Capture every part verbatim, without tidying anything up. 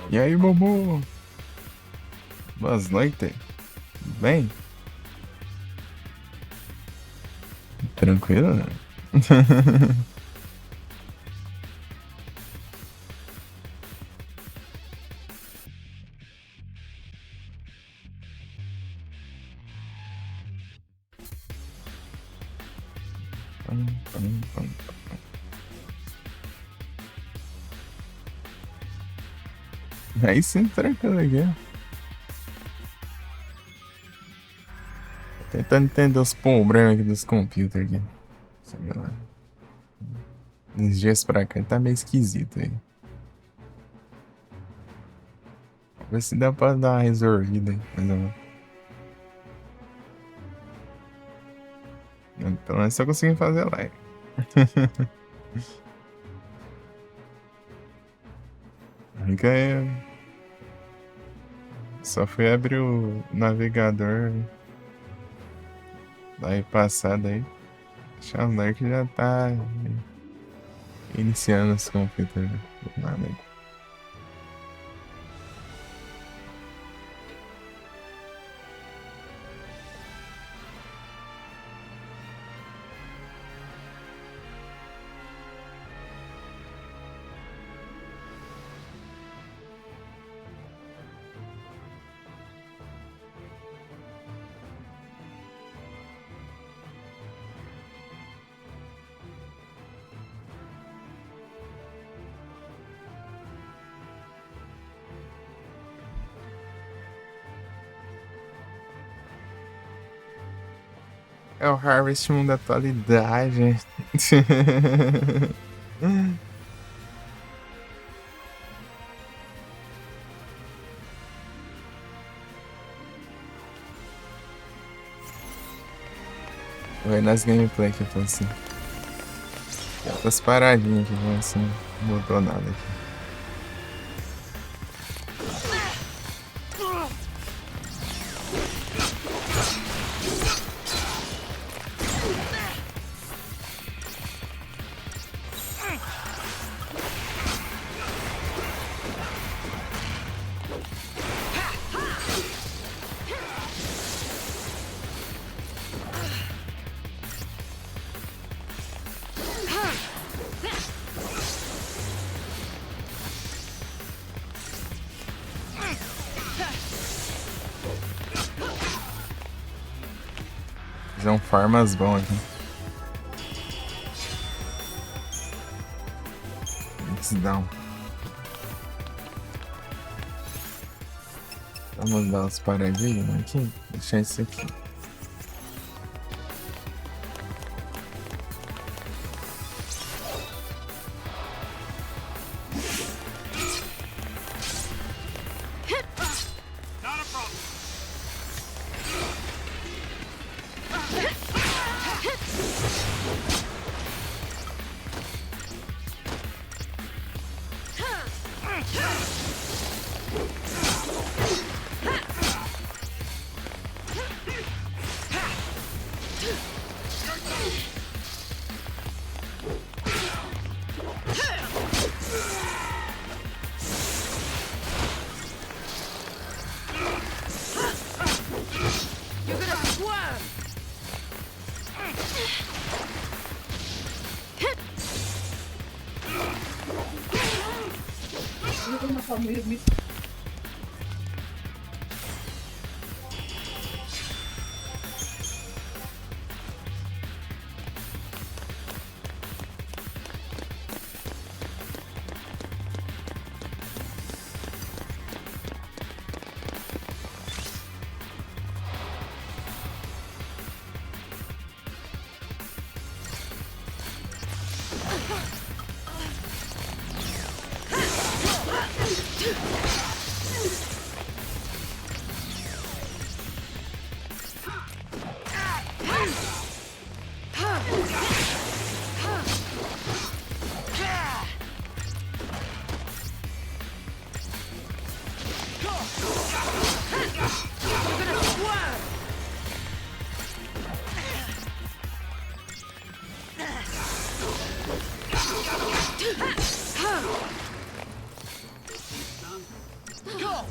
E aí, Momô? Boas noites. Tudo bem? Tranquilo, né? Aí sim, tranquilo aqui, ó. Tentando entender os problemas aqui dos computers aqui. Sei lá. Uns dias pra cá tá meio esquisito aí. Ver se dá pra dar uma resolvida aí, mais ou menos. Pelo menos eu consegui fazer a live. Fica aí. Só fui abrir o navegador. Aí passado aí. Deixa eu ver que já tá iniciando esse computador. Nada aí. É o Harvest Moon da atualidade. Vou ver nas gameplay que eu tô assim. Tem outras paradinhas que vão assim. Não mudou nada aqui. Fazer um farmas bom aqui. Let's down. Vamos dar umas paradinhas aqui. Deixar isso aqui. Go!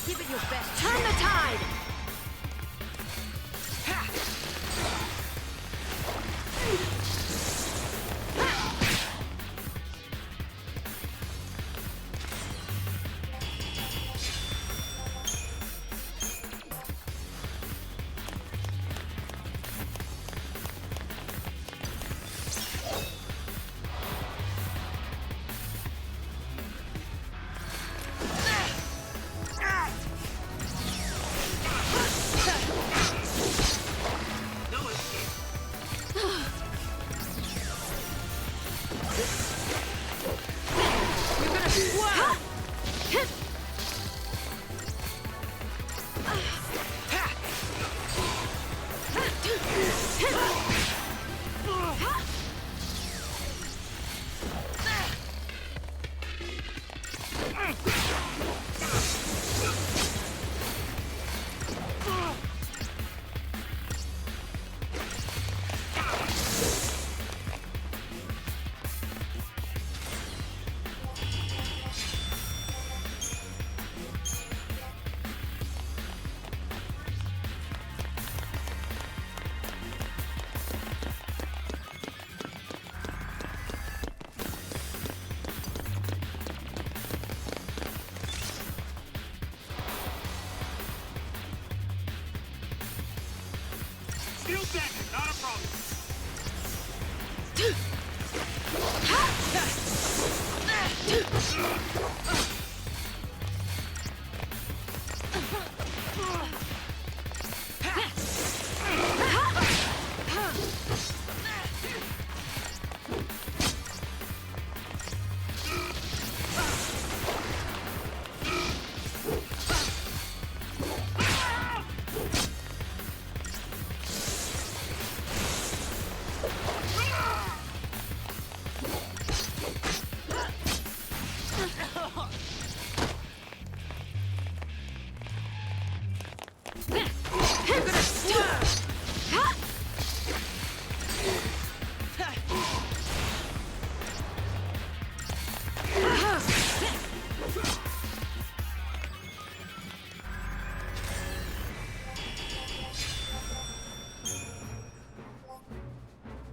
Give it your best. Turn the tide! Still standing, not a problem.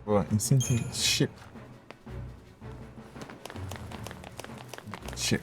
Boh, mi sento shit. Shit.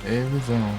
E visão.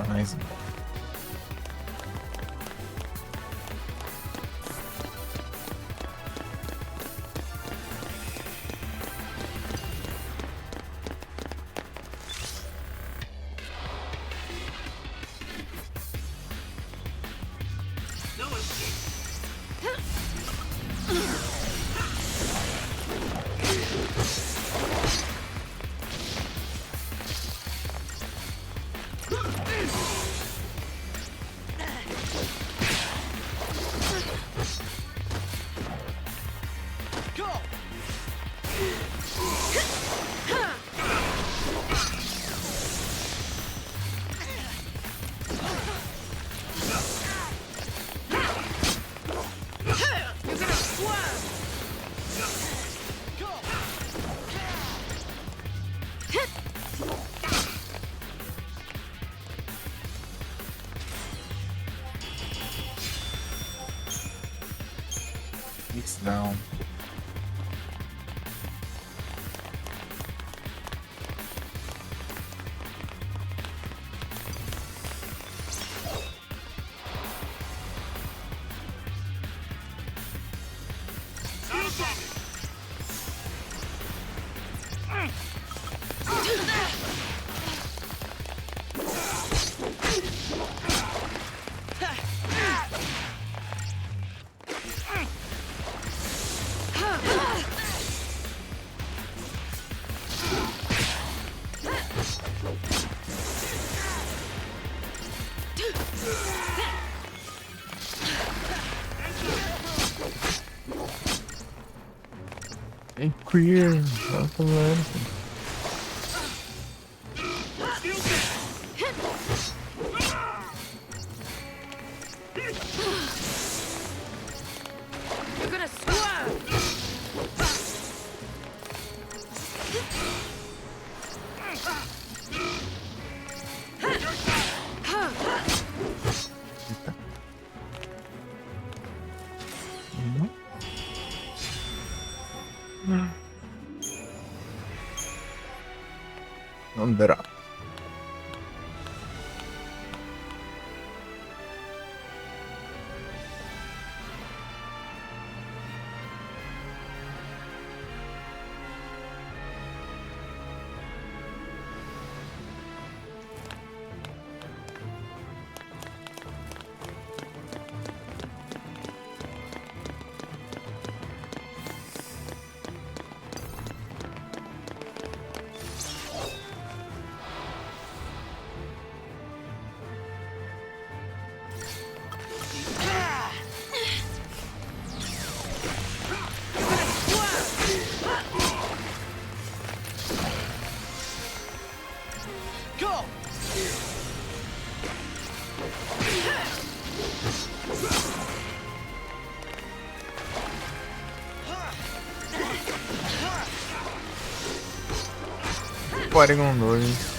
Nice. It's down. Hey, queer, welcome, man. You're gonna squirm! Non verrà. Pare con due.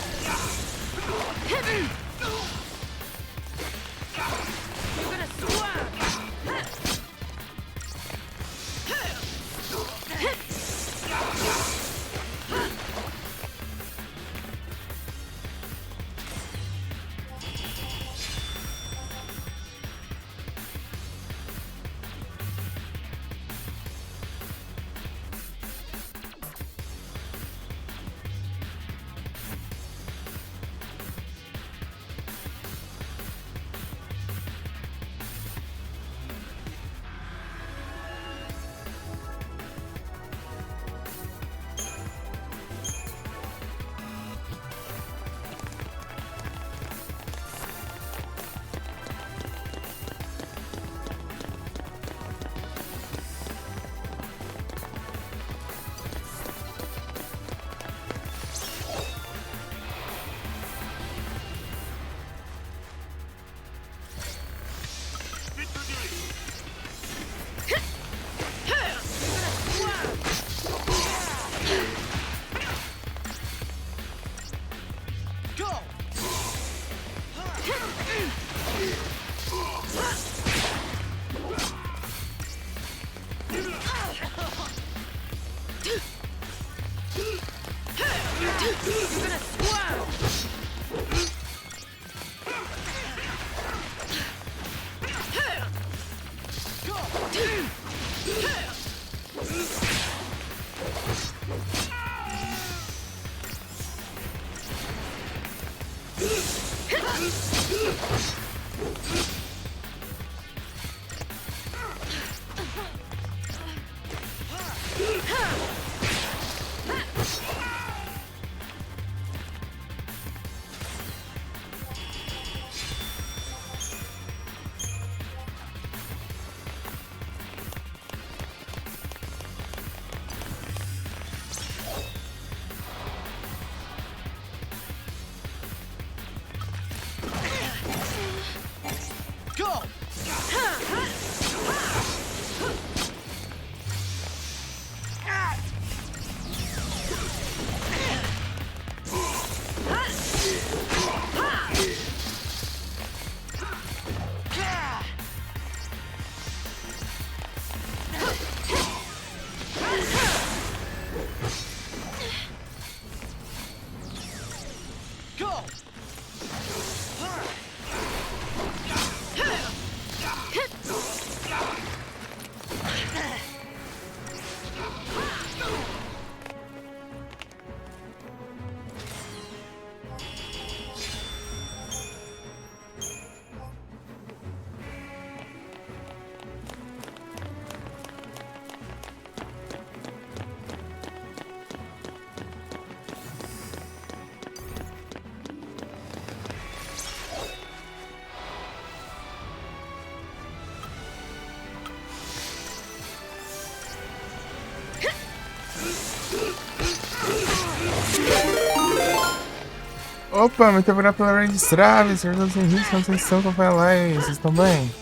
Opa, muito obrigado pela raid Strave, senhor dos Henriques, não sei se estão com a live, vocês estão bem?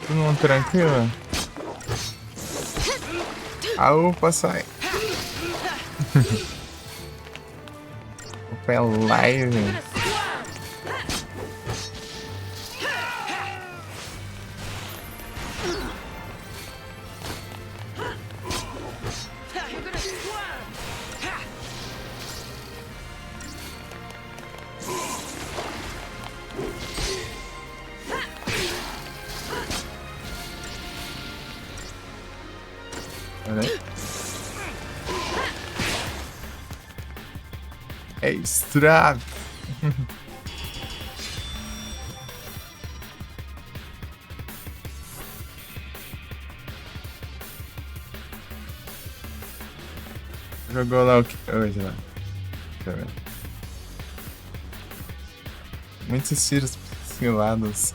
Todo mundo tranquilo? A upa sai. Upa é live. Pera aí. É estrago. Jogou lá o que? Hoje lá. Deixa eu ver. Muitos tiros pixelados.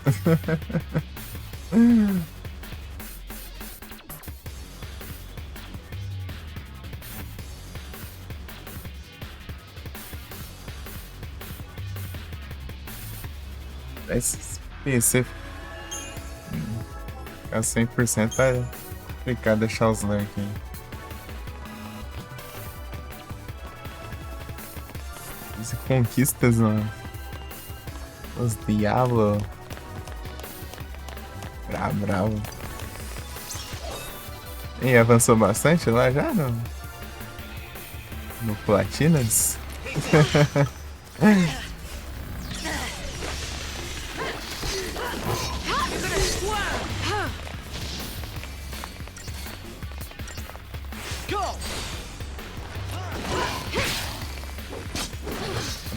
Esse P C ficar cem por cento é complicado achar os lag aqui. As conquistas, mano. Os Diablo. Bravo, bravo. E avançou bastante lá já no, no Platinas?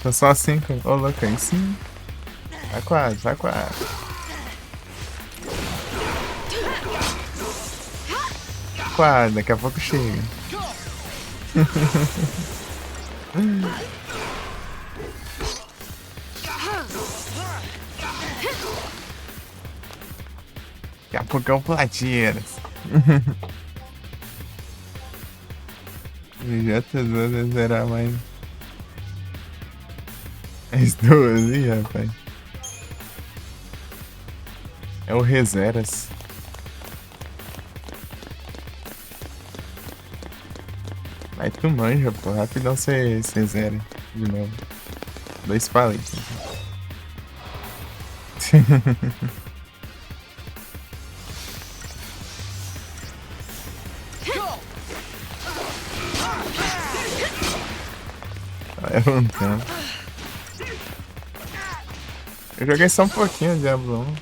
Tá só cinco. Ô, louco, aí sim. Tá quase, tá quase. Quase, daqui a pouco chega. Daqui a pouco é o Platinas. Já tá doze a zerar mais. As doze, rapaz. É o Rezeras. Mas tu manja, pô. Rapidão cê, cê zera de novo. Dois palitos. Aí eu não tenho. Eu joguei só um pouquinho de Diablo um.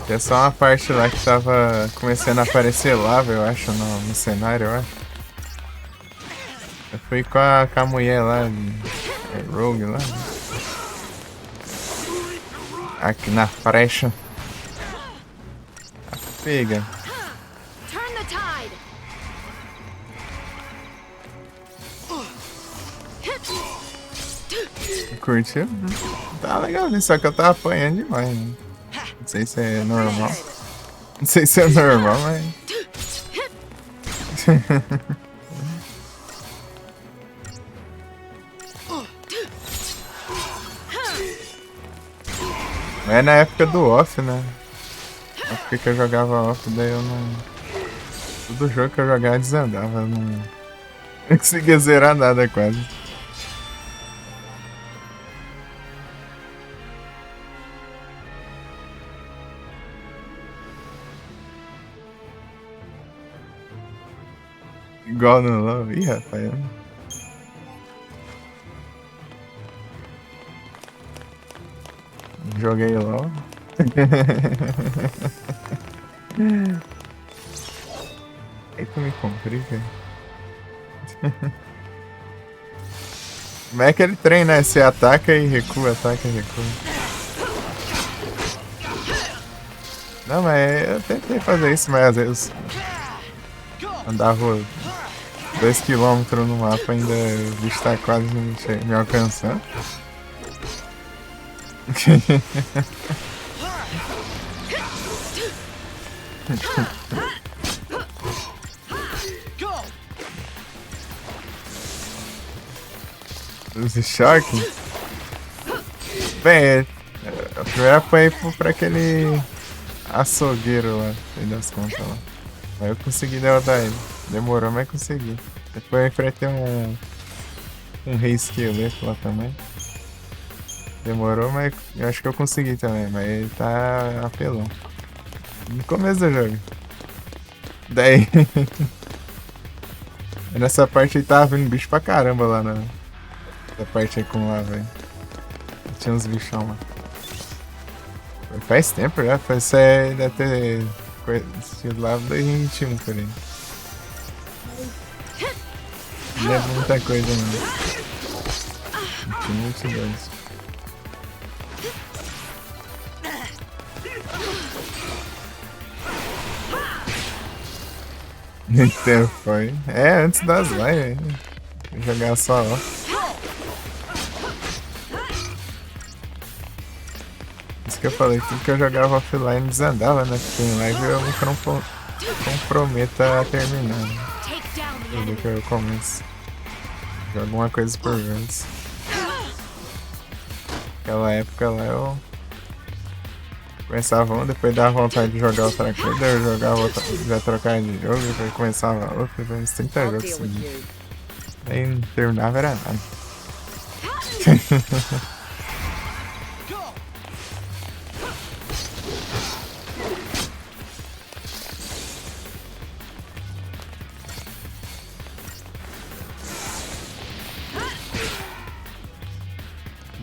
Tem só uma parte lá que tava começando a aparecer lava, eu acho, no, no cenário, eu acho. Eu fui com a, com a mulher lá, é, Rogue lá. Aqui na frecha. Pega. Turn the tide. Curtiu? Tá legal, né? Só que eu tava apanhando demais, né? Não sei se é normal. Não sei se é normal, mas. É na época do off, né? Na época que eu jogava off, daí eu não. Todo jogo que eu jogava desandava, eu não, não conseguia zerar nada quase. Igual no LoL. Ih, rapaz. Joguei LoL. Aí tu me complica. Como é que ele treina? Você ataca e recua, ataca e recua. Não, mas eu tentei fazer isso, mas às vezes andava dois quilômetros no mapa, ainda o bicho tá quase me, me alcançando. Esse choque? Bem, é, a primeira foi pro, pra aquele açougueiro lá, no fim das contas lá. Mas eu consegui derrotar ele. Demorou, mas consegui. Depois eu enfrentei um, um rei esqueleto lá também. Demorou, mas eu acho que eu consegui também, mas ele tá apelão. No começo do jogo. Daí. Nessa parte aí tava vindo bicho pra caramba lá na. Essa parte aí com lá, velho. Tinha uns bichão lá. Faz tempo já, faz, isso aí deve ter. Assistido lá dois mil e vinte e um por aí. Não lembro muita coisa, não. Vinte e um, vinte e dois. Então foi. É, antes das lives, né? Jogar só, ó. Isso que eu falei, tudo que eu jogava offline desandava, né? Porque em live eu me compro- comprometo a terminar, né? Tudo que eu começo. Jogo uma coisa por vez. Aquela época lá eu começava um, depois dava vontade de jogar outra coisa, daí eu jogava outra, já trocava de jogo, depois começava outro, depois uns trinta jogos seguidos. Aí não terminava era nada.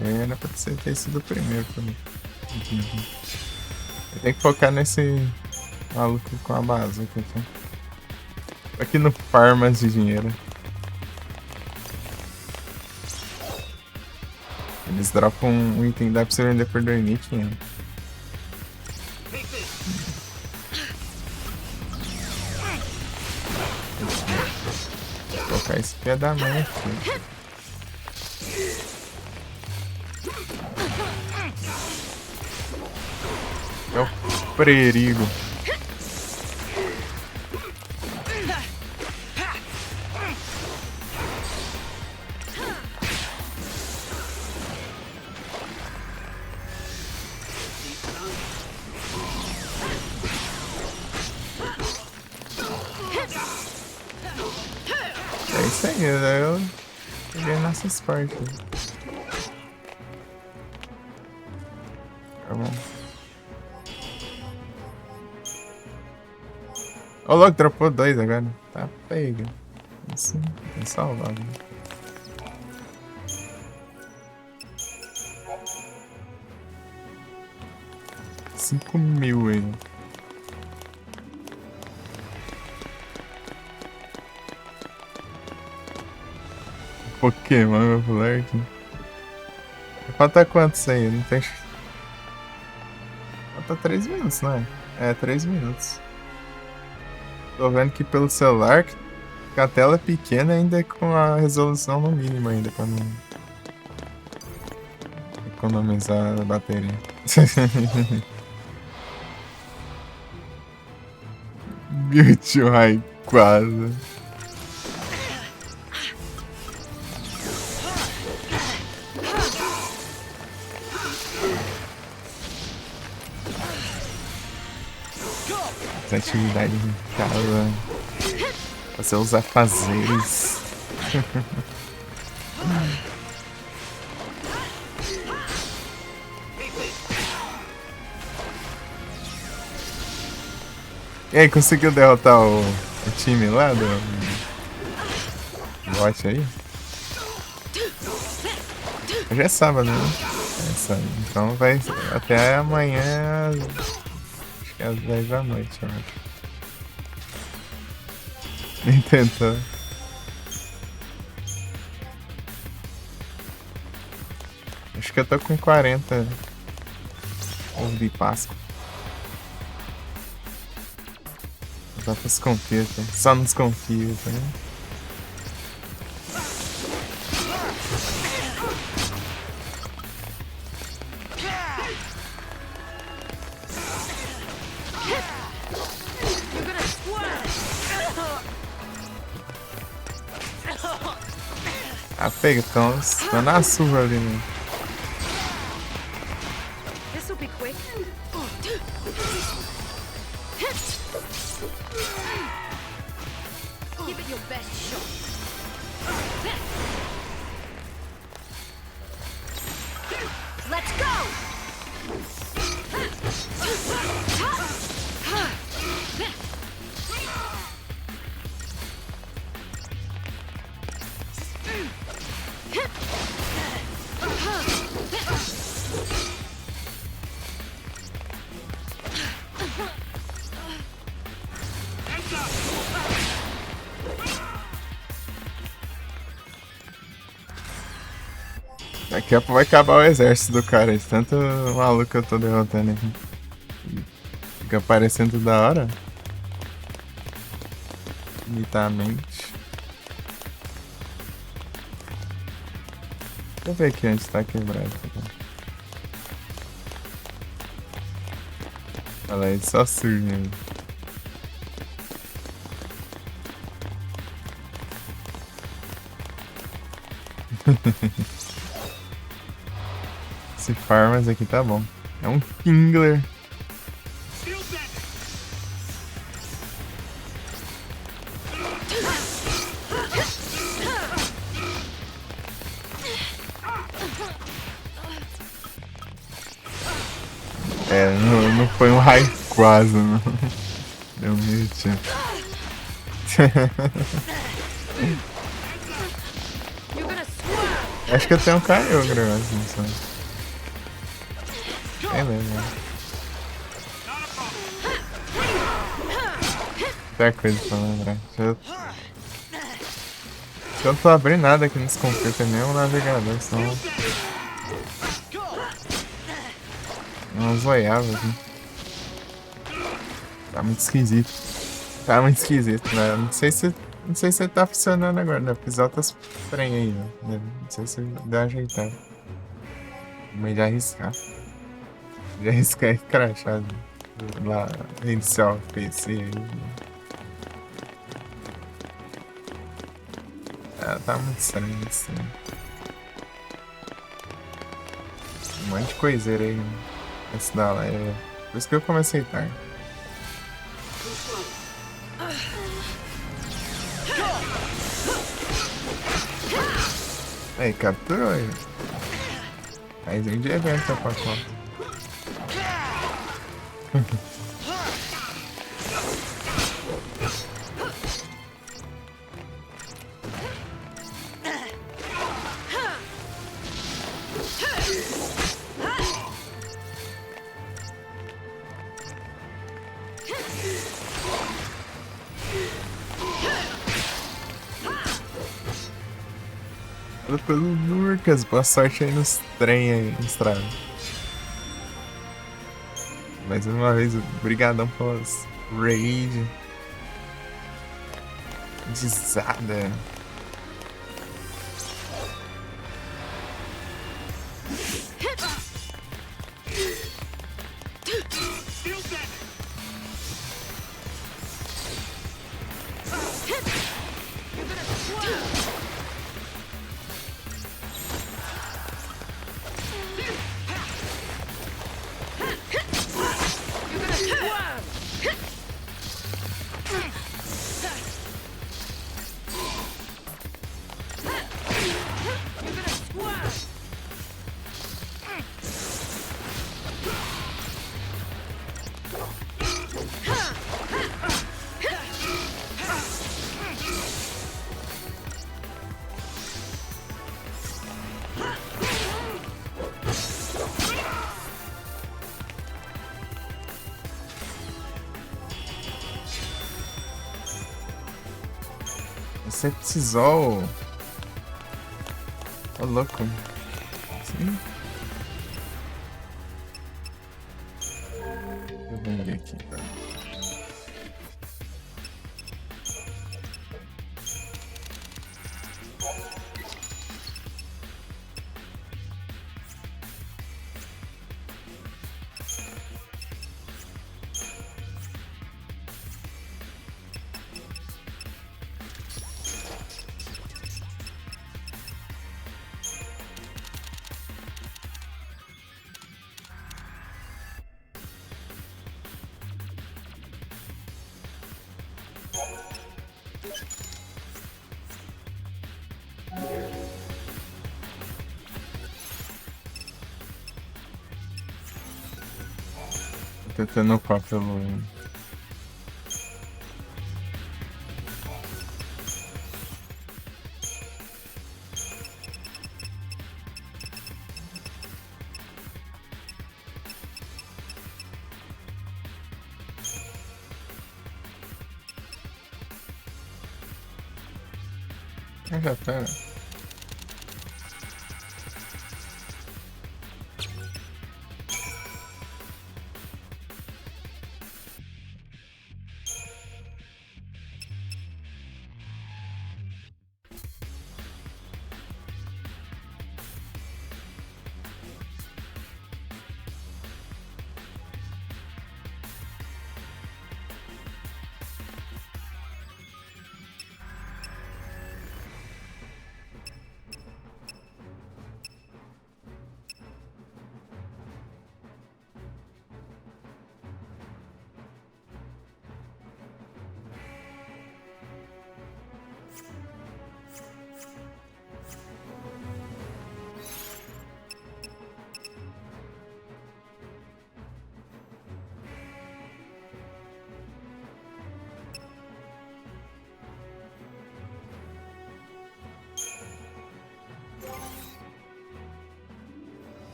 É, era pra você ter sido o primeiro também. Entendi. Tem que focar nesse maluco com a bazuca aqui. Aqui no farm de dinheiro. Eles dropam um item, dá pra você vender por dois mil e quinhentos. Vou colocar esse filho da mãe aqui. É o perigo. É isso aí, eu peguei nessas partes. Tá bom. Ô, louco, dropou dois agora. Tá pega. Assim, é salvado. Cinco mil aí. Pokémon, meu moleque. Falta quantos aí? Não tem. Falta três minutos, né? É, três minutos. Tô vendo que pelo celular, com a tela pequena, ainda é com a resolução no mínimo ainda, pra não economizar a bateria. Mewtwo Rayquaza. As atividades em casa. Fazer os afazeres. E aí, conseguiu derrotar o, o time lá do bot aí? Hoje é sábado, né? É sábado. Então vai até amanhã, acho que às dez da noite, eu acho. Nem tentou. Acho que eu tô com quarenta ovo de Páscoa. Só nos confia, tá? Só nos confia, tá? Ah, pega, então, tá na surra ali, né? This'll be quick. Give it your best shot. Let's go! Daqui a pouco vai acabar o exército do cara, de tanto maluco que eu tô derrotando aqui. Fica parecendo da hora. Infinitamente. Deixa eu ver aqui onde tá quebrado. Olha lá, ele só surge mesmo. Esse Farmas aqui tá bom. É um Kingler. É, não, não foi um Rayquaza, não. Deu meio tiro. Acho que eu tenho um Kyogre, mas não sei. É mesmo. Tem coisa pra lembrar. Deixa eu, eu não tô abrindo nada aqui nesse computer, nem o navegador, senão. Não zoiava aqui. Tá muito esquisito. Tá muito esquisito, né? Não sei se, não sei se tá funcionando agora, né? Porque tá trem aí, né? Não sei se dá ajeitar. Mas já arriscar. Já arriscar e crachar lá, iniciar o P C aí. Ah, tá muito estranho isso, né? Um monte de coiseira aí, né? Esse da live. Por isso que eu comecei tarde. Aí, capturou aí. Mais um de evento pra conta. Valeu pelo Lucas, boa sorte aí nos trem aí, na estrada. Mais uma vez, obrigadão pelas raid. Desada. Esse é tizol. Ô, louco. Sim. Deixa eu vender aqui, tá? Tô tentando upar pelo Eh, aspetta.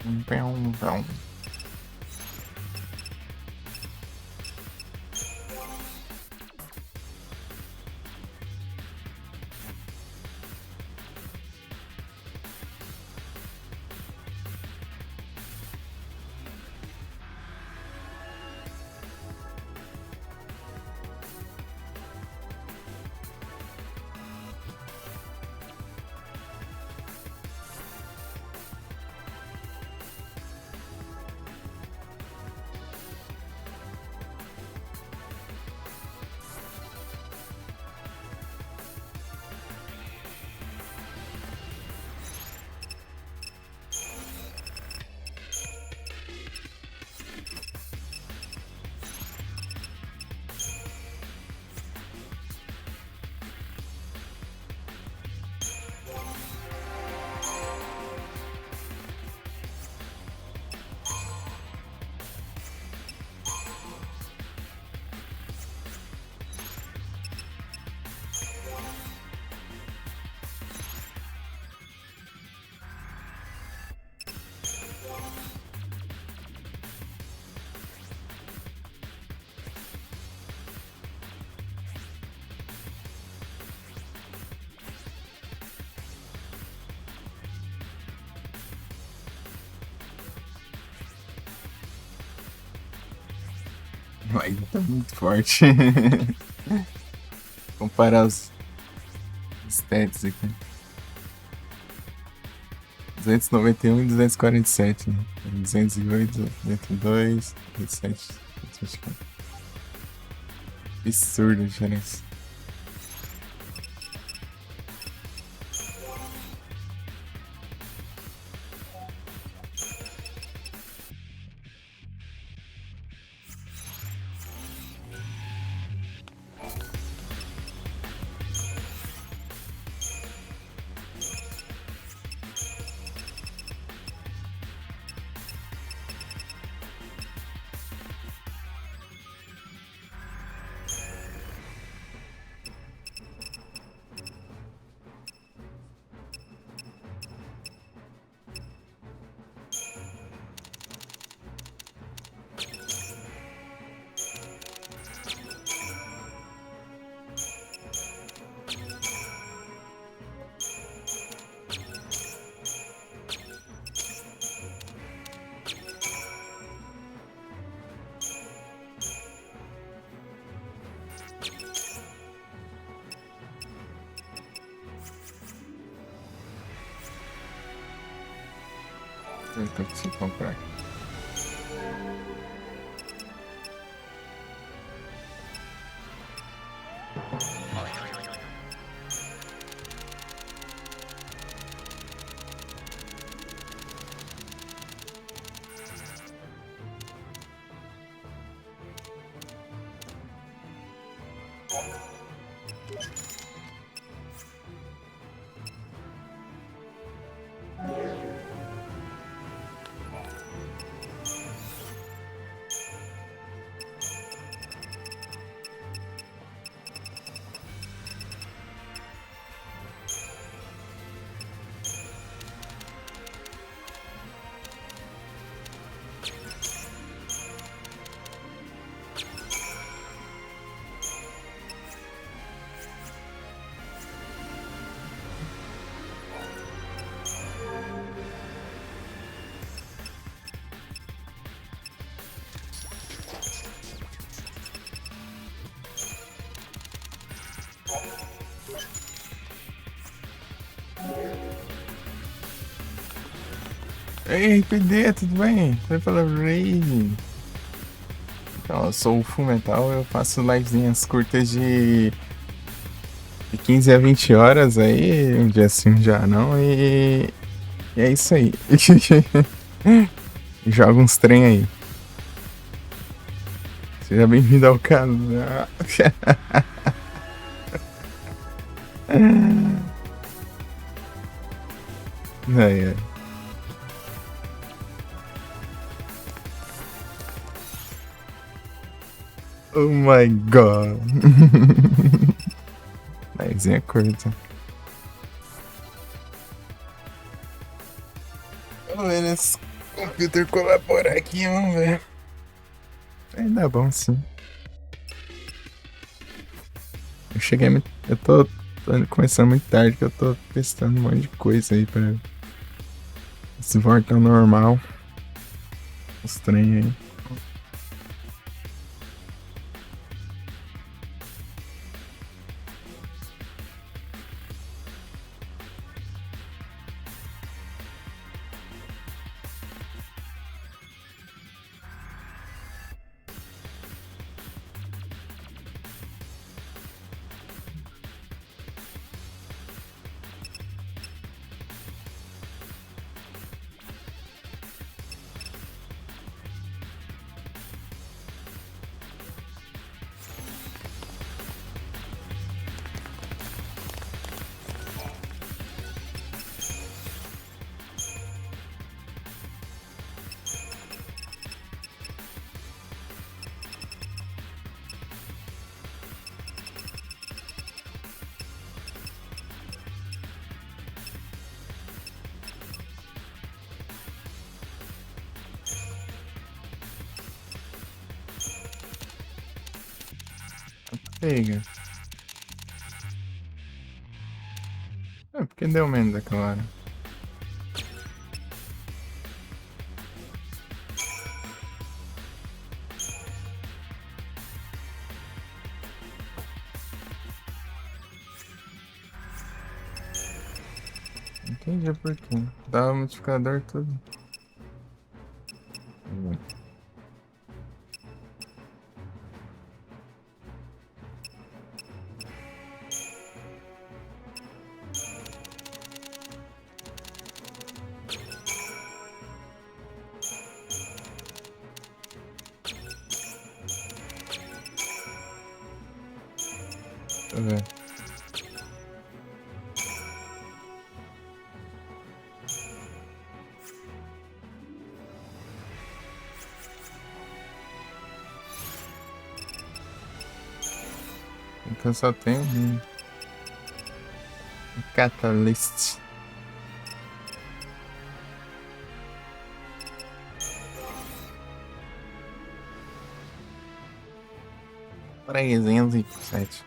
Pum, pum, pum. Mas tá muito forte. Comparar os stats aqui. Duzentos e noventa e um e duzentos e quarenta e sete, né? Duzentos e oito, duzentos e dois, duzentos e sete, duzentos e cinquenta. Absurda a diferença. Então, se comprar. Ei, R P D, tudo bem? Foi pela raid. Então, eu sou o Fullmetal, eu faço livezinhas curtas de, de quinze a vinte horas aí, um dia sim, um dia não, e, e é isso aí. Joga uns trem aí. Seja bem-vindo ao canal. Ai, ai. Oh my God. Mas é curto. Pelo menos Filtro com evaporar aqui, vamos ver. Ainda bom, sim. Eu cheguei muito, eu tô, tô começando muito tarde, que eu tô testando um monte de coisa aí pra se voltar ao normal. Os trem aí. Pega. Eh, por que deu menos aquela hora? Entendi por quê. Dava modificador e tudo. Hum. Deixa eu ver. Então só tem um. Catalyst. Trezentos e sete.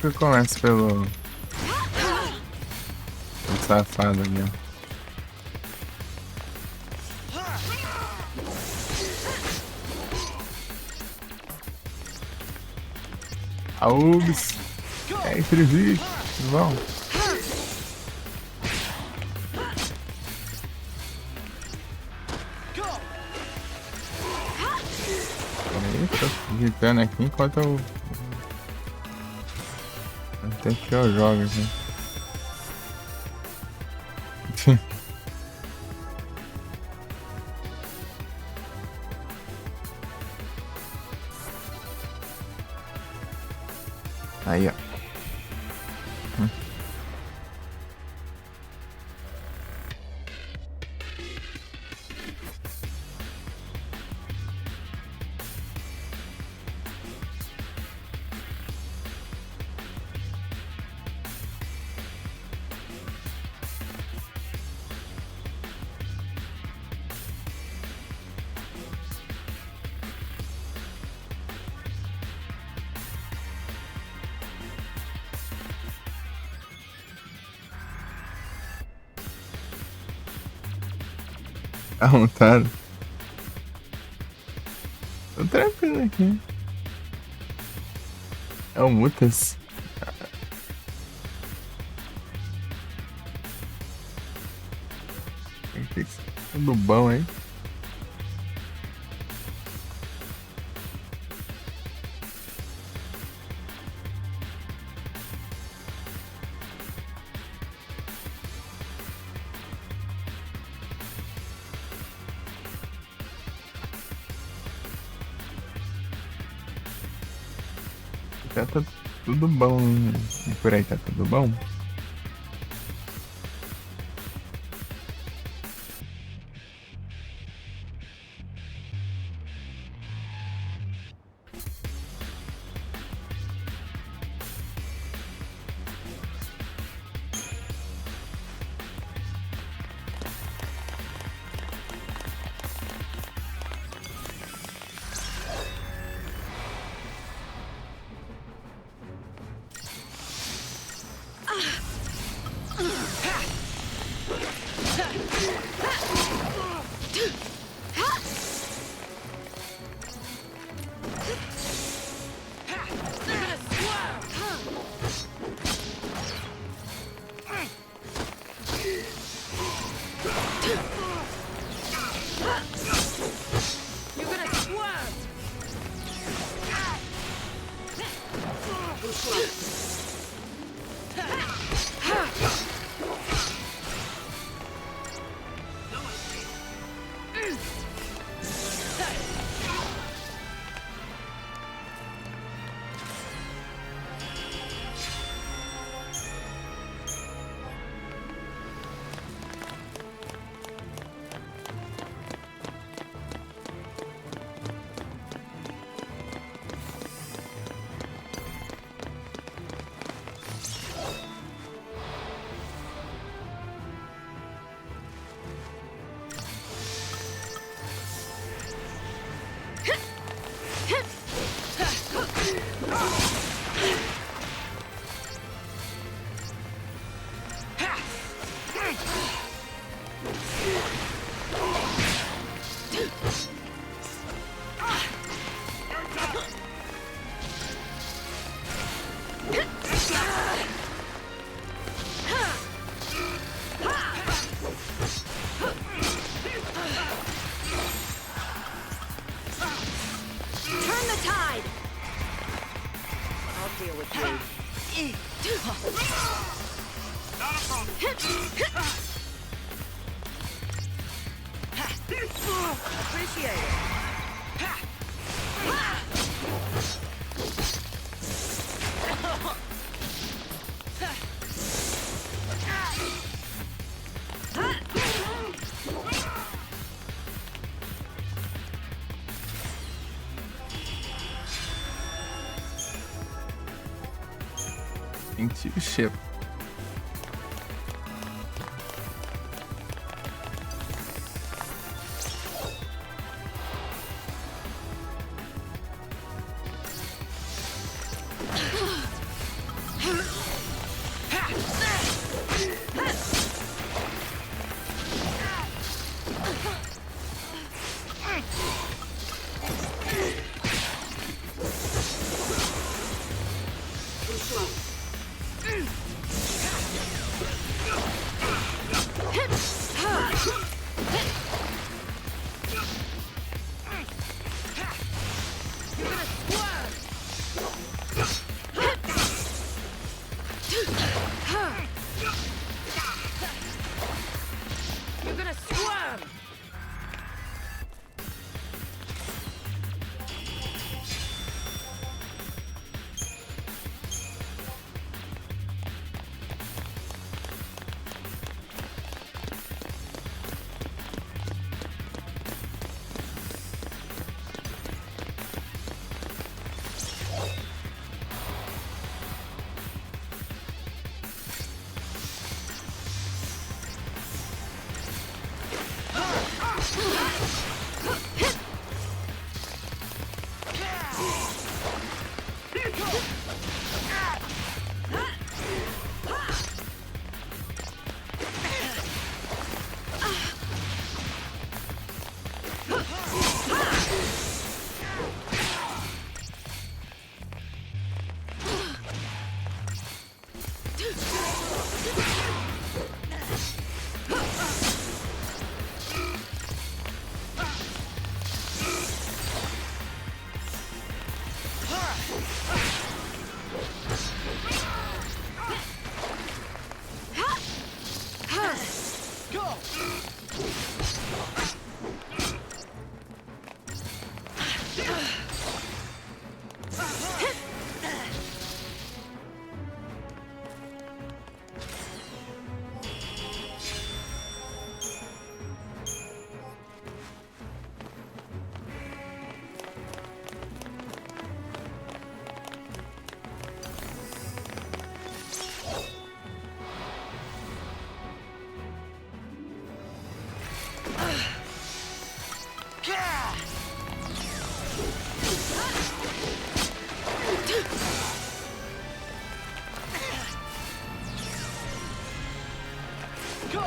Sempre começa pelo safado ali, ó. Augs. E aí, Frivi? Tudo bom? Aí, tô gritando aqui enquanto eu... Até que eu jogo aqui. Aí, ó. Hum. À vontade. Tô tranquilo aqui. É o Mutas? Tudo bom, hein? Tá, tá tudo bom por aí, tá tudo bom? You're gonna squirm! Turn the tide! I'll deal with you. Not a problem. Appreciate it. Into ship. You're gonna squirm! You're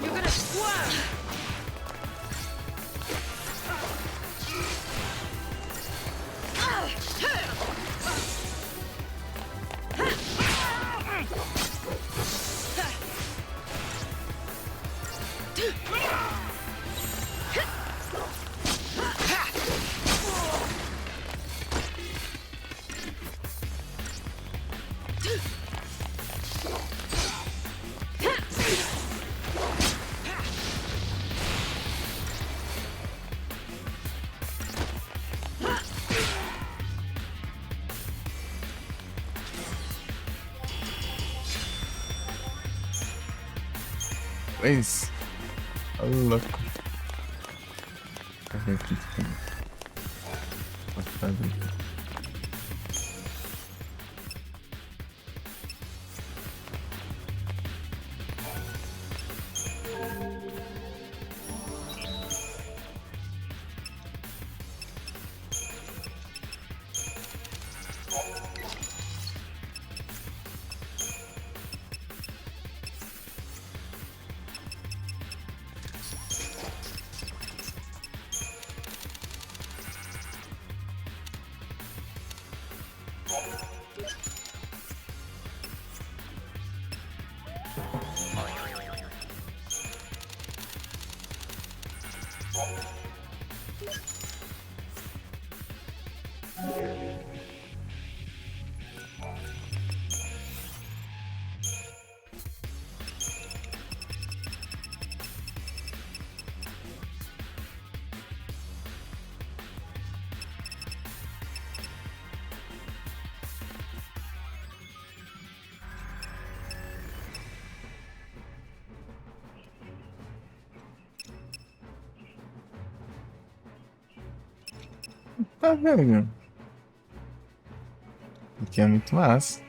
gonna squirm! Isso. Ô, louco. Cadê aqui que tem? Vou fazer aqui. Tá vendo? Aqui é muito massa.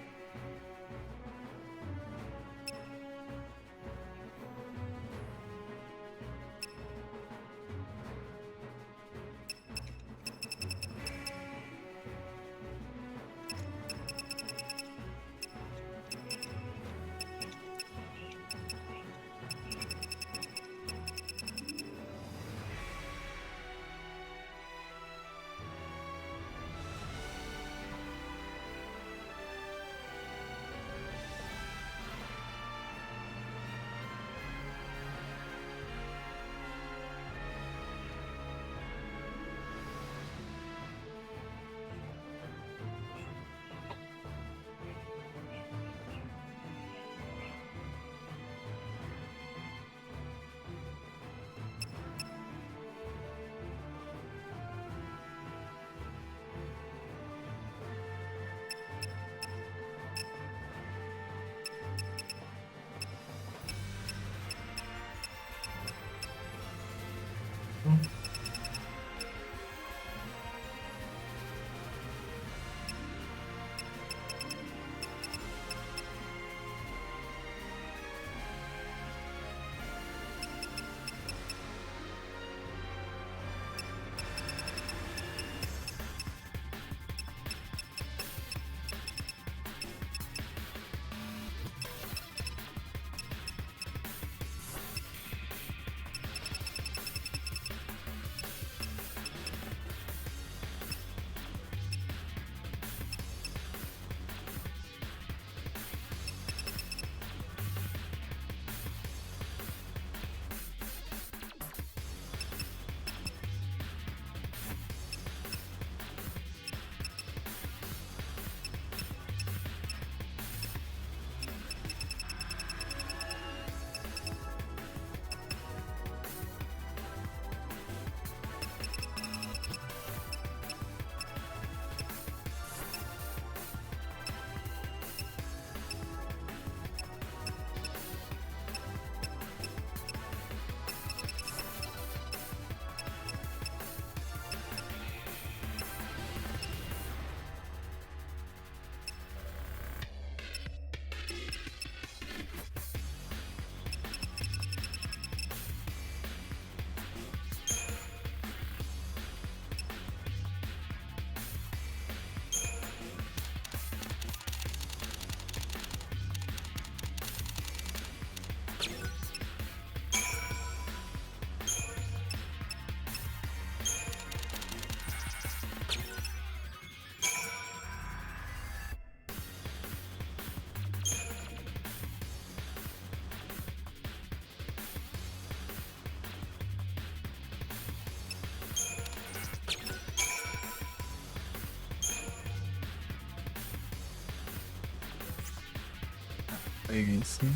Peguei sim.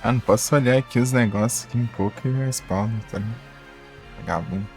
Ah, não posso olhar aqui os negócios aqui um pouco e respawn, tá ligado? Vagabundo.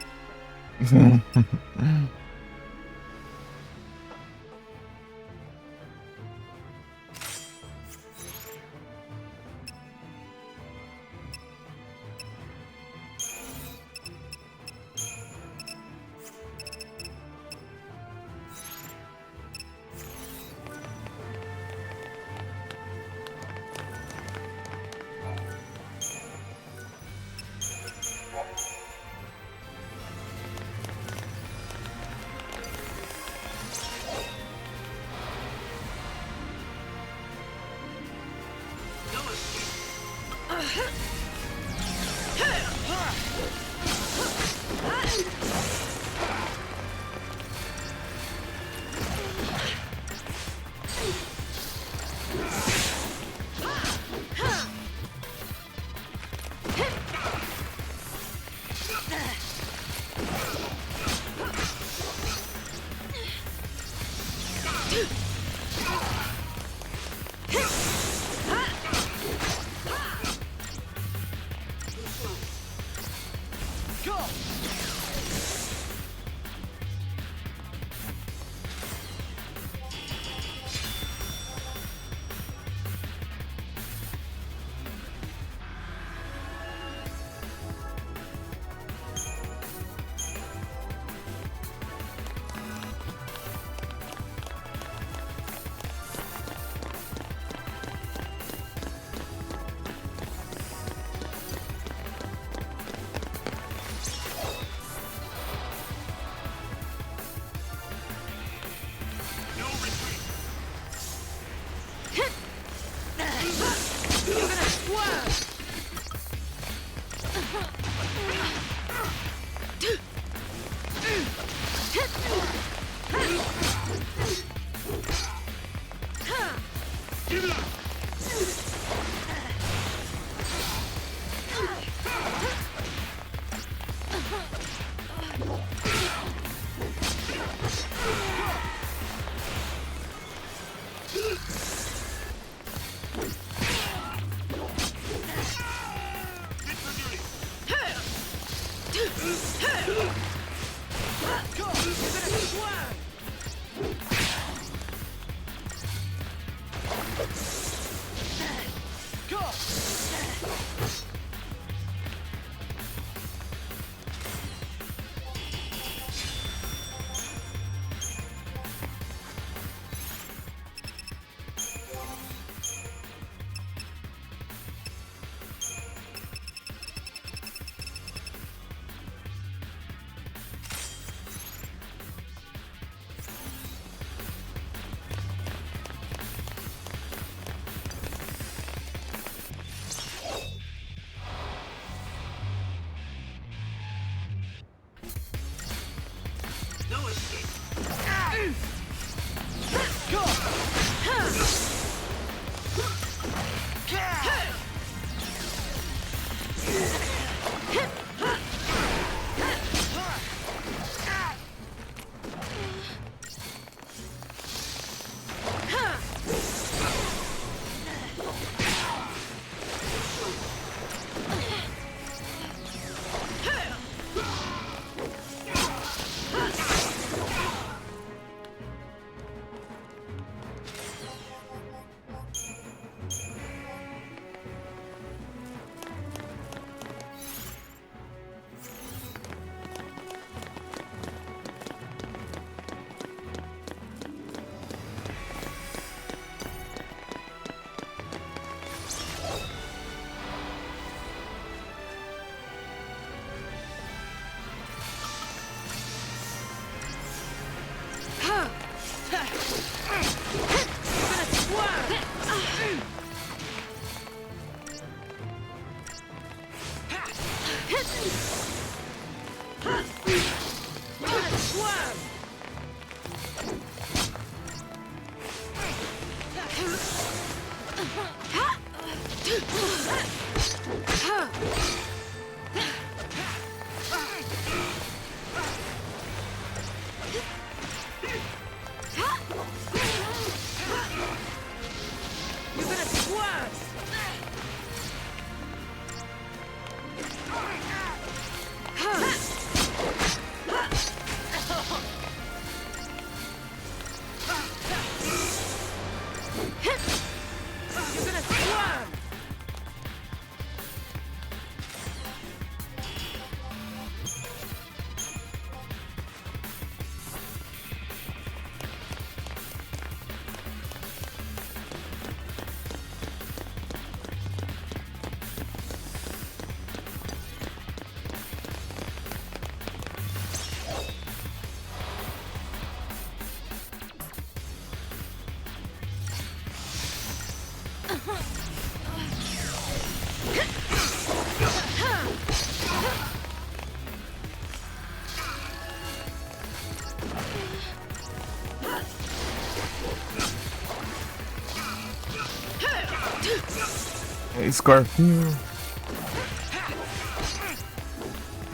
Scorpion.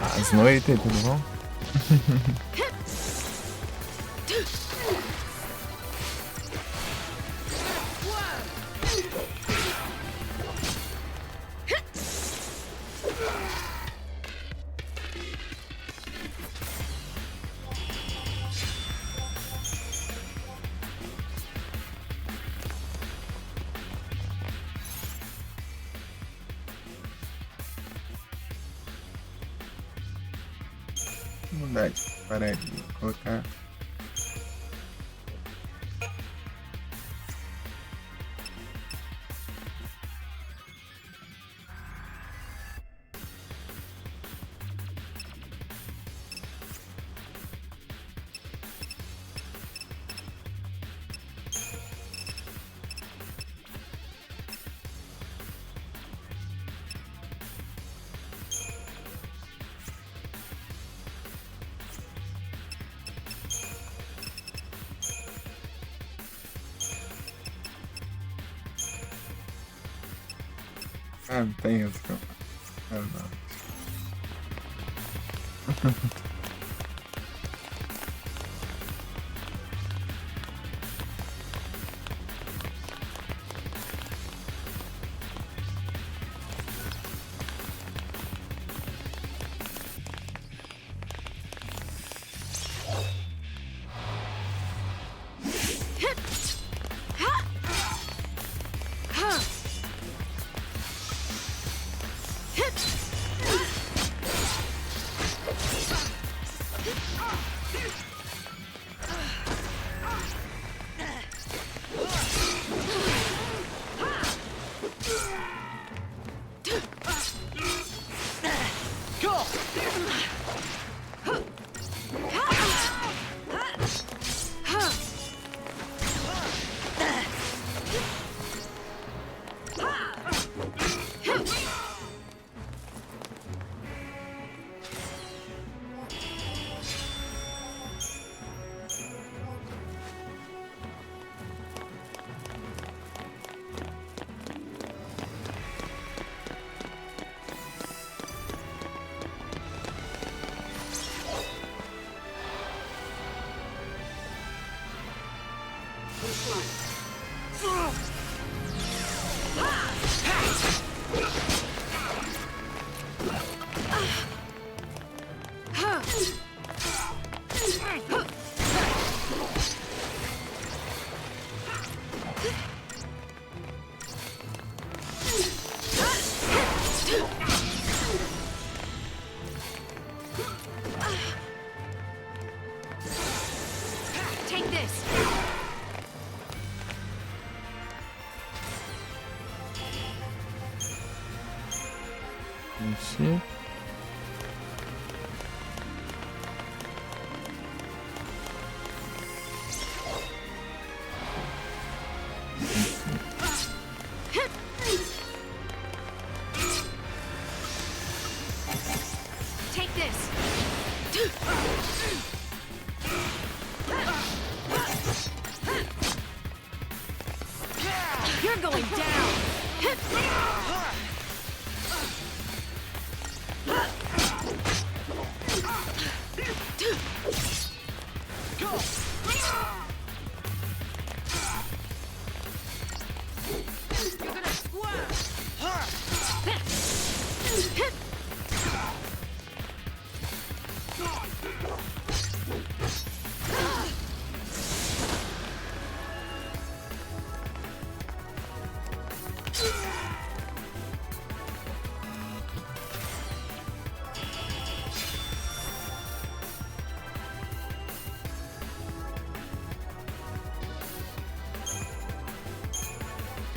Ah, Snow White, tudo bom? Dai, para de colocar. Ah, não tem isso, cara. Ah, não. Take this. Sì. Take this. You're going down. You're gonna squirm.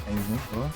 Aí, muito boa.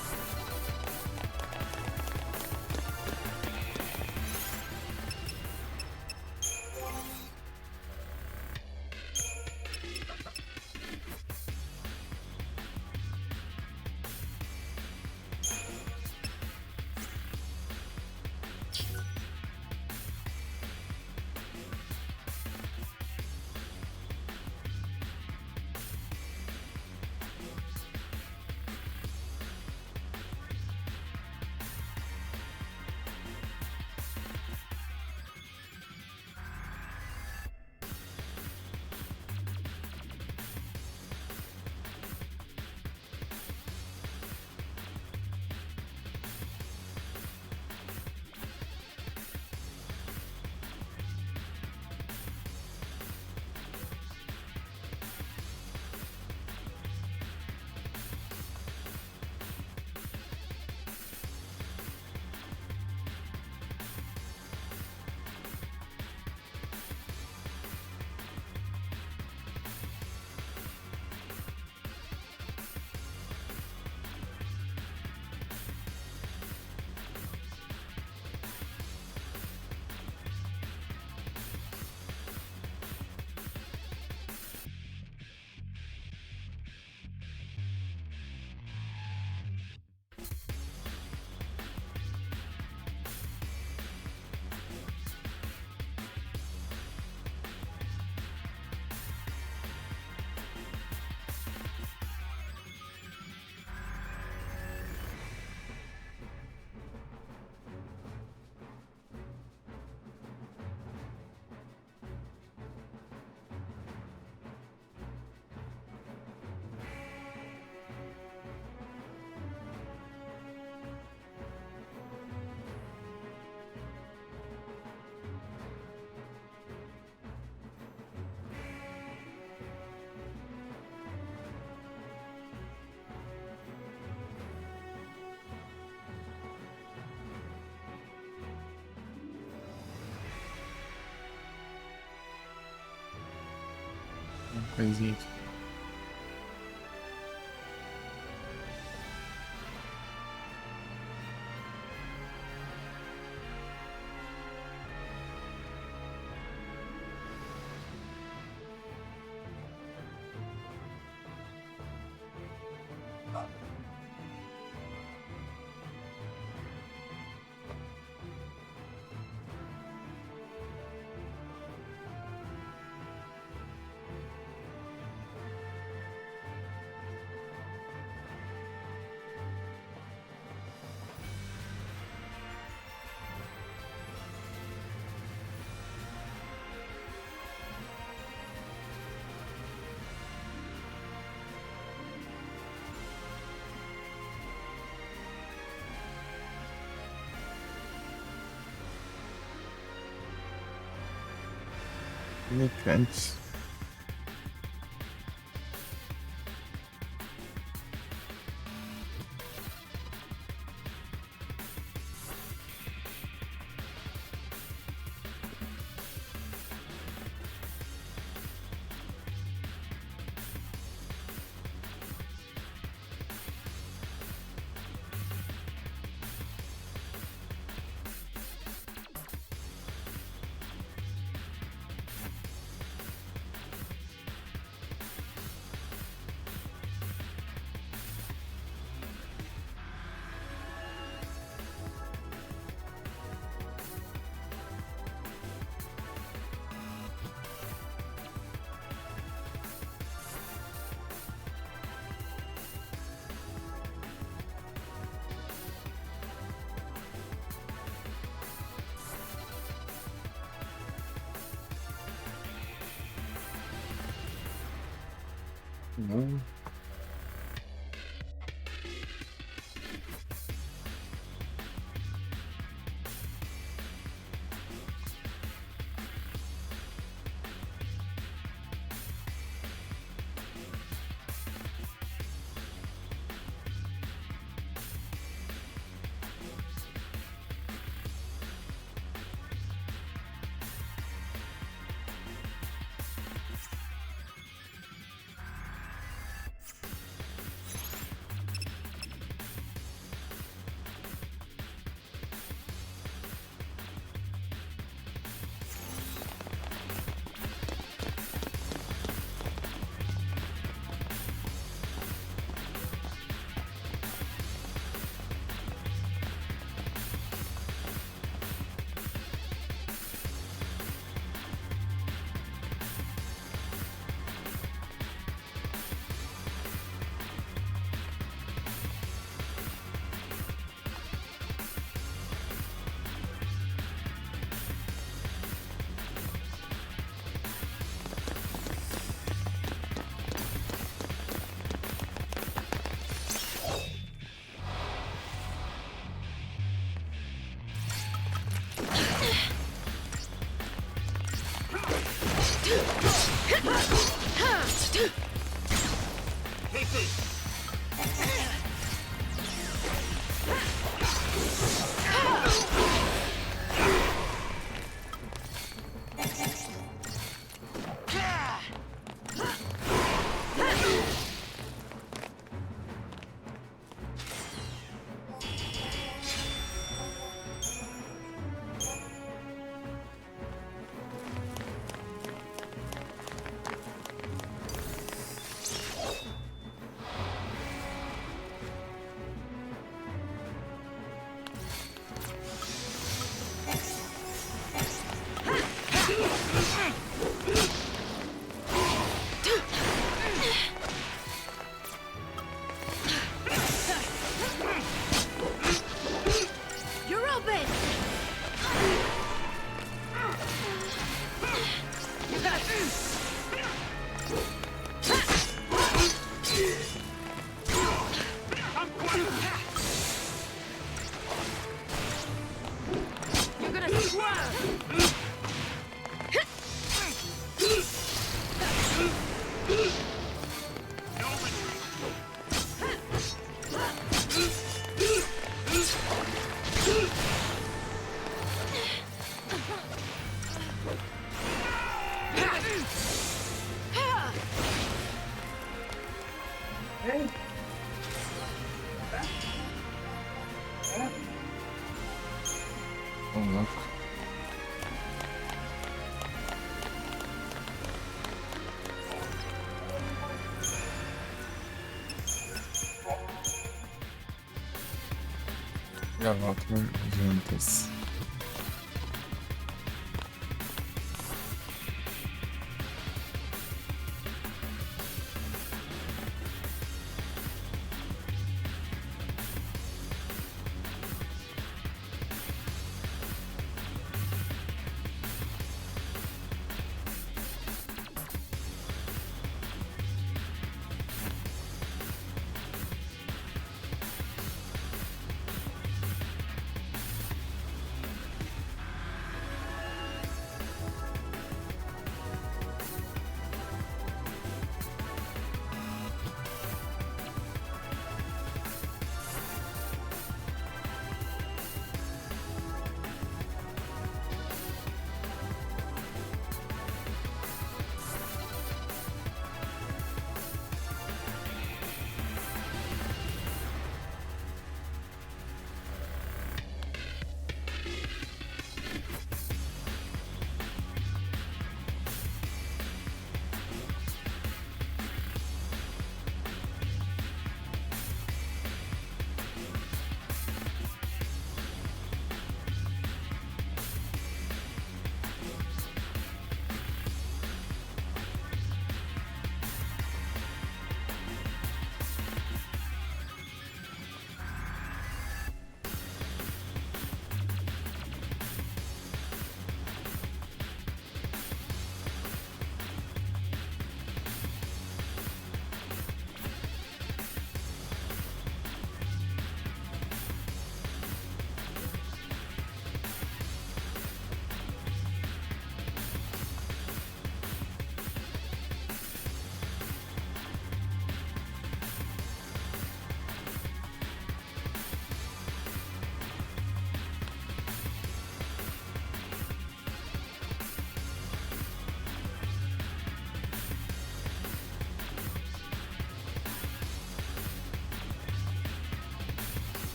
Crazy. Makes sense. You're open! You're gonna swallow! Oh, look. You're welcome, Juventus.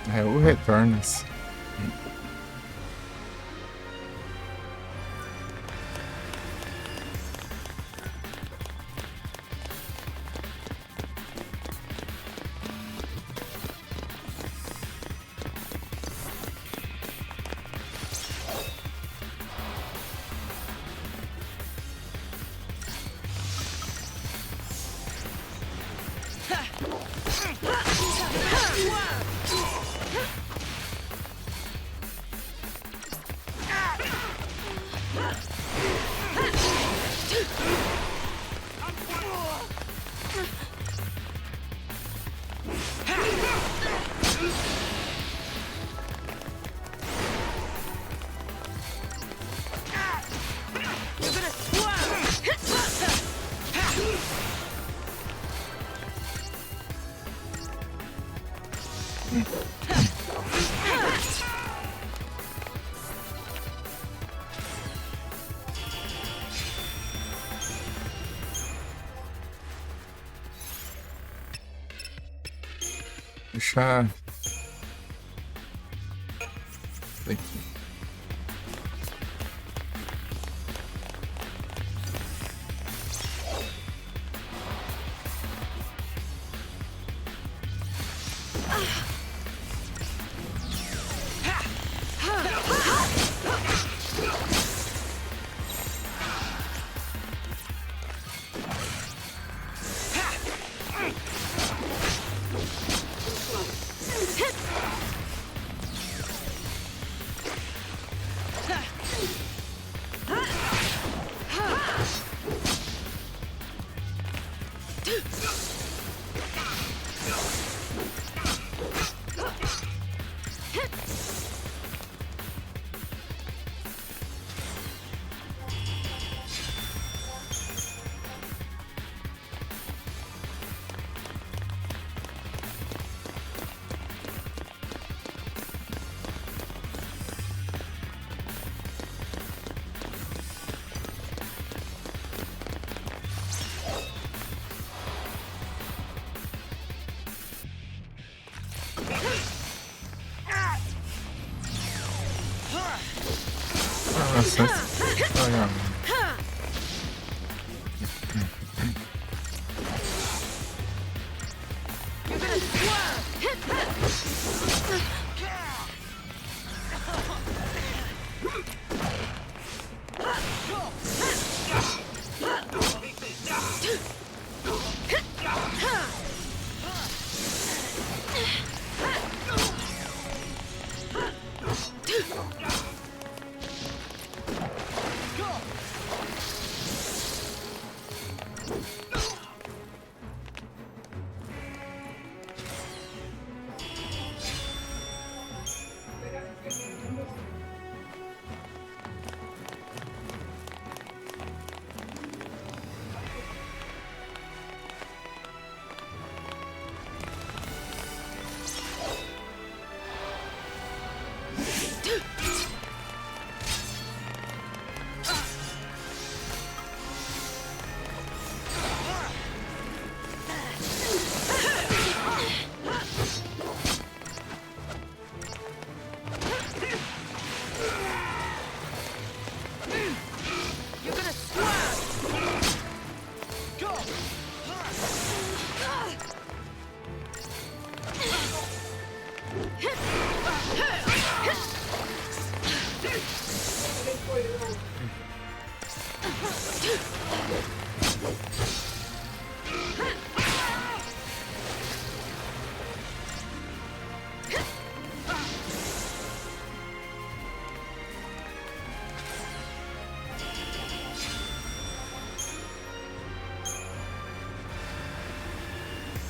Eh, who hit furnace? Sha. Thank you. Ah, se-, ah, no.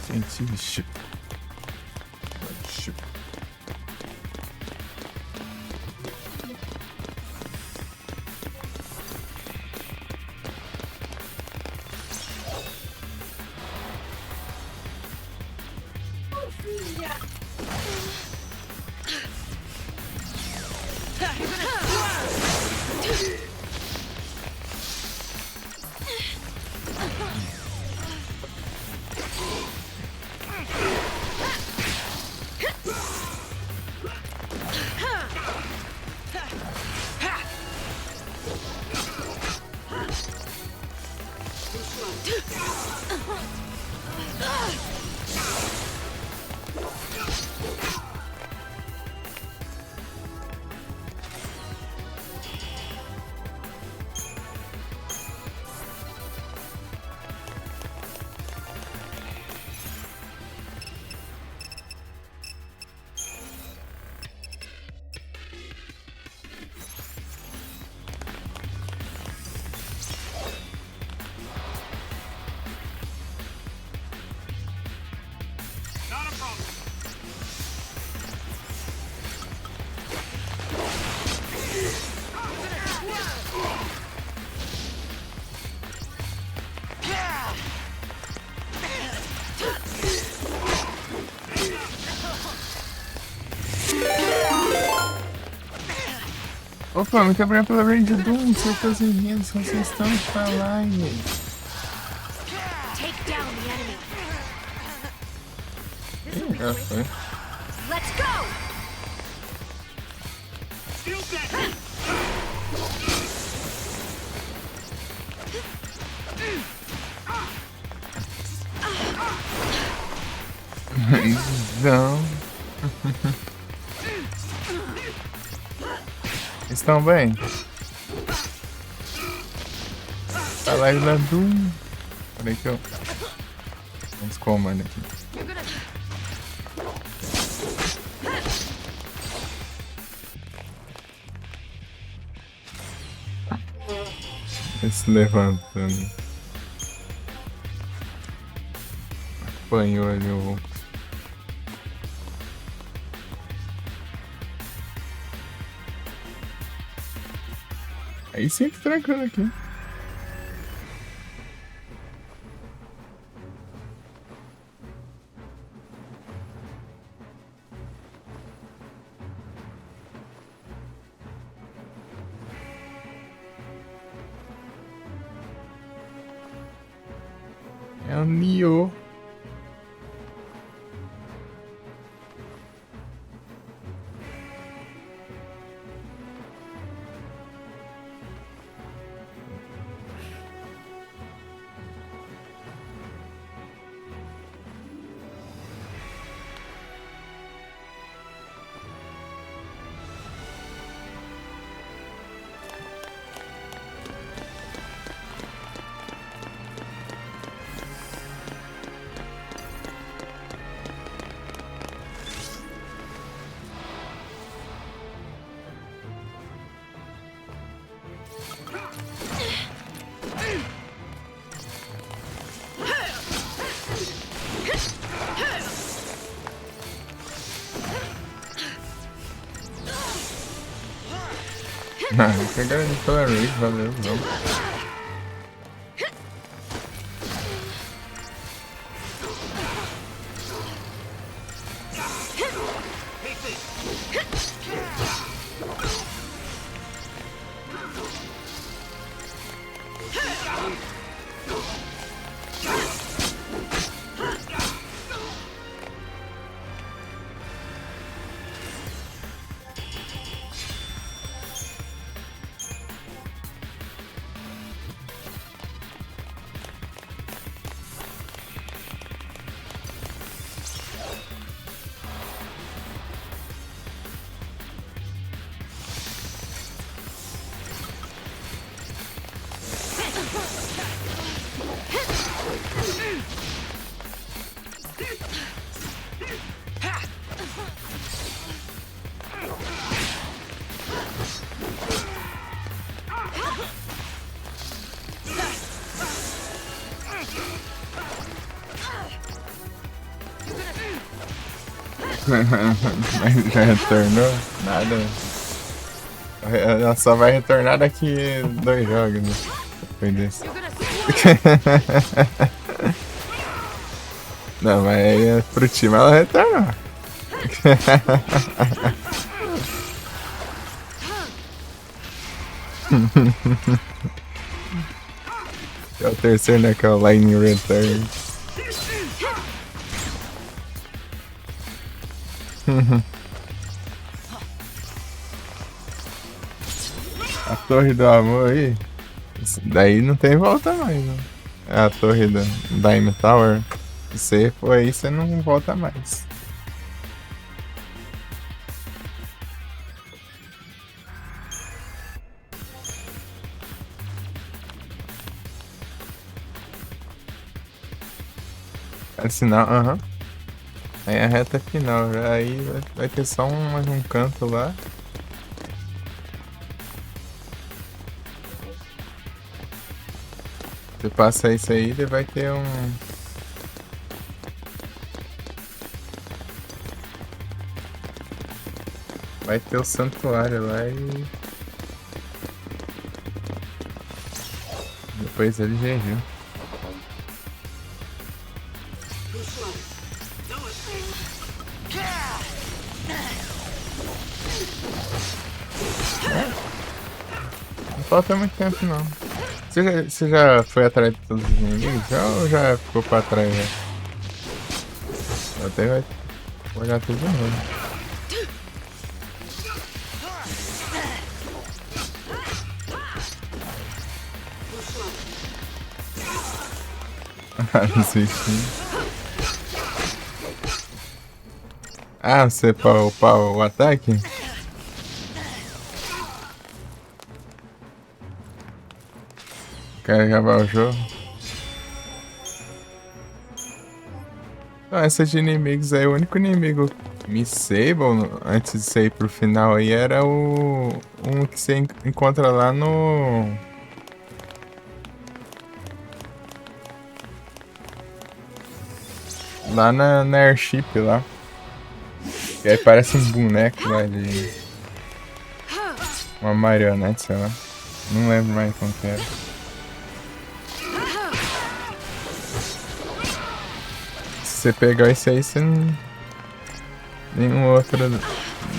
Can't see the ship. Ship. Opa, muito obrigado pela raid do Doom, seu cozinheiro, vocês estão pra live. Take down the enemy. Ih, já foi. Let's go! Então. Estão bem? A live da Doom. Peraí que eu... Vamos com o mano aqui. Ele se levantando. Apanhou ali o... Aí sim que tranquilo aqui. É o Nioh. Ah, pegar ele pela Raid, valeu, não. Já retornou? Nada. Ela só vai retornar daqui dois jogos, né? Depois desse. Não, mas aí é pro time ela retornar. É o terceiro, né? Que é o Lightning Return. A Torre do Amor aí. Isso daí não tem volta mais, né? É a torre da Daima Tower. Se você for aí, você não volta mais. É sinal, aham. Aí é a reta final, já aí vai, vai ter só um, mais um canto lá. Você passa isso aí, ele vai ter um, Vai ter o santuário lá e... Depois ele G G. Não falta muito tempo, não. Você já, você já foi atrás de todos os inimigos? Já ou já ficou pra trás, já? Até vai olhar tudo de novo. Ah, não sei se... Ah, você pa-, upar o ataque? Quero acabar o jogo. Então, esses inimigos aí, o único inimigo Miss Sable, antes de sair pro final aí, era o... Um que você en-, encontra lá no... Lá na, na airship lá. E aí parece um boneco lá de... Uma marionete, sei lá. Não lembro mais como que era. Se você pegar esse aí, você não... Nenhum outro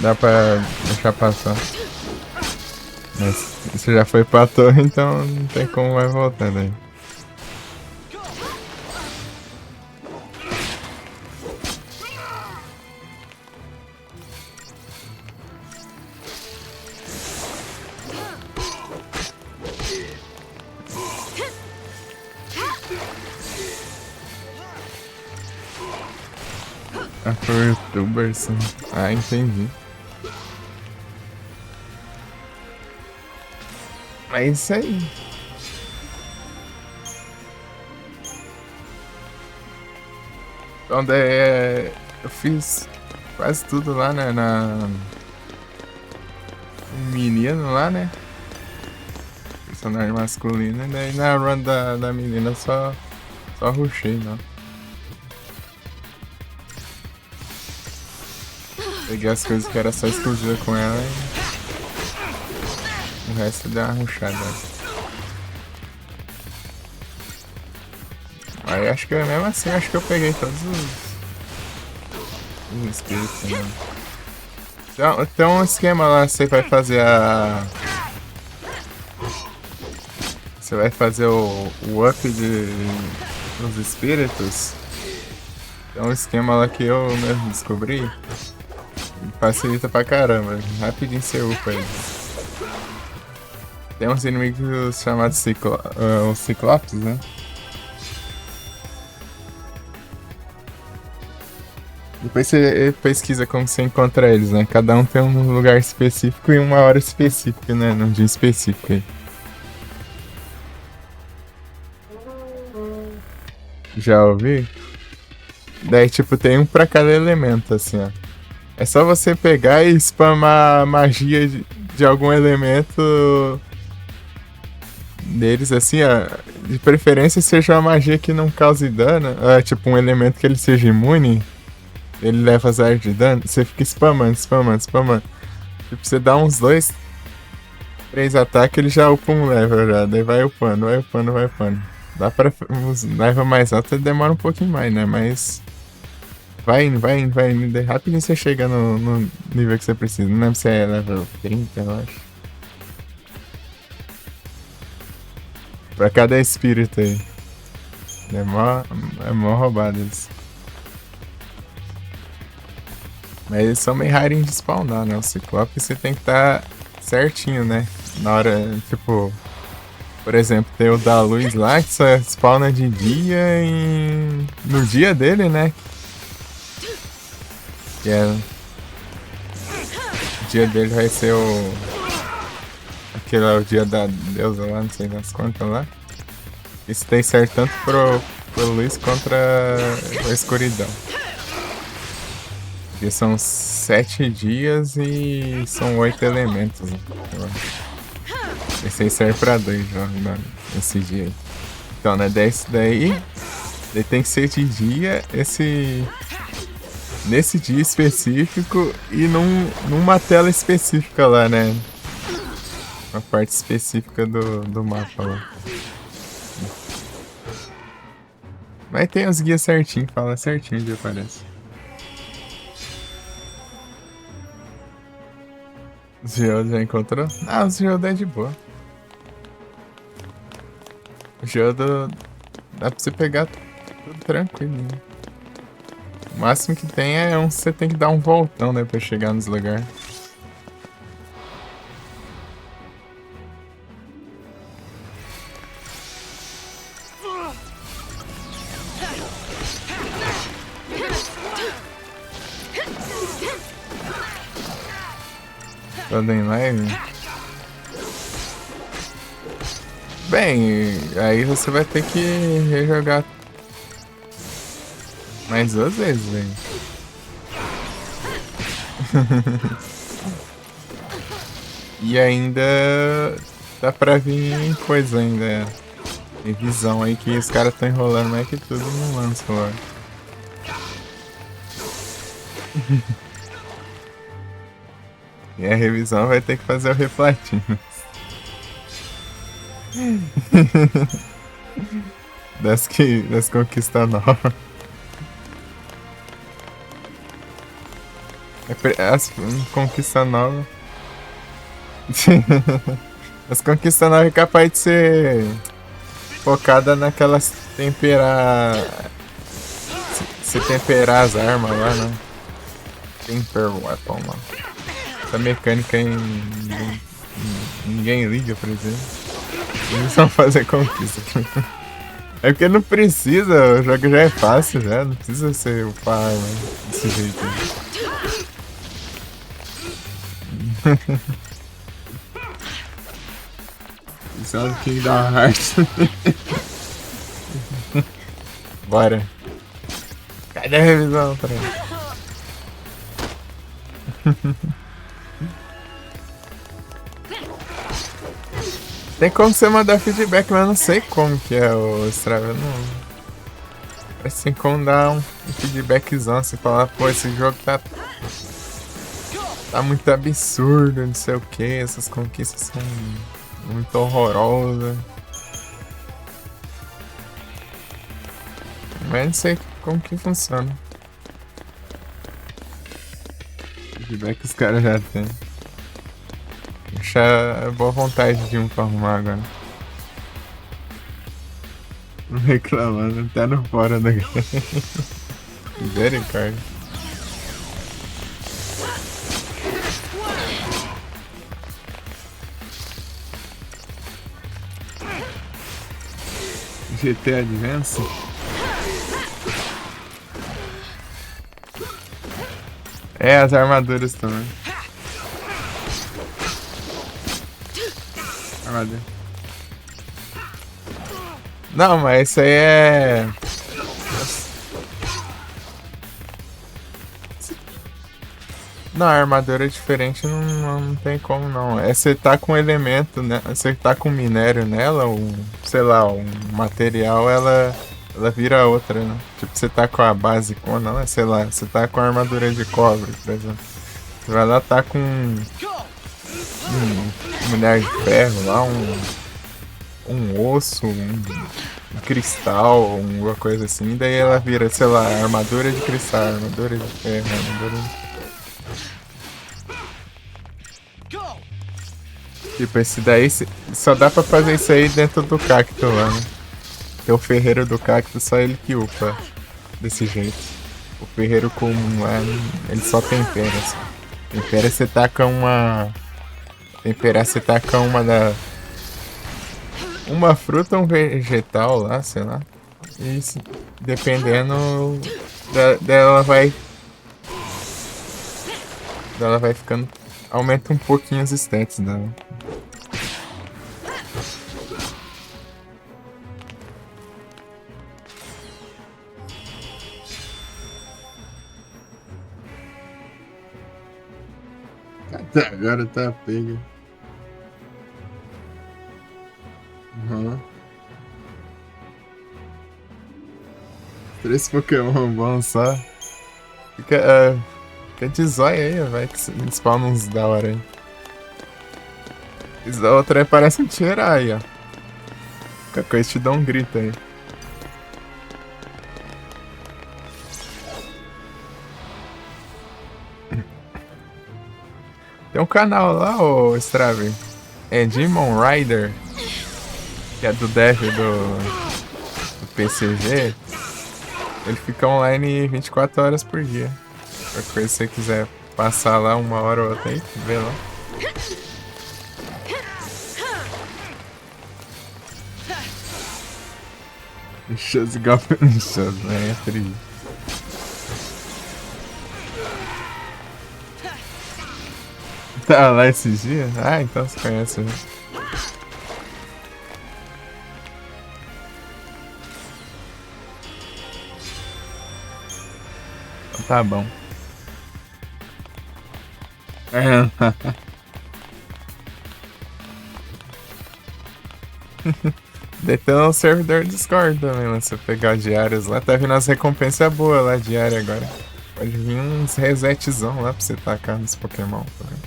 dá pra deixar passar. Mas você já foi pra torre, então não tem como mais voltar daí. Ah, foi o youtuber, sim. Ah, entendi. É isso aí. Então, daí, é, eu fiz quase tudo lá, né, na... O menino lá, né? Personagem masculino. E daí na run da, da menina só, só rushei, não. Peguei as coisas que era só exclusiva com ela e o resto deu uma rushada. Aí acho que eu, mesmo assim, acho que eu peguei todos os, os espíritos, né? Então, tem um esquema lá, você vai fazer a... Você vai fazer o, o up de, dos espíritos. Tem um esquema lá que eu mesmo descobri. E facilita pra caramba. Rapidinho você upa eles. Tem uns inimigos chamados ciclo, ah, os ciclopes, né? Depois você pesquisa como você encontra eles, né? Cada um tem um lugar específico e uma hora específica, né? Num dia específico aí. Já ouvi? Daí, tipo, tem um pra cada elemento, assim, ó. É só você pegar e spamar magia de, de algum elemento deles, assim, ó. De preferência seja uma magia que não cause dano. É, tipo, um elemento que ele seja imune. Ele leva zero de dano. Você fica spamando, spamando, spamando. Tipo, você dá uns dois, três ataques, ele já upa um level já. Daí vai upando, vai upando, vai upando. Dá pra uns level mais alto, demora um pouquinho mais, né? Mas vai indo, vai indo, vai indo. Daí rapidinho você chega no, no nível que você precisa. Não lembro se é level trinta, eu acho. Pra cada espírito aí. É mó, é mó roubado isso. Mas eles são meio rarinhos de spawnar, né? O Ciclope você tem que estar certinho, né? Na hora, tipo, por exemplo, tem o da luz lá que só spawna de dia e no dia dele, né? Que é... O dia dele vai ser o... Aquele é o dia da deusa lá, não sei das quantas lá. Isso tem certo tanto pro, pro luz quanto a escuridão. Porque são sete dias e são oito elementos, né? Esse aí serve pra dois já, né? Esse dia aí. Então, né, dez daí. Daí tem que ser de dia esse... nesse dia específico e num, numa tela específica lá, né? Uma parte específica do, do mapa lá. Mas tem os guias certinho, fala certinho onde aparece. O Geoda já encontrou? Ah, o Geoda é de boa. O Geoda dá pra você pegar tudo tranquilo, né? O máximo que tem é um, você tem que dar um voltão, né, pra chegar nos lugares. Tá nem live? Bem, aí você vai ter que rejogar mais duas vezes, velho. E ainda dá pra vir coisa ainda. Tem visão aí que os caras tão enrolando mais que tudo no lance lá. E a revisão vai ter que fazer o replatinho. Das que, das conquistas novas. É pre-, as conquistas novas. As conquistas novas é capaz de ser focada naquelas temperar. Se, se temperar as armas lá, né? Temper weapon, mano. Essa mecânica aí ninguém, ninguém liga, por exemplo. Eles vão fazer conquista. É porque não precisa, o jogo já é fácil, já. Não precisa ser o pá, né? Desse jeito aí. Sabe quem dá heart? Bora. Cadê a revisão, peraí? Tem como você mandar feedback, mas eu não sei como que é o Strava, não. Assim, como dar um, um feedbackzão, assim, falar, pô, esse jogo tá, tá muito absurdo, não sei o que, essas conquistas são muito horrorosas. Mas não sei como que funciona. Feedback que os caras já têm. Deixar a boa vontade de um pra arrumar agora. Reclamando até no fora da... Misericórdia. G T Advance? É, as armaduras também. Armadura. Não, mas isso aí é... Não, a armadura é diferente, não, não tem como não. É, você tá com elemento, né? Você tá com minério nela, um, sei lá, um material, ela, ela vira outra, né? Tipo, você tá com a base, quando ela, sei lá, você tá com a armadura de cobre, por exemplo. Você vai lá, tá com um, um minério de ferro lá, um, um osso, um, um cristal, alguma coisa assim, daí ela vira, sei lá, armadura de cristal, armadura de ferro, armadura de... Tipo, esse daí se-, só dá pra fazer isso aí dentro do cacto lá, né? Tem o ferreiro do cacto, só ele que upa desse jeito. O ferreiro comum lá, ele só tempera, assim. Tempera, você taca uma... Temperar, você taca uma da... Uma fruta, um vegetal lá, sei lá. E se-, dependendo da, dela vai... Dela vai ficando... Aumenta um pouquinho as stats dela. Até agora tá pega. Aham. Três Pokémon bons só. Fica, é, fica de zóia aí, vai que se- spawna uns da hora aí. Esse outro aí parece um Tierai, ó. Qualquer coisa te dá um grito aí. Tem um canal lá, ô Straven. É Demon Rider, que é do dev do, do P C G. Ele fica online vinte e quatro horas por dia. Qualquer coisa, se você quiser passar lá uma hora ou outra aí, vê lá. Chance igual. Chance, né? É triste. Tá lá esses dias? Ah, então você conhece, né? Então tá bom. É. Daí tem um servidor Discord também, né? Se você pegar diárias lá, tá vindo as recompensas boas lá, diária agora. Pode vir uns resetzão lá pra você tacar nos Pokémon também.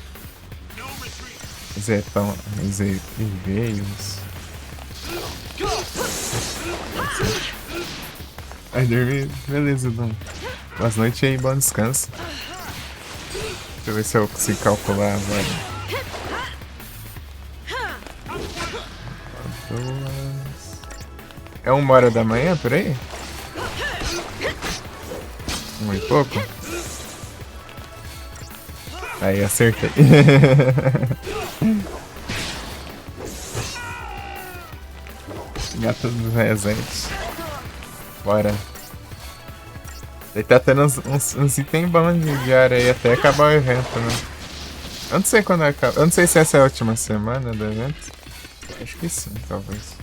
Resetão, reset e veios. Vai dormir? Beleza, então. Boas noites aí, bom descanso. Deixa eu ver se eu consigo calcular agora. Duas. É uma hora da manhã, por aí? Uma e pouco? Aí, acertei. Gato dos resendes. Bora. Ele tá tendo uns, uns, uns itens bons de, de área aí até acabar o evento, né? Eu não sei quando acaba. Eu não sei se essa é a última semana do evento. Acho que sim, talvez.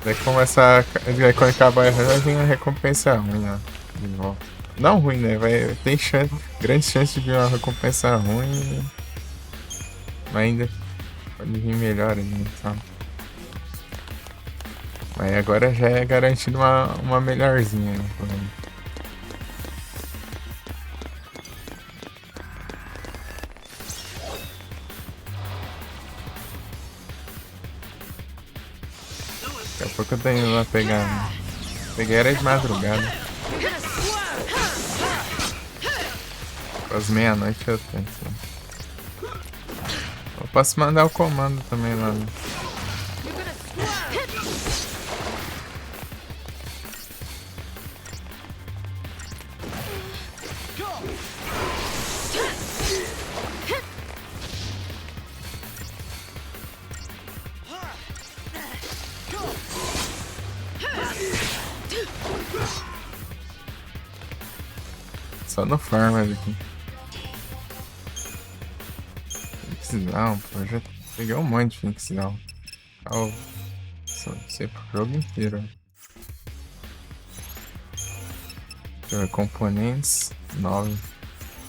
Daí começa a, daí quando acabar o evento, vai vir a recompensa ruim, ó. De volta. Não ruim, né? Vai, tem chance, grande chance de vir uma recompensa ruim. Mas ainda pode vir melhor ainda, então. Mas agora já é garantido uma, uma melhorzinha, né? Pelo menos. Daqui a pouco eu tô indo lá pegar, né? Peguei era de madrugada. Às meia-noite eu tenho, assim. Eu posso mandar o comando também lá, né? Só no farm ali. Phoenix Down, pô, eu já peguei um monte de Phoenix Down. Ó, só, sei pro jogo inteiro. Deixa eu ver, componentes, nove.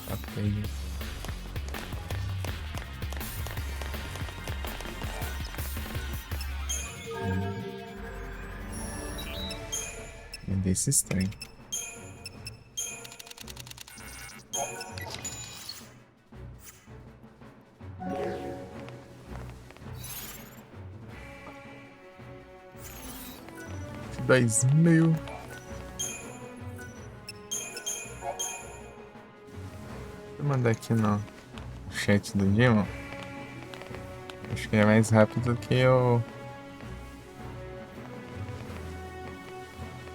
Tá, peguei. Vender esses trem. Dez mil. Deixa eu mandar aqui no chat do Demon. Acho que é mais rápido que eu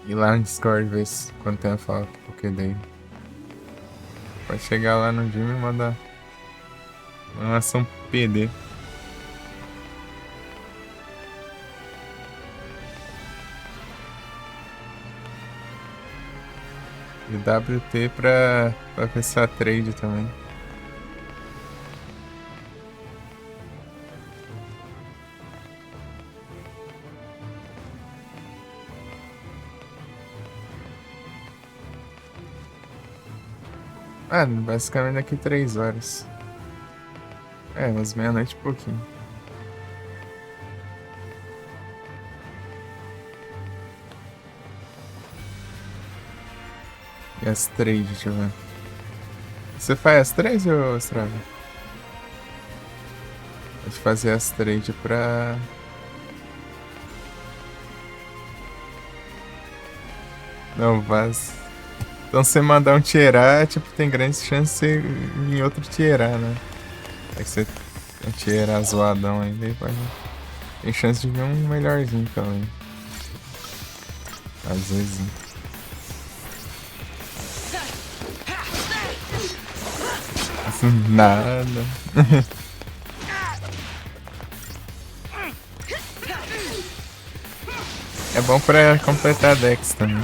ir lá no Discord ver se, quanto tempo falta, porque daí pode chegar lá no Demon e mandar uma ação P D. E W T pra, pra pensar trade também. Ah, basicamente daqui três horas. É, umas meia-noite e pouquinho. E as trade, deixa eu ver. Você faz as três, ô Strava? Pode fazer as trade pra... Não, faz. Então, se você mandar um tier A, tipo, tem grande chance de você vir outro tier A, né? É que você tem um tier A zoadão ainda, aí pode... Tem chance de vir um melhorzinho também. Às vezes. Assim, nada. É bom pra completar decks também.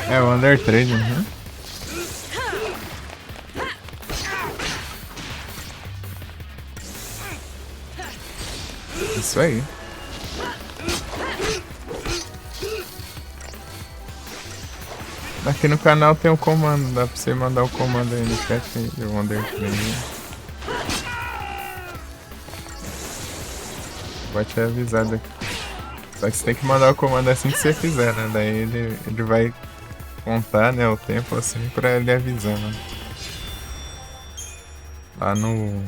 É, o Under Trade, uhum. Isso aí. Aqui no canal tem um comando, dá pra você mandar o comando aí no chat, eu mandei pra mim. Vai te avisar daqui. Só que você tem que mandar o comando assim que você fizer, né? Daí ele, ele vai contar, né, o tempo assim pra ele avisar, né? Lá no,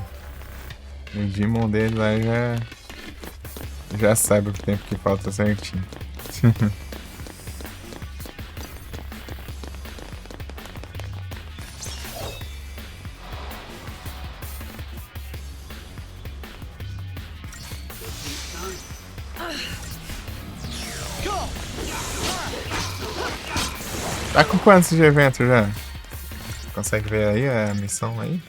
no Digimon dele lá já, já sabe o tempo que falta certinho. Tá com quantos de evento já? Consegue ver aí a missão aí?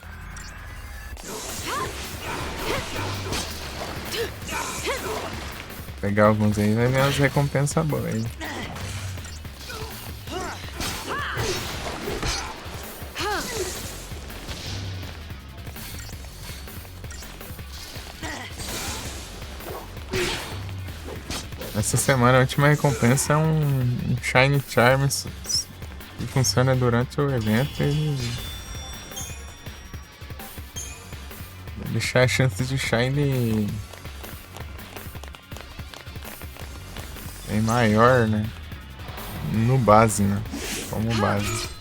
Pegar alguns aí, vai ver umas recompensas boas aí. Essa semana a última recompensa é um, um Shiny Charm s-, s-, que funciona durante o evento e deixar a chance de Shiny bem maior, né? No base, né? Como base.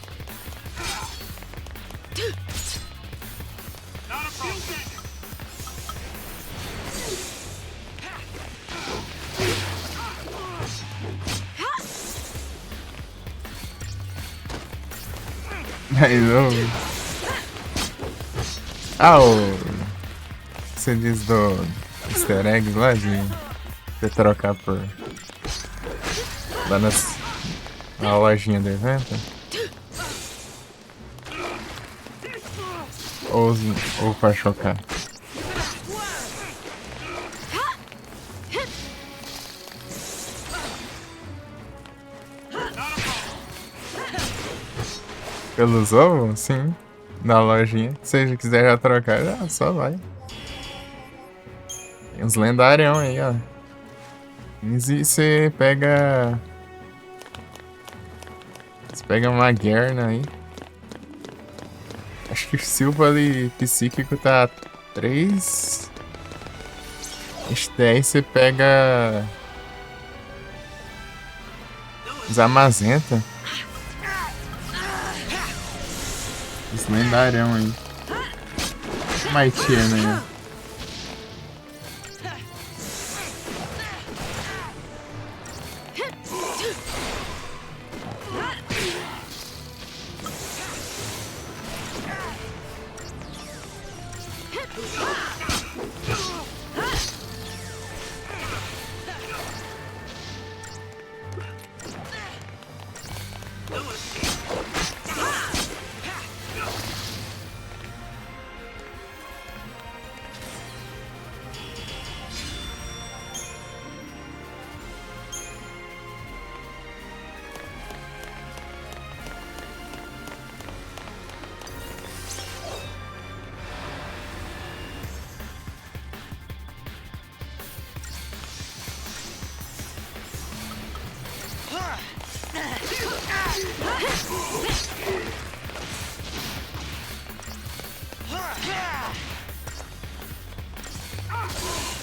Aí não. Ah, o... Você diz do easter egg lá de você trocar por... Lá nas... na lojinha do evento? Ou, ou pra chocar? Pelos ovos? Sim. Na lojinha. Se você quiser já trocar, já só vai. Tem uns lendários aí, ó. E você pega... Você pega uma Magearna aí. Acho que Silva ali, psíquico tá três. Acho que daí você pega Zamazenta. Esse lendário aí. Mightyena aí.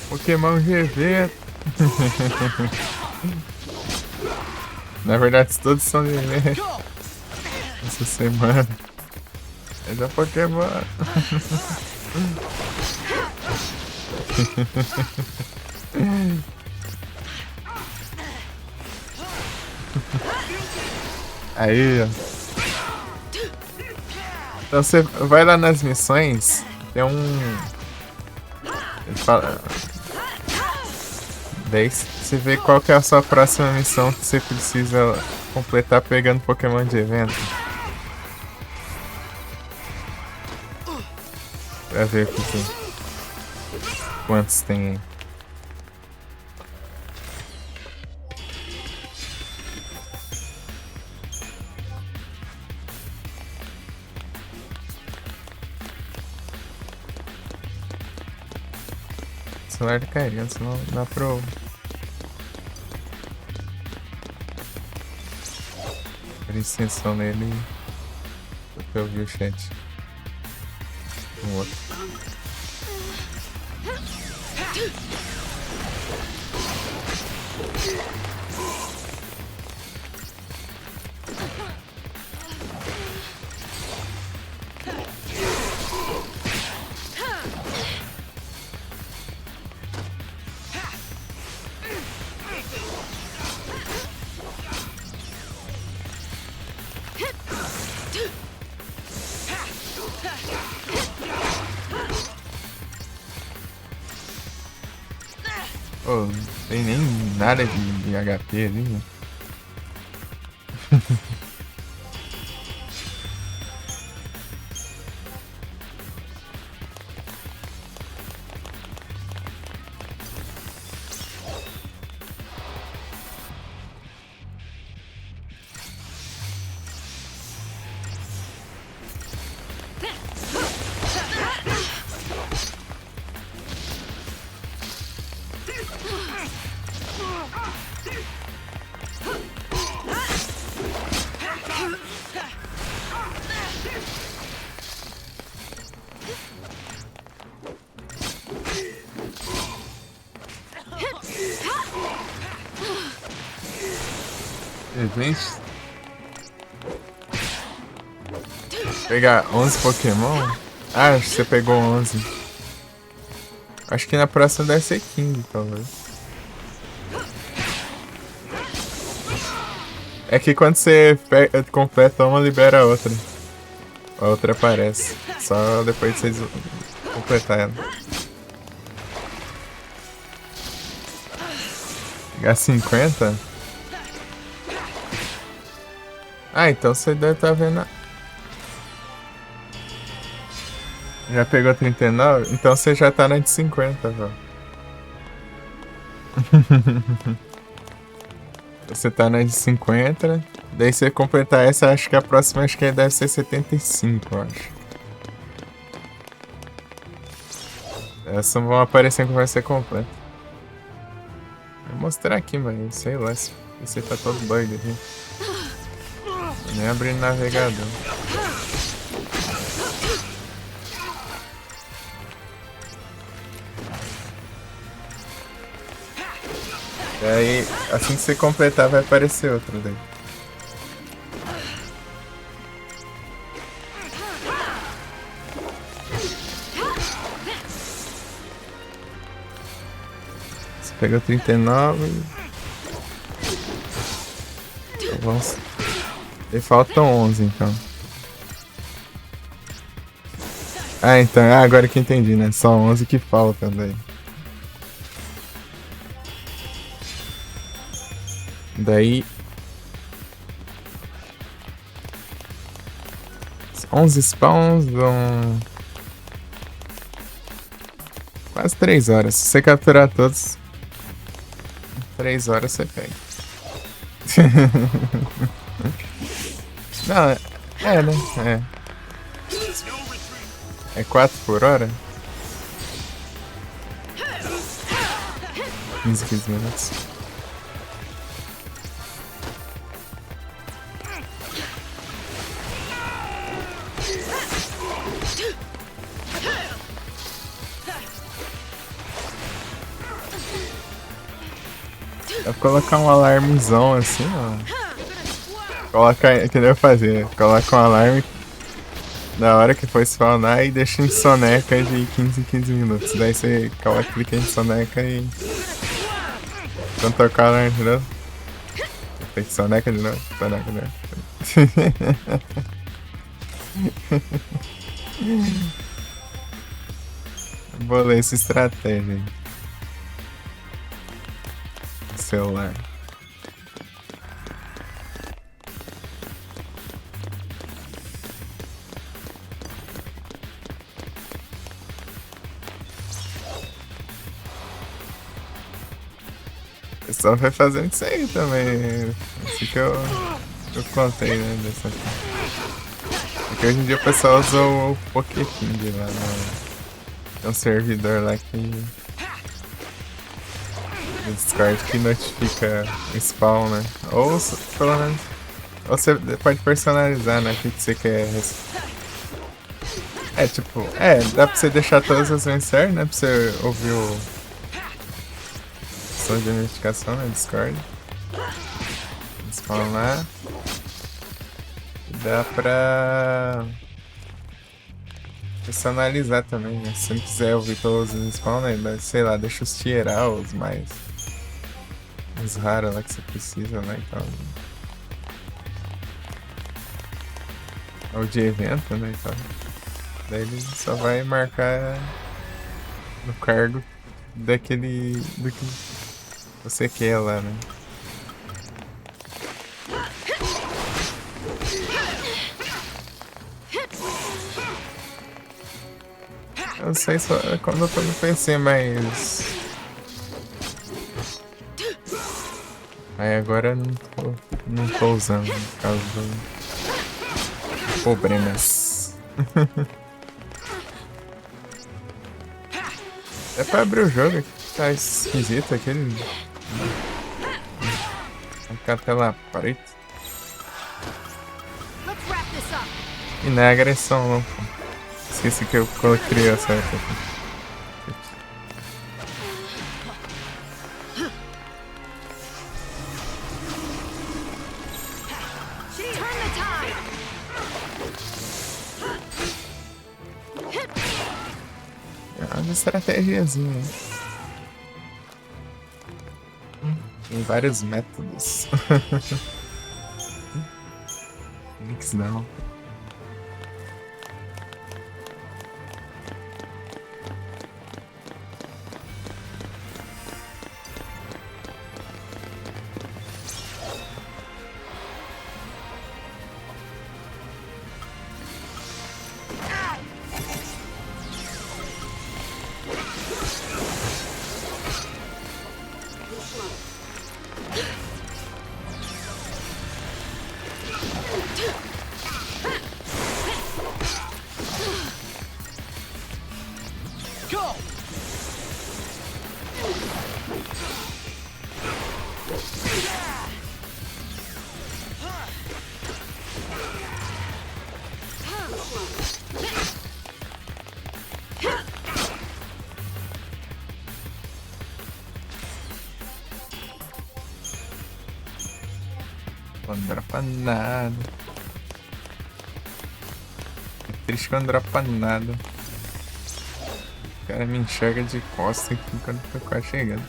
Pokémon G V. Na verdade, todos são de melee essa semana. É da Pokémon. Aí, ó. Então você vai lá nas missões, tem um, ele fala, daí você vê qual que é a sua próxima missão que você precisa completar pegando Pokémon de evento. Pra ver o que tem. Quantos tem aí. O celular tá carregando, senão dá pra eu abrir sessão nele pra eu ouvir o chat. Um outro. Pô, não tem nem nada de, de H P ali, né? Evento. Pegar onze Pokémon? Ah, acho que você pegou onze. Acho que na próxima deve ser quinze, talvez. É que quando você pe-, completa uma, libera a outra. A outra aparece. Só depois de vocês completar ela. Pegar cinquenta? Ah, então você deve tá vendo a... Já pegou trinta e nove? Então você já tá na de cinquenta, velho. Você tá na de cinquenta. Daí se você completar essa, acho que a próxima acho que deve ser setenta e cinco, eu acho. Essas não vão aparecer quando vai ser completa. Vou mostrar aqui, mas sei lá se esse tá todo bug aqui. Nem abrir navegador. E aí, assim que você completar, vai aparecer outro daí. Você pegou trinta e nove. Então vamos. E faltam onze, então. Ah, então. Ah, agora que eu entendi, né? Só onze que falta daí. Daí. Onze spawns dão quase três horas. Se você capturar todos, três horas você pega. Não, é, é, né? É. É quatro por hora? Quinze, quinze minutos. Dá pra colocar um alarmezão assim, ó. Coloca aí, que nem eu fazia. Coloca um alarme na hora que for spawnar e deixa em soneca de quinze em quinze minutos. Daí você coloca, clica em soneca e quando tocar o alarme, entendeu? Tem que soneca de novo. Soneca de novo. Vou ler essa estratégia aí. Celular. O pessoal vai fazendo isso aí também. Assim que eu, eu contei, né? Dessa aqui. Porque hoje em dia o pessoal usa o Pokéking lá no. Tem um servidor lá que. Do Discord que notifica o spawn, né? Ou se- pelo menos. Ou você pode personalizar, né? O que, que você quer rece- É, tipo, é, dá pra você deixar todas as mensagens, né? Pra você ouvir o som de notificação no Discord. Spawnar. Dá pra personalizar também, né? Se você não quiser ouvir todos os spawn, né? Mas, sei lá, deixa os tier A, os mais. Os raros lá que você precisa, né? Então. Ou de evento, né? Então. Daí ele só vai marcar no cargo daquele. Do que você quer lá, né? Eu não sei se eu, quando eu tô no P C, mas. Aí agora eu não tô, não tô usando, por causa do. Problemas. É pra abrir o jogo, que tá esquisito aquele. Ficar a tela preta. Let's wrap this up. E não é agressão, não, pô. Esqueci que eu coloquei essa aqui. Turn the tide. É uma estratégiazinha, hein? Tem vários métodos. Links não. Não dropa nada. É triste que não dropa nada. O cara me enxerga de costas aqui quando tá quase chegando.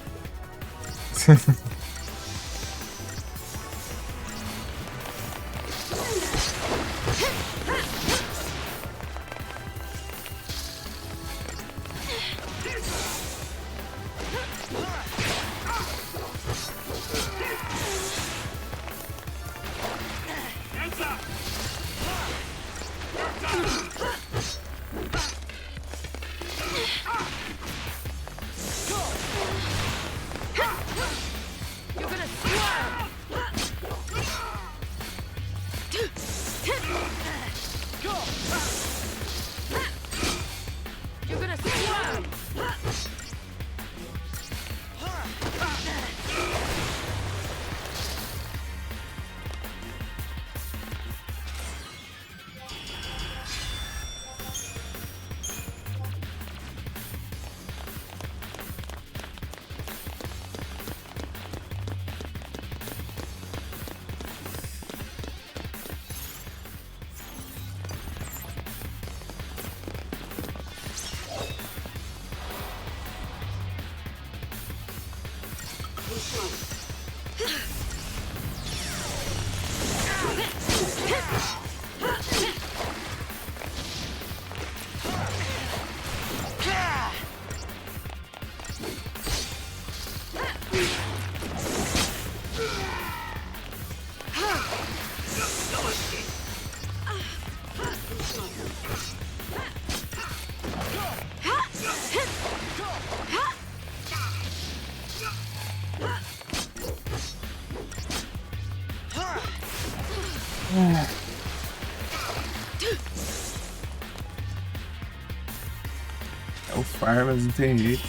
É o farm, mas não tem jeito.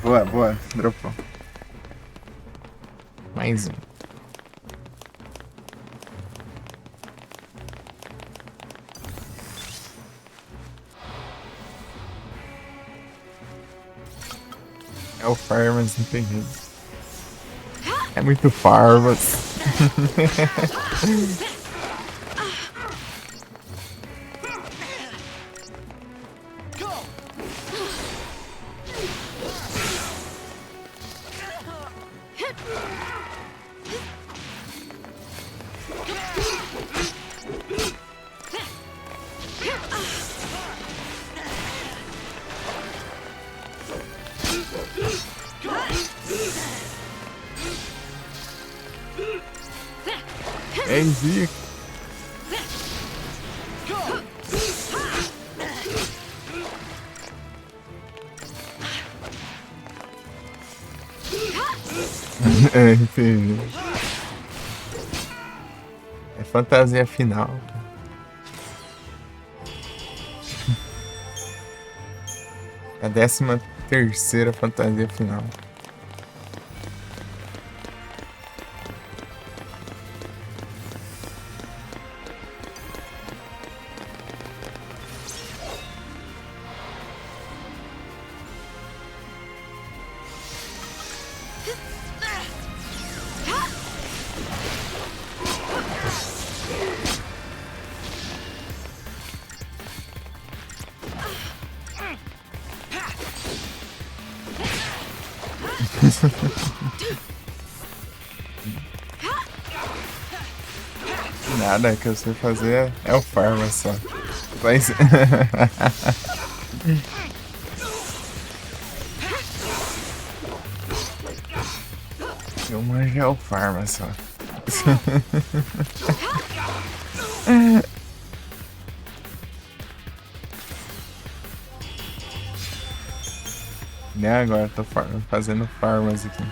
Boa, boa, dropou. Mais um. É o farm, mas não tem jeito. É muito farm, mas... Ei, Zico. É, entendi. É fantasia final. A décima terceira fantasia final. Nada que eu sei fazer é o farm só. Mas... Eu manjo é o farm só. Né, agora tô fazendo farmas aqui.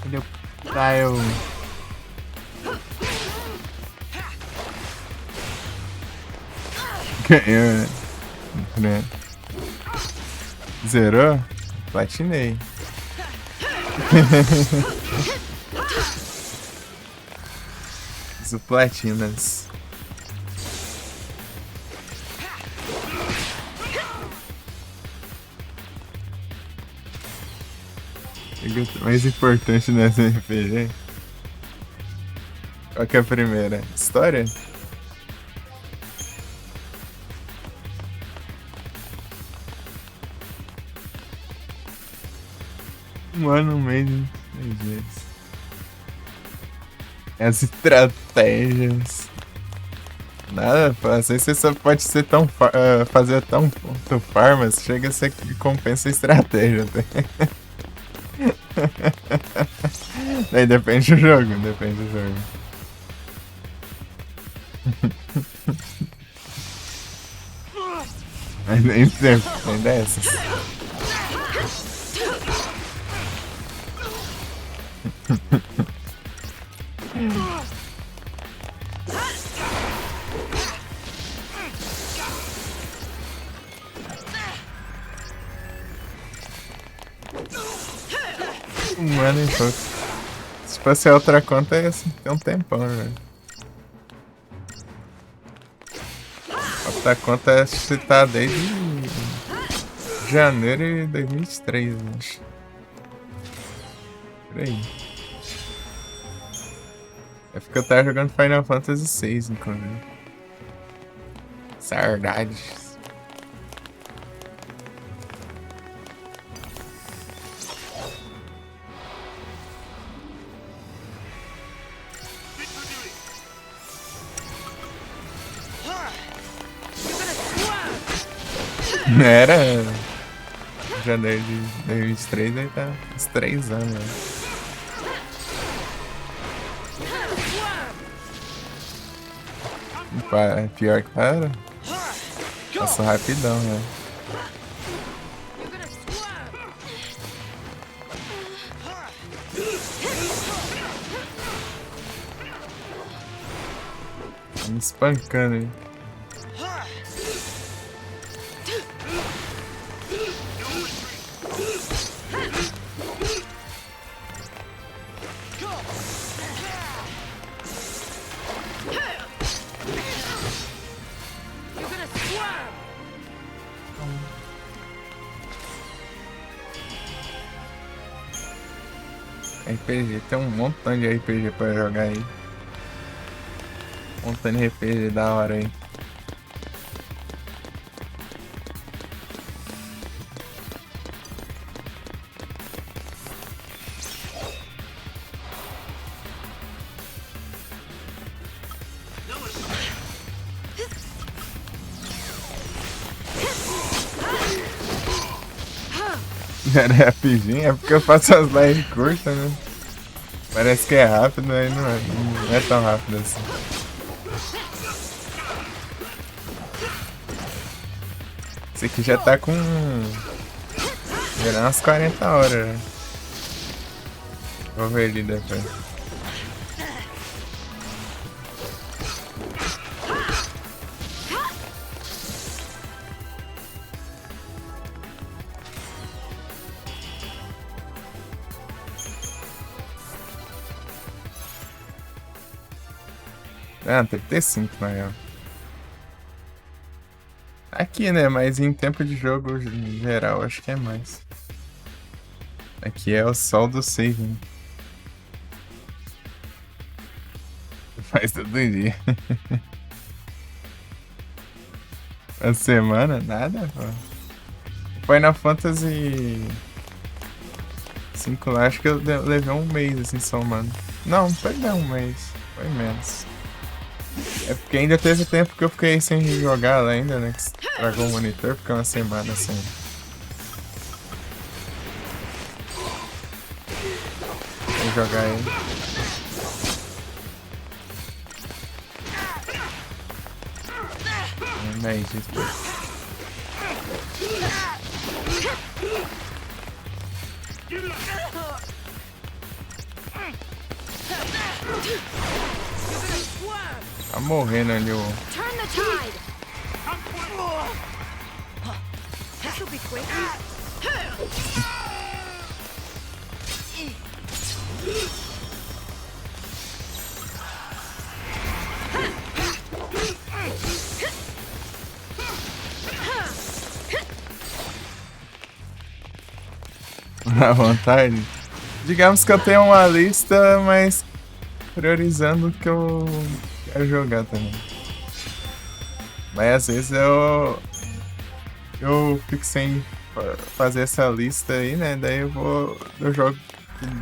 Ele é o Kyle. Ganhou, né? Zerou? Platinei. Os platinas. O mais importante nessa R P G. Qual que é a primeira? História? Um ano, um mês, seis meses. As estratégias. Nada, às vezes você só pode ser tão fa- ah, fazer tão, tão farm, mas chega, você compensa a estratégia até. Daí depende do jogo, depende do jogo. Mas nem sempre tem dessas. Um ano e pouco. Se fosse a outra conta, ia ser um tempão, velho. Outra conta, acho que tá desde Janeiro de dois mil e vinte e três, eu acho. Por aí. É porque eu tava jogando Final Fantasy seis, inclusive. Saudades. Era janeiro de dois mil e vinte e três, aí tá uns três anos, né? Opa, é pior que para. Passou rapidão, né? Tá me espancando, hein? R P G, tem um montão de R P G pra jogar aí. Um montão de R P G da hora aí. Era rapidinho, é porque eu faço as lives curtas, né? Parece que é rápido, mas não é, não é tão rápido assim. Esse aqui já tá com, já dá umas quarenta horas, né? Vou ver ali depois. Ah, trinta e cinco, na real. Aqui, né? Mas em tempo de jogo geral, acho que é mais. Aqui é o sol do save, né? Faz todo dia. A semana? Nada, pô. Final Fantasy cinco lá, acho que eu de-, levei um mês, assim, só, mano. Não, foi nem um mês. Foi menos. É porque ainda teve tempo que eu fiquei sem jogar lá ainda, né? Que estragou o monitor, fiquei uma semana sem, sem jogar ele. Não é isso. Tá morrendo ali, ô. Turn the tide. This will be quick. À vontade. Digamos que eu tenho uma lista, mas priorizando o que eu quero jogar também. Mas às vezes eu, eu fico sem fa-, fazer essa lista aí, né? Daí eu vou, eu jogo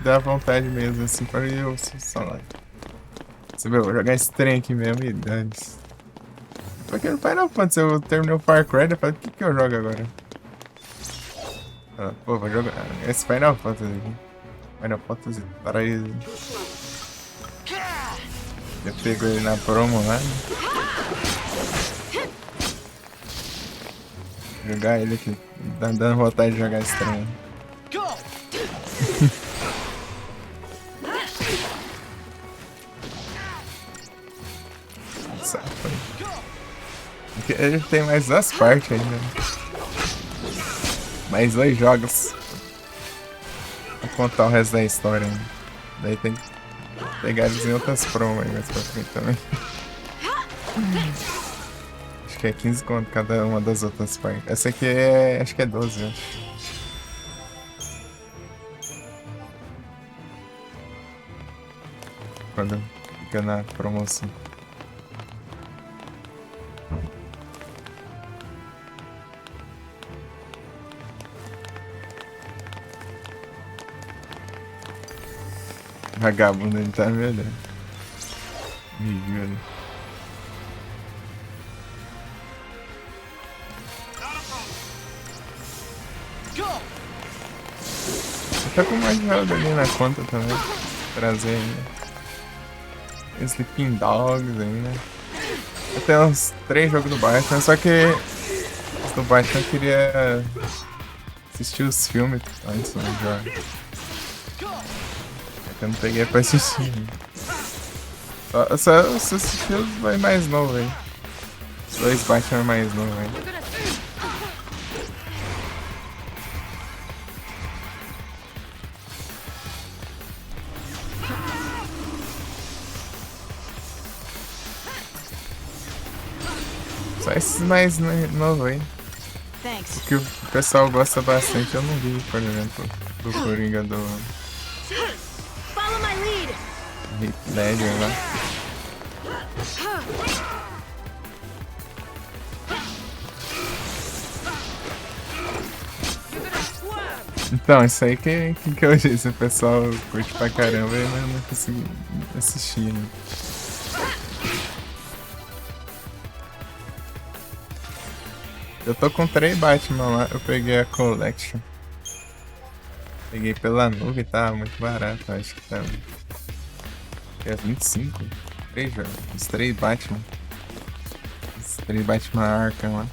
da vontade mesmo, assim, pra eu só lá. Você vê, eu vou jogar esse trem aqui mesmo e dane-se. Porque no Final Fantasy eu terminei o Far Cry, eu falei, o que que eu jogo agora? Ah, pô, vou jogar esse Final Fantasy aqui. Final Fantasy treze. Eu pego ele na promo lá, né? Jogar ele aqui. Tá dando vontade de jogar esse trem. Go! Nossa, foi. Porque ele tem mais duas partes ainda, né? Mais dois jogos. Vou contar o resto da história ainda. Daí tem que pegar eles em outras promos aí mais pra frente também. Acho Que é quinze conto cada uma das outras partes. Essa aqui é, acho que é doze, né? Quando fica na promoção. Vagabundo, ele tá me olhando. Me viu ali. Tá com mais nada ali na conta também. Trazer ainda. Sleeping Dogs ainda. Eu tenho uns três jogos do Batman, só que os do Batman eu queria assistir os filmes antes, né, de jogar. É que eu não peguei pra assistir. Só, só, só assisti os dois mais novos aí. Os dois Batman mais novos aí. Só esses mais, né, novos aí. Thanks. O que o pessoal gosta bastante, eu não vi, por exemplo, do Coringa do Follow my lead. Heath Ledger lá. Então, isso aí que, que, que eu disse, o pessoal curte pra caramba, mas eu não consegui assistir, né? Eu tô com três Batman lá, eu peguei a Collection. Peguei pela nuvem, tá muito barato, acho que tá. É vinte e cinco? Três, velho. Os três Batman. Os três Batman Arkham lá.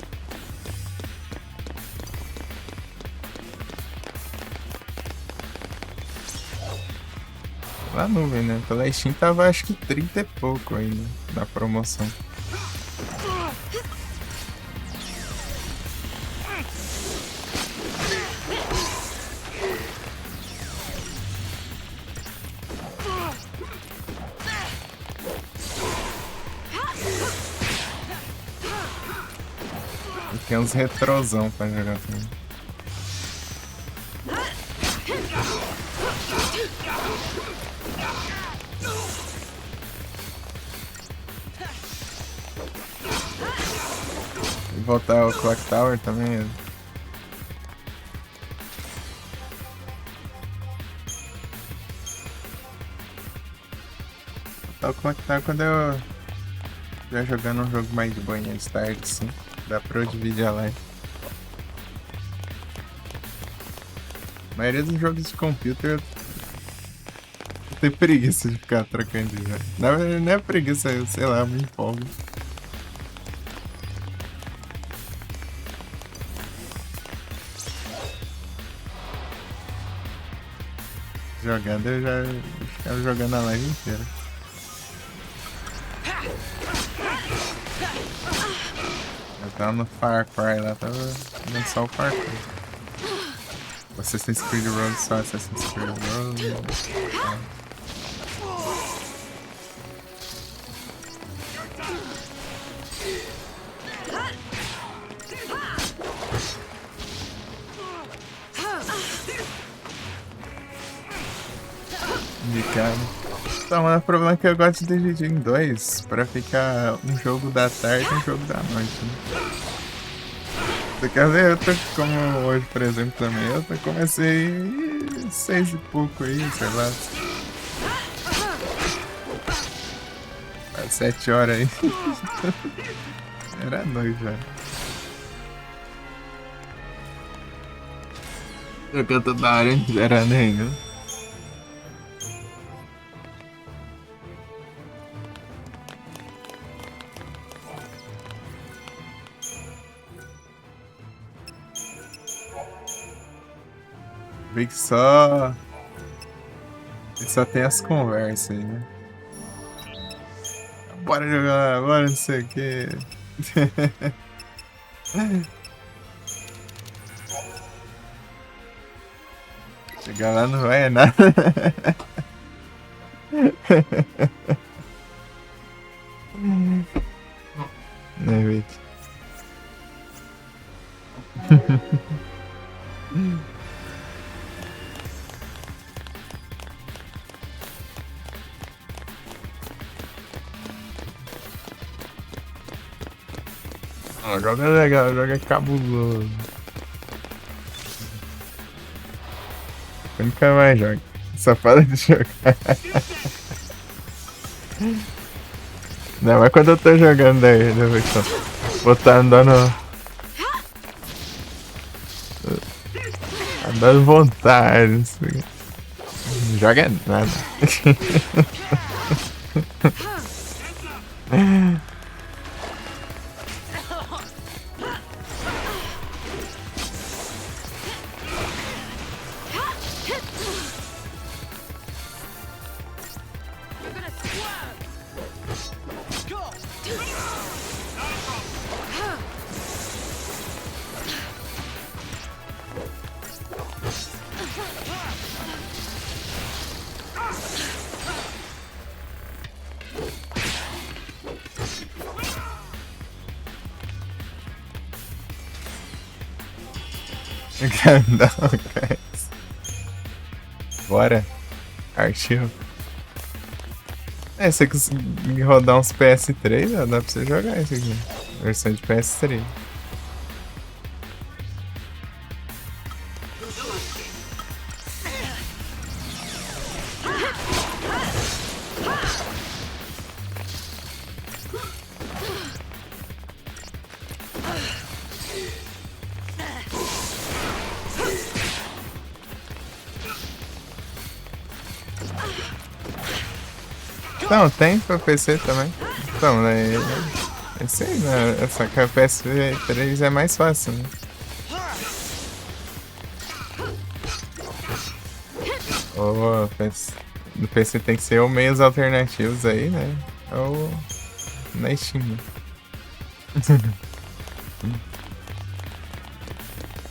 Pela nuvem, né? Pela Steam tava acho que trinta e pouco ainda na promoção. E tem uns retrosão pra jogar também. E botar o Clock Tower também. Tal como é que tá quando eu já jogando um jogo mais de boinha de tarde, assim, dá pra eu dividir a live. A maioria dos jogos de computer eu tenho preguiça de ficar trocando de jogo. Na verdade, não é preguiça, eu sei lá, eu me empolgo. Jogando, eu já ficava jogando a live inteira. Eu tava no Far Cry lá, tava vendo só o Far Cry. Assassin's Creed Rogue, só Assassin's Creed Rogue. Complicado. Então, o problema é que eu gosto de dividir em dois, pra ficar um jogo da tarde e um jogo da noite, né? Você quer ver? Eu tô, como hoje, por exemplo, também, eu tô, comecei seis e pouco aí, sei lá. Às sete horas aí. Era noite já. Eu canto da hora, era nenhum. Vê que só. Só tem as conversas aí, né? Bora jogar, bora não sei o quê. Chegar lá não vai nada. Né, Vic? Ah, o jogo é legal, o jogo é cabuloso. Eu nunca mais jogo. Só para de jogar. Não, mas quando eu tô jogando aí, deixa eu ver só. Vou tá andando. Andando vontade, não sei. Não joga nada. Não, cara. Bora. Partiu. É, se você conseguir rodar uns P S três, ó, dá pra você jogar isso aqui. Versão de P S três. Não, tem pra P C também. Então, né? É isso aí, né? Só que a P S três é mais fácil, né? Ou a P S, no P C tem que ser ou meios alternativos aí, né? Ou na Steam.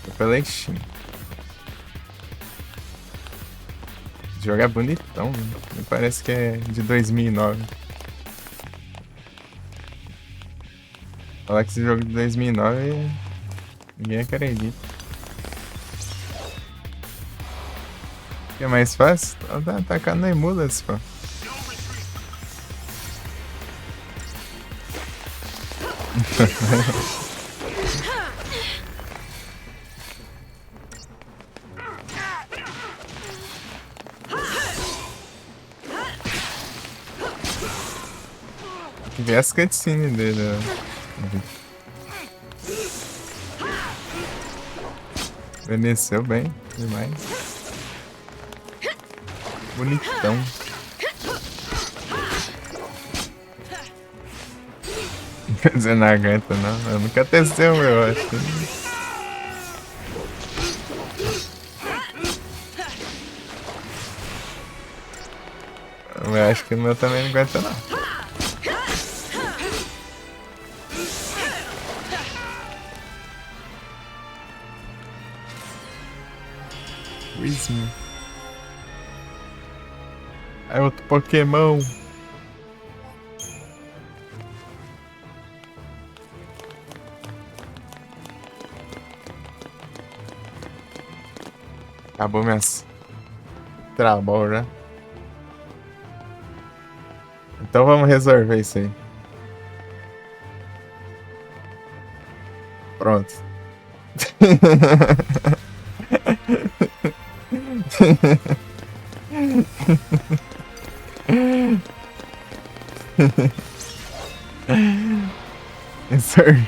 Foi pela Steam. O jogo é bonitão, né? Me parece que é de dois mil e nove. Falar que esse jogo de dois mil e nove, ninguém acredita. Que é mais fácil? Tá, tá atacando na emula, pô. Tem as cutscenes dele, né? Envelheceu bem demais. Bonitão. Quer dizer, não aguenta, não. Eu nunca testei o meu, acho que. Eu acho que o meu também não aguenta, não. Whismur. Aí outro Pokémon. Acabou minhas trabol já. Então vamos resolver isso aí. Pronto. Sorry.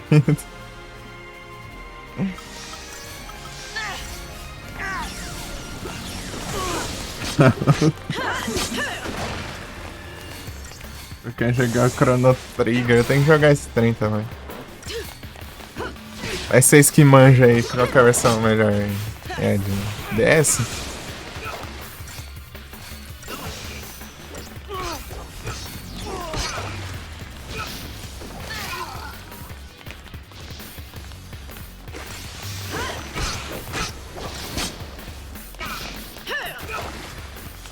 Eu quero jogar o Chrono Trigger, eu tenho que jogar esse trem também. Mas vocês que manjam aí, qual que é a versão melhor aí? É de D S?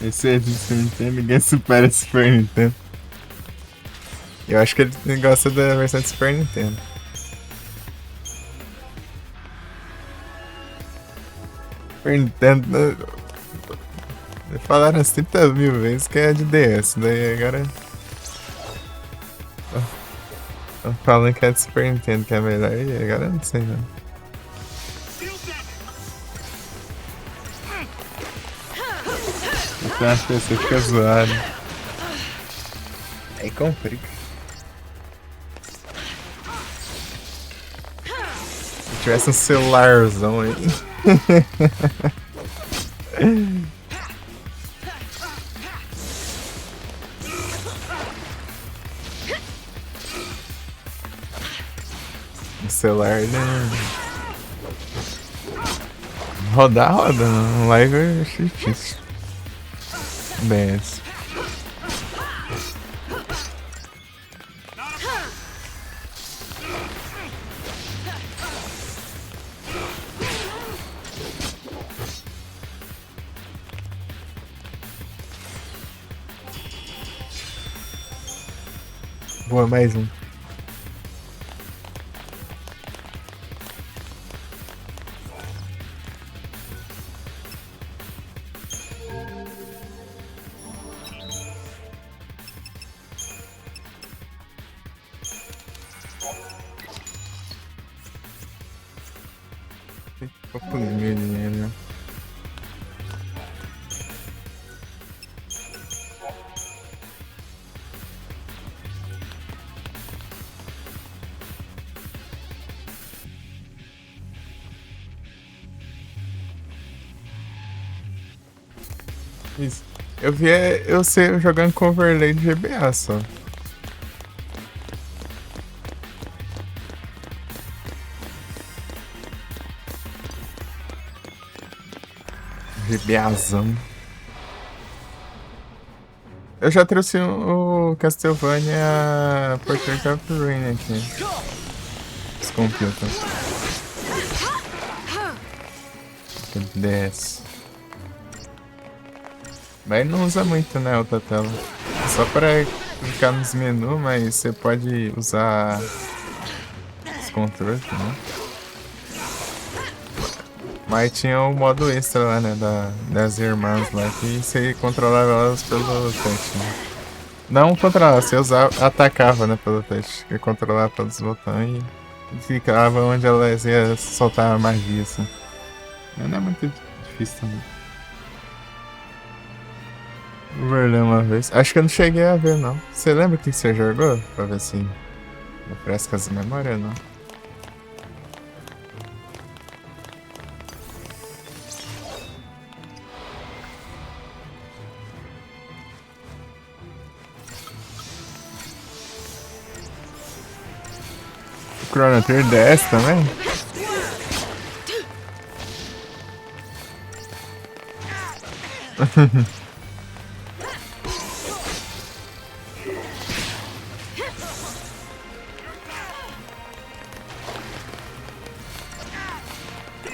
Esse é de Super Nintendo, ninguém supera esse Super Nintendo. Eu acho que ele gosta da versão de Super Nintendo. Super Nintendo, né? Falaram umas trinta mil vezes que é de D S, daí agora. Tão falando que é de Super Nintendo que é melhor, e agora eu não sei, não. Então, acho que você fica zoado. Aí complica. Se tivesse um celularzão aí. O celular, né? Rodar, roda. No live é difícil. Dez. Boa, mais um. Papo de medo, né? Isso. Eu vi é, eu sei, jogando com overlay de G B A só. GBAzão. Eu já trouxe o, o Castlevania Portrait of Ruin aqui. Os computer. Dez. Mas não usa muito, né, outra tela. Só pra clicar nos menus, mas você pode usar os controles, né? Mas tinha o modo extra lá, né, da, das irmãs lá, que você controlava elas pelo touch, né? Não controlava, você usava, atacava, né, pelo touch. Você controlava pelos botões e ficava onde elas iam soltar a magia, assim. Mas não é muito difícil também. Vou ler uma vez. Acho que eu não cheguei a ver, não. Você lembra o que você jogou? Pra ver se refresca as memórias, não. O Chrono Trigger D S também?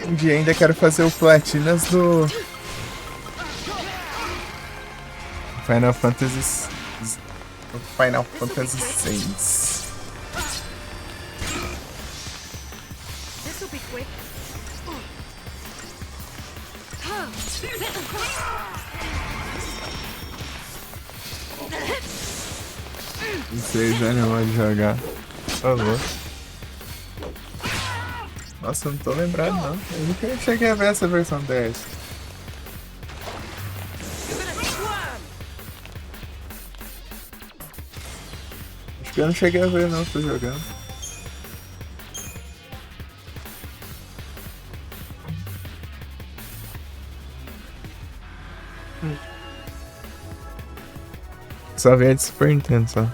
Um dia ainda quero fazer o platinas do Final Fantasy, do Final Fantasy seis. This will be quick. Não sei, já não pode jogar. Por favor. Nossa, eu não tô lembrado, não. Eu nunca cheguei a ver essa versão D S. Acho que eu não cheguei a ver, não, tô jogando. Só vem de Super Nintendo, só.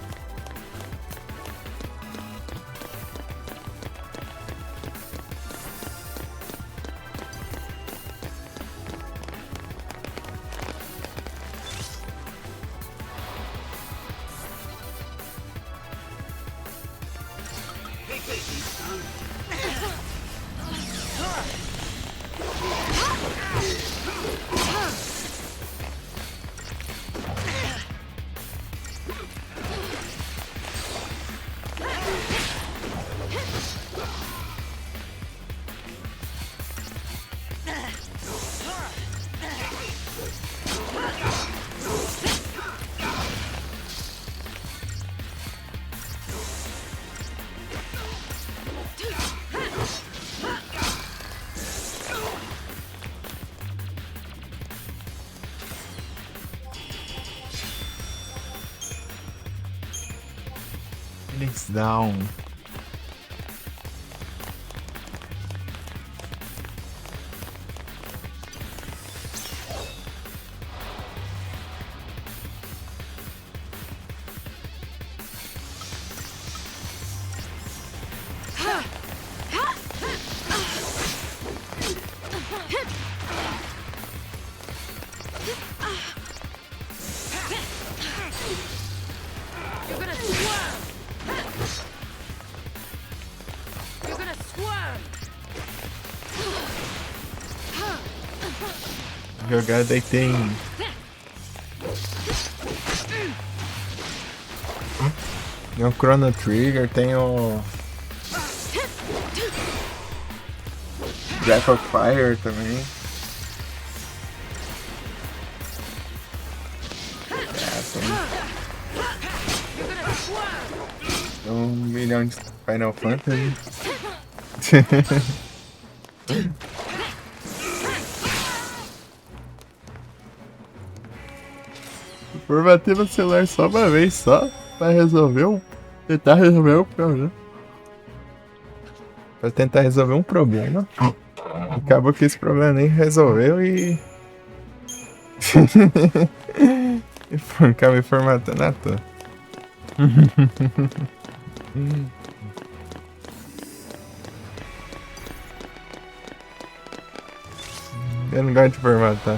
Phoenix Down. You're gonna swarm! You're gonna swarm! Jogar daí tem. Tem o Chrono Trigger, tem o Breath of Fire também. É, tem um milhão de Final Fantasy. Formatei meu celular só uma vez, só pra resolver um, tentar resolver um problema. Pra tentar resolver um problema. Acabou que esse problema nem resolveu e. E foi, acabei formatando à toa. Eu não gosto de formatar.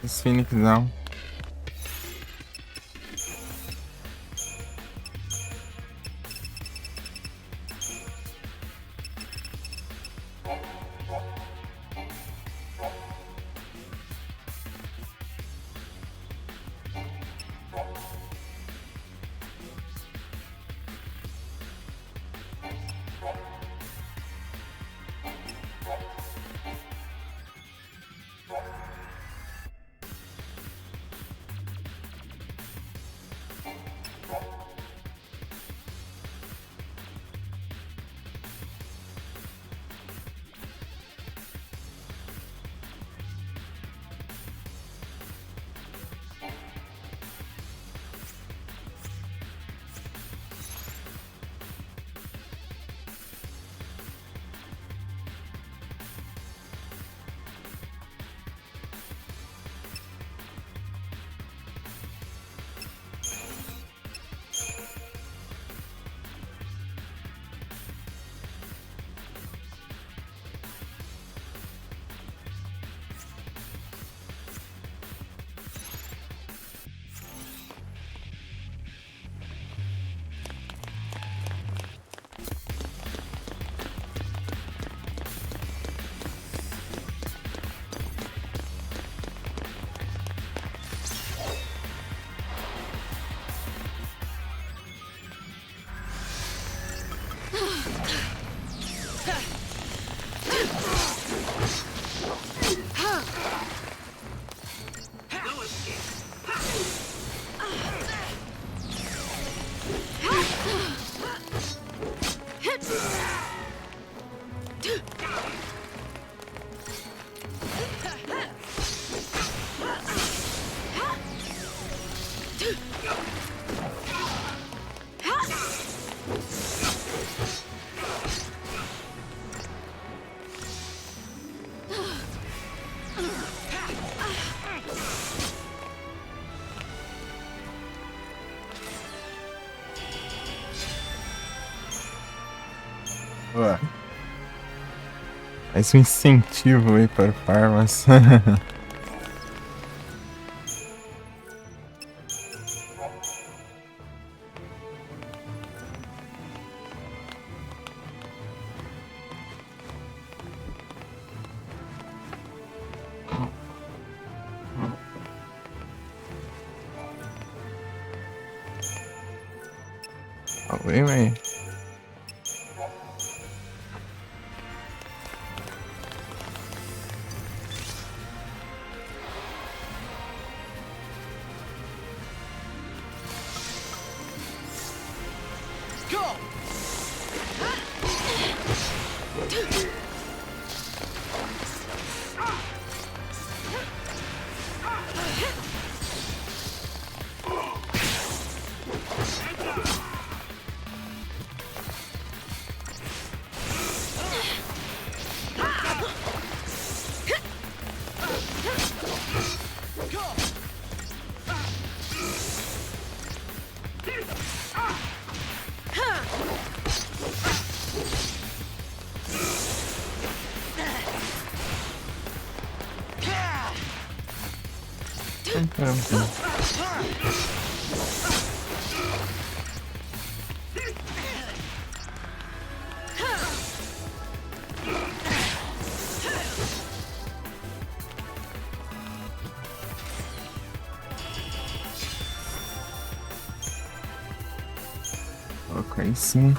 Esse Phoenix não. Faz um incentivo aí para farmas. Tá bem, velho. Ok, sim.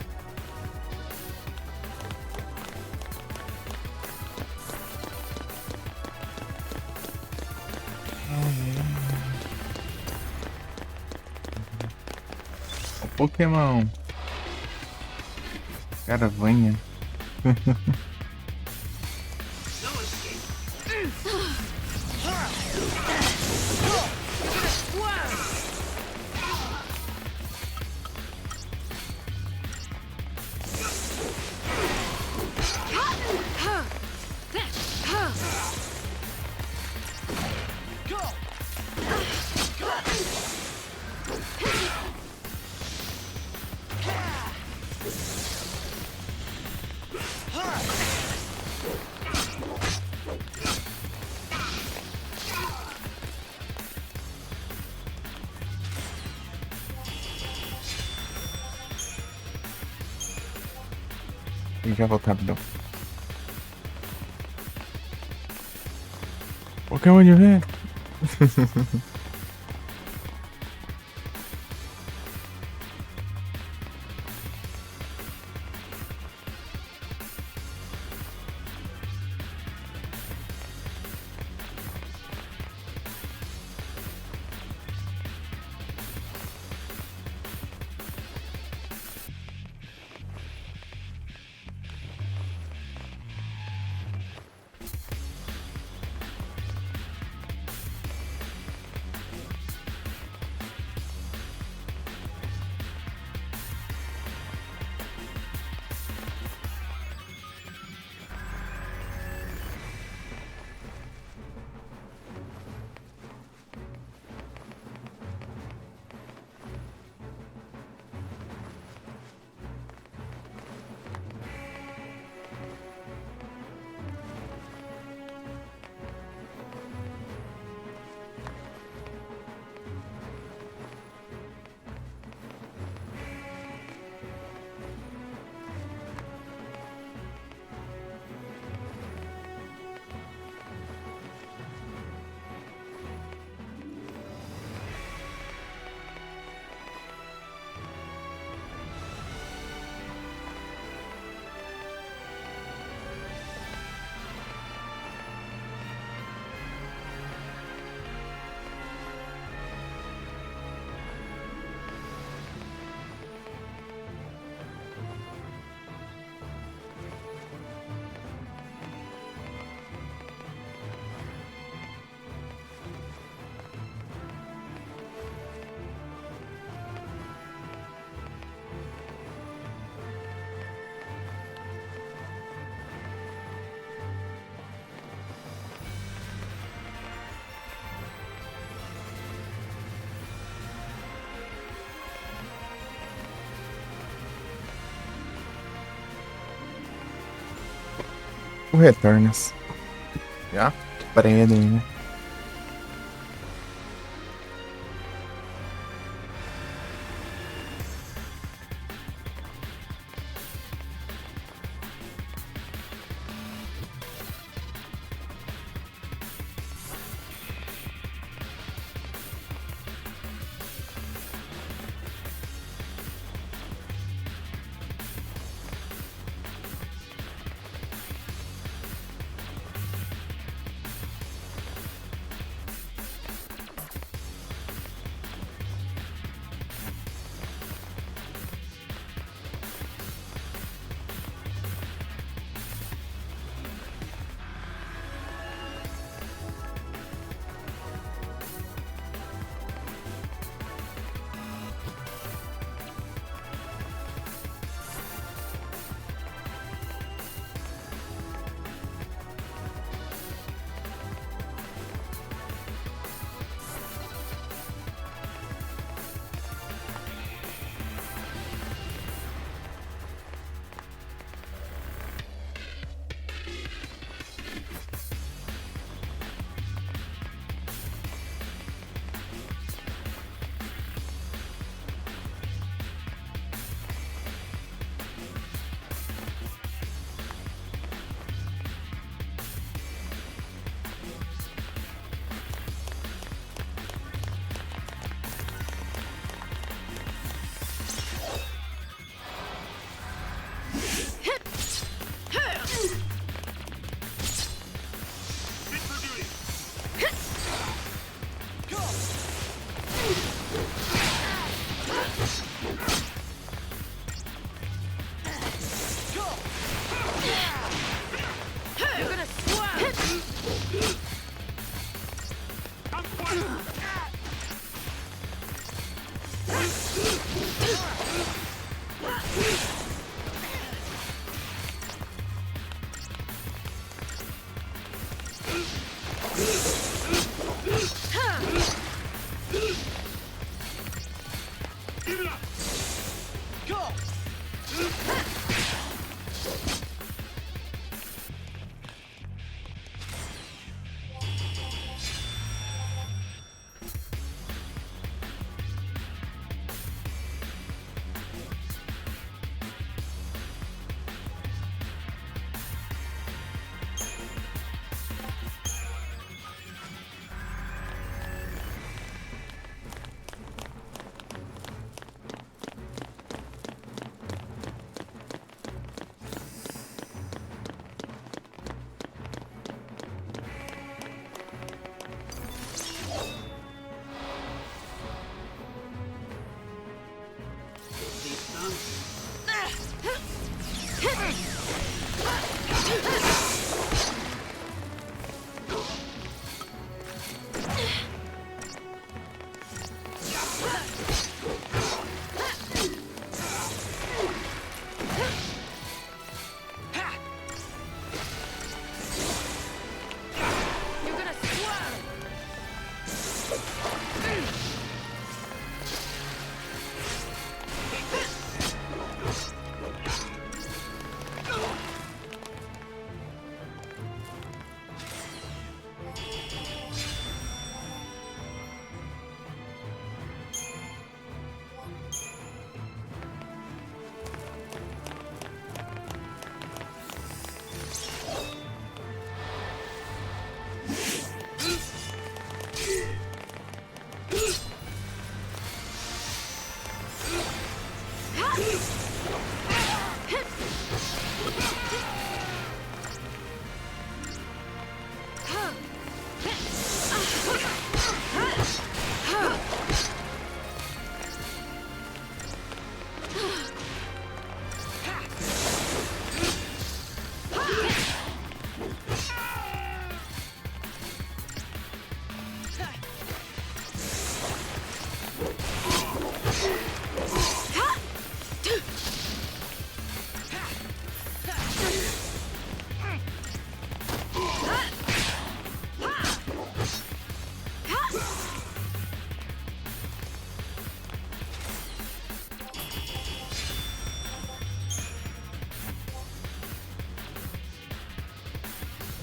O Pokémon. Cara, venha. E já volto rapidão. Pokémon de ver. O Returns. Ja, prende, né?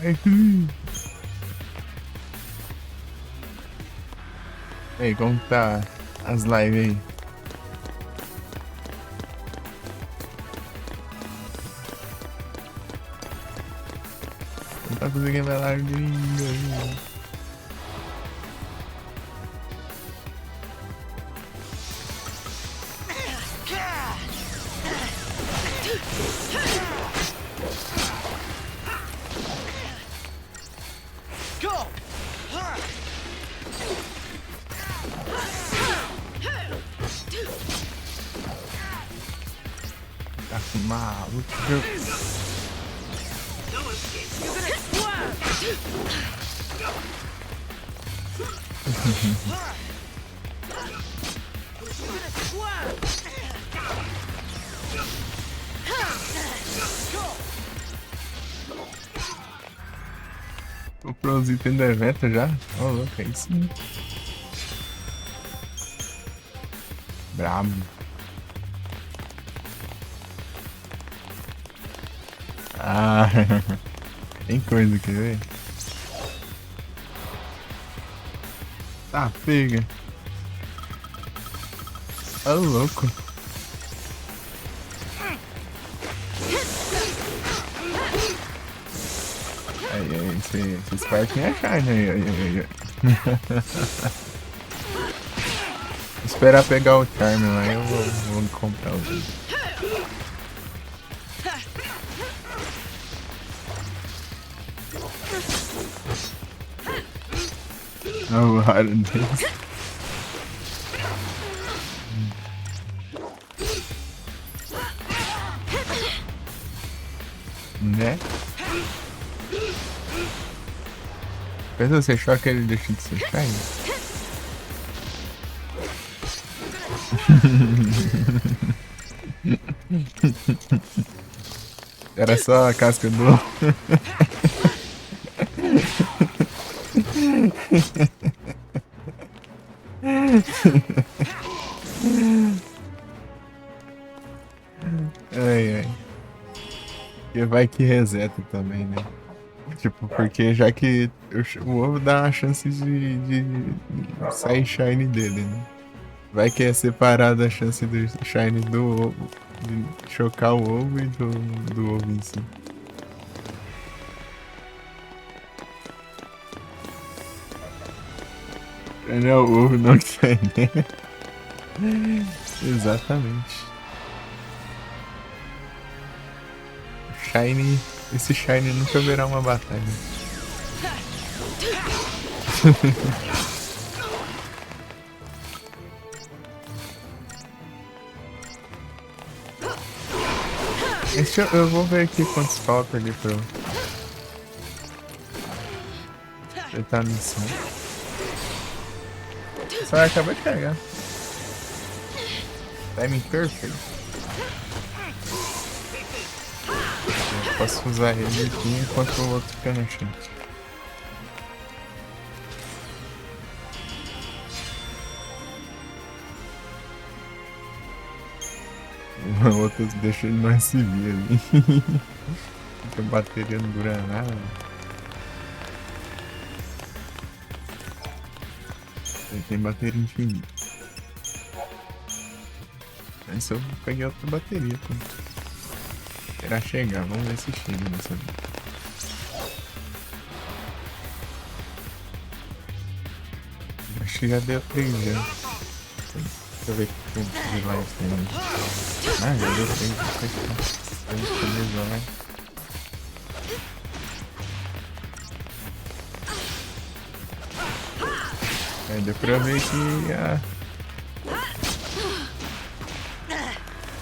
Ai, tu. E aí, como que tá as lives aí? Não tá conseguindo a live de ninguém. Tá com maluco. Comprou os itens do evento já? Ô, louco, aí sim. Brabo. Ah, tem coisa, quer ver? Tá, pega. Ô, louco. Aí, aí, esse, esse Spark é Shine aí, aí, aí, aí. Esperar pegar o Charme lá, eu vou, vou comprar o vídeo. Ah, o Harden. Né? Pensa se choca ele deixa de ser Shine. Era só a casca do. Ai, ai. E vai que reseta também, né? Tipo, porque já que o ch-, o ovo dá a chance de, de sair Shine dele, né? Vai que é separada a chance do Shine do ovo, de chocar o ovo e do, do ovo em si. Não, o ovo não quer, né? Exatamente. Shine, esse Shine nunca verá uma batalha. Deixa eu, eu vou ver aqui quantos falta ali pra eu completar a missão. Só acabou de carregar. Timing perfect. Eu posso usar ele aqui enquanto o outro fica no chão. O outro deixa ele no S V ali. Porque a bateria não dura nada. Ele tem bateria infinita. Aí só peguei outra bateria, pô. Esperar chegar, vamos ver se chega nessa vez. Acho que já deu três já. Deixa eu ver quantos vilões tem. Ah, já deu três, três, três, três vilões. Aí deu pra ver que a...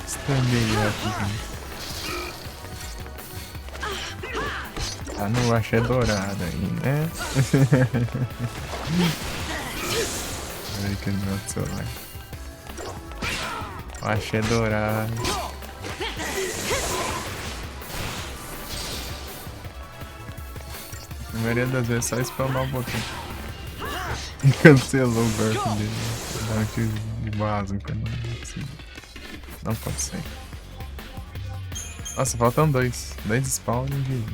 Estranhei aqui, né? Ah, não, achei dourado aí, né? Peraí que ele não é o celular. Achei dourado. Na maioria das vezes é só spamar o botão. E cancelou o golpe dele. Dá um tiro de básico, né? Assim. Não pode ser. Nossa, faltam dois. Dois spawn e um G G.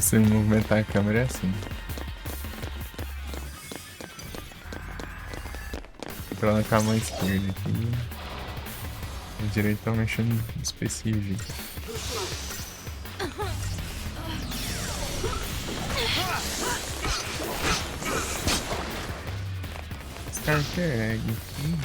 Se movimentar a câmera é assim. Controla com a mão esquerda aqui. O direito tá mexendo específico. Starter Egg aqui.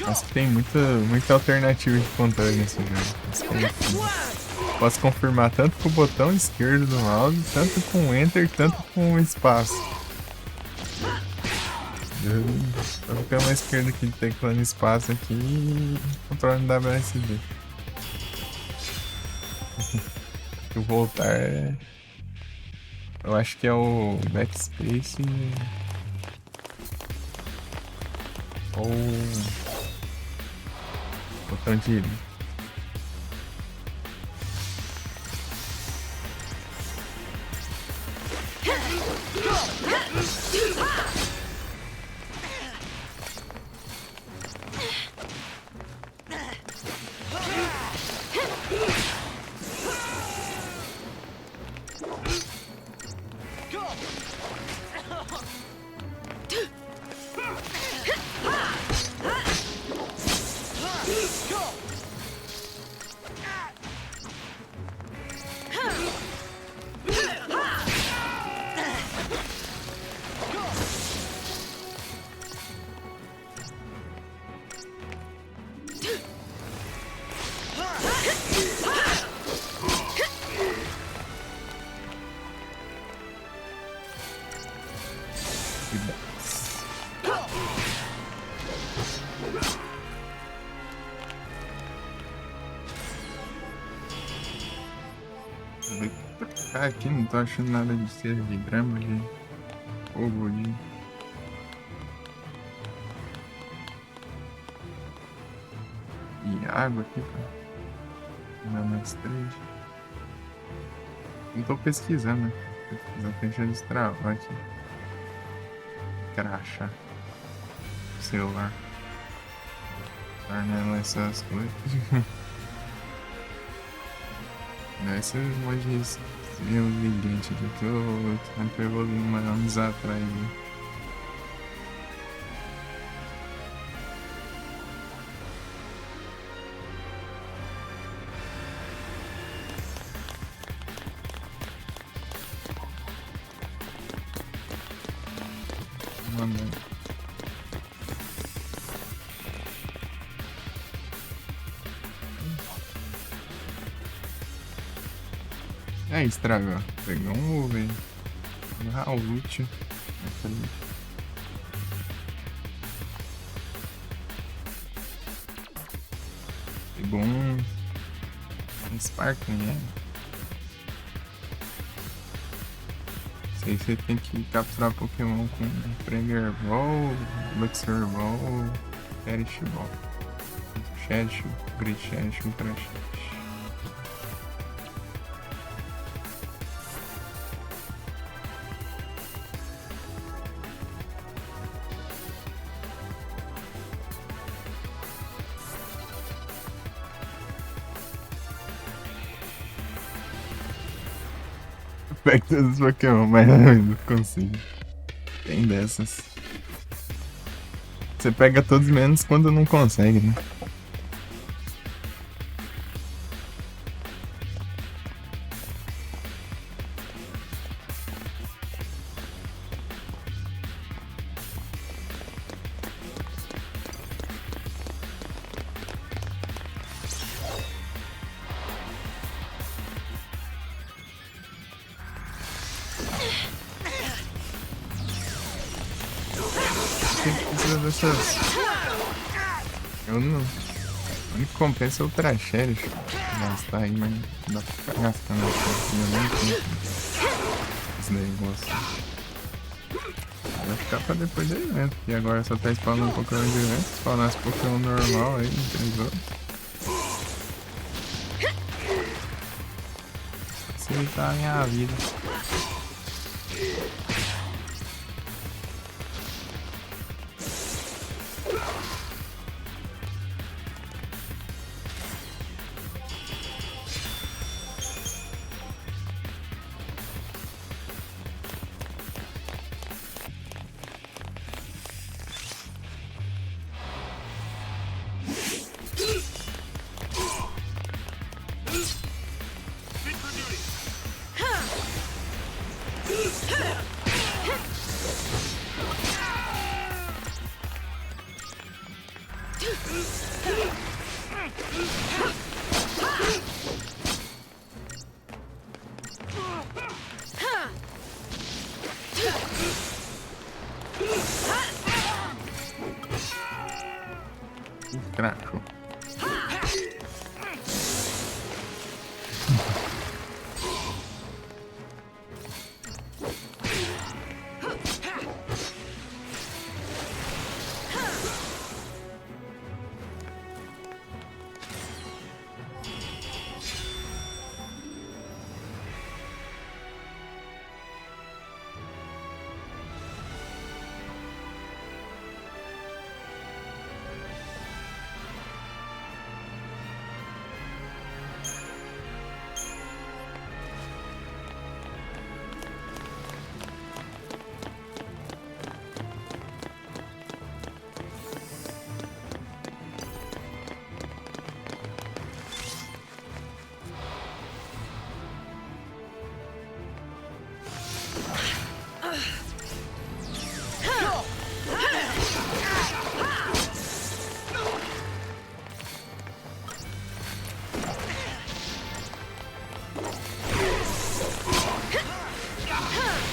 Mas tem muita, muita alternativa de controle nesse jogo. Mas tem, posso confirmar tanto com o botão esquerdo do mouse, tanto com o Enter, tanto com o espaço. Eu, eu vou ficar mais esquerdo aqui, teclando espaço aqui e controle no W S D. O voltar é, eu acho que é o backspace ou botão de Ah, aqui não tô achando nada de ser de grama, de fogo ali. E água aqui, pra dar mais três. Não tô pesquisando, né? Pesquisar tem que destravar aqui. Crachá. Celular. Tornando essas coisas. Não, esse mod seria um gigante aqui que eu sempre evolui uns anos atrás, né? Mano. É, estragou. Pegou um ovo aí. Ah, o útil. Pegou um, um Sparkling, né? Isso aí você tem que capturar Pokémon com Premier Ball, Luxor Ball, Cherish Ball. Cherish, Great Cherish, Ultra Cherish. Pega todos os Pokémon, mas não consigo. Tem dessas. Você pega todos menos quando não consegue, né? Tem que precisar dessas. Eu não. O único que compensa é o Trachérios. Gastar aí, mas não dá pra ficar gastando aqui. Não tem esse negócio. Vai ficar pra depois do evento, porque agora só tá spawnando Pokémon de evento. Se spawnasse Pokémon normal aí, não tem jogo. Facilitar a minha vida. Craco.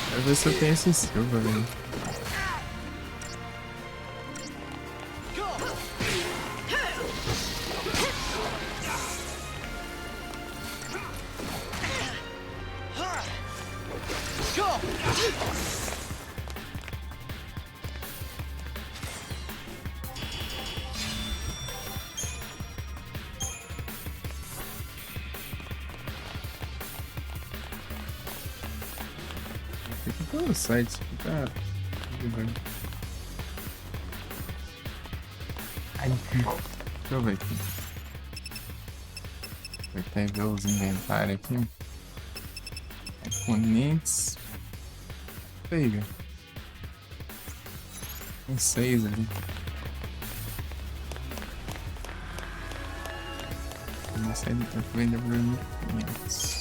Quero ver se eu tenho esse Silva, velho. Tem que ter um site, cara. Ai, deixa eu ver aqui. Até ver os inventários aqui. É Connects. Pega. Tem seis ali. Não sei, ele tá vendo por mil e quinhentos.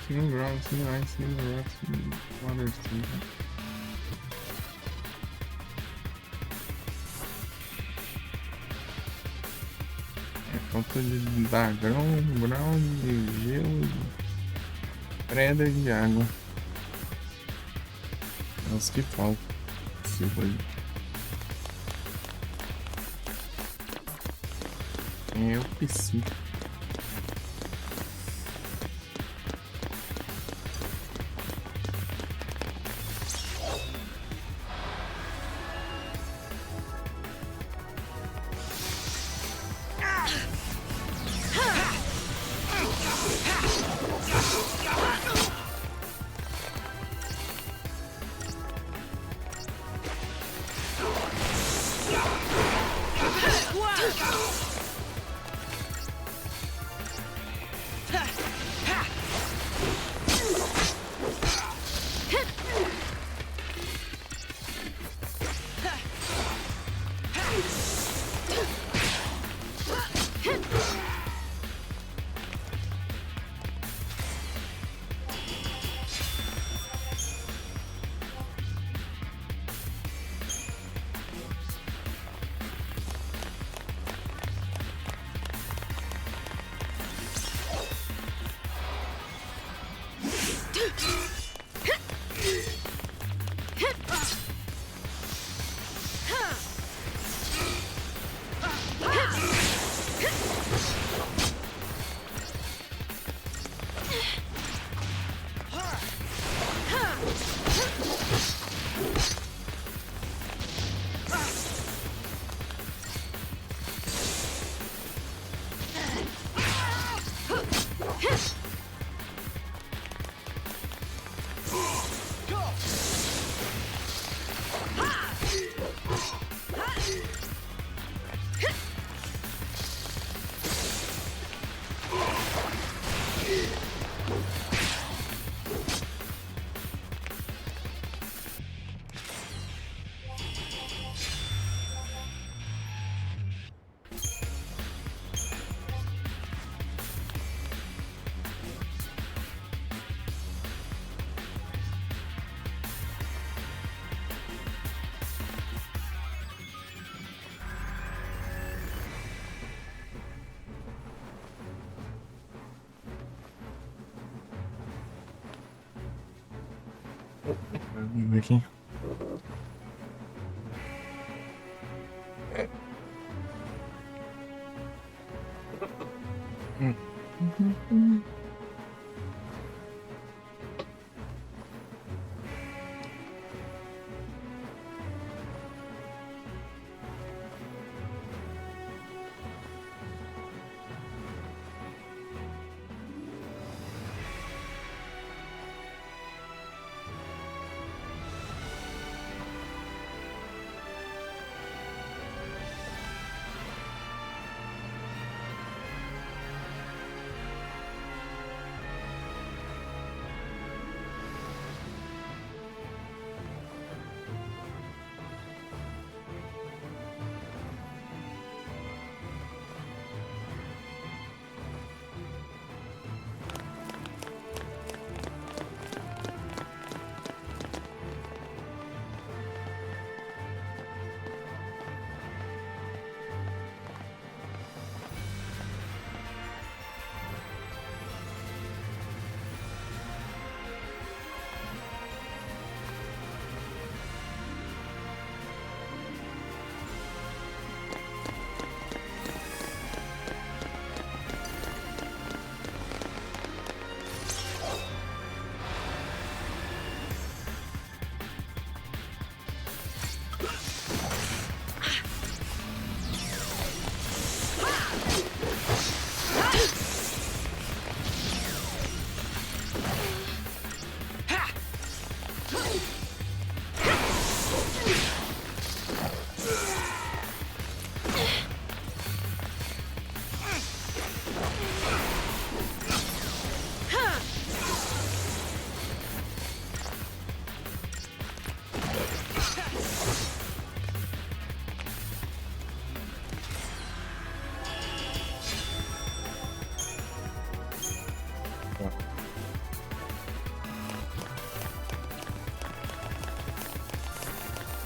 Same ground, same ice, same rocks, same water, same. É falta de dragão, ground, gelo, pedra e água. É os que faltam. Se foi. É o P C. Vem aqui.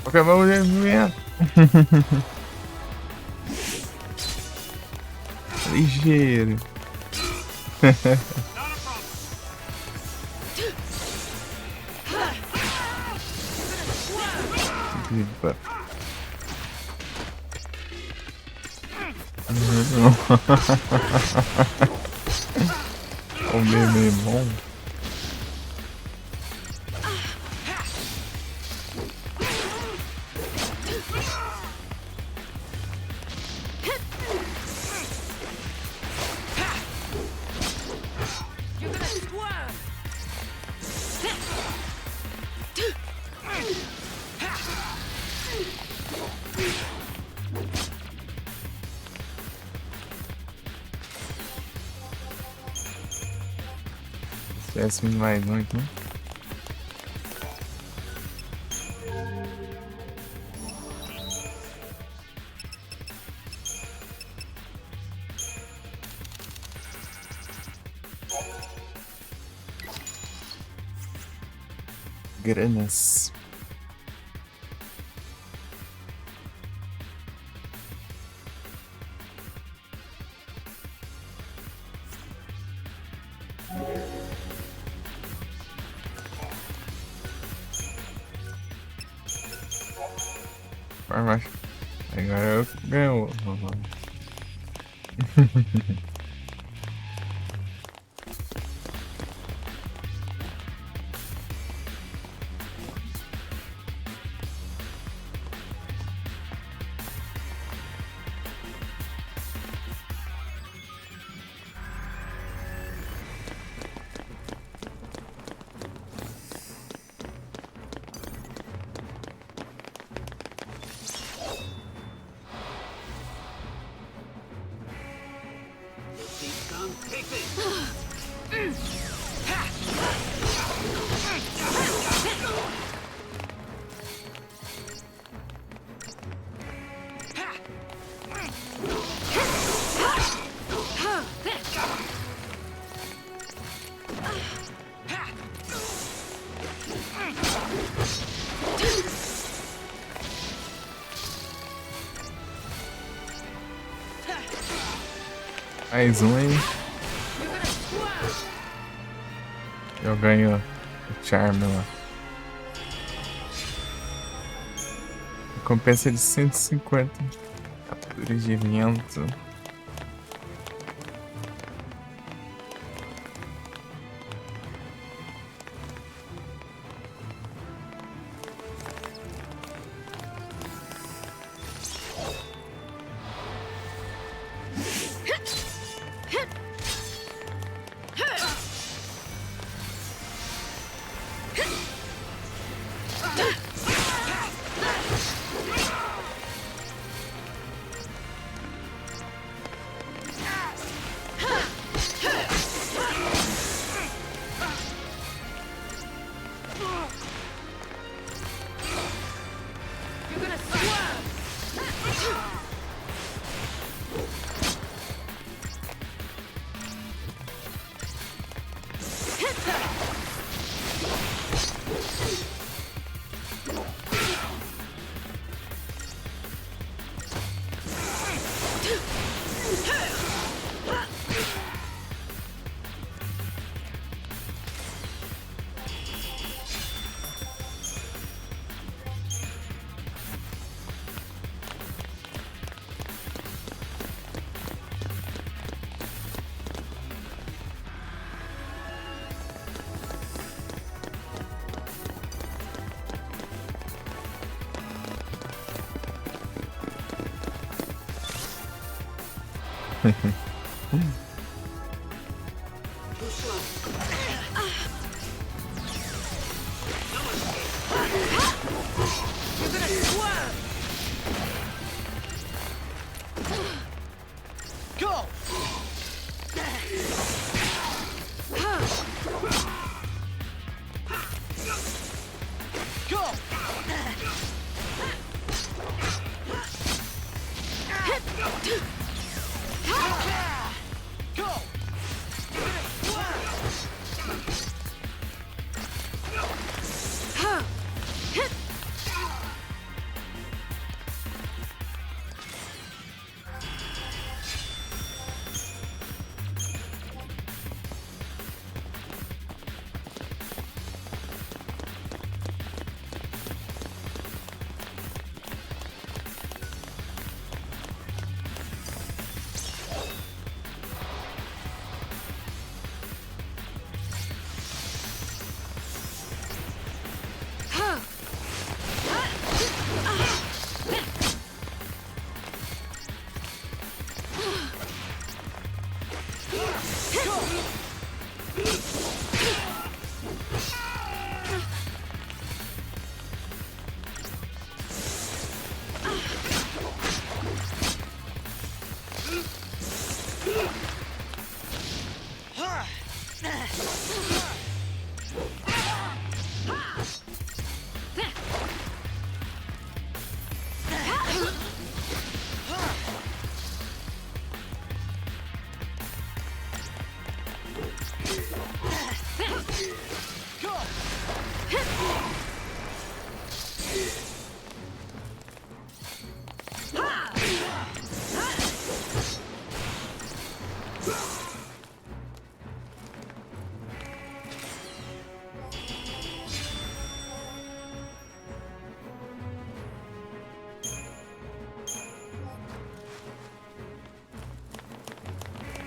Ok, vamos ver. Ligeiro. Epa. O meu, meu irmão. Tivesse vindo mais um aqui. Granas. Vai, vai. Agora eu ganho. Mais um, hein? Eu ganho o Charme lá. Recompensa de cento e cinquenta. Captura de vento.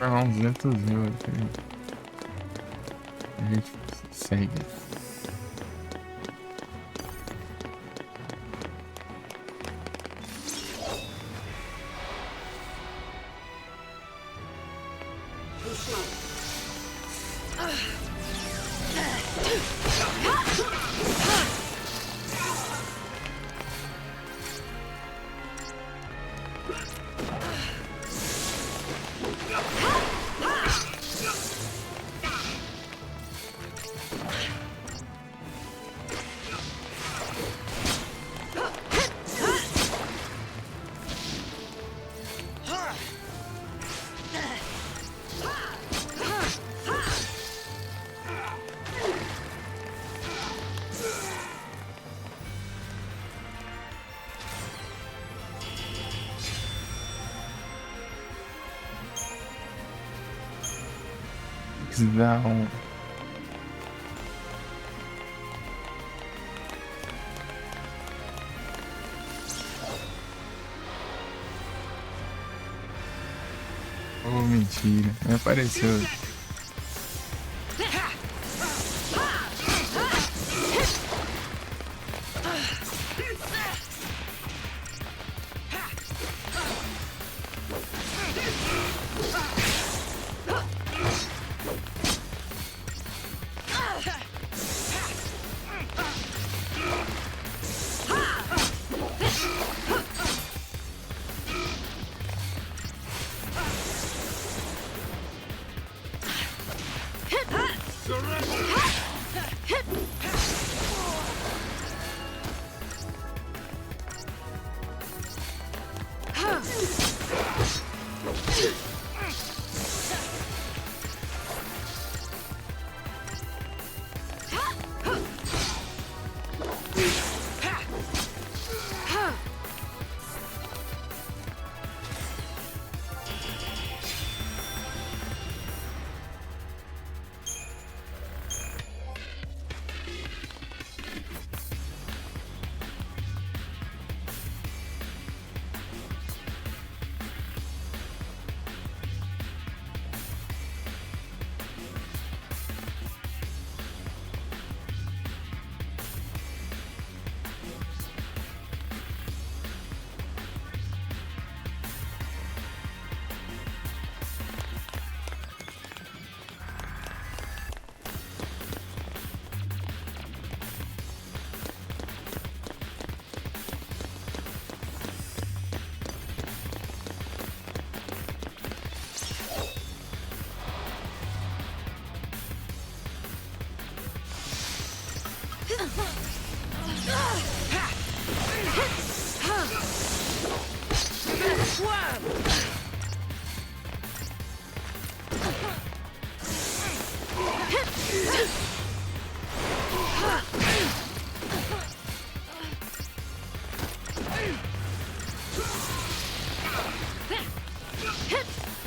Ah, uns duzentos mil aqui. A gente segue. Cusão. Oh, mentira. Me apareceu.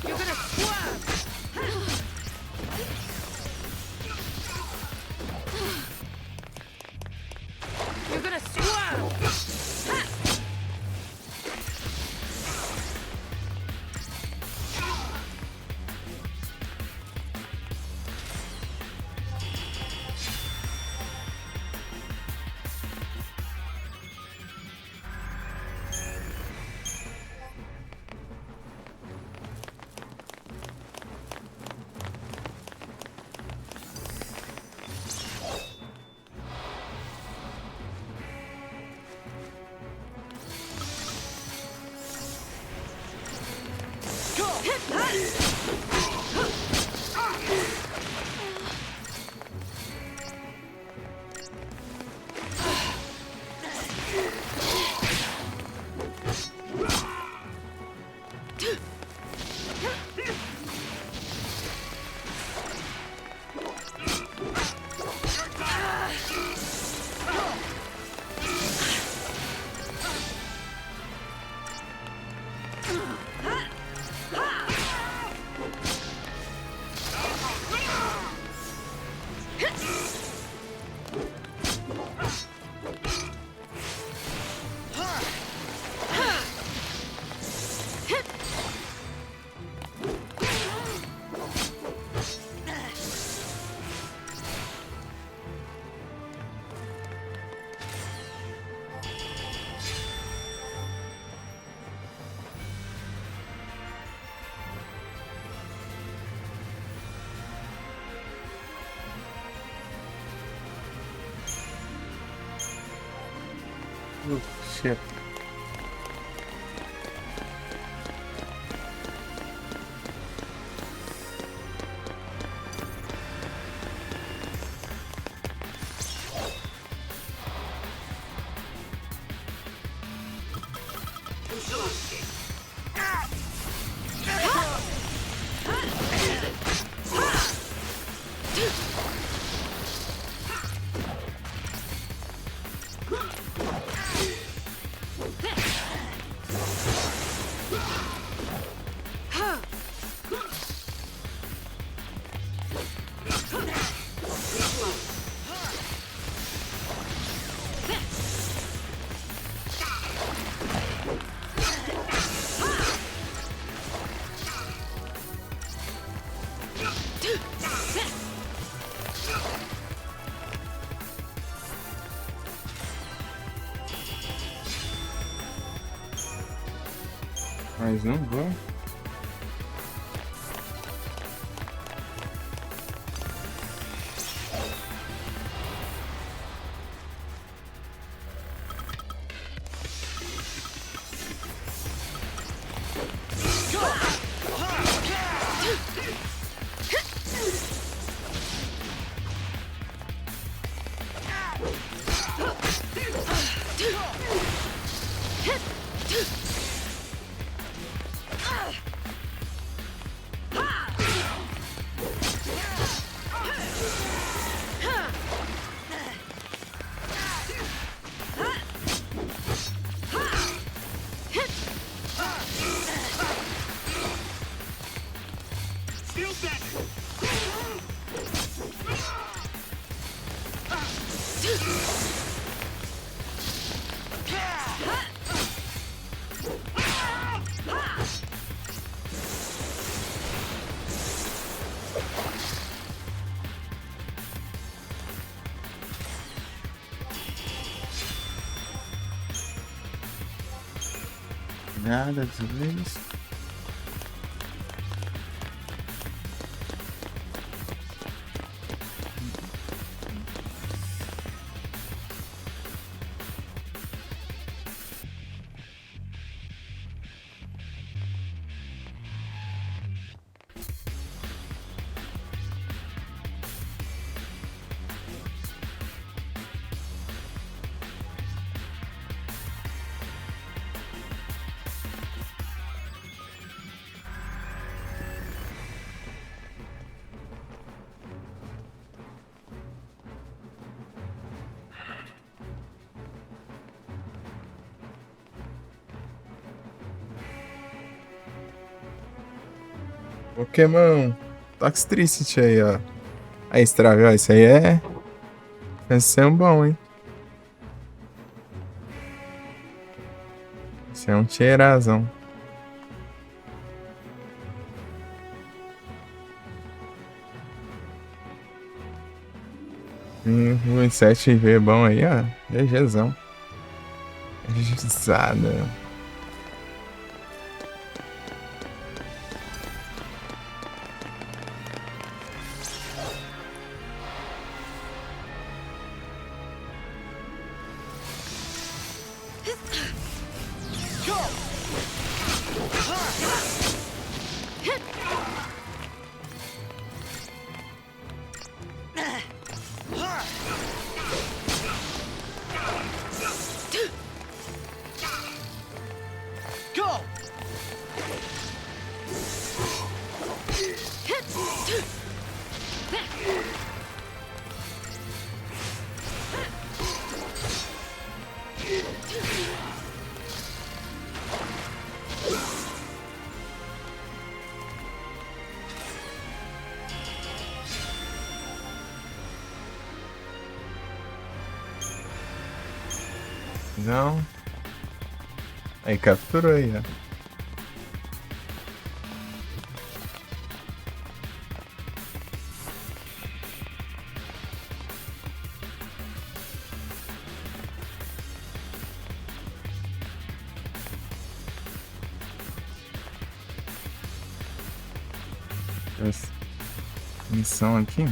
You're gonna squirm! You're gonna squirm! Oh, shit. Mas não vou. Nada, tudo isso. Pokémon Toxtricity aí, ó. Aí, Strave, ó, isso aí é... Esse é um bom, hein? Esse é um tierazão. Hum, um sete V bom aí, ó. GGzão. GGzada. Não. Aí, capturou aí, ó. Essa missão aqui.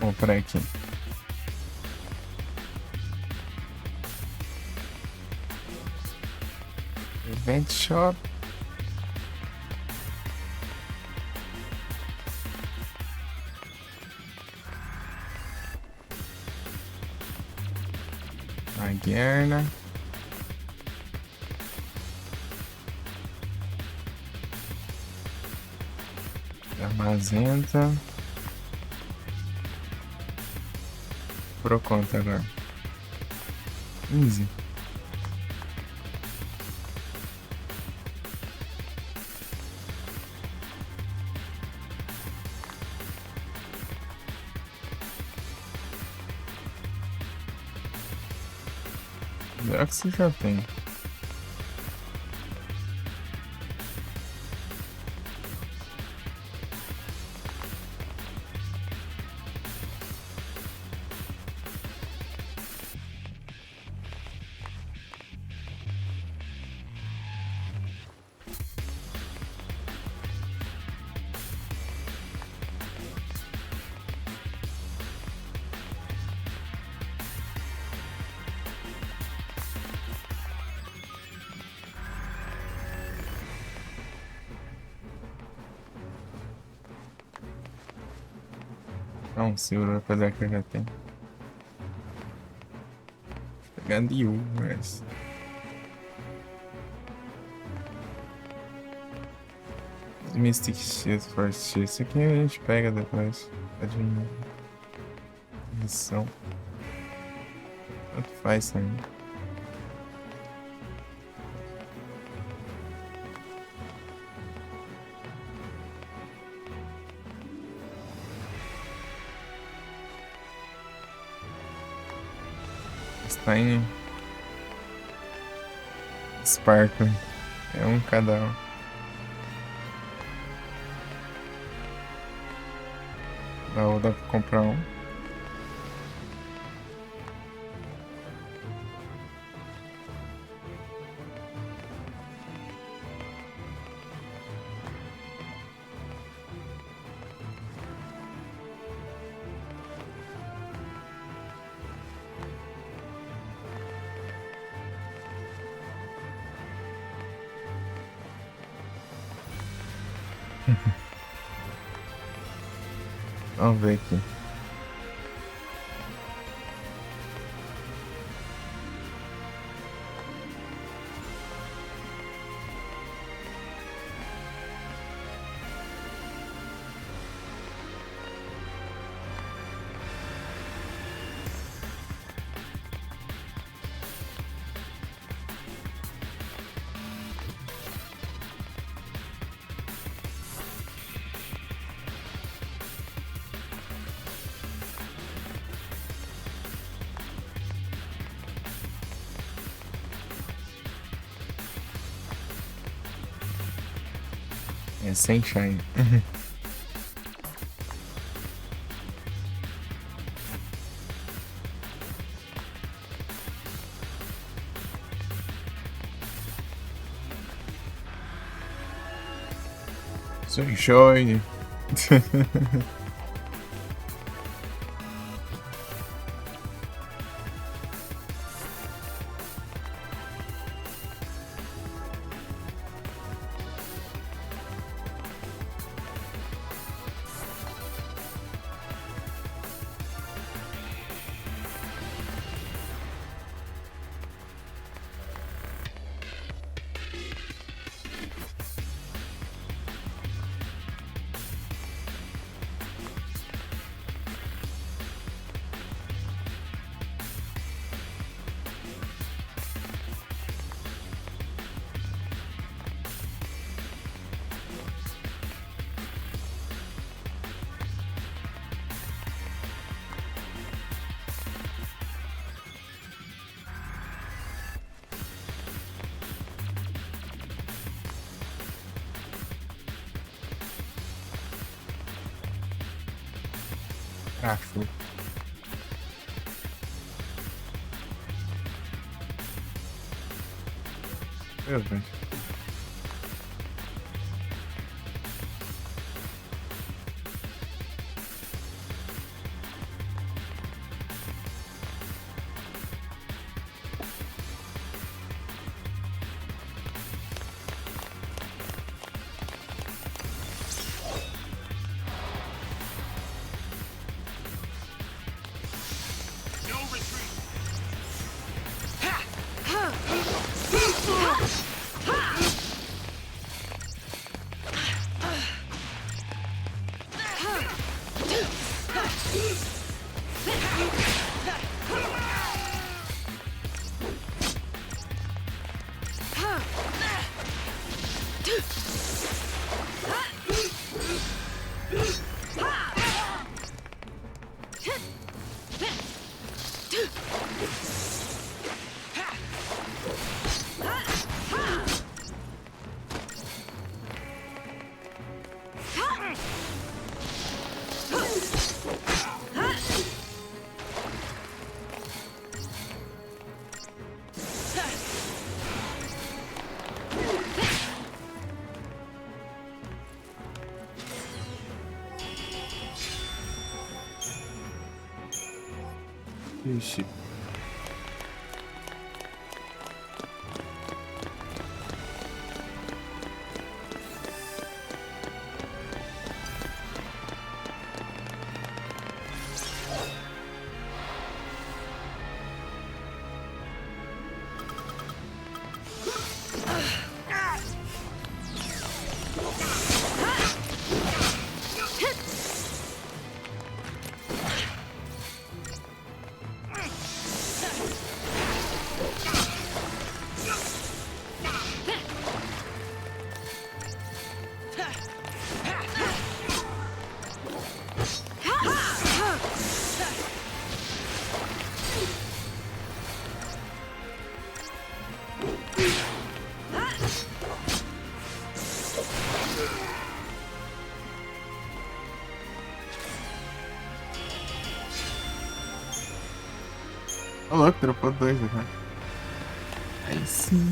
Comprar aqui. Event Shop. A Guerna. Armazenta. Por conta agora. Easy. Será que você já tem? Não, segura pra dar que eu já tenho. Pegar de um, mas. Mystic Shield, Force Shield. Isso aqui a gente pega depois. Pode vir. Missão. Tanto faz também. Está em Sparkle. É um cada um. Dá, dá pra comprar um. Vamos ver aqui. É sem shine. Sem shine. Acho. Meu Deus. Ixi. Ô, louco, dropou dois aqui. Aí sim.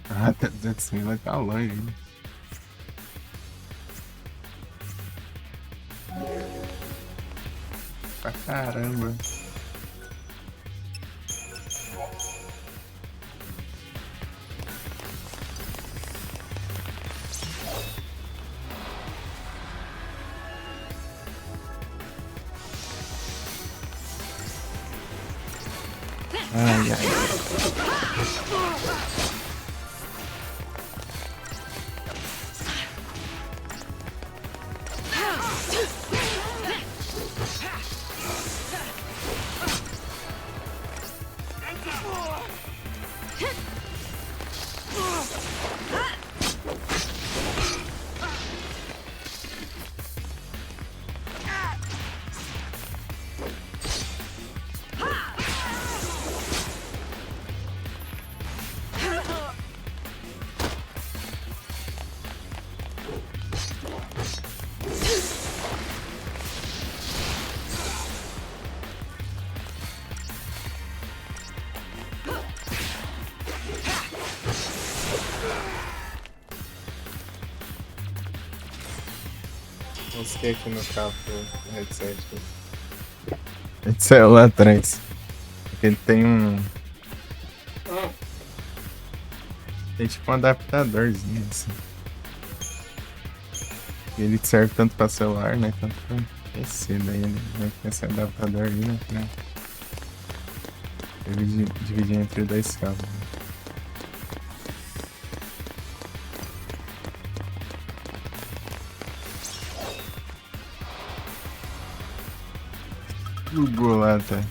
Ah, tá duzentos mil, vai tá longe, hein? Pra caramba. Ai, ai. Não sei aqui no carro, no headset. Esse é lá atrás. Porque ele tem um. Tem tipo um adaptadorzinho assim. Ele serve tanto pra celular, né? Quanto pra P C daí, né? Esse adaptador aí, né? Pra dividir, dividir entre dois cabos. Bugou lá, tá?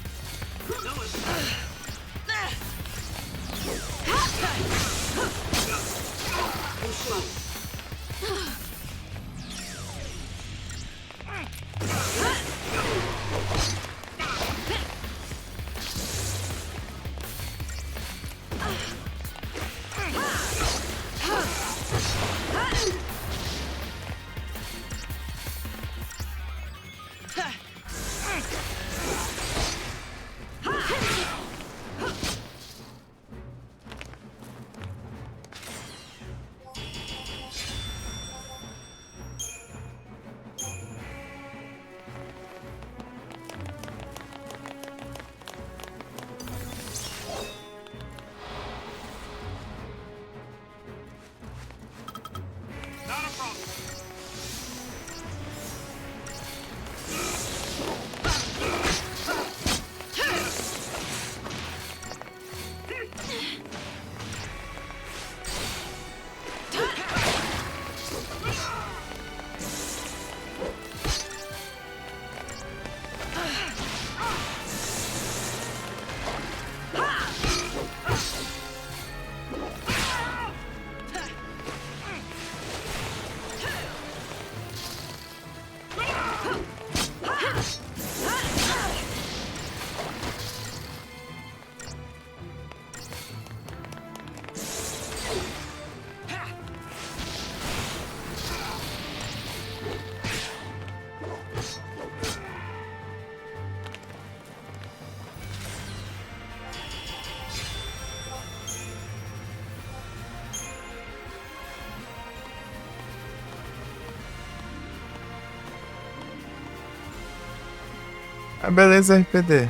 Ah, beleza, R P D.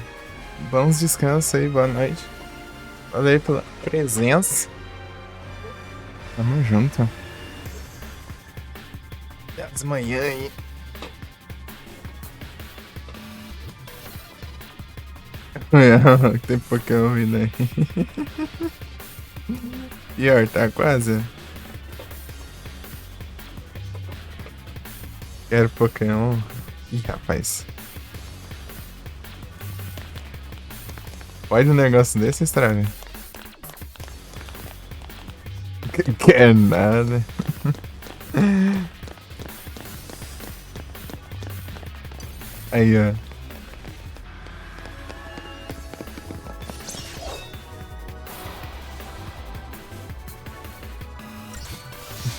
Bons descansos aí, boa noite. Valeu pela presença. Tamo junto. Até as manhã aí. É, tem Pokémon vindo aí. Pior, tá quase. Quero Pokémon. Ih, rapaz. Pode um negócio desse, Estrave? Que, que é nada. Aí, ó.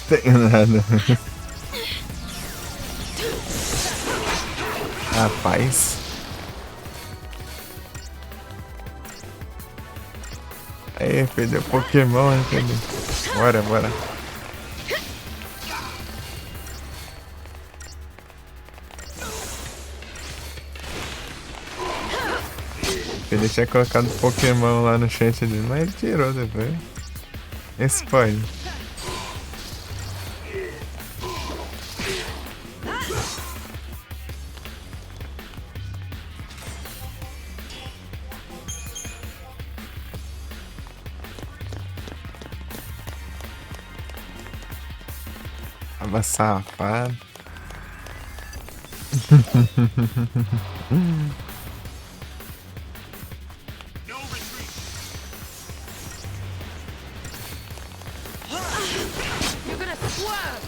Tem nada. Rapaz. Aí, perdeu Pokémon, hein, perdeu. Bora, bora. Ele tinha colocado Pokémon lá no chat ali, mas ele tirou depois. Esse pode. Tava safado. You're gonna swerve!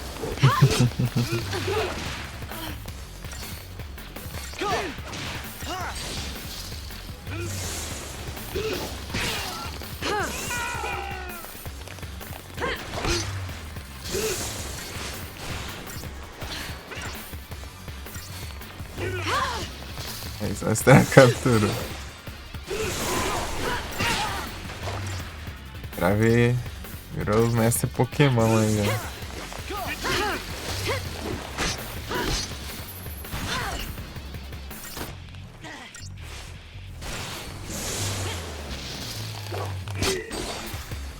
Aí só está a captura. Pra ver, virou o mestre Pokémon aí, ó.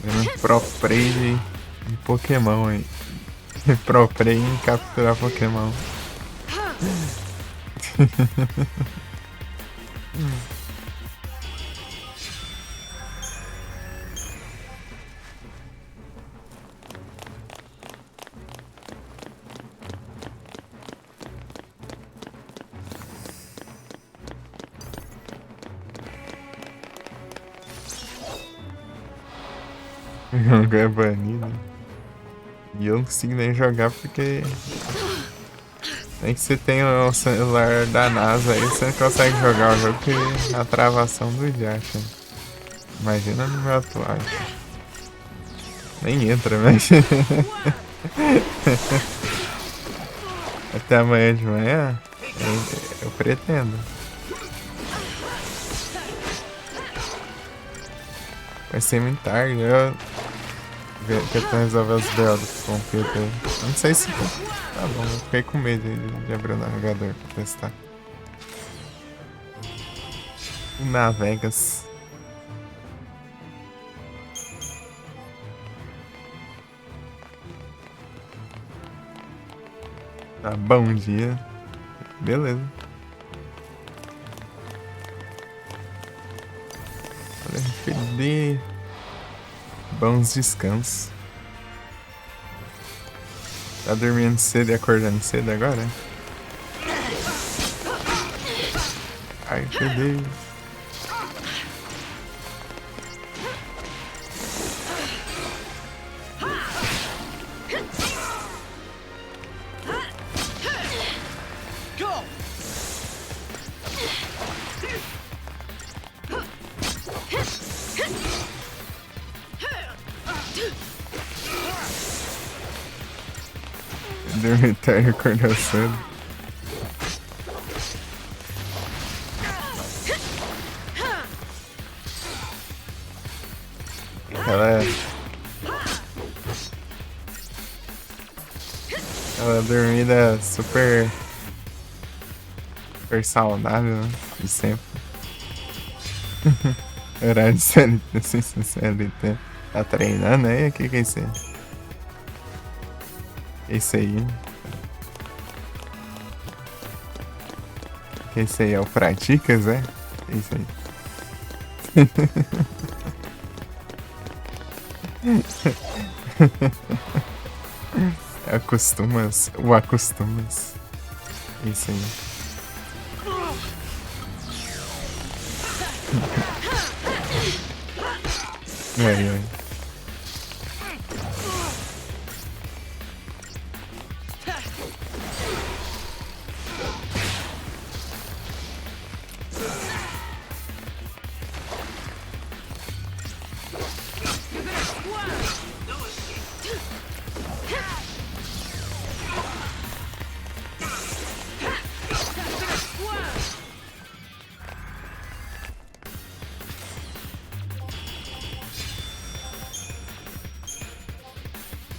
Virou um pro player em Pokémon aí. Pro player em capturar Pokémon. O jogo é banido. E eu não consigo nem jogar porque nem que você tenha um celular da NASA aí, você não consegue jogar o jogo que a travação do diacho. Imagina no meu atual. Nem entra, mas até amanhã de manhã. Eu, eu pretendo. Vai ser muito tarde, eu ve-, tentando resolver os B O do computer. Eu não sei se. Tá bom, eu fiquei com medo de, de abrir o navegador pra testar. Navegas. Tá, bom dia. Beleza. Olha, R P D. Bons descansos. Tá dormindo cedo e acordando cedo agora? Ai, meu Deus. Dormiu tarde, acordou cedo. Aquela, aquela dormida super, super saudável, né? de sempre. Horário C L T, sem ser C L T. Tá treinando aí? O que que é isso aí? Isso aí. Esse aí é o Praticas, é? Isso aí. Acostumas, o acostumas. Isso aí. Ai, ai.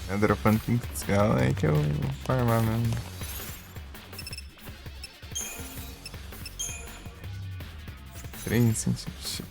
Tá dropando quinhentos K, é que eu vou farmar mesmo. Três centímetros.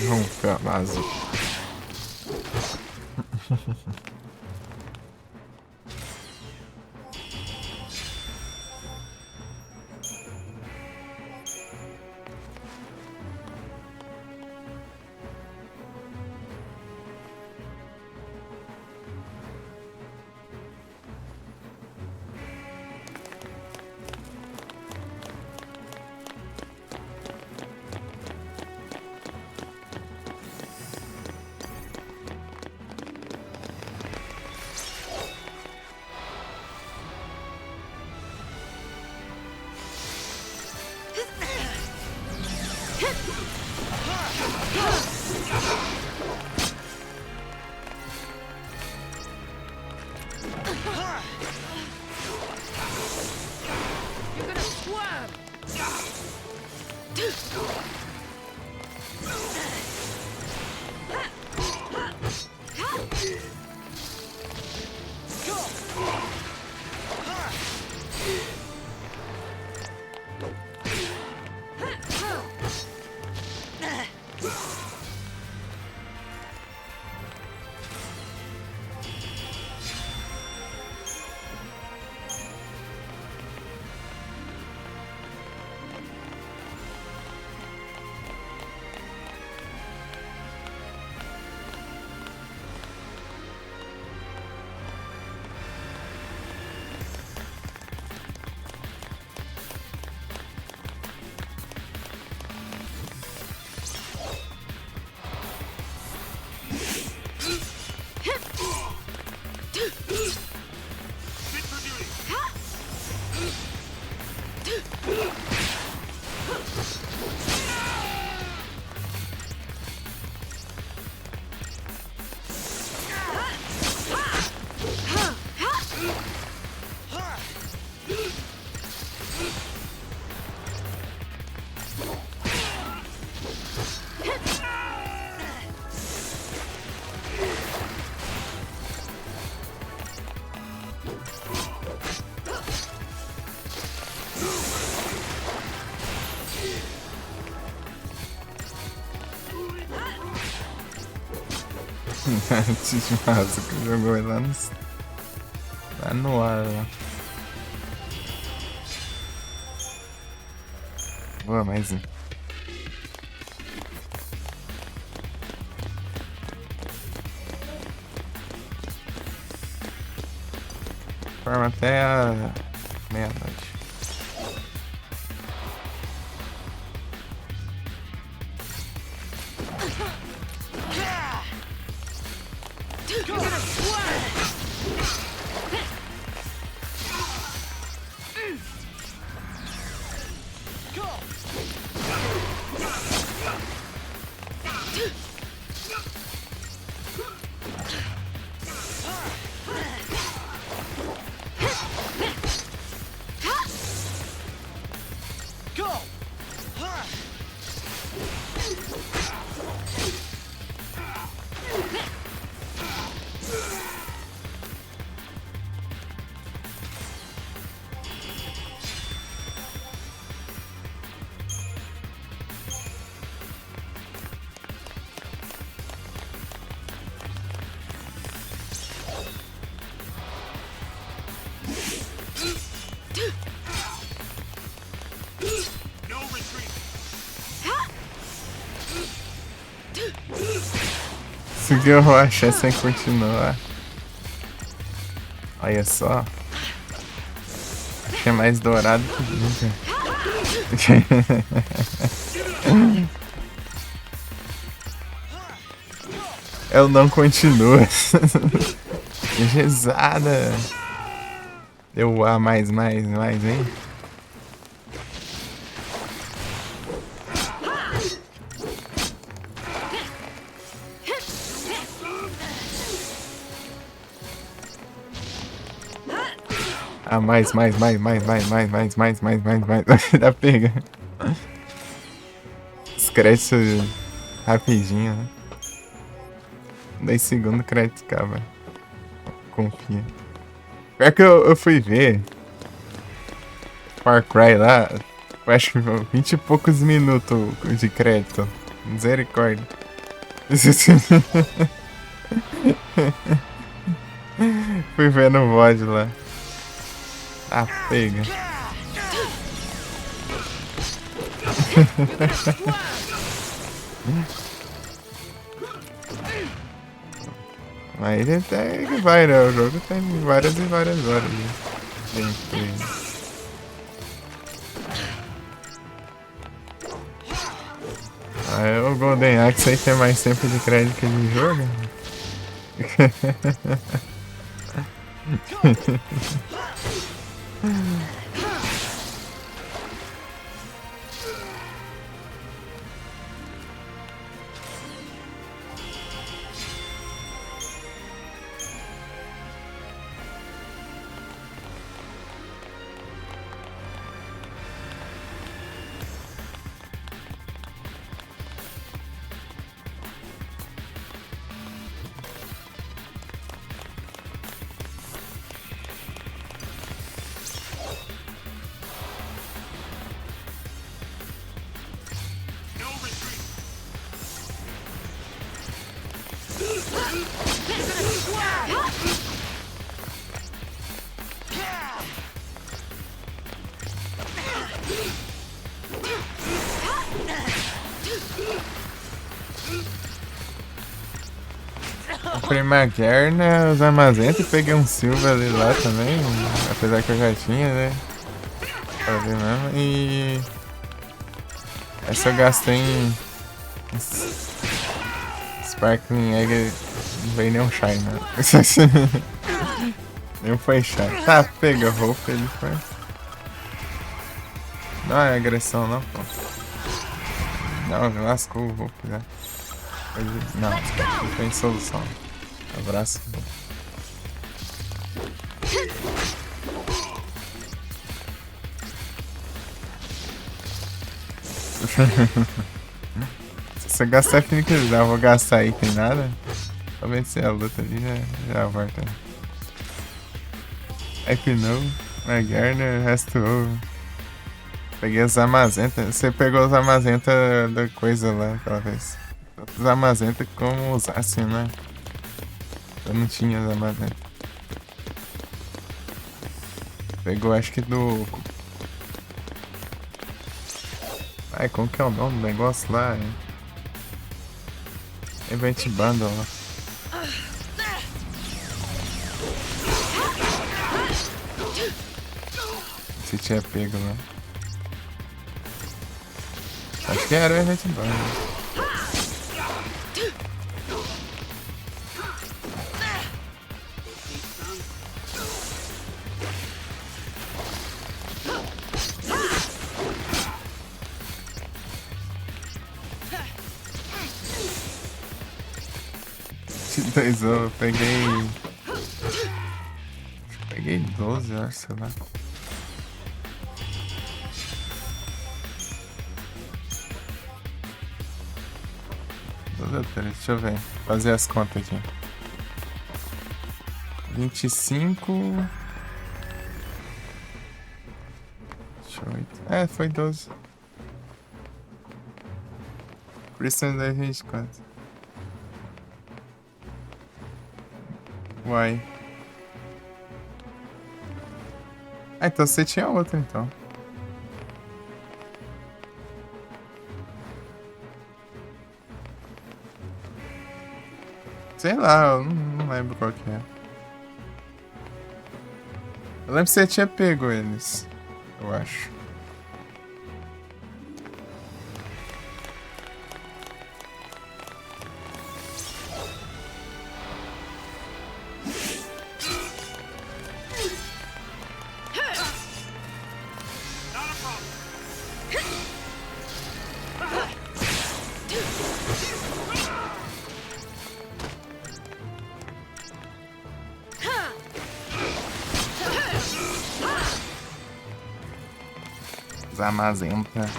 Nunca mais. You're gonna swarm! Desmazo que jogou lá no, lá no ar, lá. Boa, mais um. Farma até a meia-noite. Conseguiu achar sem continuar. Olha só. Achei mais dourado que nunca. Eu não continuo. Rezada. Eu, ah, mais, mais, mais, hein? Ah, mais, mais, mais. Dá pega. Os créditos rapidinho, né? Dez segundos, crédito acaba. Confia. Pior que eu, eu fui ver Far Cry lá, foi, acho que foi vinte e poucos minutos de crédito. Misericórdia. Fui ver no V O D lá. Ah, pega. Mas até que vai, né? O jogo tem várias e várias horas de gameplay. Ah, é o Golden Axe aí tem mais tempo de crédito que de jogo. Comprei Magearna, os armazentos, peguei um Silver ali lá também, apesar que eu já tinha, né? Pra ver mesmo. E essa eu gastei em Sparkling Egg, não veio nenhum Shine, né? Nenhum foi Shine. Tá, pega, vou pra ele, foi. Não é agressão, não, pô. Não, lascou o Hulk já. Ele, não, não tem solução. Abraço. Se você gastar, tem que usar. Vou gastar aí, tem nada. Tô vendo se a luta ali já, já volta. Aí, Pinou, Magearna, o resto ovo. Peguei os armazentas. Você pegou os armazentas da coisa lá, aquela vez. Os armazentas como usasse, né? Eu não tinha os armazentas. Pegou, acho que do... Ai, como que é o nome do negócio lá? É? Event Bundle lá. Tinha pego, né? Acho que era o Ernet Band. Te dez, eu peguei. Peguei doze, eu acho, sei lá. Doze ou treze, deixa eu ver. Fazer as contas aqui. Vinte e cinco. Deixa eu ver. É, foi doze. Por isso eu dei vinte e quatro. Uai. Ah, então você tinha outro, então. Sei lá, eu não, não lembro qual que é. Eu lembro que você tinha pego eles, eu acho. Zamazenta.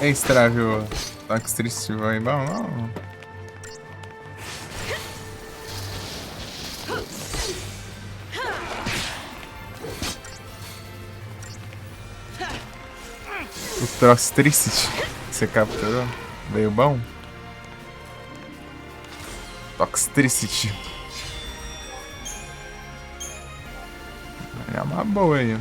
É estranho, viu? Toque triste, vai, não, não. O Toxtricity, você capturou? Veio bom? Toxtricity. É uma boa aí.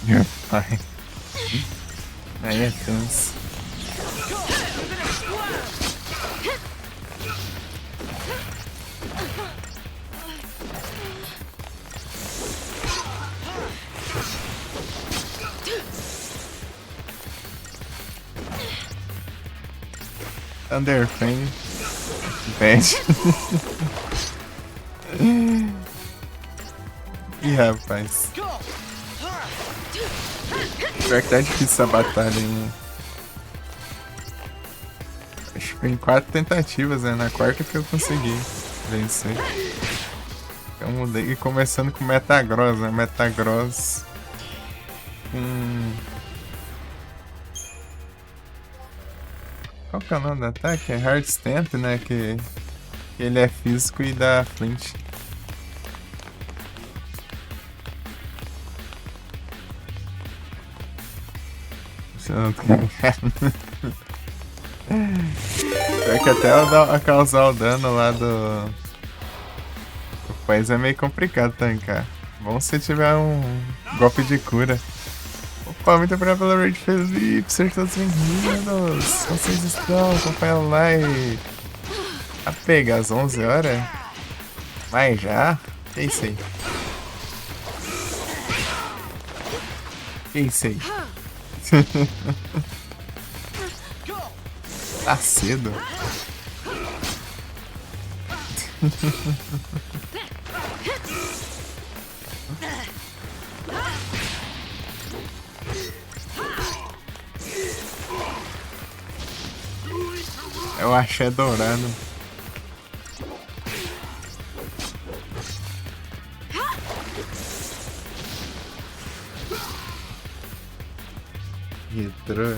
Meu pai. Aí é canso. Thunder Fang. Bad. Ih, rapaz. Pior que tá difícil essa batalha, hein? Acho que foi em quatro tentativas, né? Na quarta que eu consegui vencer. Então, mudei, e começando com Metagross, né? Metagross. Hum. Qual que é o nome do ataque? É Hard Stamp, né? Que, que ele é físico e dá flinch. Você não tá ligado. Pior que até eu dar, causar o dano lá do, do país é meio complicado tancar. Bom se tiver um golpe de cura. Opa, muito obrigado pela raid, Felipe. Sejam todos bem-vindos. Vocês estão acompanhando a live. A pegar às onze horas? Mas já? Que isso aí? Que isso aí? Tá cedo. Eu achei dourado. Retrô.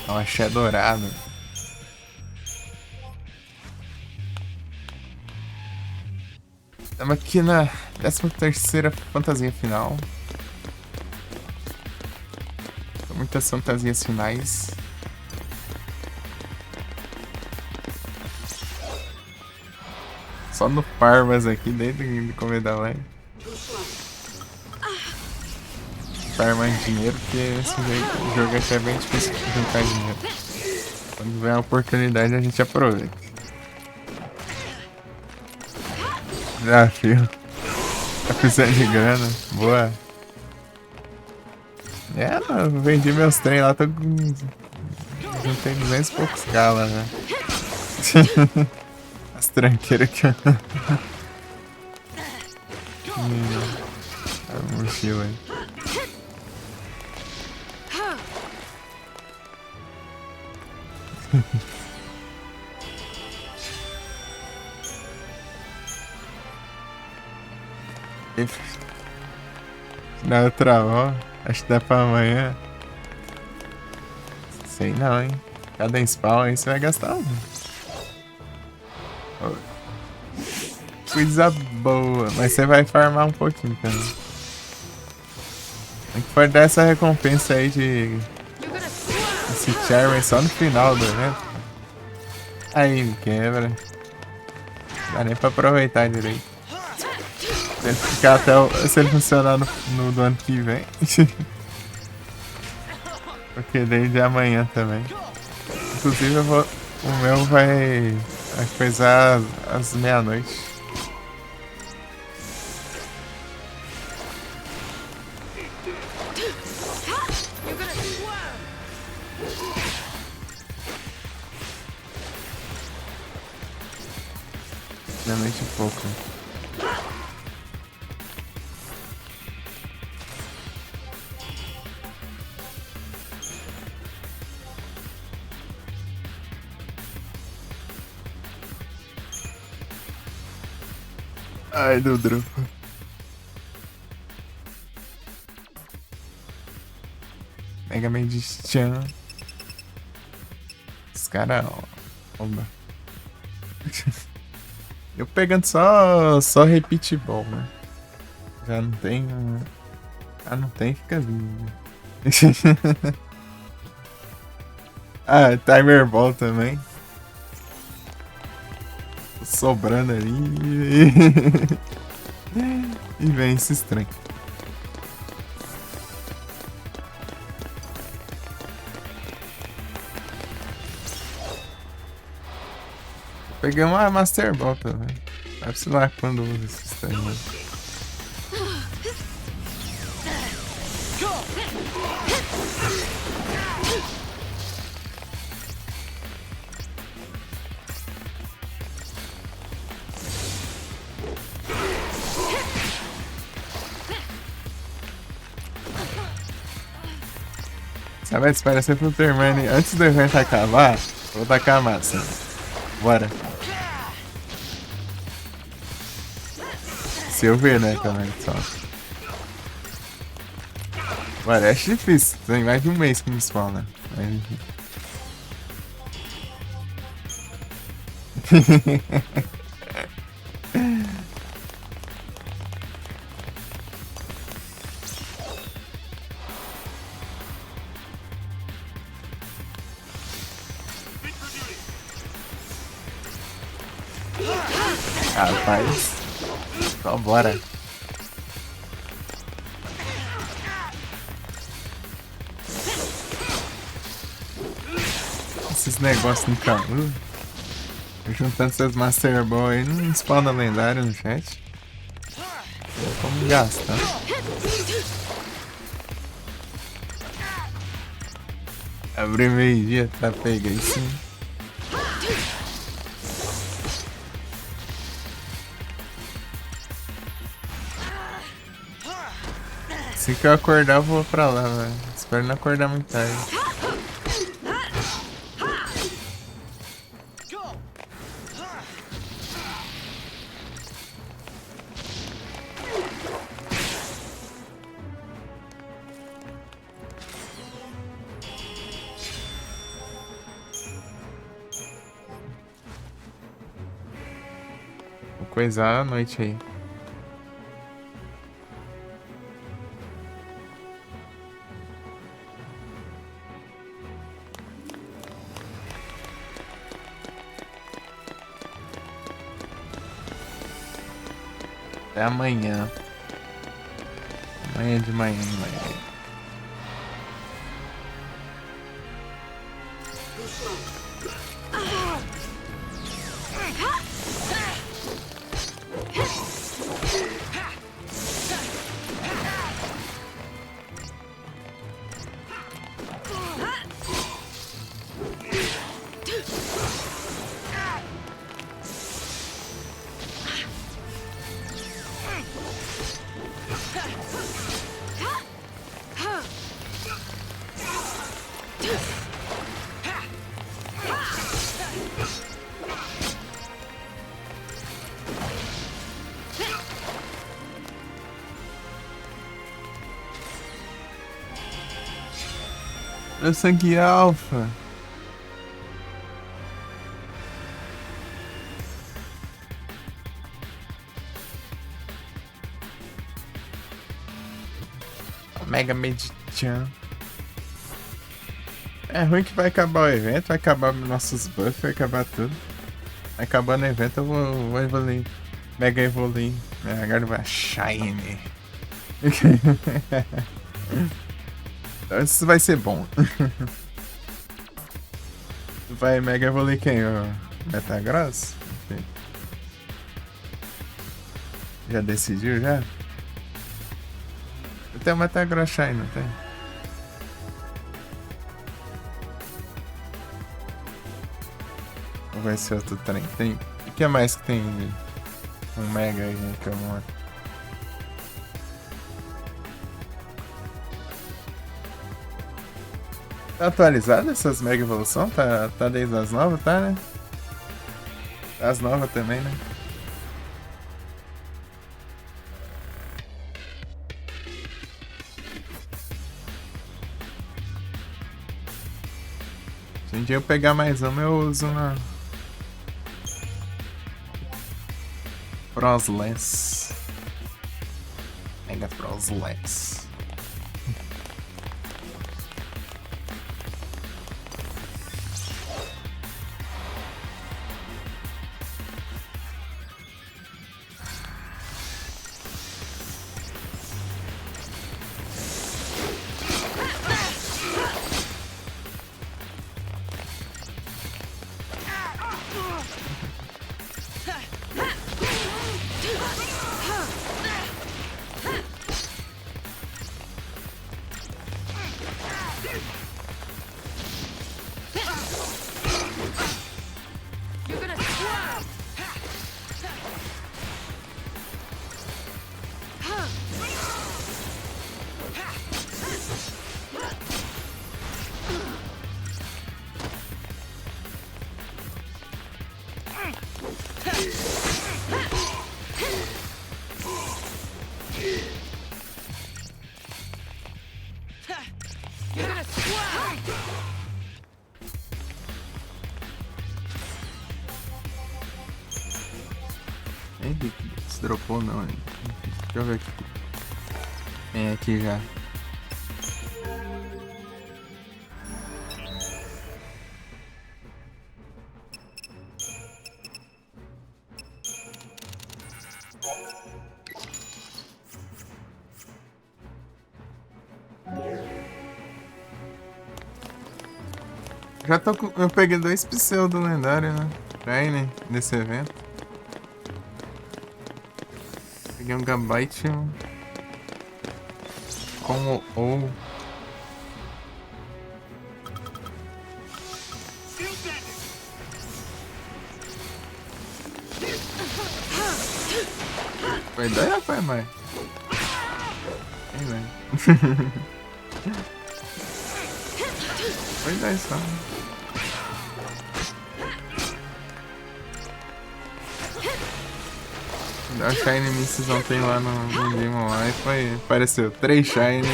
Eu achei dourado. Tamo aqui na décima terceira fantasia final. São muitas fantasias finais. Só no farmas aqui, desde o começo da live. Farmar dinheiro, porque esse jogo, o jogo aqui é bem difícil de juntar dinheiro. Quando vem a oportunidade, a gente aproveita. Desafio. Tá precisando de grana? Boa. É, mano, vendi meus trem lá, tô com... Juntei duzentos e poucos K lá, né? As tranqueiras que eu... Hum, a mochila aí. Não, travou. Acho que dá pra amanhã. Sei não, hein? Cada spawn aí você vai gastar um. Coisa boa. Mas você vai farmar um pouquinho também. Tem que pode dar essa recompensa aí de... Esse chairman só no final do evento. Aí, quebra. Não dá nem pra aproveitar direito. Tem que ficar até o... se ele funcionar no, no do ano que vem. Porque desde amanhã também. Inclusive eu vou... O meu vai, vai coisar às meia-noite. Realmente pouco. Ai, deu dropa. Mega Man de Chan. Os cara, ó, oba. Eu pegando só, só repeat ball, né? Já não tem, ah, não tem, fica vivo. Ah, timer ball também. Sobrando ali. E vem esse estranho. Peguei uma Master Ball também. Sabe-se lá quando usa esse estranho. Sabe, espera sempre o Termine antes do evento acabar. Vou tacar a massa. Bora. Se eu ver, né, também, só. Bora, é difícil. Tem mais de um mês que não spawna. Mas, enfim. Rapaz. Só bora. Esses negócios no caminho. Juntando essas Master Ball aí, não spawna lendário no chat. Vamos gastar. Abri meio-dia, tá pego aí sim. Assim que eu acordar, eu vou pra lá, velho. Espero não acordar muito tarde. Vou coisar a noite aí. Até amanhã. Amanhã de manhã, de manhã. Olha o sangue alfa. Mega Medichan. É ruim que vai acabar o evento, vai acabar nossos buffs, vai acabar tudo. Acabando o evento eu vou, vou evoluir. Mega evoluir. É, agora vai Shine. Então isso vai ser bom. Vai Mega evoluir quem? O Metagross? Enfim. Já decidiu, já? Tem o Metagross aí, não tem? Vamos ver se outro trem. Tem... O que mais que tem de um mega aí, né, que eu não... Tá atualizada essas mega evolução? Tá, tá desde as novas, tá, né? As novas também, né? Se um dia eu pegar mais uma, eu uso na Frostless. Mega Frostless. Ih, se dropou não, hein? Deixa eu ver aqui. Tem aqui já. Já tô com, eu peguei dois pseudo lendário, né? Pra ele, nesse evento. Peguei um Gabite, um Como ou. Foi dois ou foi mais? Foi mais. Foi dois só. Dá Shine Misses ontem lá no, no Demon lá e foi, apareceu três Shine,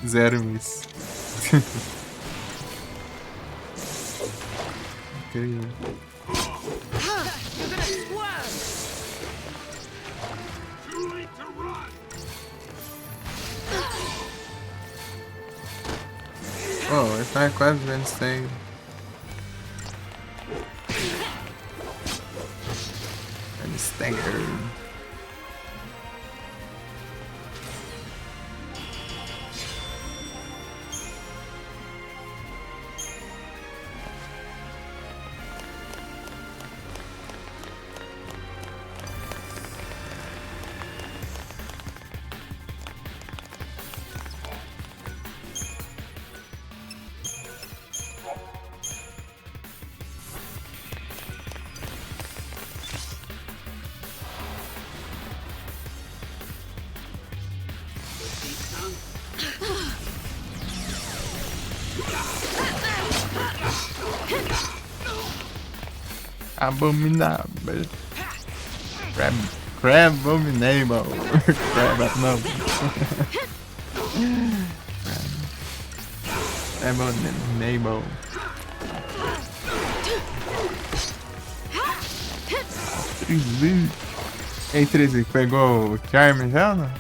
zero Miss. Incrível. Oh, ele tá quase vendo isso aí. Ele stagger. Abominable. Crab, crab abominable. Crab abominable. Abominable. Treze. Ei, treze, pegou o charme já ou não?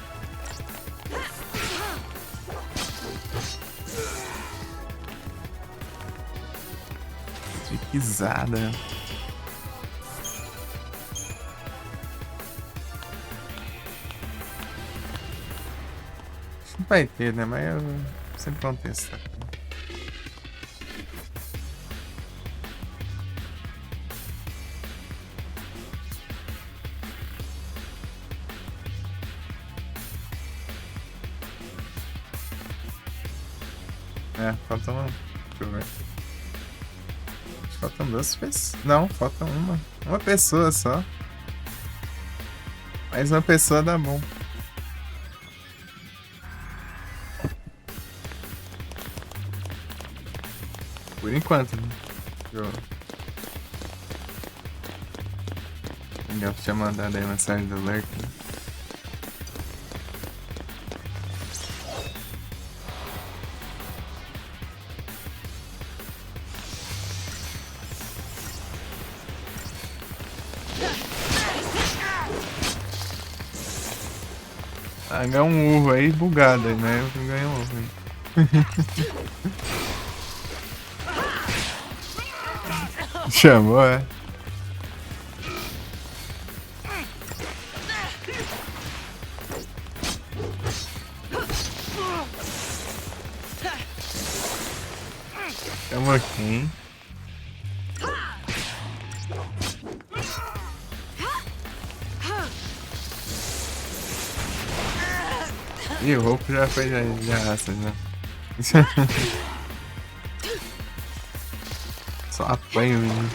Que pisada. Vai ter, né? Mas eu sempre vou testar. É, falta uma. Deixa eu ver. Faltam duas pessoas. Não, falta uma. Uma pessoa só. Mais uma pessoa dá bom. Por enquanto, né? Deixa eu... Legal, tinha mandado aí a mensagem do Lurk, né? Ah, ganhou um ovo aí bugado aí, né? Ganhou um ovo aí. Chamou, é? Chamou quem? Ih, o Hope já fez a, já essa, já. Só apanha, menino.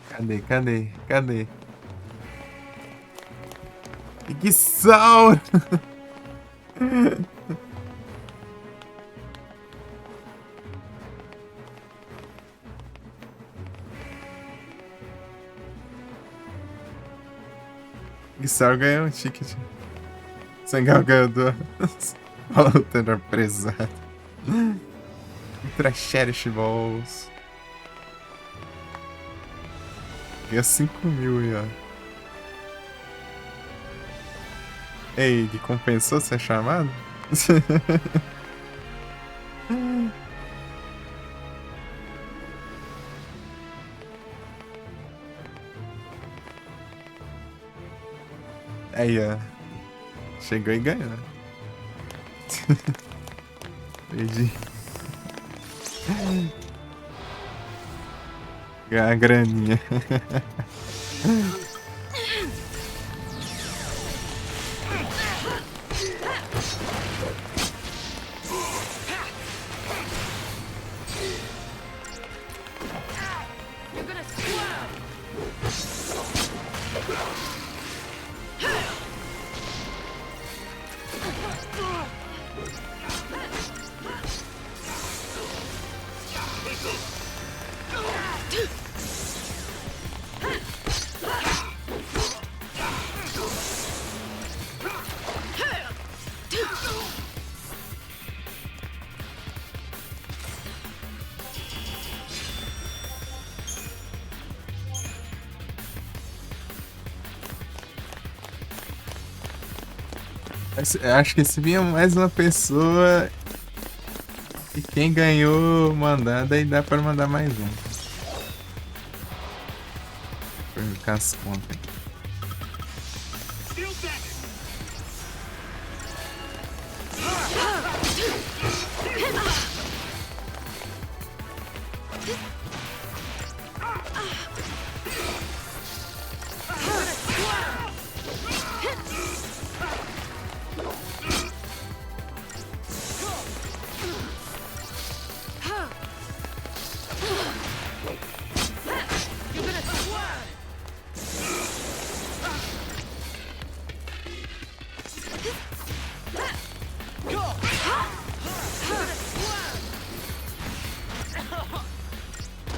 Cadê, cadê, cadê? Ixisaur! Ixisaur ganhou um ticket. Sengal ganhou duas. Falta na presa. Ultra Cherish Balls. Ganhou cinco mil aí, ó. Ei, que compensou ser chamado? Aí, ó. Chegou e ganhou. Perdi. Ganhar a graninha. Esse, eu acho que se vinha mais uma pessoa e quem ganhou mandar, daí dá pra mandar mais um. Pra ficar as contas.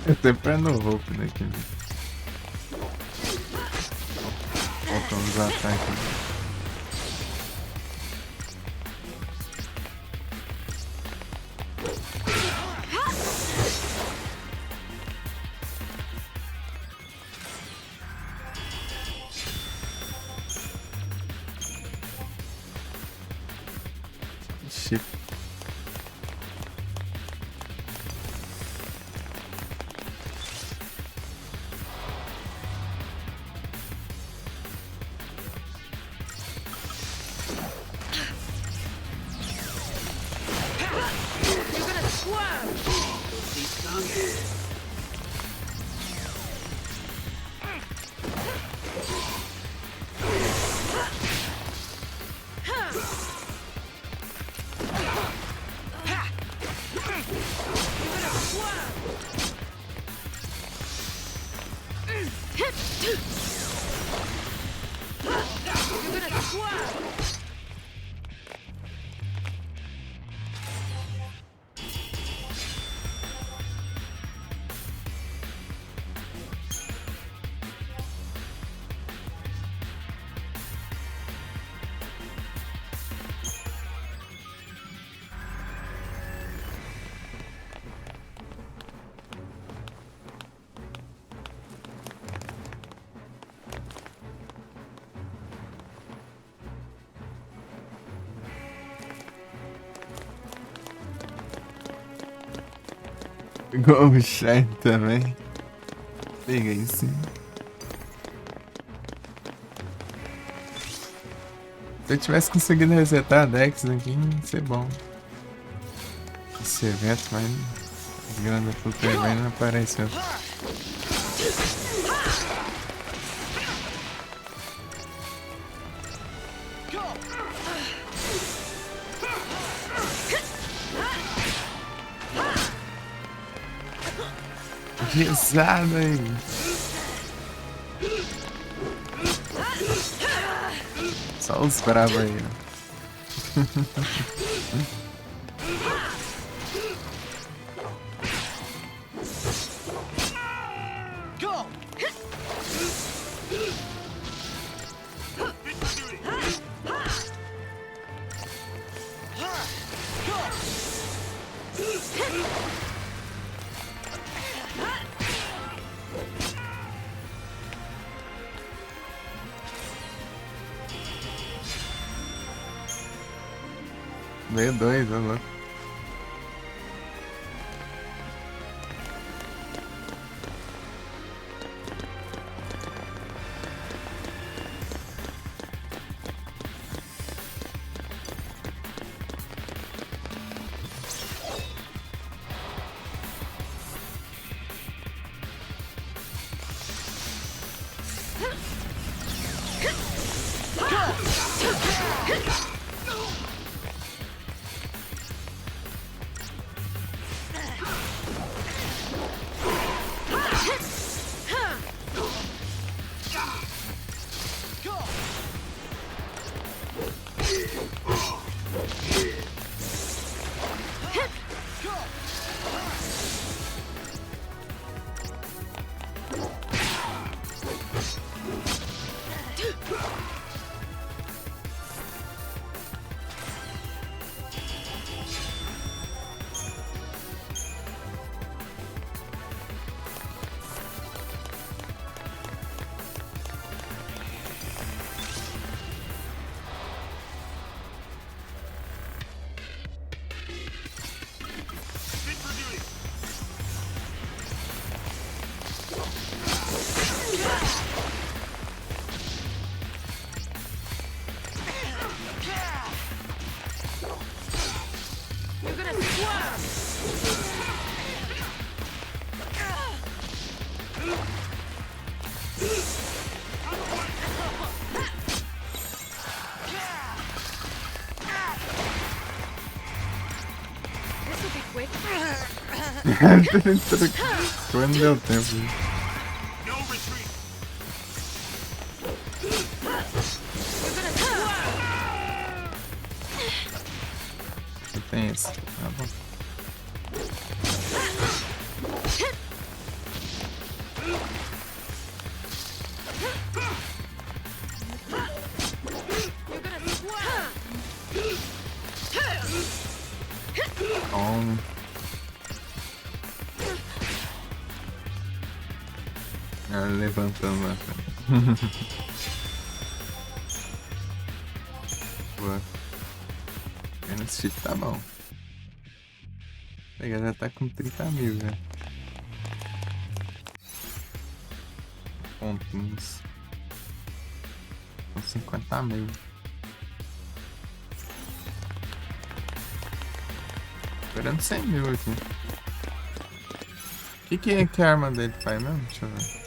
Eu tô prendendo o Hope daqui, né? Faltando os ataques. Shit. Go Shen também. Peguei sim. Se eu tivesse conseguido resetar a Dex aqui, ia ser bom. Esse evento vai. Grande puta aí vai não apareceu. Pesado aí. Só os bravos aí, ó. Veio dois, ó, louco. Quando deu tempo. Você tem esse. Tá bom. Ah, levantando lá, cara. Boa. Menos shift tá bom. Pega, já tá com trinta mil, já. Pontinhos. Com cinquenta mil. Esperando cem mil aqui. O que, que, que a arma dele faz mesmo? Deixa eu ver.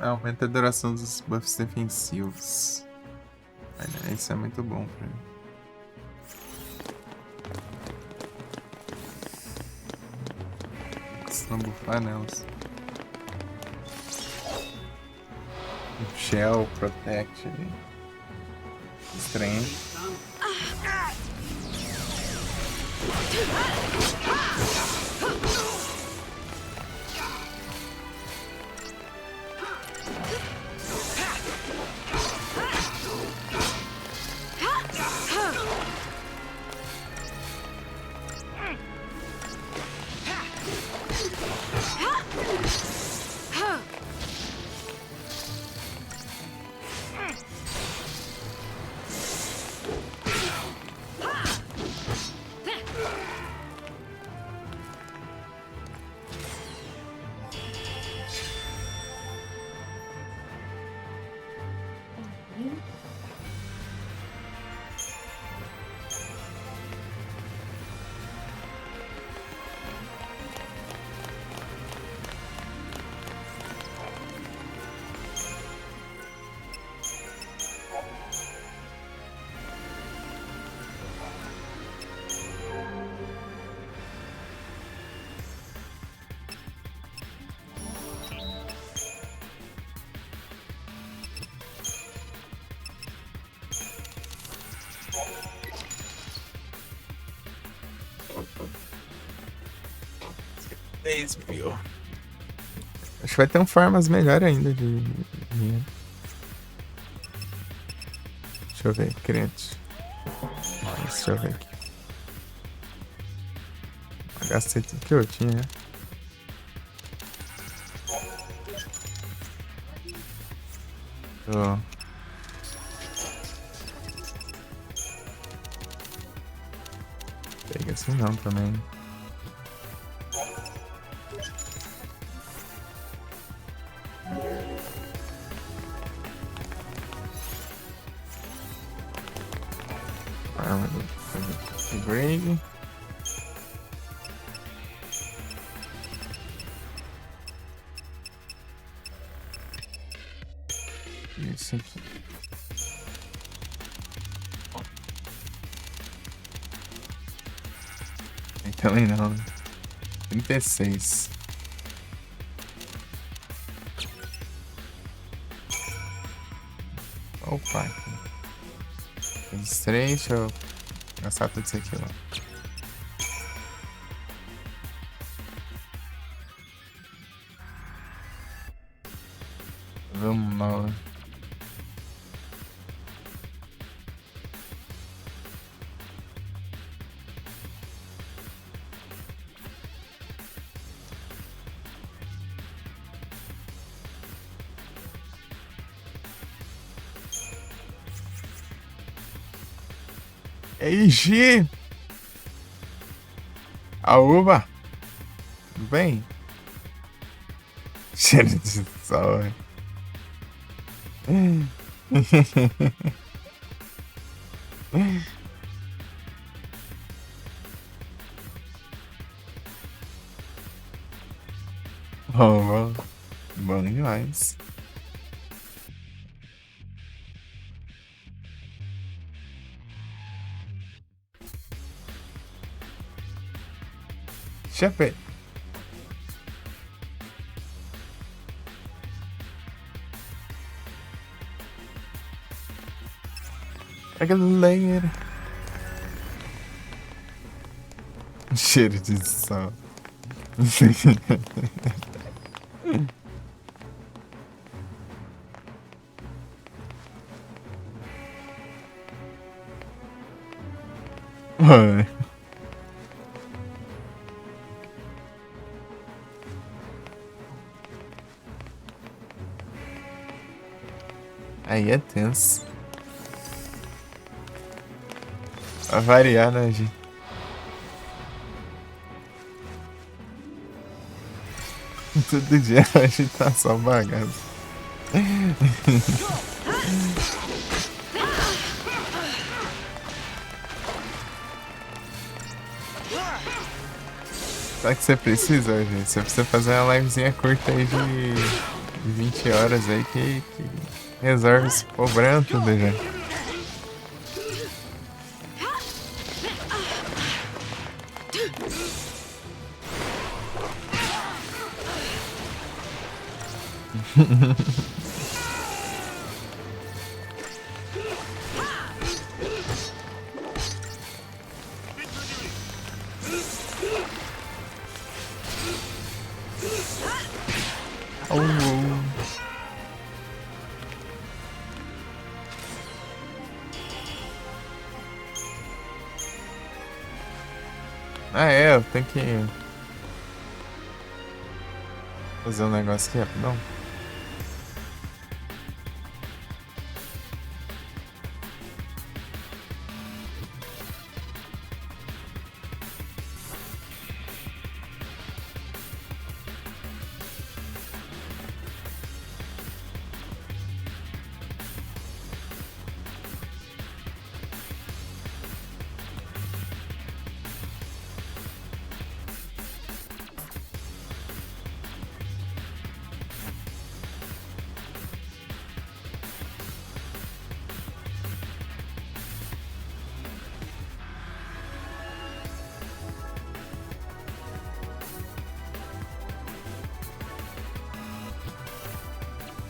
Aumenta a duração dos buffs defensivos. Olha, isso é muito bom pra mim. Eles vão bufar nelas. Shell Protect ali. Estranho. Dez mil. Acho que vai ter um farmas melhor ainda de, de... Deixa eu ver, quinhentos. Deixa eu ver aqui. Gastei tudo que eu tinha, né? Ó. Pega assim não também. Arma do upgrade. Isso aqui. Aí também não, né? Trinta e seis. Opa. Os três, deixa eu gastar tudo isso aqui, ó. Vamos lá. L G. Aoba. Tudo bem? Cheiro de sol. Bom, bom. Bom demais. Chefe. A galera. Cheiro de sal. Ai. Aí é tenso. Pra variar, né, gente? Todo dia a gente tá só bagaço. Sabe o que você precisa, gente? Você precisa fazer uma livezinha curta aí de vinte horas aí que, que resolve esse problema tudo já. Au, au. Ah, é, eu tenho que fazer um negócio aqui rapidão.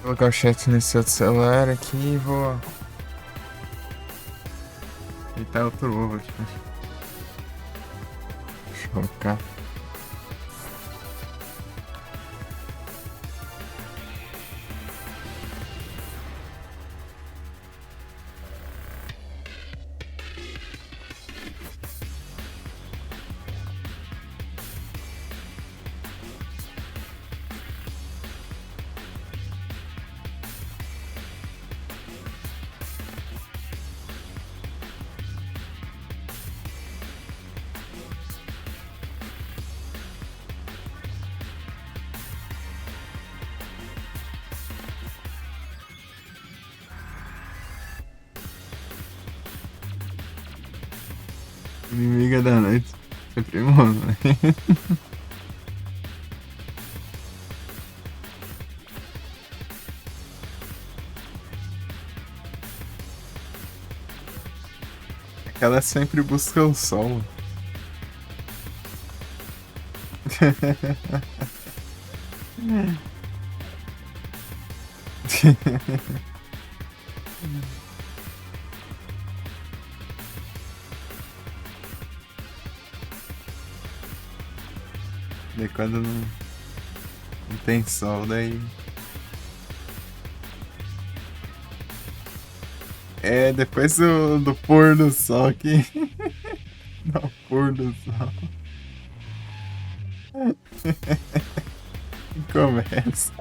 Vou colocar o chat nesse outro celular aqui e vou. E tá outro ovo aqui. Deixa eu colocar. Inimiga da noite. Sempre morre, né? Ela sempre busca o sol. Daí quando não, não tem sol, daí. É, depois do, do pôr do sol que. Do pôr do sol. Começa.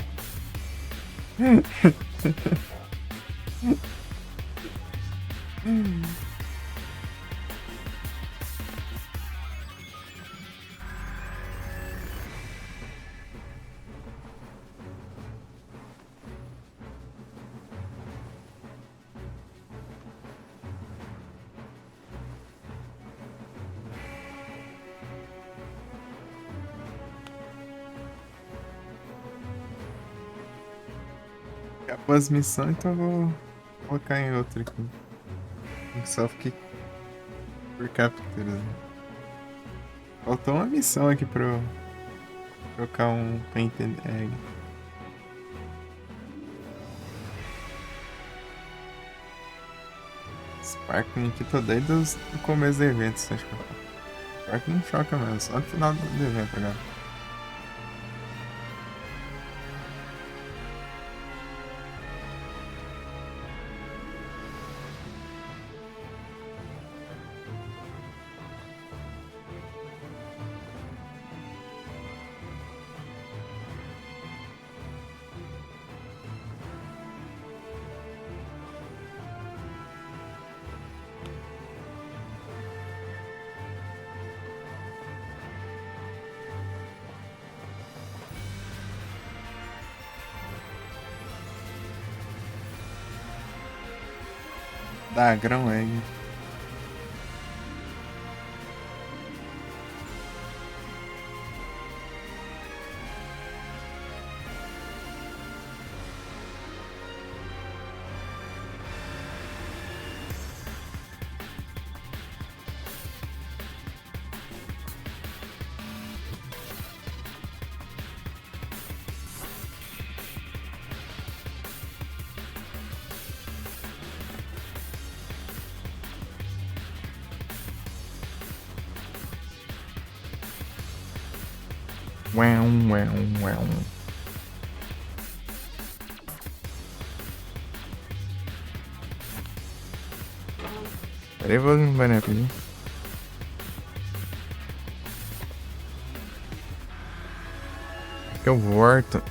Acabou as missões, então eu vou colocar em outro aqui. Só fiquei por captura. Faltou uma missão aqui pra eu trocar um Painted Egg. Sparkling aqui, tô desde os, do começo do evento, você acha que Sparkling não choca mesmo, só no final do, do evento agora. Tá, grão é. Uau, uau, uau. Peraí, vou limpar aqui. Que eu volto.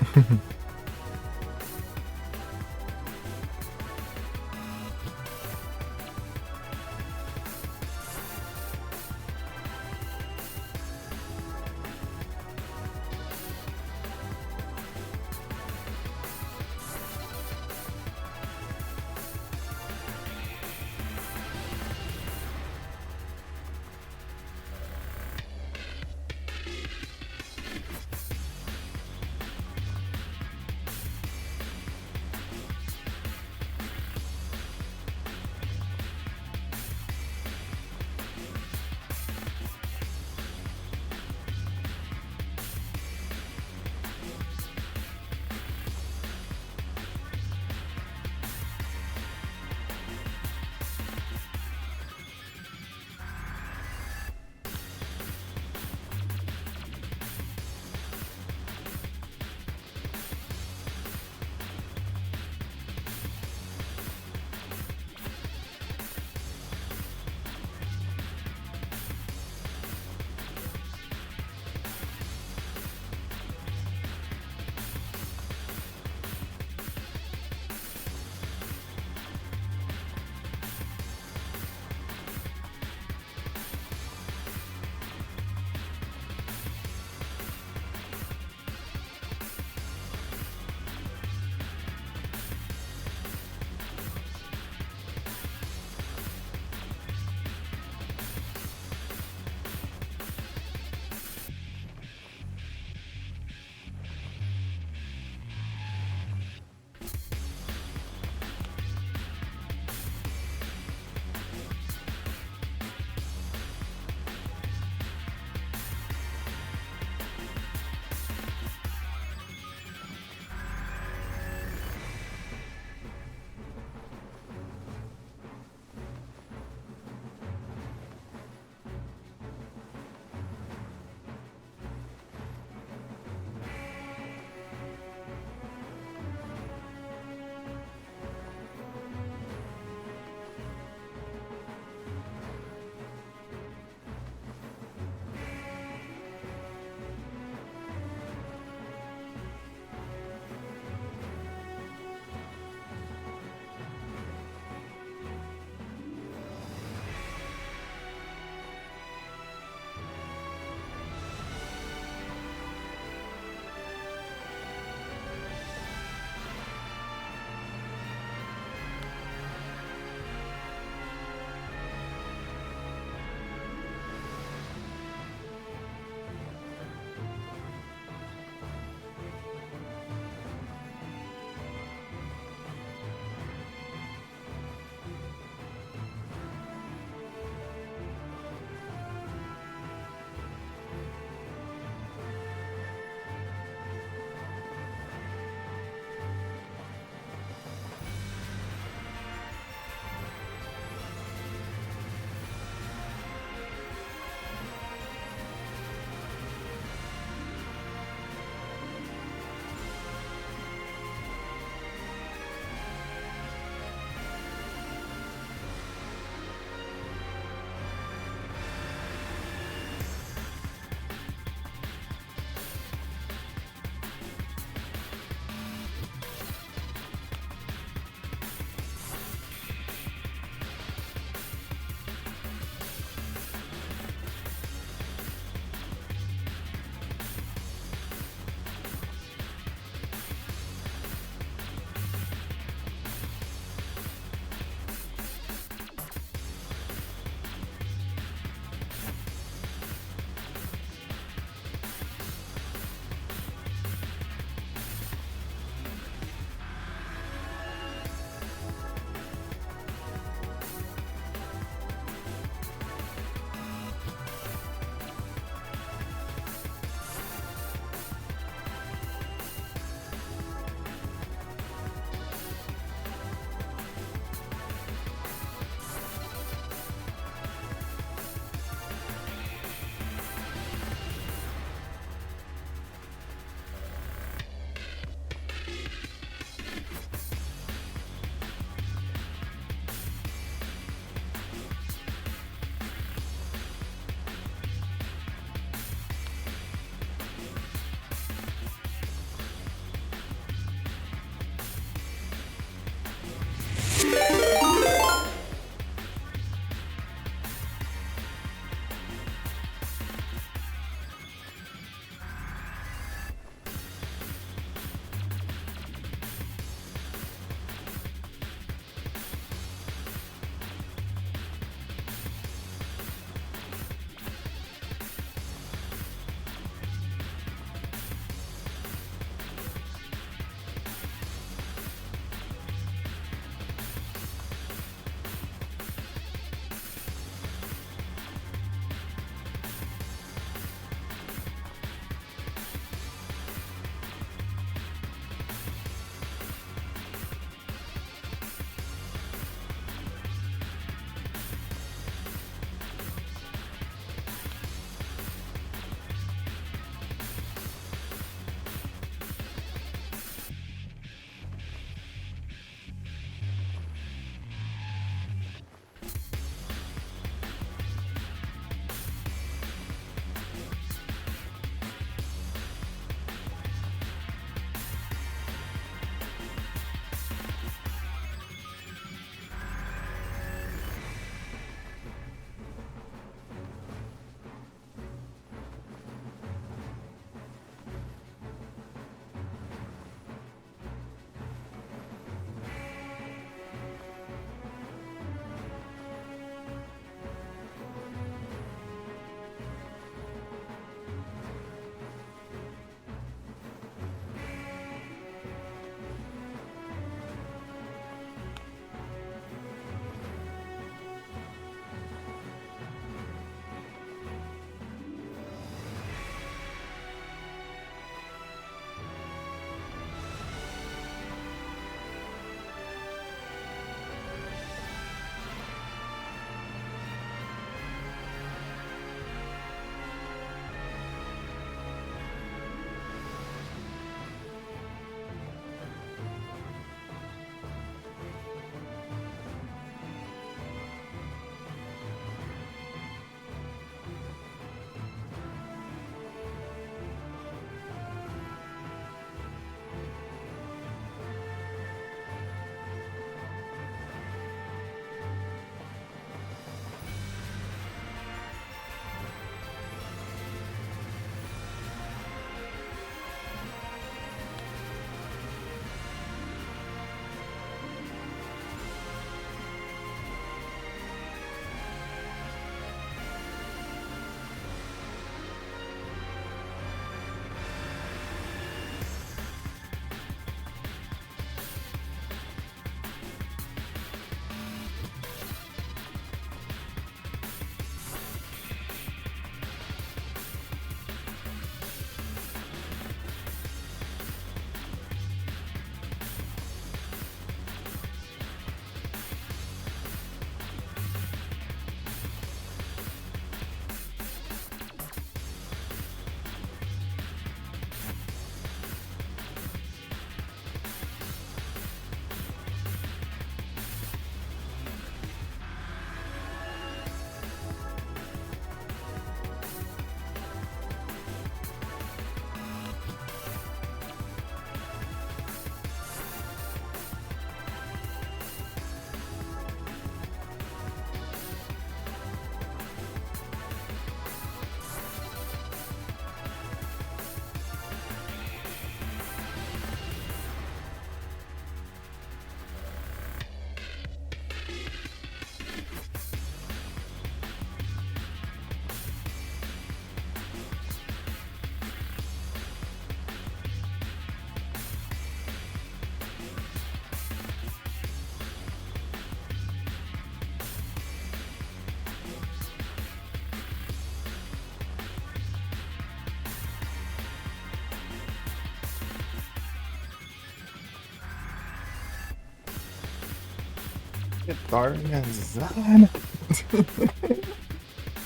Tornazada.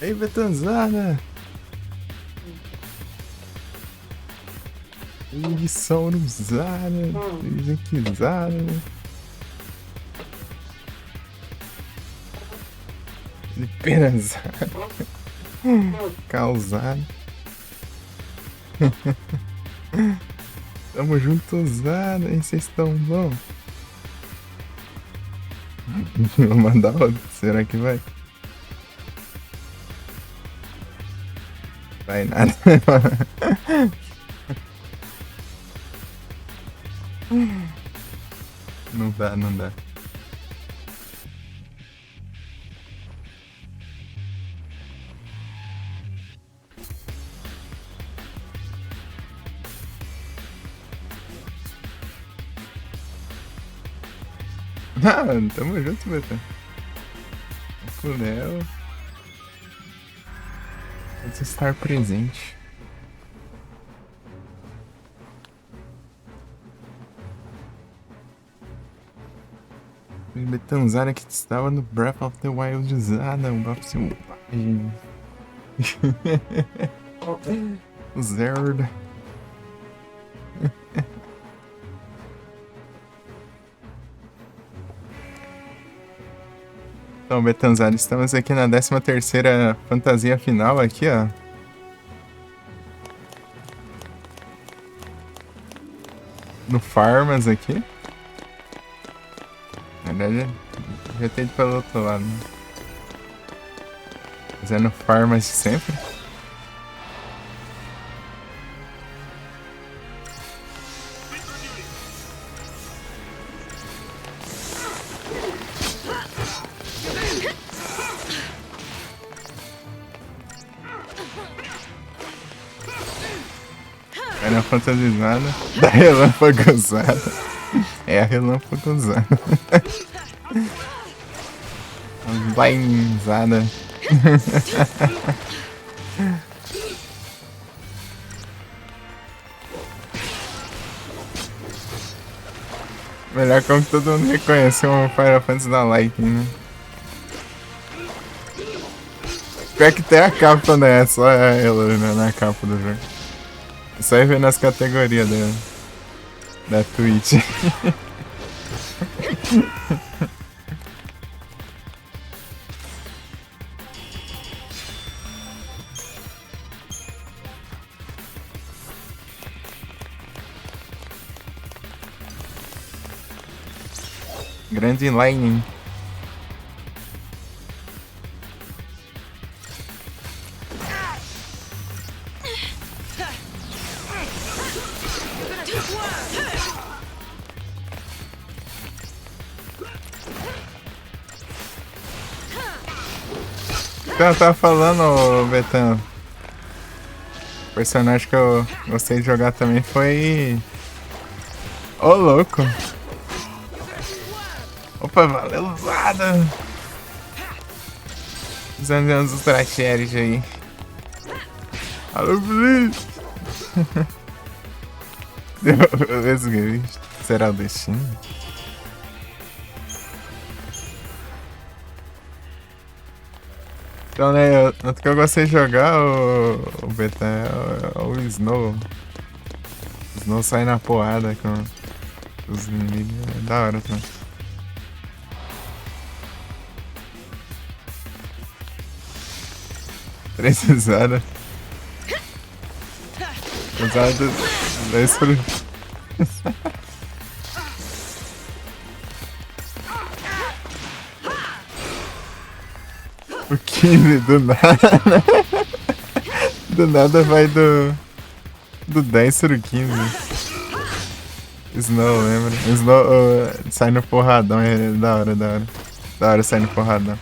Ei, Betãzada. Edição usada. Dizem que usada. Esperançada. Causada. Tamo junto, usada. E vocês estão bom? Vou mandar outro. Será que vai? Vai nada. Não dá, não dá. Ah, tamo junto, Betã. Com o Léo. Você estar presente. Betãzada que estava no Breath of the Wild usada, um bafo selvagem. Zelda. Então, Betãzada, estamos aqui na décima terceira fantasia final aqui, ó. No Farmas aqui. Na verdade, já tem pelo outro lado, né? Fazendo Farmas de sempre. Era fantasizada. Da relâmpagozada. É a relâmpagozada. Bainzada. Melhor como todo mundo reconheceu o Final Fantasy da Lightning, né? Pior que tem a capa, né? É só ela, né, na capa do jogo. Isso aí vem nas categorias da, da Twitch. Grande Lightning. Então, eu tava falando, Betão. O personagem que eu gostei de jogar também foi... Ô, louco. Opa, valeu, usada. Usando os trachérios aí. Alô, Felipe. Esse game será o destino? Então, né, eu, tanto que eu gostei de jogar o, o Betão, é o, é o Snow. O Snow sai na porrada com os inimigos, é da hora também. Três usadas. Usadas dois por... O quinze do nada. Do nada vai do, do dez pro quinze. Snow, lembra? Snow, ô, sai no porradão, é da hora, da hora. Da hora sai no porradão.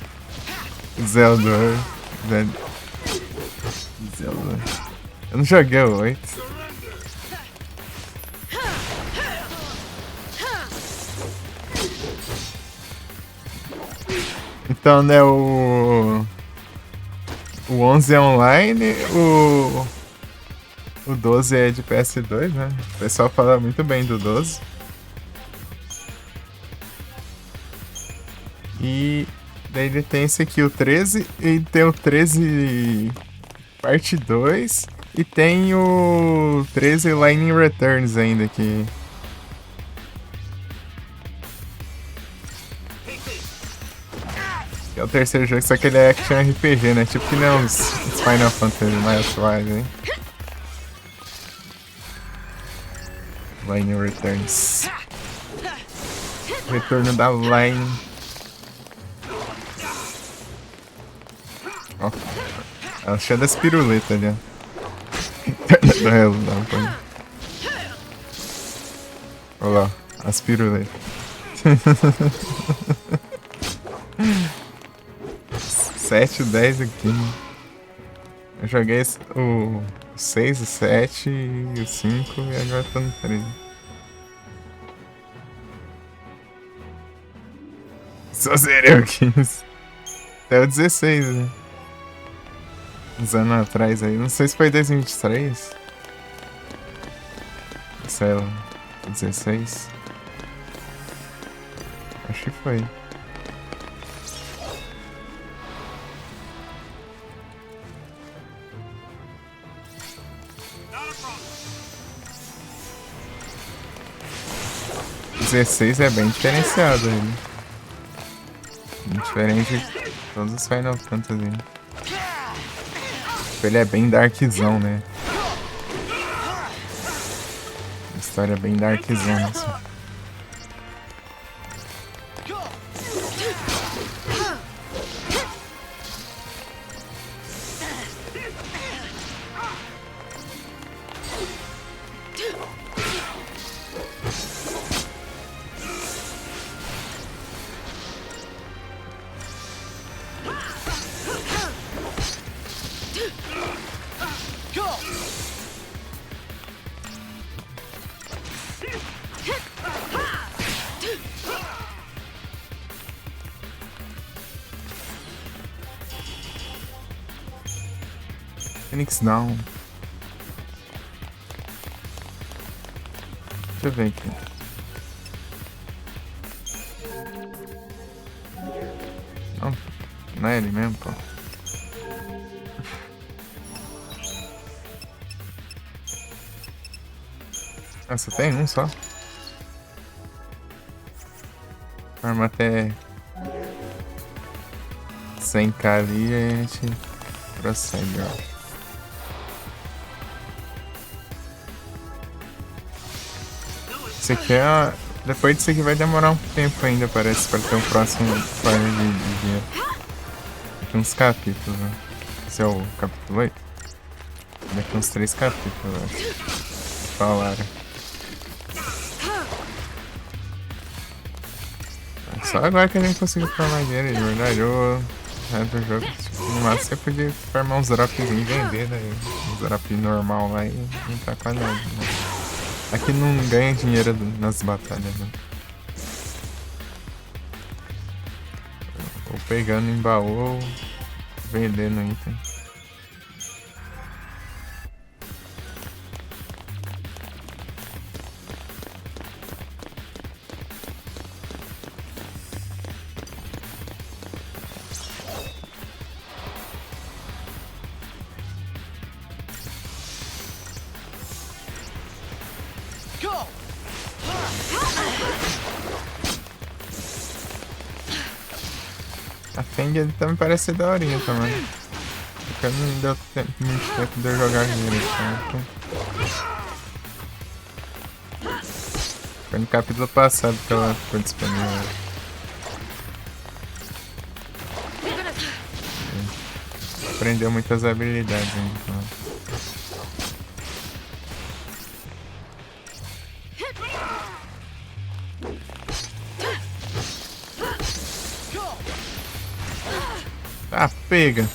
Zelda, Zelda. Zelda. Eu não joguei o oito. Então, né, o, o onze é online, o, o doze é de P S dois, né? O pessoal fala muito bem do doze. E daí ele tem esse aqui, o treze, e tem o treze parte dois, e tem o treze Lightning Returns ainda aqui. Que é o terceiro jogo, só que ele é action R P G, né? Tipo que nem os, os Final Fantasy mais atuais, hein? Lightning Returns. Retorno da Lightning. Ó. Ela cheia das piruletas ali, ó. Não, não, pode. Olha lá, as piruletas. Sete, dez aqui. Eu joguei esse- o seis, o sete e o cinco e agora tô no treze. Só zerei o quinze. Até o dezesseis, né? Uns anos atrás aí. Não sei se foi dois mil e vinte e três. Sei lá. Dezesseis. Acho que foi. Dezesseis é bem diferenciado ele. Diferente de todos os Final Fantasy. Ele é bem darkzão, né? História bem darkzona, assim. Phoenix Down. Deixa eu ver aqui. Não, não é ele mesmo, pô. Ah, só tem um só? Arma até cem K ali e a gente prossegue, ó. Esse aqui é... Depois disso aqui vai demorar um tempo ainda, parece, pra ter um próximo file de, de guia. Tem uns capítulos, né? Esse é o capítulo oito? Daqui uns três capítulos, eu acho. Falaram. Só agora que a gente conseguiu farmar dinheiro, de verdade. Eu, né, do jogo, tipo, no máximo você podia farmar uns drops e vender, né? Uns drops normal lá e não tá com nada, né? Aqui não ganha dinheiro do- nas batalhas, né? Ou pegando em baú, ou vendendo item. A Feng ali também parece ser daorinha também. Porque não deu tempo, muito tempo de eu jogar direito, né? Foi no capítulo passado que ela ficou disponível. Aprendeu muitas habilidades, né? Então. Ah, pega.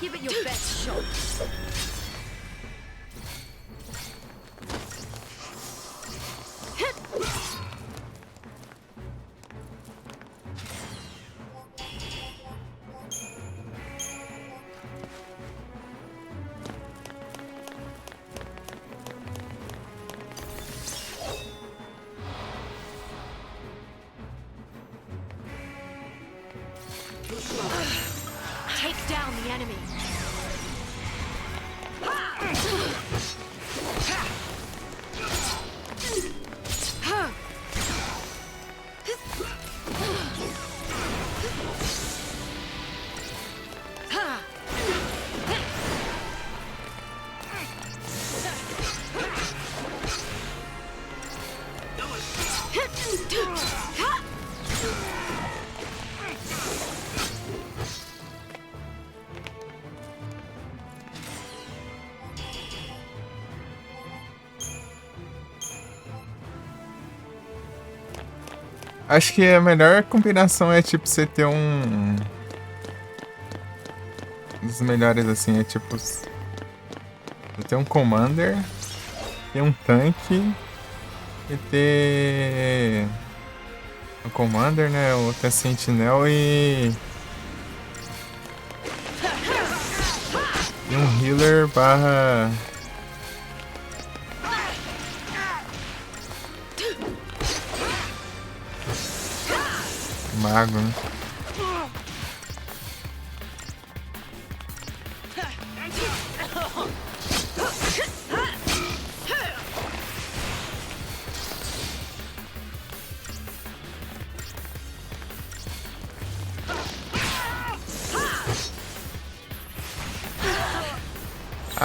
Give it your best shot. Acho que a melhor combinação é, tipo, você ter um, um dos melhores, assim, é, tipo, s-, você ter um Commander, ter um tanque e ter um Commander, né? Ou ter Sentinel e, e um healer barra mago, né?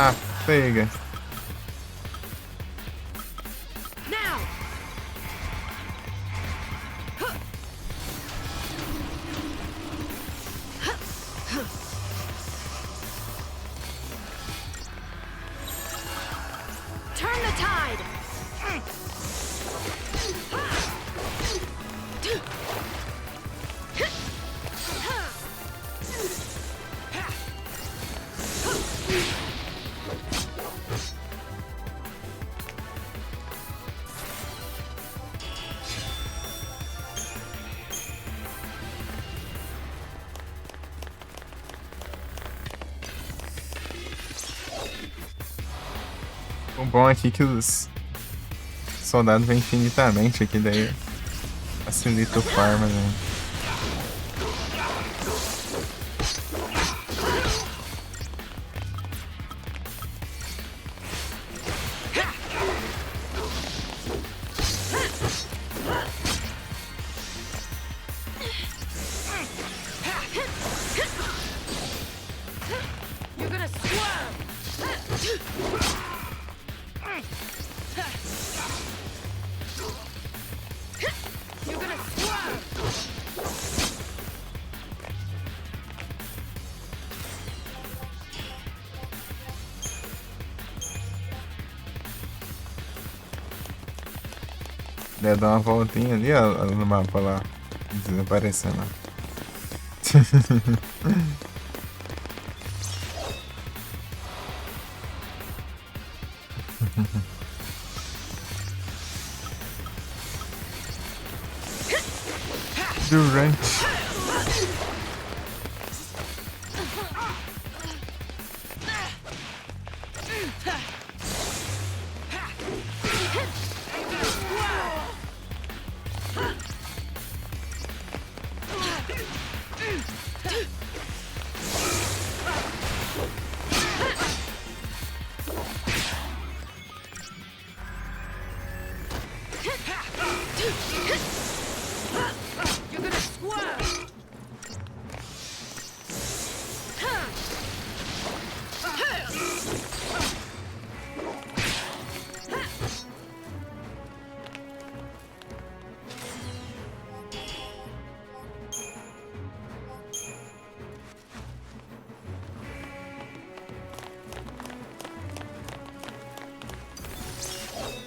Ah, pega. Now. Turn the tide. O bom aqui é que os soldados vêm infinitamente aqui, daí facilita o farm, né? You're gonna squirm! You're gonna squirm! Deve dar uma voltinha ali, ó, no mapa lá. Desaparecendo. Durante. You're gonna squirm!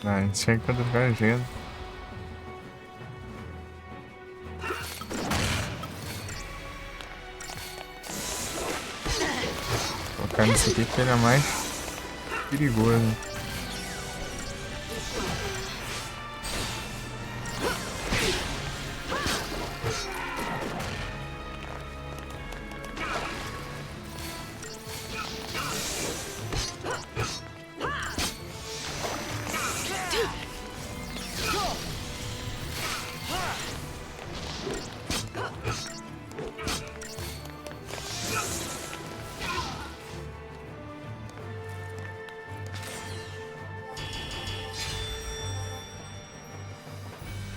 Ah, a gente chega de qualquer jeito. Colocar nisso aqui que ele é mais perigoso.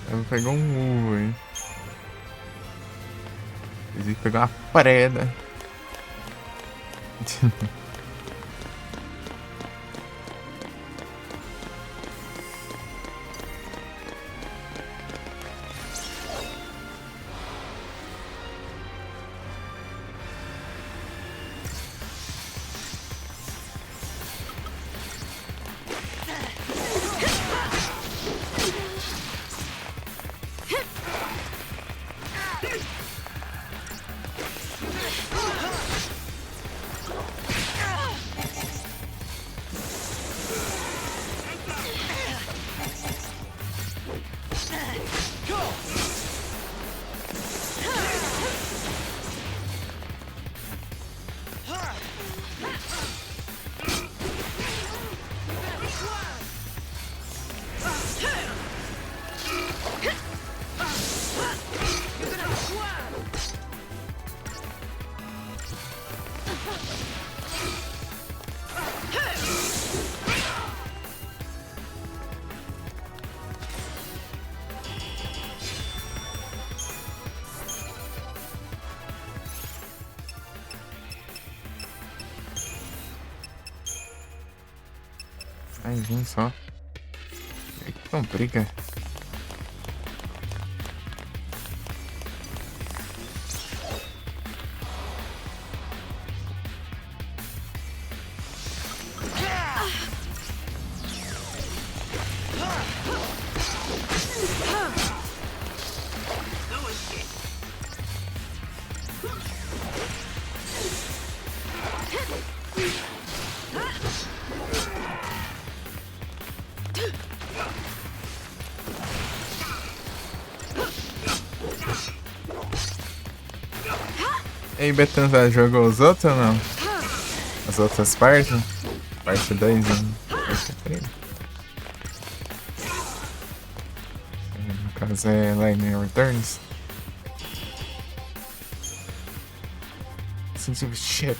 Ela pegou um ovo, hein? Pensei que pegou uma preda. Ai, vem só. Ai, que complica. E aí, Betânia, já jogou os outros ou não? As outras partes? Parte dois, né? Parte três. No caso é Lightning Returns. Sensitive ship.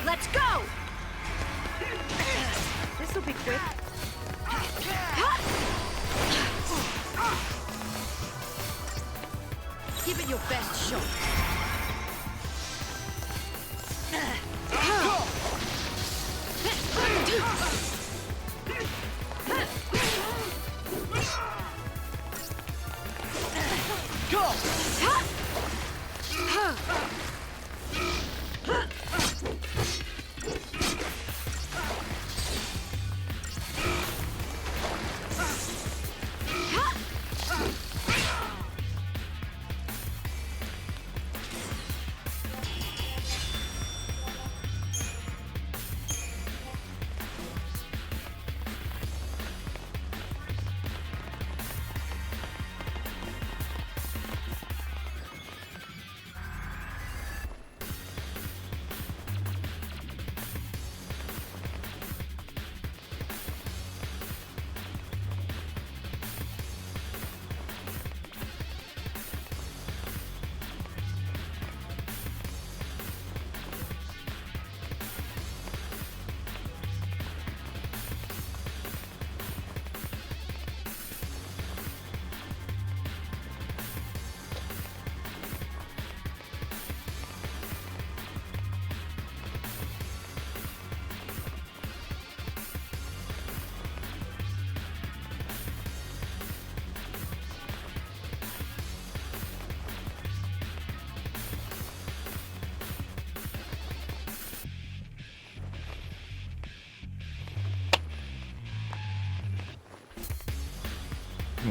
Let's go! This'll be quick. Give it your best shot.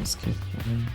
Escape room.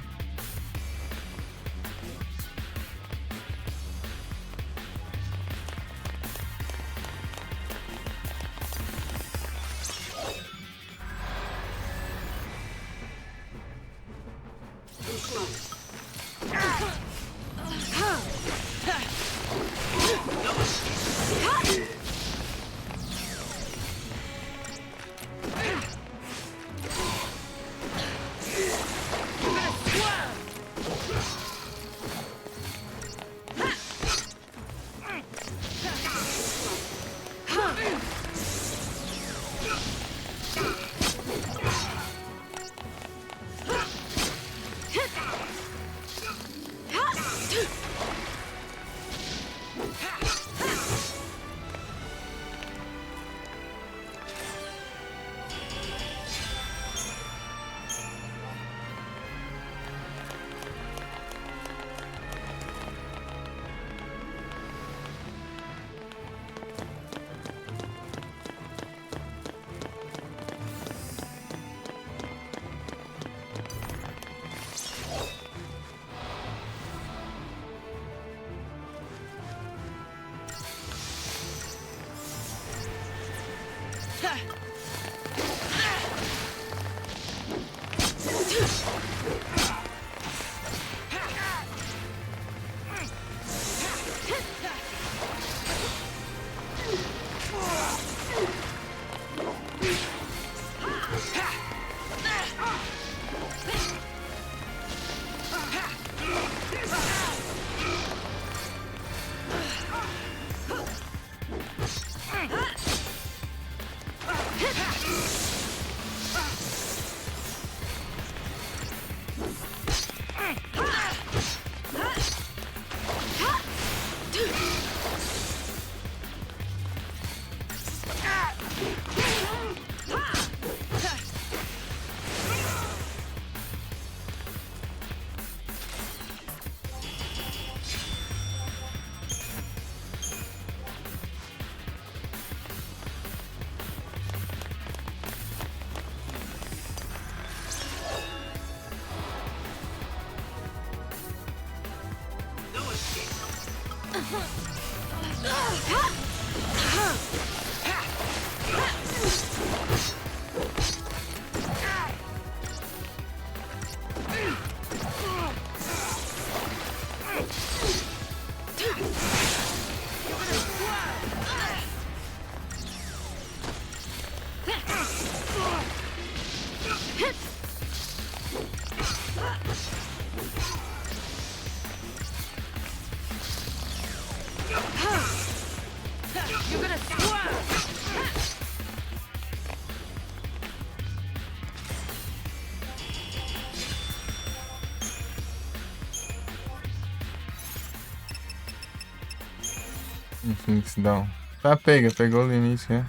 Enfim, que se dá um. Tá, pega, pegou o limite, né?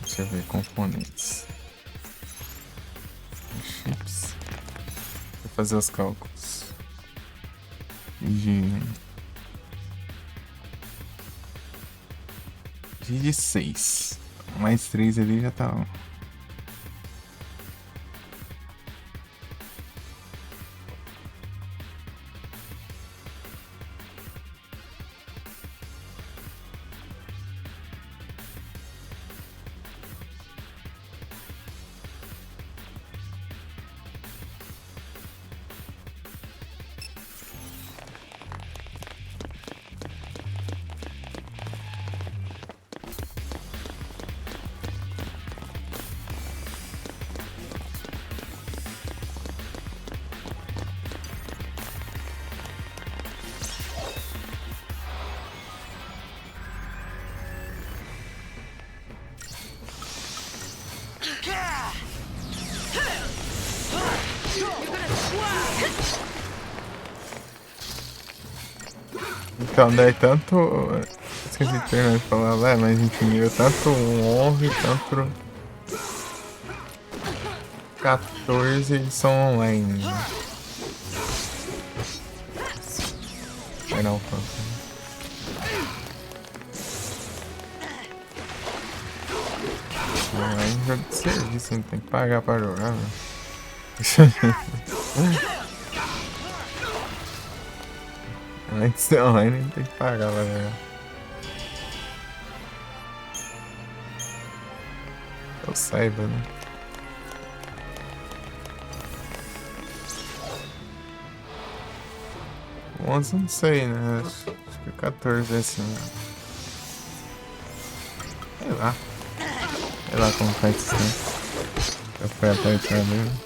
Deixa eu ver, componentes. Chips. Vou fazer os cálculos. De, de seis. Mais três ali já tá. Então, daí tanto. Esqueci de terminar de falar, velho, mas enfim, eu tanto um onze, tanto catorze eles são online, né? Final Fantasy. Aí é um jogo de serviço, a gente tem que pagar pra jogar, né? Antes de online, a gente tem que pagar pra jogar. Eu saiba, né? Onze, não sei, né? Acho que catorze é assim, né? Sei lá. Sei lá como faz isso, né? Eu fui até o cara mesmo.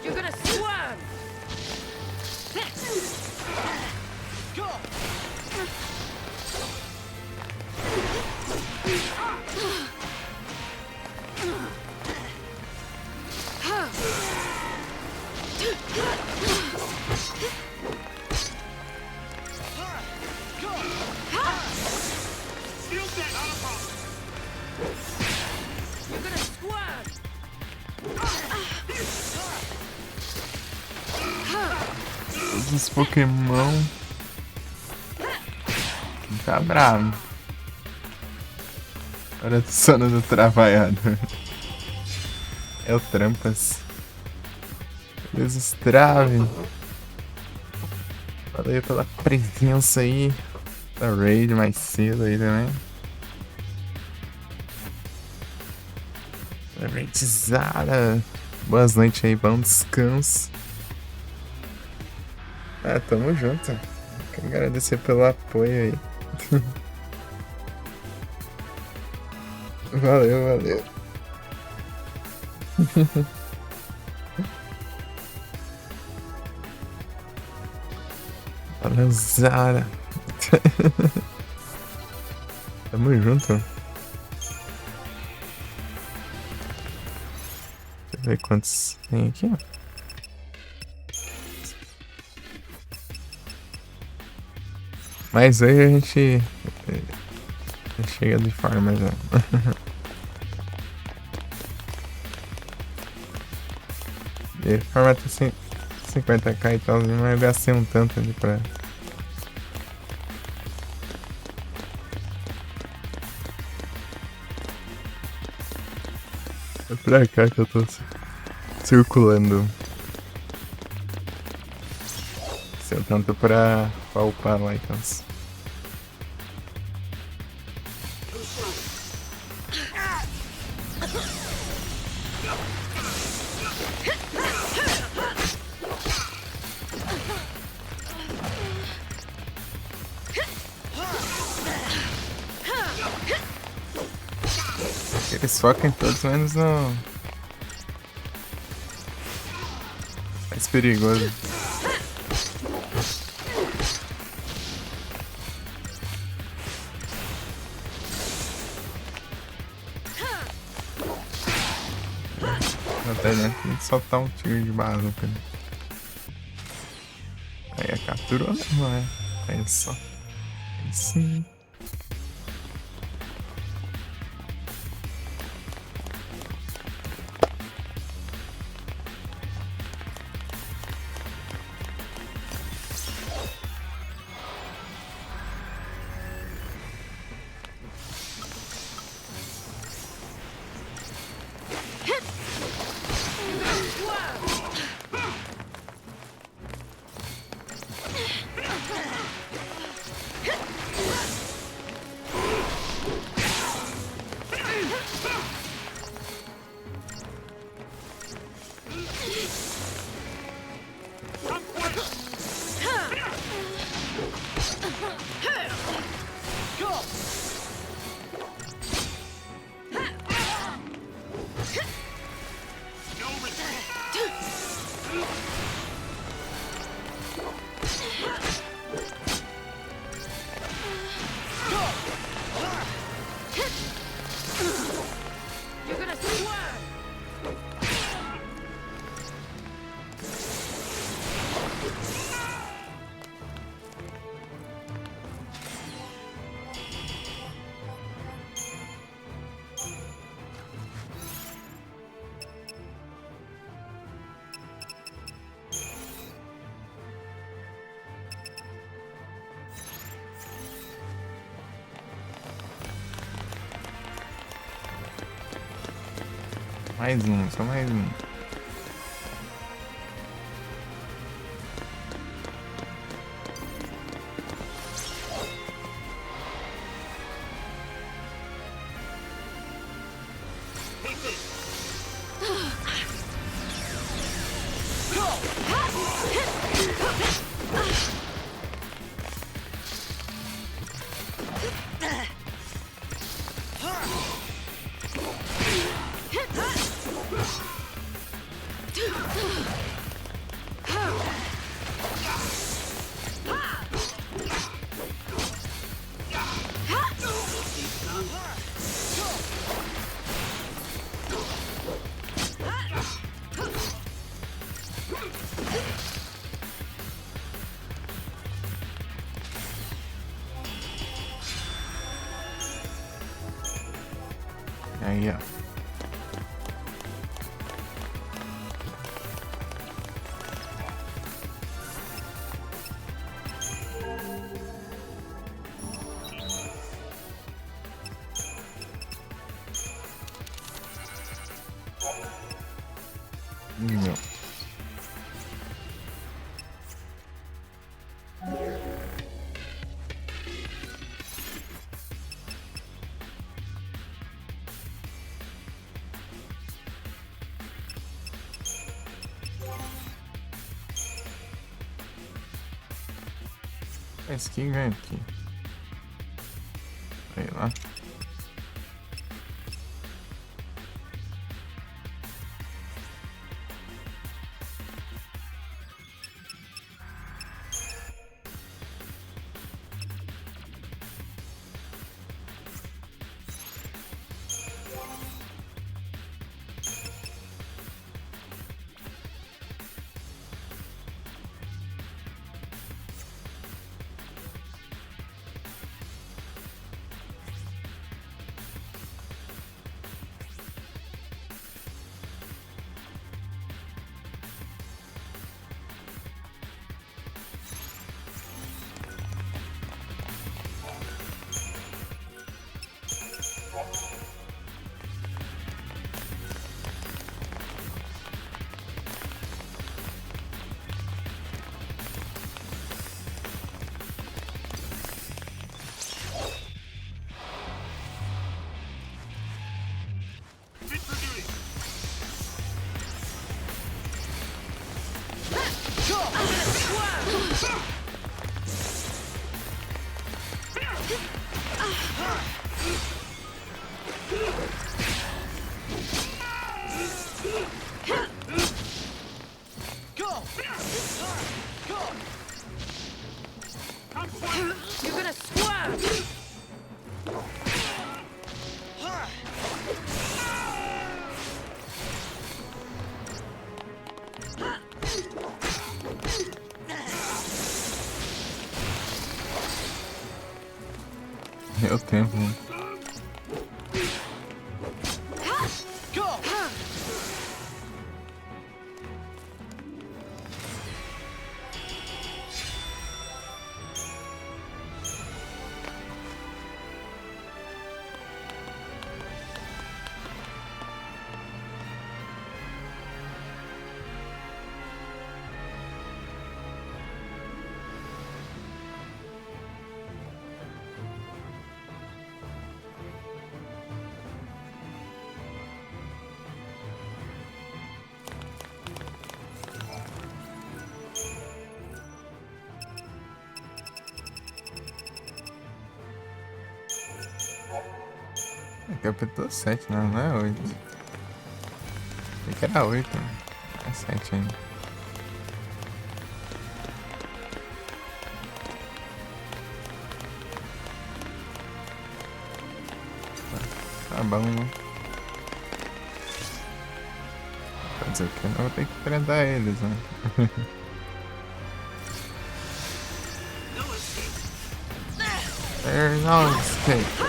You're gonna swarm! Todos os Pokémon. Tá bravo. Olha só no trabalhado. É o Trampas. Beleza, Strave. Valeu pela presença aí. Da raid mais cedo aí também. Raidizada. Boas noites aí, bom descanso. Ah, tamo junto. Quero agradecer pelo apoio aí. Valeu, valeu. Valeu. Tamo junto. Deixa eu ver quantos tem aqui, ó. Mas hoje a gente, eh, chega de farm já. De farm até cin-, cinquenta K e tal, mas eu gastei um tanto ali pra É pra cá que eu tô ci-, circulando. Isso é tanto pra, pra upar lá, então. Eles focam em todos, menos no... Mais perigoso. Até, né? Tem que soltar um tiro de bazuca, né? Aí, capturou mesmo, né? Olha só. Aí sim. Mais um, só mais um. Aí, ó. Não. Esse aqui ganha aqui. Aí lá. You're gonna squirm! Deu tempo, né? É, capítulo sete, né? Não é oito. Achei que era oito, né? É sete ainda. Tá bom, né? Quer dizer que eu vou ter que enfrentar eles, né? There's no escape.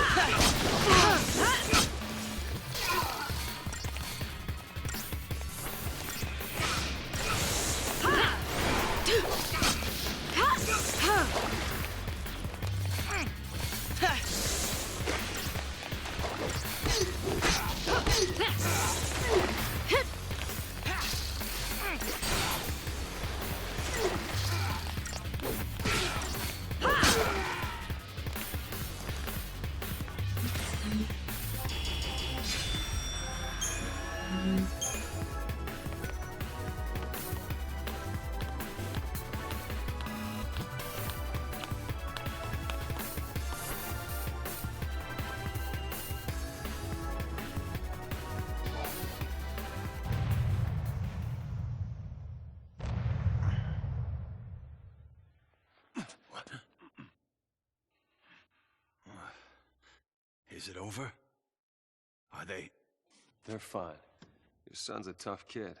Is it over? Are they? They're fine. Your son's a tough kid.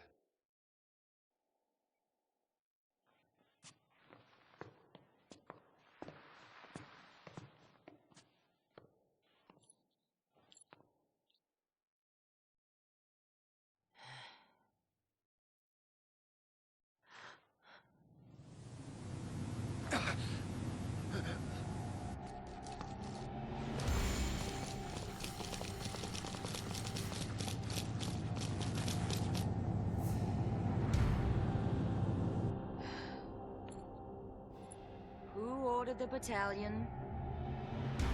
Who ordered the battalion?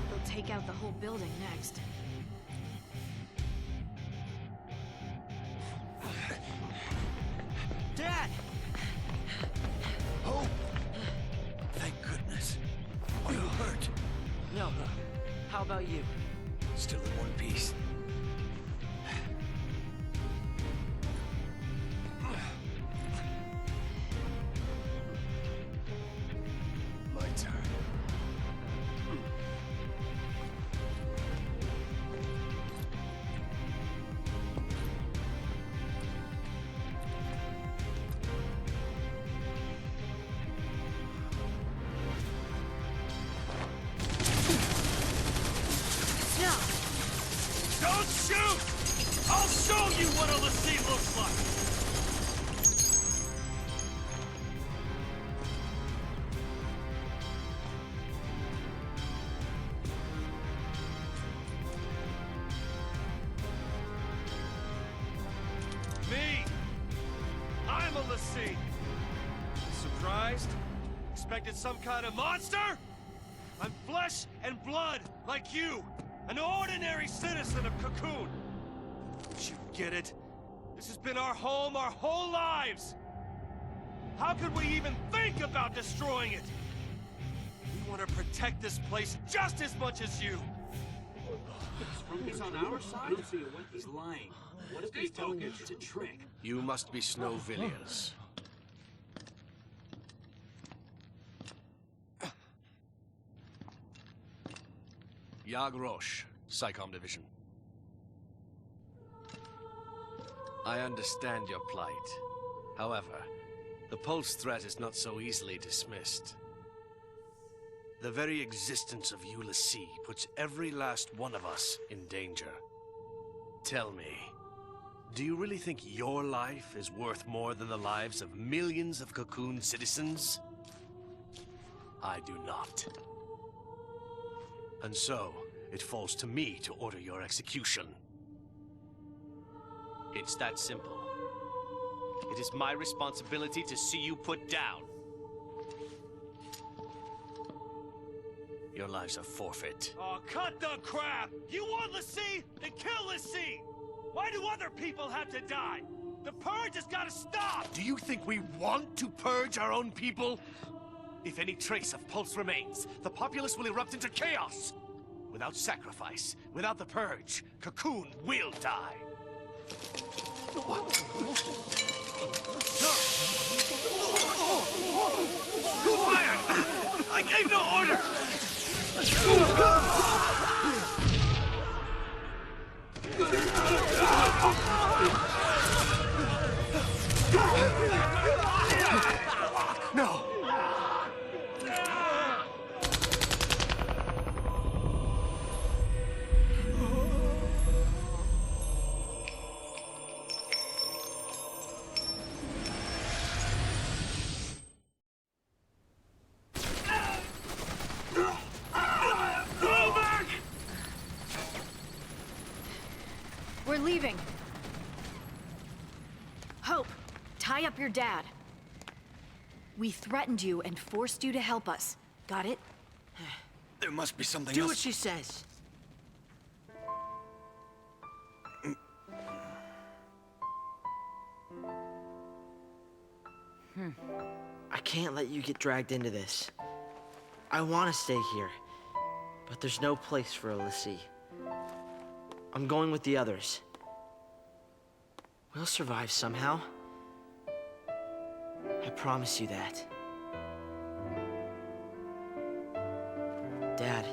They'll take out the whole building next. Dad! Oh! Thank goodness. Are you hurt? No. How about you? Still in one piece. My turn. Don't shoot! I'll show you what a l'Cie looks like! Me! I'm a l'Cie! Surprised? Expected some kind of monster? I'm flesh and blood, like you! An ordinary citizen of Cocoon! Don't you get it? This has been our home our whole lives! How could we even think about destroying it? We want to protect this place just as much as you! He's on our side? He's lying. What if he's telling us it's a trick? You must be Snow Villiers. Yagh Rosh, SICOM Division. I understand your plight. However, the Pulse threat is not so easily dismissed. The very existence of you l'Cie puts every last one of us in danger. Tell me, do you really think your life is worth more than the lives of millions of Cocoon citizens? I do not. And so, it falls to me to order your execution. It's that simple. It is my responsibility to see you put down. Your lives are forfeit. Oh, cut the crap! You want l'Cie? Then kill l'Cie! Why do other people have to die? The purge has gotta stop! Do you think we want to purge our own people? If any trace of Pulse remains, the populace will erupt into chaos! Without sacrifice, without the purge, Cocoon will die. Who fired? I gave no order! No! We're leaving. Hope, tie up your dad. We threatened you and forced you to help us. Got it? There must be something else. Do what she says. Hmm. I can't let you get dragged into this. I want to stay here, but there's no place for a l'Cie. I'm going with the others. We'll survive somehow. I promise you that. Dad,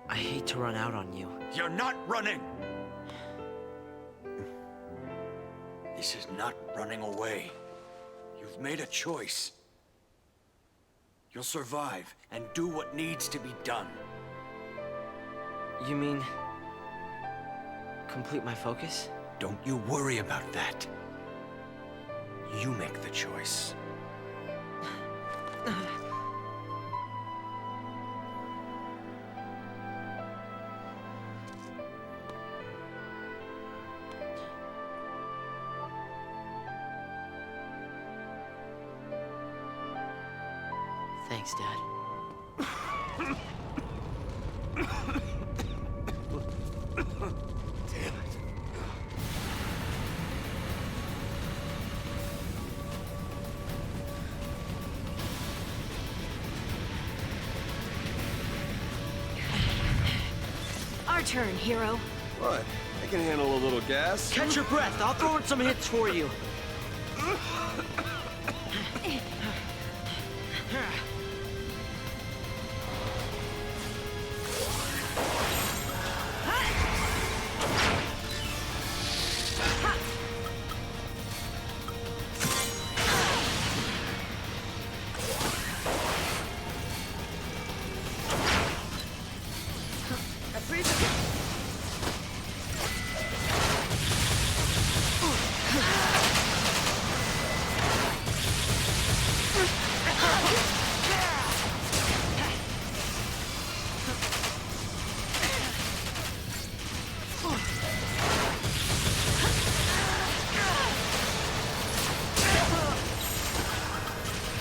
I I hate to run out on you. You're not running! This is not running away. You've made a choice. You'll survive and do what needs to be done. You mean complete my focus? Don't you worry about that. You make the choice. Thanks, Dad. Damn it. Our turn, hero. What? I can handle a little gas. Catch your breath. I'll throw in some hits for you.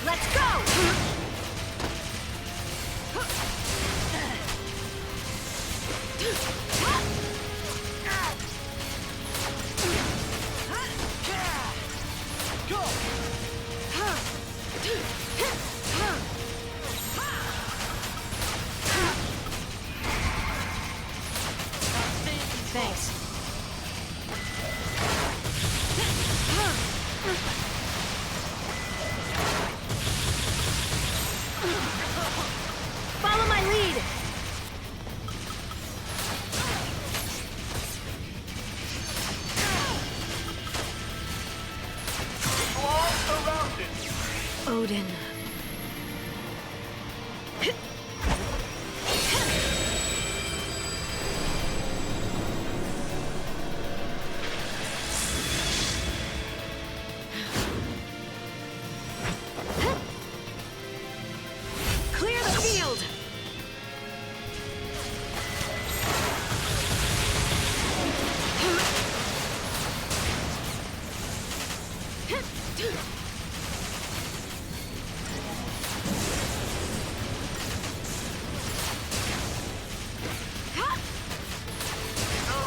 Let's go! Thanks. Follow my lead! You are surrounded! Odin. Clear the field!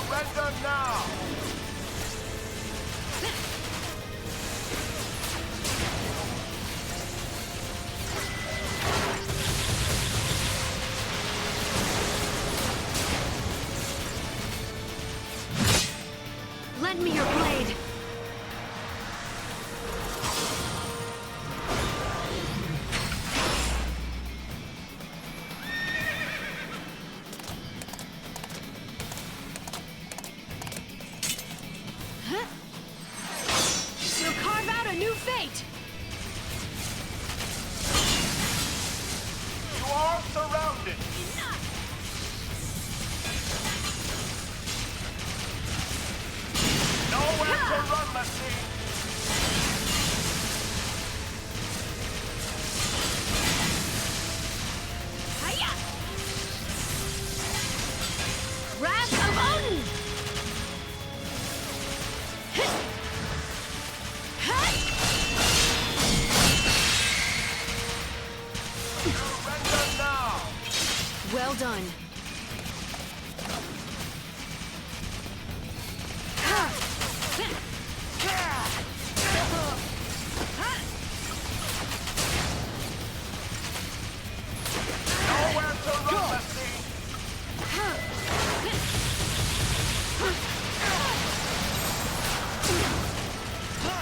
Surrender now! Lend me your blade. Huh? We'll carve out a new fate! You are surrounded! Enough! Nowhere to run, Machine! Hiya! Wrath of Odin! Surrender now! Well done. Nowhere to run, Machine!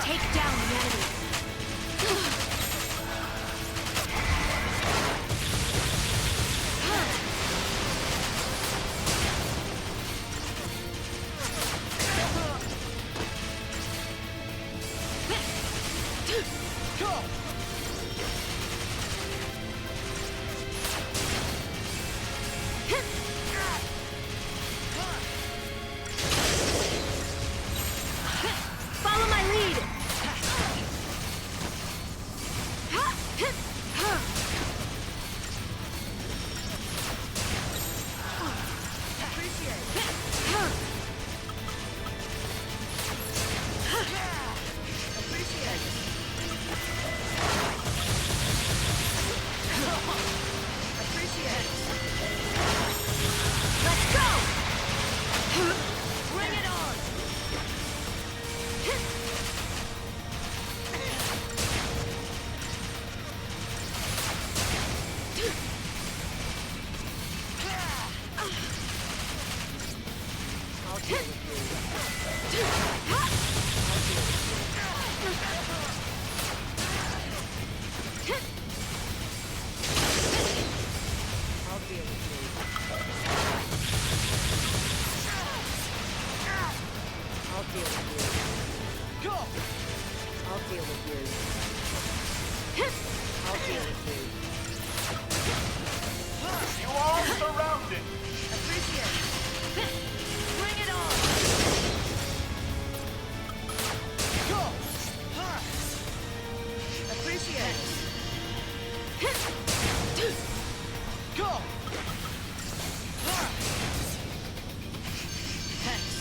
Take down the enemy. I'll deal with you. You are surrounded. Appreciate it. Bring it on. Go. Appreciate it. Go. Thanks.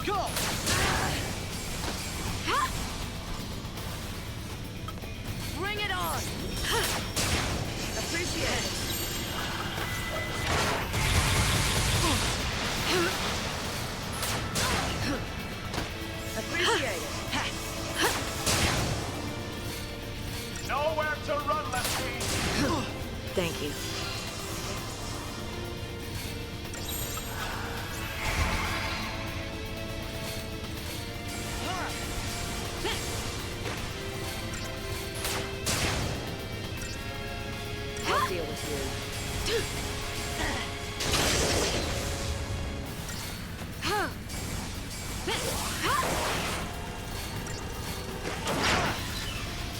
Go! Bring it on! Appreciate it. Appreciate it. Nowhere to run, Lefty! Thank you. I'll deal with you.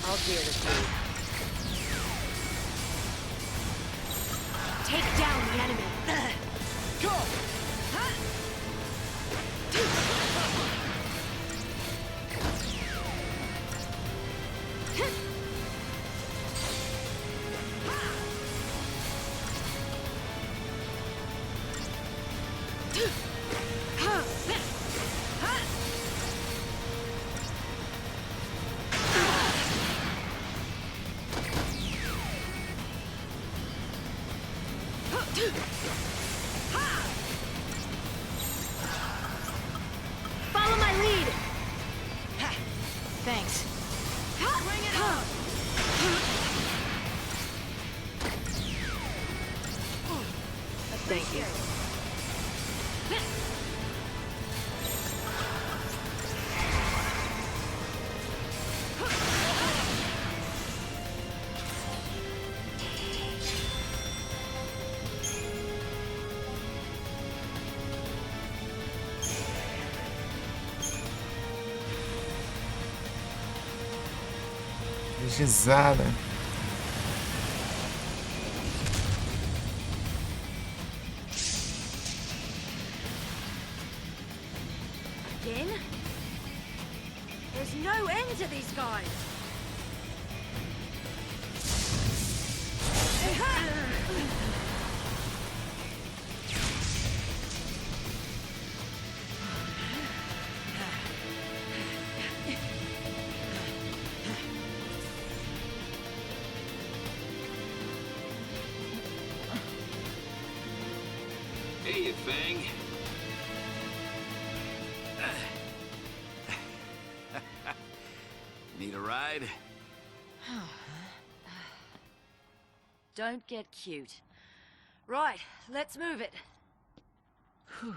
I'll deal with you. Take down the enemy. Go! Follow my lead! Thanks. Bring it on! Thank you. Energizada. Again? There's no end to these guys. Hey, Fang. Need a ride? Don't get cute. Right, let's move it. Whew.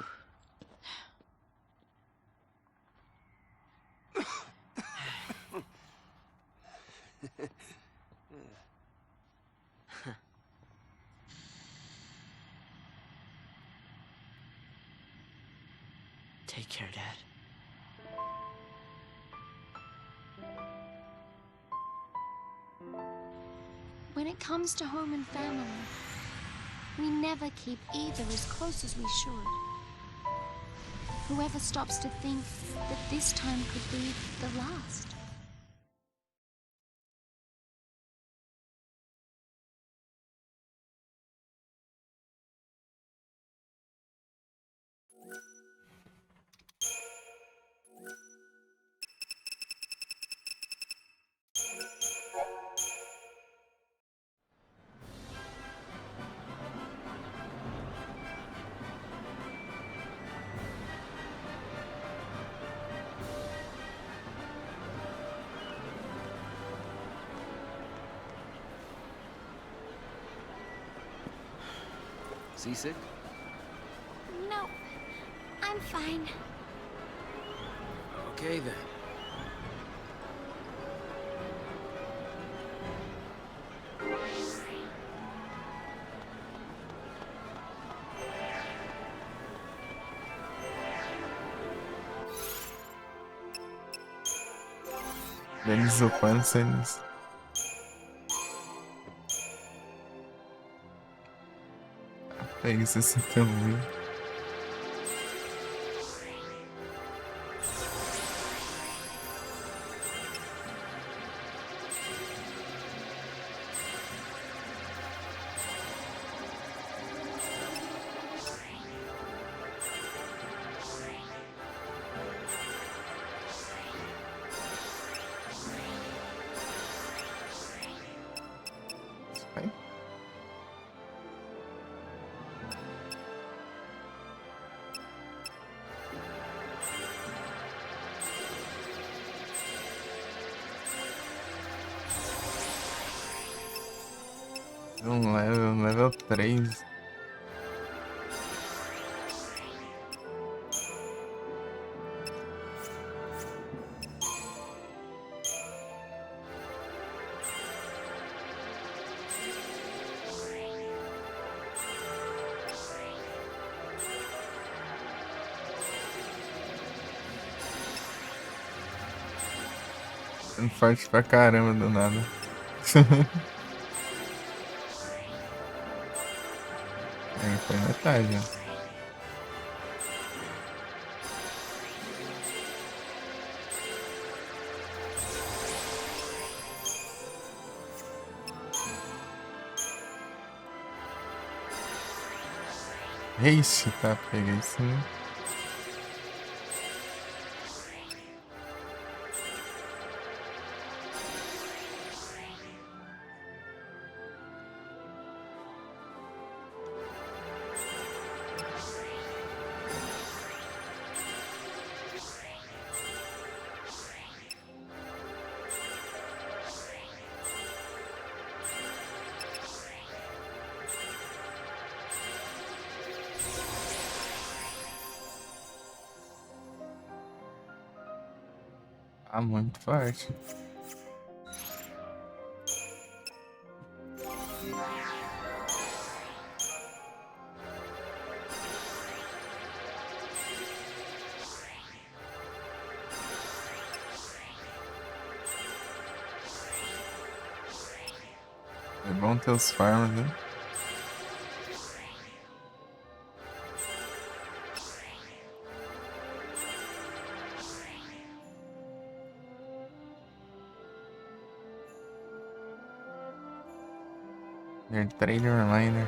Take care, Dad. When it comes to home and family, we never keep either as close as we should. Whoever stops to think that this time could be the last. Seasick? No, I'm fine. Okay, then. Dennis Opan, Senis. Pega esse tão ruim. Vai. Um level, level três. Sendo forte pra caramba do nada. Aí, foi metade, né? Ixi, tá, peguei sim. Ah, muito forte. É bom ter os farms, né? É, Trader Reminder.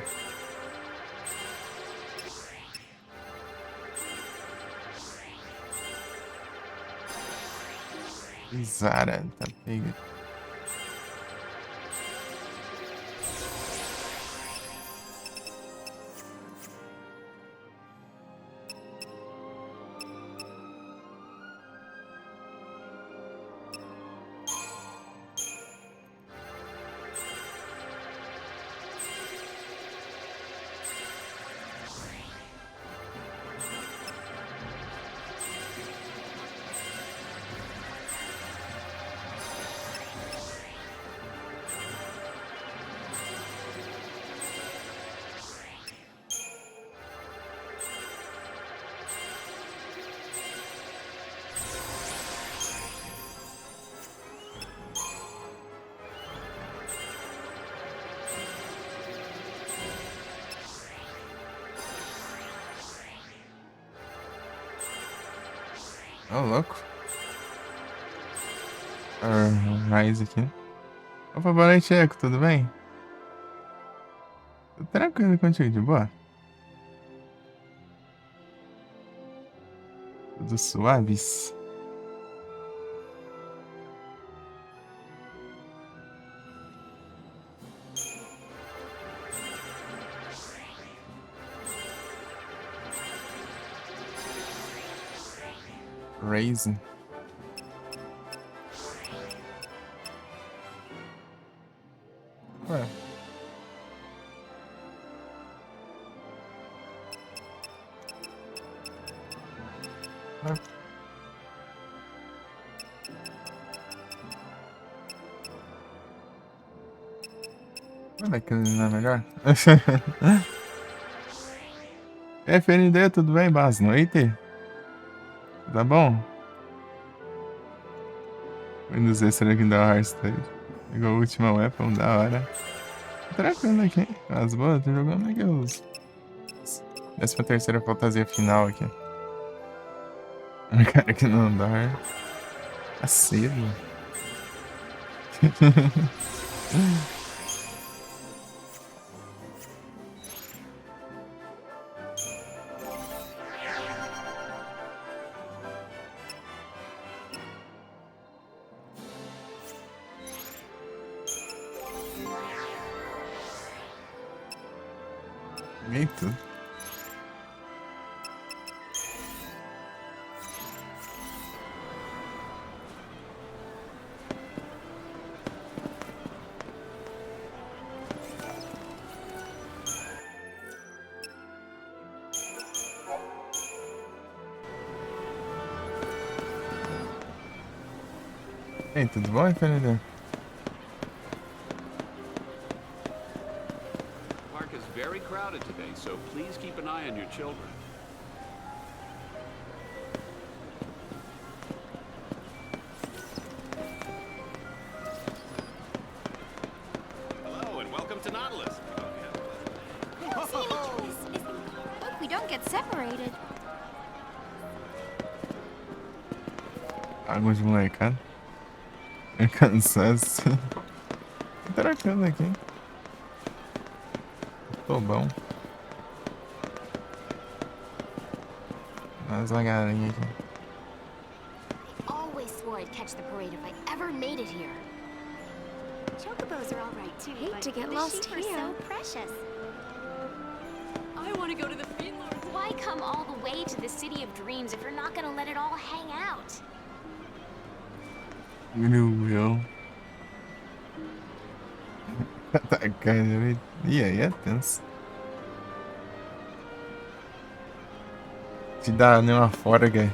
Zara, tá pega. Ô, louco. Ah, raiz aqui. Opa, boa noite, Eco, tudo bem? Tudo tranquilo contigo, de boa? Tudo suaves. Raisin. Ué. Ué. Olha que não é melhor. F N D, tudo bem? Boa noite. Tá bom? Windows extra aqui da Hearthstone. Pegou a última weapon, da hora. Tranquilo aqui. As boas, tô jogando aqui os... Décima terceira fantasia final aqui. O cara que não dá. Acervo. Eita. Ei, tudo bom, F N D? Park is very crowded today, so please keep an eye on your children. Hello and welcome to Nautilus. I don't see any traces. Hope we don't get separated. Alguns molecados. Cansaço. Tô trocando aqui. Tô bom. Mais uma galerinha aqui. I always swore I'd catch the parade if I ever made it here. Chocobos are all right too. Hate to get lost here. Sheep are so precious. I want to go to the Fiendlord. Why come all the way to the City of Dreams if you're not gonna let it all hang out? Meu Deus. Tá caindo. Ih, aí é tenso. Te dá nem uma fora, cara.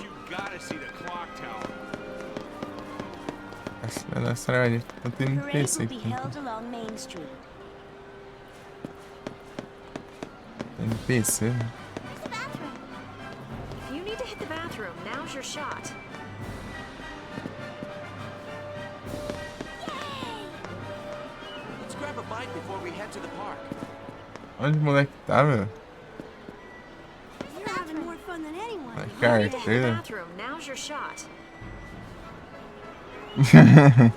You gotta see the clock tower. Acho que vai dar essa hora. Não tem N P C aqui. Parade will be held along Main Street. N P C. Where's the bathroom? If you need to hit the bathroom, now's your shot. Yay! Let's grab a bite before we head to the park. Onde o moleque tá, meu? You're having more fun than anyone. Ai, cara, you need to hit the bathroom, now's your shot. The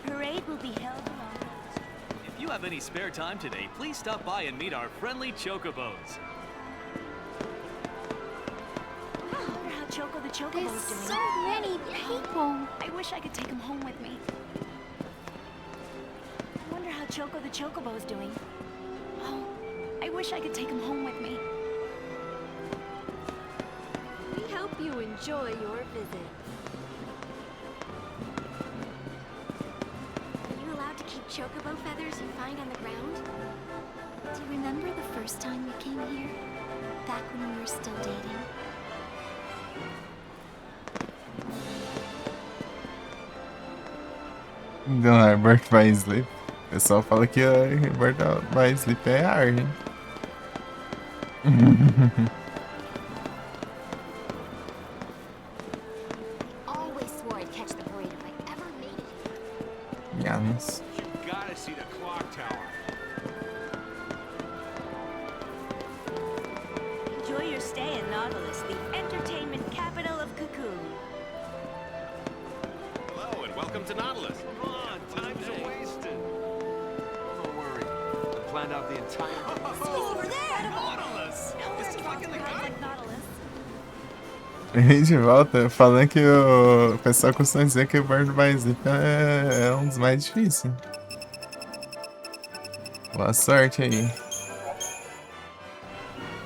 parade will be held along. If you have any spare time today, please stop by and meet our friendly chocobos. I wonder how Choco the Chocobo's doing. There's so many people. I wish I could take him home with me. I wonder how Choco the Chocobo's doing. Oh, I wish I could take him home with me. We hope you enjoy your visit. Are you allowed to keep chocobo feathers you find on the ground? Do you remember the first time you came here? Back when we were still dating? Então, é Birth by Sleep. O pessoal fala que é Birth by Sleep é hard, hein? Always swore I'd catch the parade if I ever made it here. Mianos. You gotta see the clock tower. Enjoy your stay in Nautilus, the entertainment capital of Cocoon. Hello and welcome to Nautilus. Come on, time's a wasted. Don't worry. I planned out the entire... Over there! Nautilus! It's just like in the garden. Nautilus. A gente volta falando que o, o pessoal costuma dizer que o Birth by Sleep é, é um dos mais difíceis. Boa sorte aí.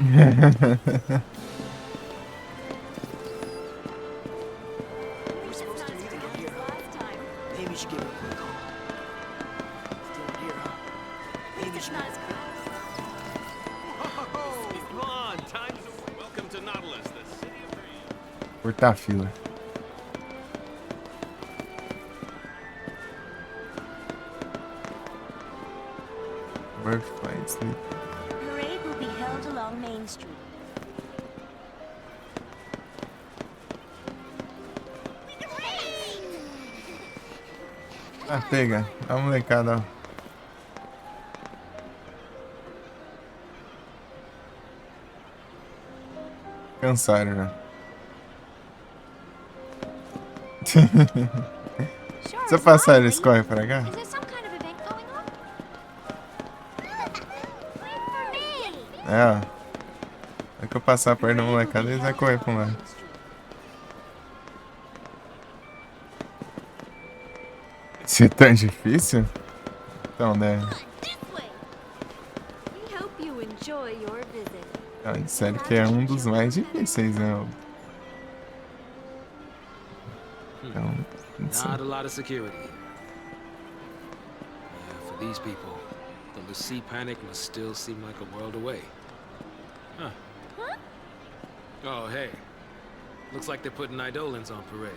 We're supposed to meet again here. Maybe we should give her a quick call. Still here, huh? Maybe she... Oh, come on, time's... Welcome to Nautilus, the city of dreams. Cortar a fila. Birth by Sleep. Along Main Street. Ah, pega. A molecada, ó. Cansaram já. Se eu passar, eles correm pra cá? Is there some kind of event going on? É, ó. É que eu passar perto da molecada, eles vão correr pra lá. Se é tão difícil? Então, né? We hope you enjoy your visit. Ah, disseram que é um dos mais difíceis, né? Então, não sei. Not a lot of security here. Yeah, for these people, the l'Cie panic must still seem like a world away. Huh. Huh? Oh, hey. Looks like they're putting Eidolons on parade.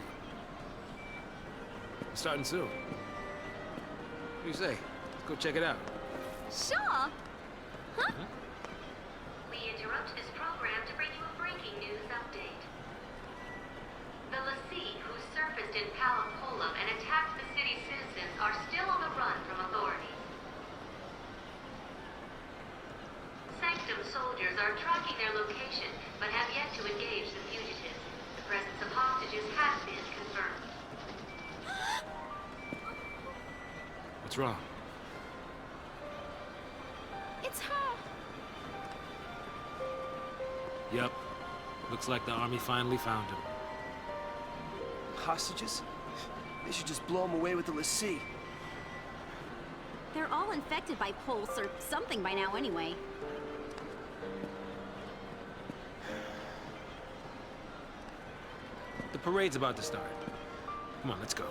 Starting soon. What do you say? Let's go check it out. Sure. Huh? We interrupt this program to bring you a breaking news update. The l'Cie, who surfaced in Palumpolum and attacked the city's citizens, are still on the run from authorities. Sanctum soldiers are tracking their location, but have yet to engage the fugitives. The presence of hostages has been confirmed. What's wrong? It's her. Yep. Looks like the army finally found him. Hostages? They should just blow 'em away with the l'Cie. They're all infected by pulse or something by now anyway. The parade's about to start. Come on, let's go.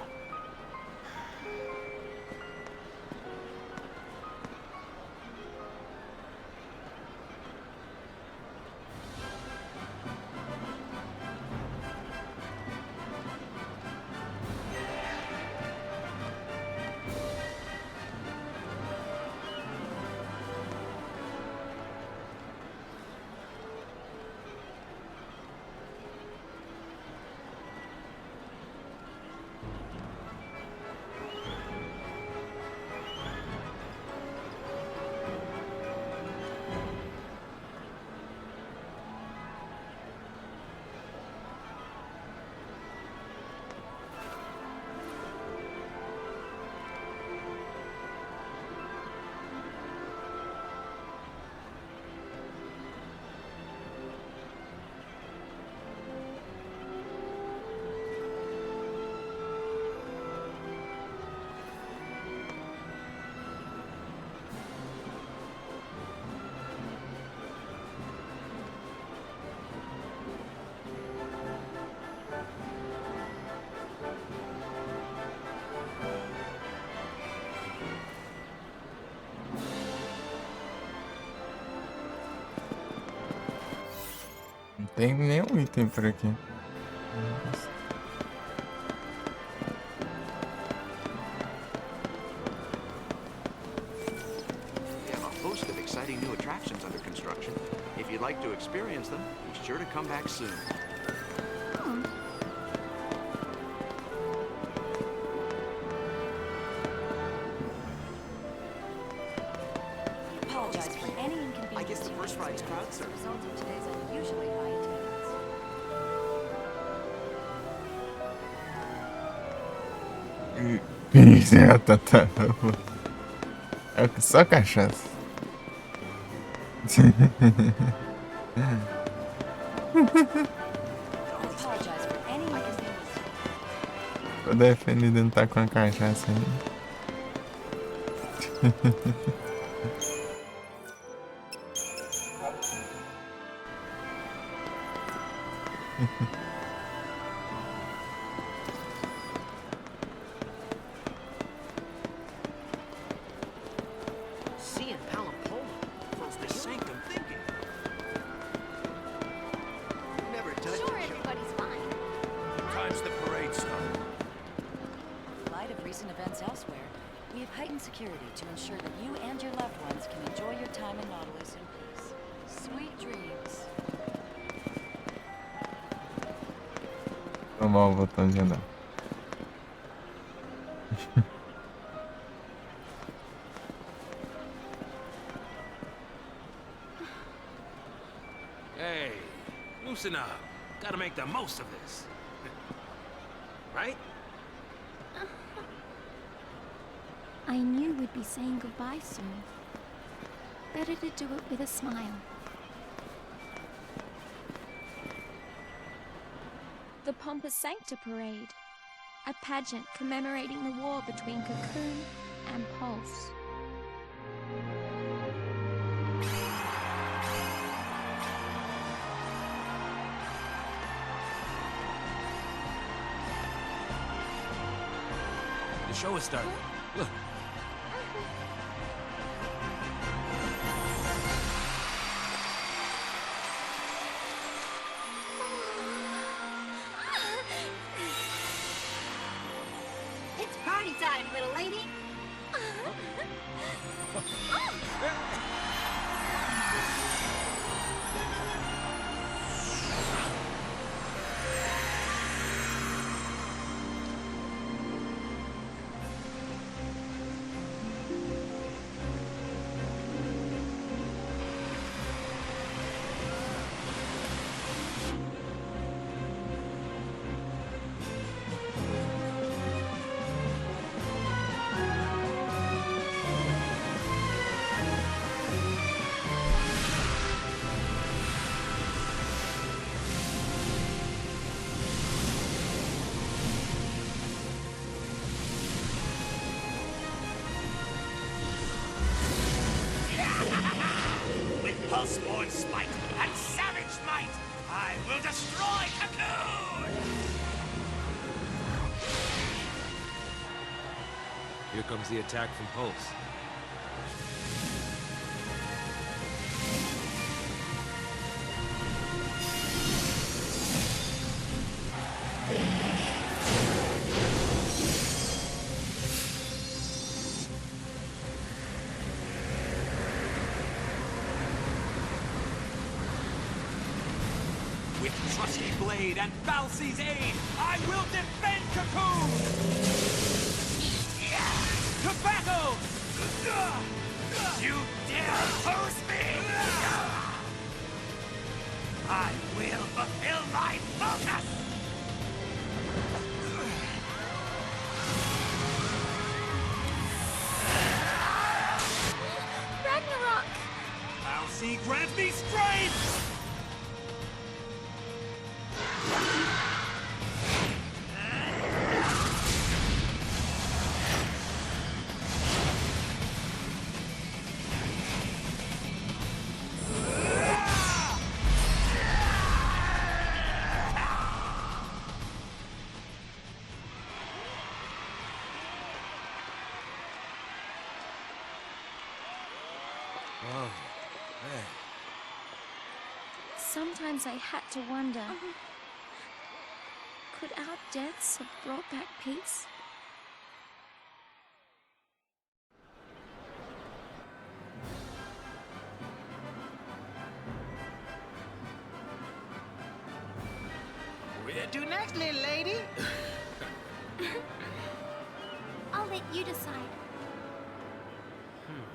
Não tem nenhum item por aqui. We have a host of exciting new attractions under construction. If you'd like to experience them, be sure to come back soon. Apologize for any inconvenience. I guess the first ride's crowd surfing. As a result of today's unusually high attendance. Hum, tá, tá, tá. É só cachaça. Apologize for any inconvenience. Tô defendendo tá com a cachaça aí. Seeing Palumpolum, folks, the Sanctum thinking. Never touch it. Sure, everybody's fine. Time's the parade start. In light of recent events elsewhere, we have heightened security to ensure that you and your loved ones can enjoy your time in Nautilus in peace. Vamos botar onde andar. Hey, loosen up. Gotta make the most of this. Right? I knew we'd be saying goodbye soon. Better to do it with a smile. The Pompa Sancta Parade, a pageant commemorating the war between Cocoon and Pulse. The show is starting. Look. It's party time, little lady. With Pulseborn spite and savage might, I will destroy Cocoon! Here comes the attack from Pulse. With trusty blade and Falsi's aid, I will defend Cocoon! To battle! You dare oppose me? I will fulfill my focus! Ragnarok! Falsi grant me strength! Whoa, man. Sometimes I had to wonder, could our deaths have brought back peace? Where to next, little lady? I'll let you decide. Hmm.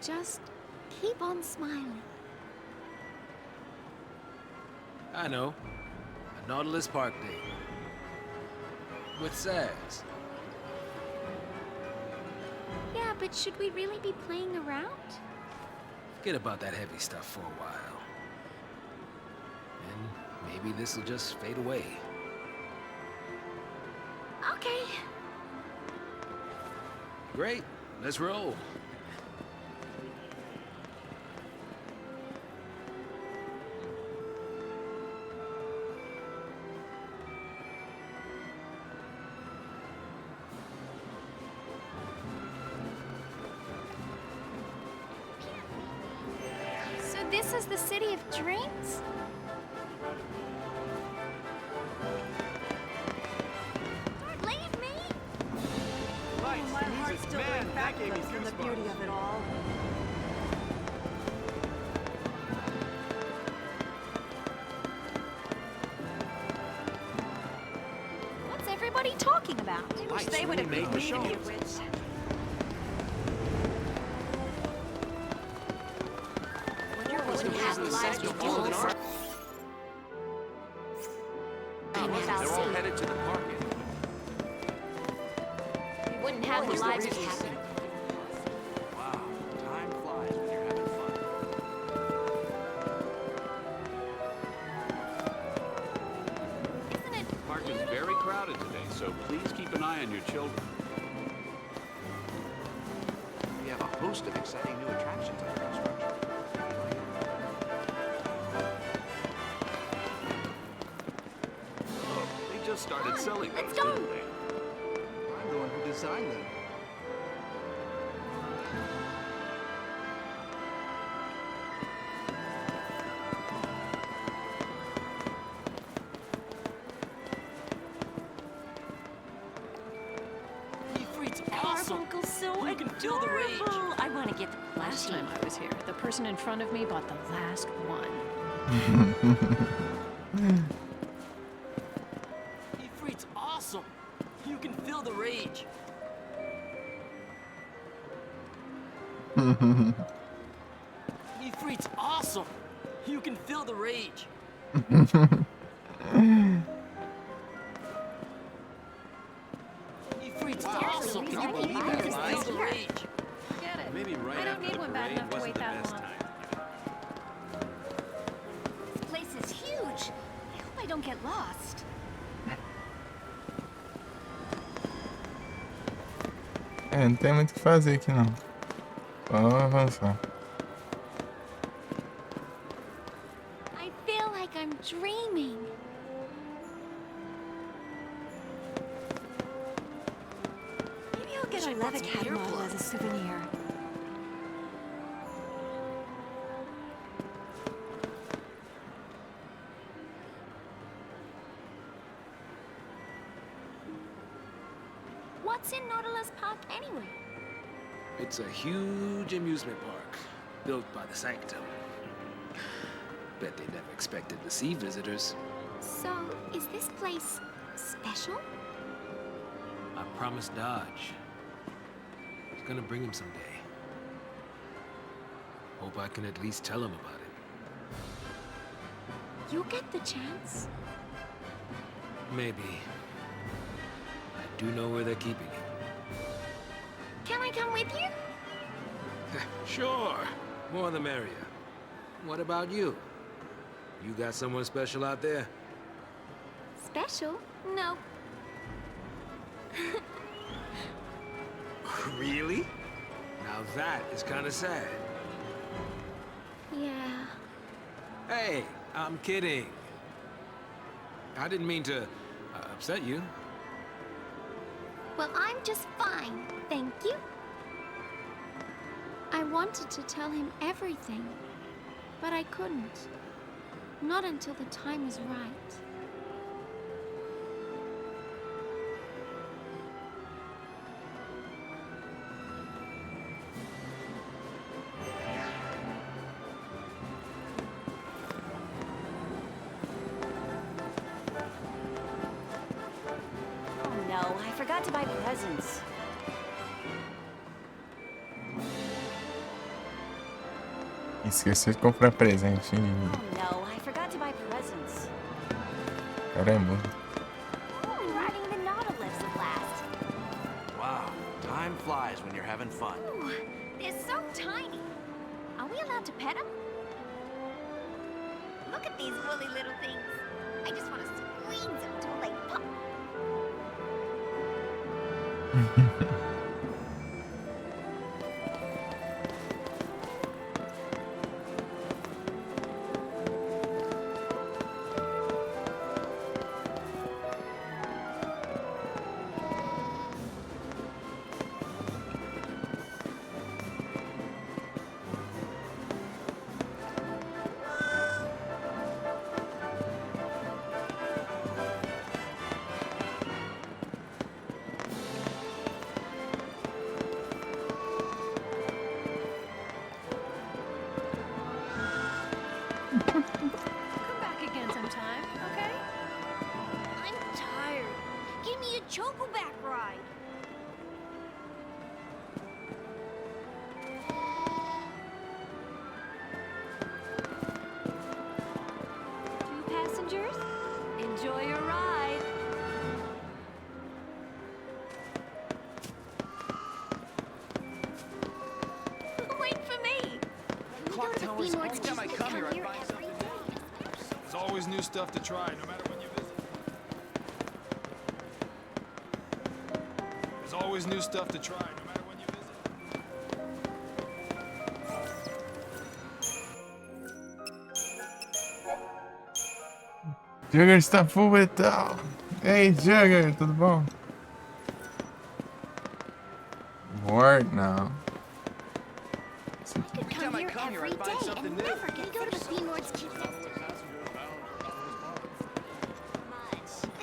Just keep on smiling. I know. A Nautilus Park day. With Sazh. Yeah, but should we really be playing around? Forget about that heavy stuff for a while. And maybe this'll just fade away. Okay. Great. Let's roll. So this is the City of Dreams? Don't leave me! Lights, my heart still brings back the beauty of it all. They would have made me a witch. Wouldn't have the lives we do. They're all headed to the market. We wouldn't have the lives we have. Wow, time flies when you're having fun. Isn't it beautiful? Park is very crowded today, so please keep an eye on your children. We have a host of exciting new attractions under construction. Look, they just started selling those, didn't they? Let's go! I'm the one who designed them. Ifrit's awesome! Garfunkel's so adorable. You can feel the rage. I wanna get the plushie. Last time I was here, the person in front of me bought the last one. Ifrit's awesome! You can feel the rage. Ifrit's awesome! You can feel the rage. Ifrit's awesome! Can you believe that line? Forget it. Maybe right after the parade wasn't the best time. I don't need one bad enough to wait that long. This place is huge. I hope I don't get lost. É, não tem muito o que fazer aqui, não. Vamos avançar. I feel like I'm dreaming. Maybe I'll get a Levicat model as a souvenir. What's in Nautilus Park anyway? It's a huge amusement park built by the Sanctum. Bet they never expected to see visitors. So, is this place special? I promised Dodge. I was gonna bring him someday. Hope I can at least tell him about it. You'll get the chance. Maybe. I do know where they're keeping him. Can I come with you? Sure. More the merrier. What about you? You got someone special out there? Special? No. Really? Now that is kinda sad. Yeah. Hey, I'm kidding. I didn't mean to, uh, upset you. Well, I'm just fine, thank you. I wanted to tell him everything, but I couldn't. Not until the time was right. Oh no, I forgot to buy presents. Esqueceu de comprar presente, hein? Oh no, I forgot to buy presents. Caramba. Ooh, riding the Nautilus at last. Wow, time flies when you're having fun. Ooh, they're so tiny. Are we allowed to pet 'em? Look at these woolly little things. I just wanna squeeze 'em till they pop. Come back again sometime, okay? I'm tired. Give me a chocoback ride. Enjoy your ride. Wait for me. Clock tower is every time I come here, I find something new. There's always new stuff to try, no matter when you visit. There's always new stuff to try, no matter when you visit. Jugger está full metal. Ei, Jugger, tudo bom? War now. I could come here every day and never get... We go to the Fiend Lord's Keep next time.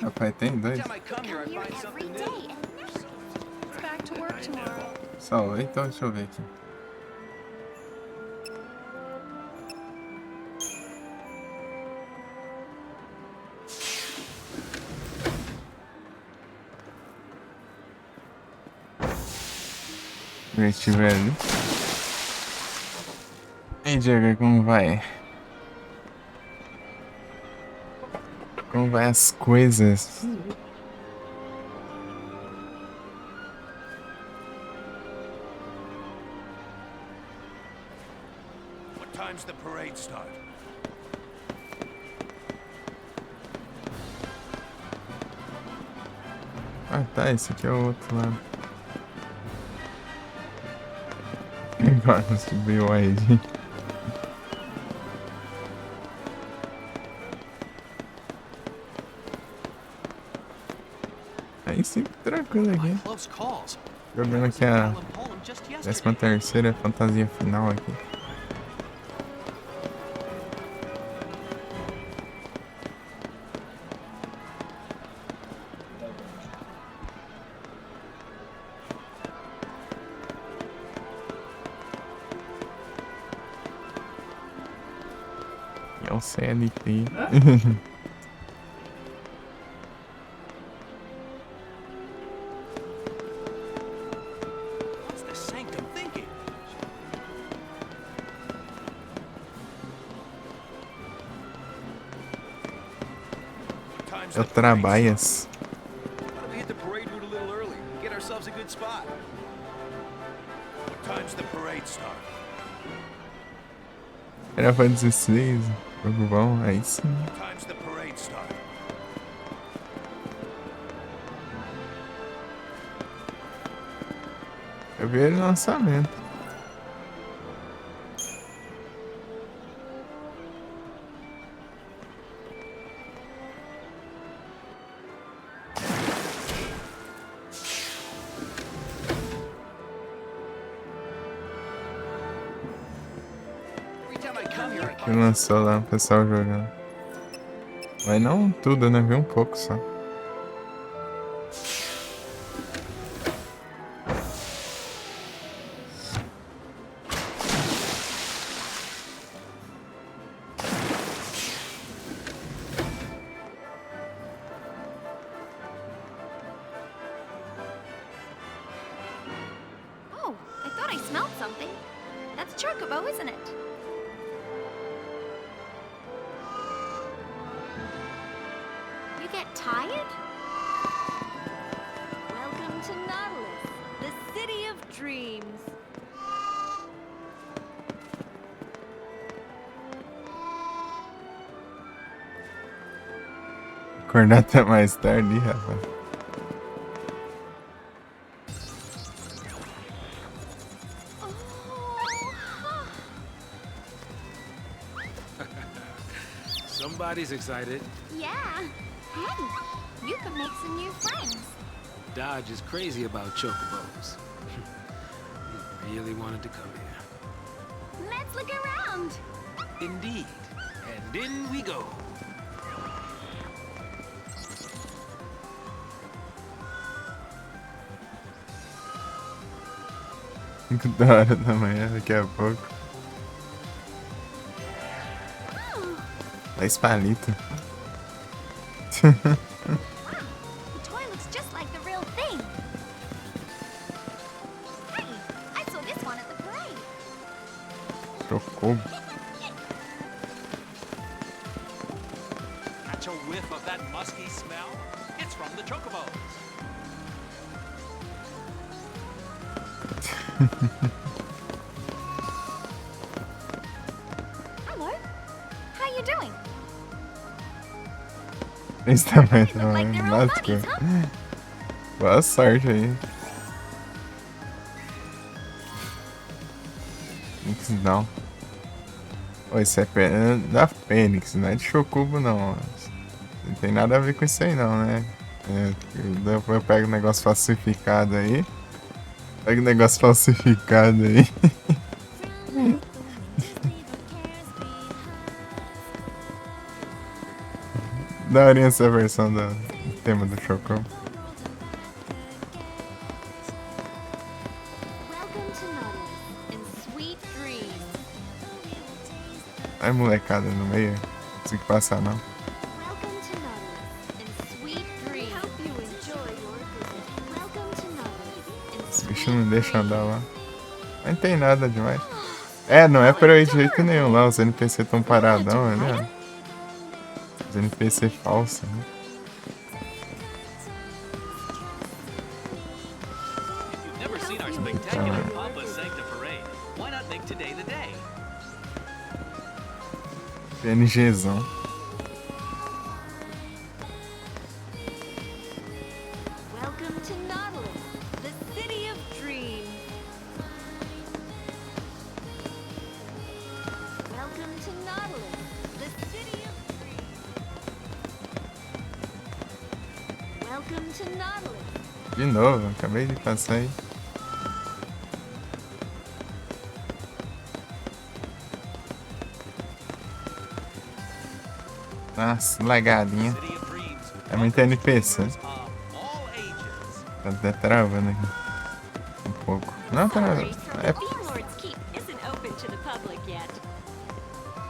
Rapaz, tem dois. Come here every day and never... It's back to work tomorrow. Só, então deixa eu ver aqui. Vê se tiver ali. E aí, Diego, como vai? Como vai as coisas? What time's the parade start? Ah, tá, esse aqui é o outro lado. Agora subiu aí, gente. Aí sim, tranquilo aqui. Close calls. Jogando aqui a décima terceira fantasia final aqui. É o C L T. What's the sanctum thinking? What time's the parade start? Trabalhas. Why don't we hit the parade route a little early? Get ourselves a good spot. What time's the parade start? Era pra dezesseis, jogo bom, aí sim. Eu vi ele no lançamento. Que lançou lá, o pessoal jogando. Mas não tudo, né? Vi um pouco só. Oh, I thought I smelled something. That's Chocobo, isn't it? You get tired? Welcome to Nautilus, the city of dreams. Acordar até mais tarde, rapaz. Somebody's excited. Yeah. Hey, you can make some new friends. Dodge is crazy about chocobos. He really wanted to come here. Let's look around. Indeed. And in we go. Cinco horas da manhã, daqui a pouco. Dez palitos. Wow, the toy looks just like the real thing. Hey, I saw this one at the parade. Chocobo. To whiff of that musky smell? It's from the Chocobos. Hello. How you doing? Eles também estão em básico. Boa sorte aí. Fênix não. Ô, esse é pé da Fênix, não é de Chocobo não. Não tem nada a ver com isso aí não, né? É, eu, eu pego o negócio falsificado aí. Pega o negócio falsificado aí. Daorinha essa versão do tema do Chocobo. Ai, molecada no meio. Não consigo passar, não. Esse bicho não deixa andar lá. Mas não tem nada demais. É, não é pra eu ir de jeito nenhum lá. Os N P C tão paradão ali, ó. Os N P C falso, né? You've never seen our spectacular Pompa Sancta parade. Why not make today the day? PNGzão. Welcome to Nautilus, the city of dreams. Welcome to Nautilus, the city of dreams. Welcome to Nautilus. De novo, acabei de passar aí. Nossa, lagadinha. É muito N P C. Tá até travando aqui. Um pouco. Não, tá. É.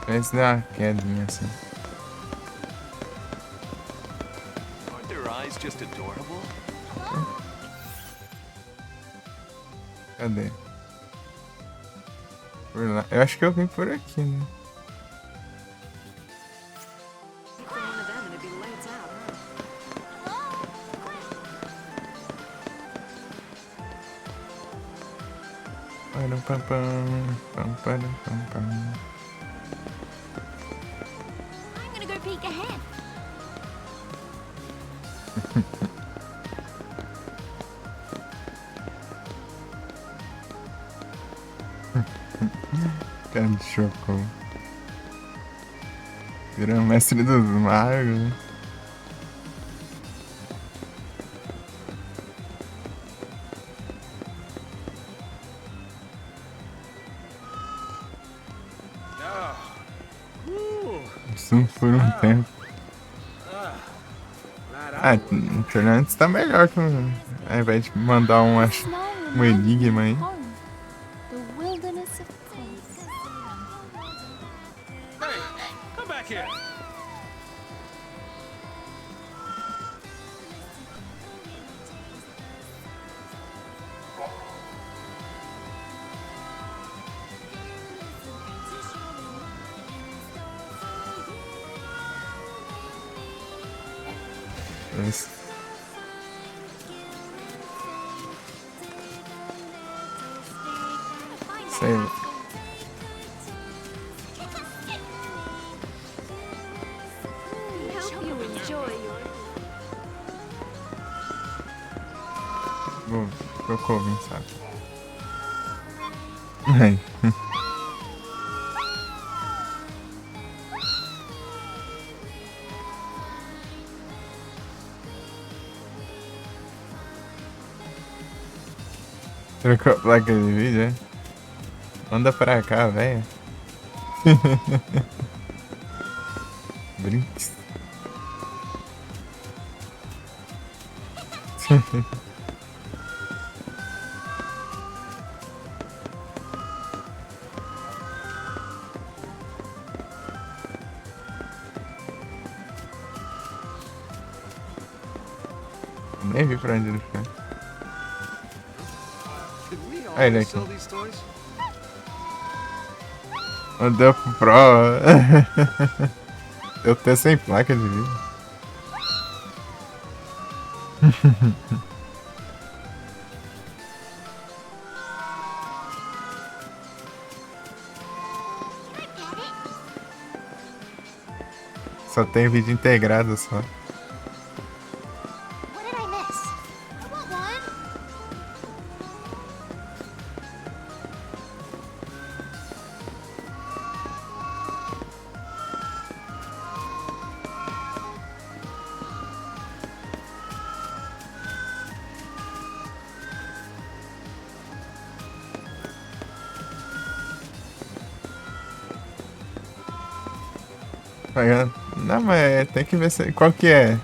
Parece dar uma quedinha assim. Cadê? Por lá. Eu acho que eu vim por aqui, né? Param, pam, pam, pam, param, pam, pam. I'm gonna go peek ahead. Cara de Choco. Virou mestre dos magos. Isso por um tempo. Ah, pelo menos tá melhor que, ao invés de mandar um, acho, um enigma aí. The wilderness of course. Hey, come back here. Isso. Sei. Vou, trocou, quem sabe. Ai. Trocou a placa de vídeo, é? Manda pra cá, velho. Brinks. Nem vi pra onde ele foi. Aí, ele aqui. Mandou pro pro. Eu tenho cem placa de vida. Só tem vídeo integrado só. What did I miss? I want one. Tá ligado? Não, mas tem que ver se, qual que é.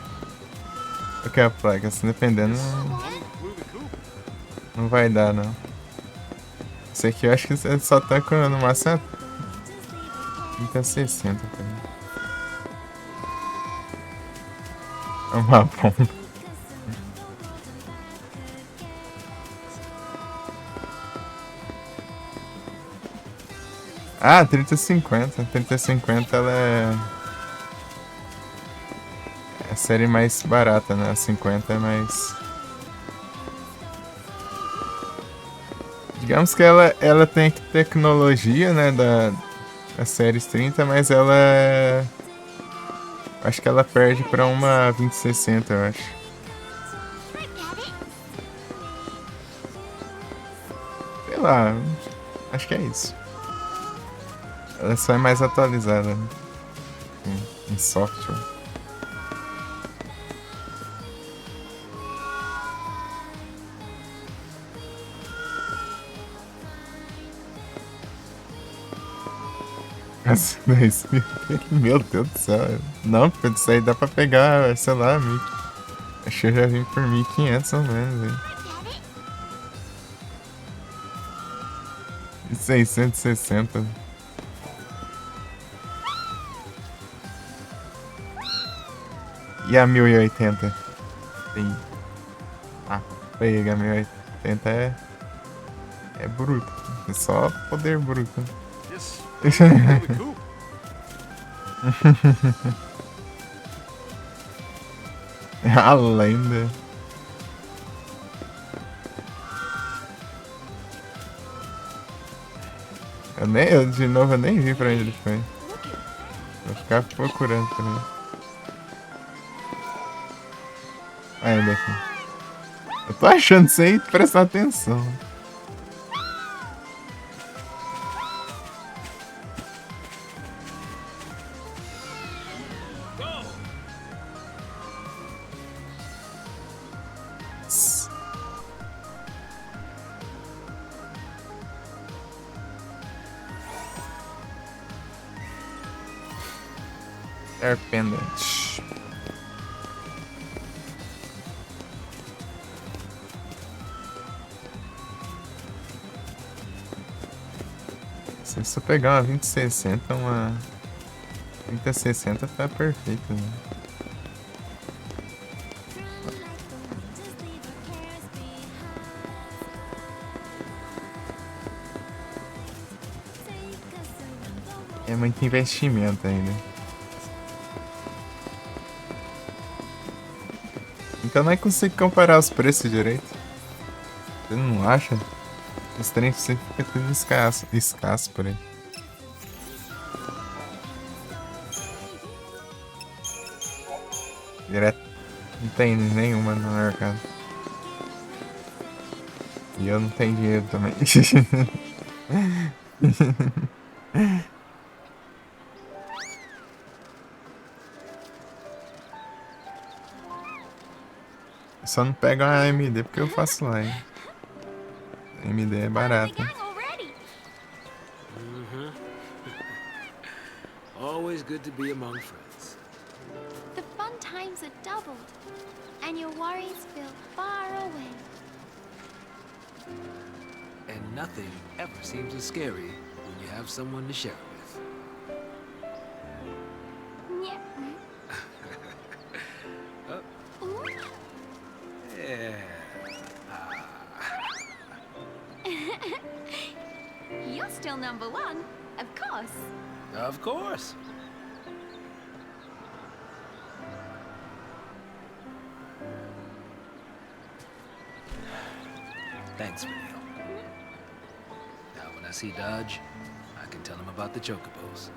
Qual que é a placa, se dependendo, não, não vai dar, não. Esse aqui eu acho que você só tá com no máximo trinta, sessenta também. É uma bomba. Ah, trinta e cinquenta. Trinta e cinquenta, ela é... É a série mais barata, né? A cinquenta é mais... Digamos que ela, ela tem tecnologia, né, da, da série trinta, mas ela é... Acho que ela perde pra uma vinte e sessenta, eu acho. Sei lá, acho que é isso. Ela só é mais atualizada, né? Em, em software. Essa daí, meu Deus do céu. Não, porque isso aí dá pra pegar, sei lá, mil... Acho que eu já vim por mil e quinhentos ou menos, hein? Seiscentos e sessenta. E a mil e oitenta? Tem. Ah, pega, mil e oitenta é, é bruto. É só poder bruto. Yes. There we go. A lenda. Eu nem, eu, de novo, eu nem vi pra onde ele foi. Vou ficar procurando também. Ah, ele aqui. Eu tô achando isso aí, presta atenção. Air Pendant. Se você pegar uma vinte e sessenta, uma trinta sessenta, tá perfeito, né? É muito investimento ainda. Então não é que consigo comparar os preços direito. Você não acha? Esse trem sempre fica tudo escasso, escasso por aí. Direto. Não tem nenhuma no mercado. E eu não tenho dinheiro também. Só não pega a M D porque eu faço lá, hein? M D é barata. Always good to be among friends. The fun times are doubled, and your worries feel far away. And nothing ever seems as scary when you have someone to share it with. Yeah. Uh. Yeah. Ah. You're still number one, of course. Of course. Thanks, Vanille. Now, when I see Dodge, I can tell him about the chocobos.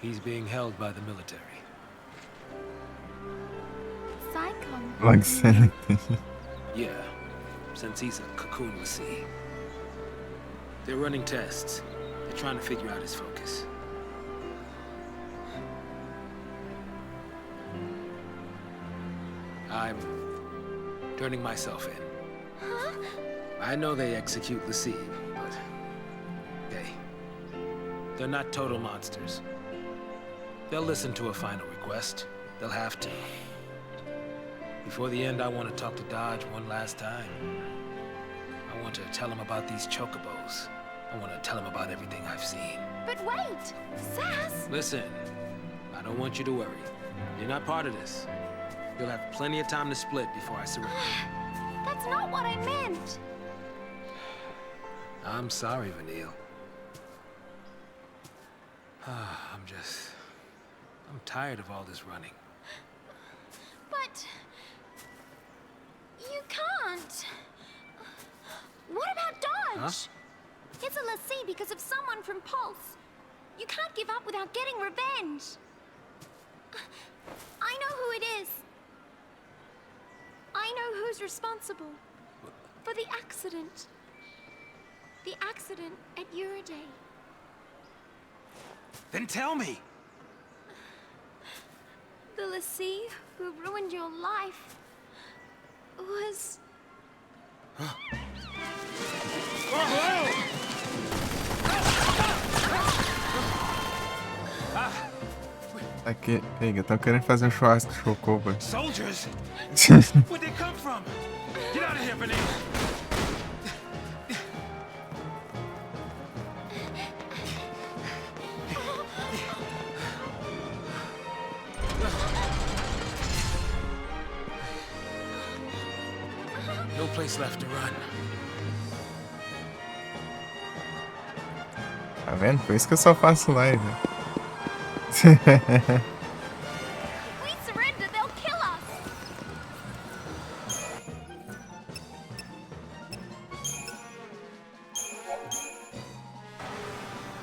He's being held by the military. Psychon. Like Sonic. Yeah, since he's a Cocoon l'Cie. They're running tests. They're trying to figure out his focus. I'm turning myself in. Huh? I know they execute l'Cie, but hey, they're not total monsters. They'll listen to a final request. They'll have to. Before the end, I want to talk to Dodge one last time. I want to tell him about these chocobos. I want to tell him about everything I've seen. But wait! Zaz! Listen, I don't want you to worry. You're not part of this. You'll have plenty of time to split before I surrender. That's not what I meant! I'm sorry, Vanille. I'm just. I'm tired of all this running. But. You can't. What about Dodge? It's a l'Cie because of someone from Pulse. You can't give up without getting revenge. I know who it is. I know who's responsible for the accident. The accident at Eurode. Then tell me! The l'Cie who ruined your life was. Aqui, pega, tão querendo fazer um churrasco de chocobo. Soldiers? Where'd they come from? Get out of here, Vanille! No place left to run. Tá vendo? Por isso que eu só faço live. If we surrender, they'll kill us.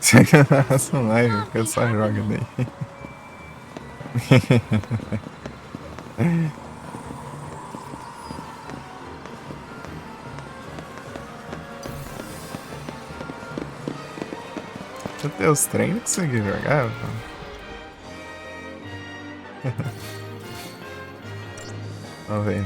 Você que faço live, porque eu só jogo daí. Até os treinos que você jogar, mano. Vamos ver.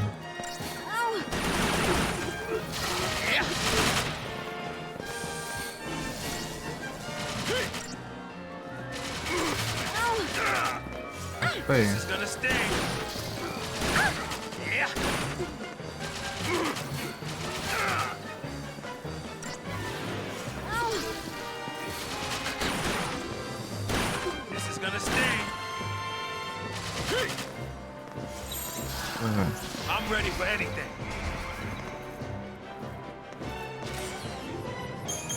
Foi. This is gonna sting. Yeah. This is gonna sting. Uhum. I'm ready for anything.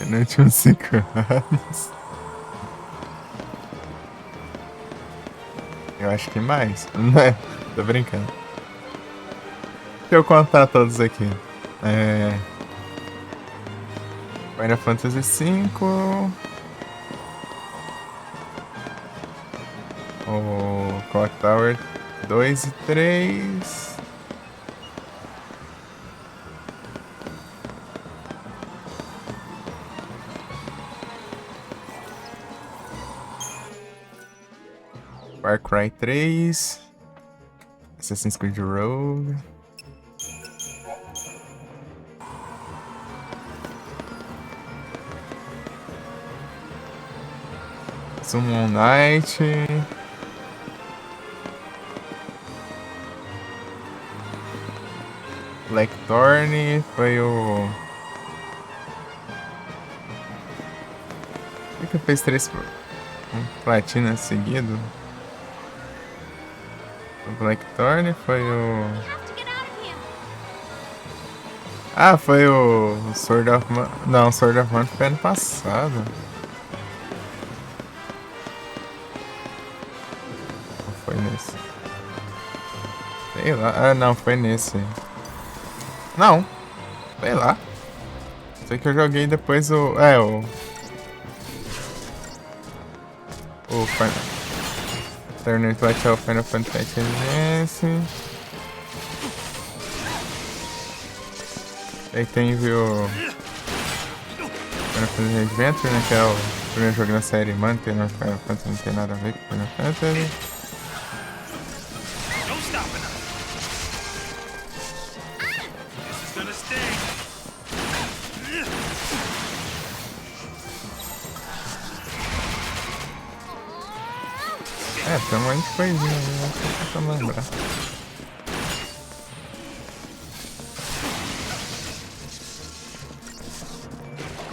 Durante uns cinco anos. Eu acho que mais. Não é? Tô brincando. Deixa eu contar todos aqui. É... Final Fantasy cinco. O Clock Tower dois e três. Far Cry três. Assassin's Creed Rogue. Summon Night. Blackthorn foi o... Por que que fez três pl-, um platina seguido? O Blackthorn foi o... We have to get out of here. Ah, foi o Sword of Man. Não, Sword of Man foi ano passado. Ou foi nesse? Sei lá. Ah, não, foi nesse. Não. Sei lá. Sei que eu joguei depois o... É, o... O Final... Terminei de baixar o Final Fantasy Advance. Aí tem, viu, Final Fantasy Adventure, né? Que é o primeiro jogo da série, mano, que não, Final Fantasy não tem nada a ver com Final Fantasy. É, tem um monte de coisinha ali, né? Só pra lembrar.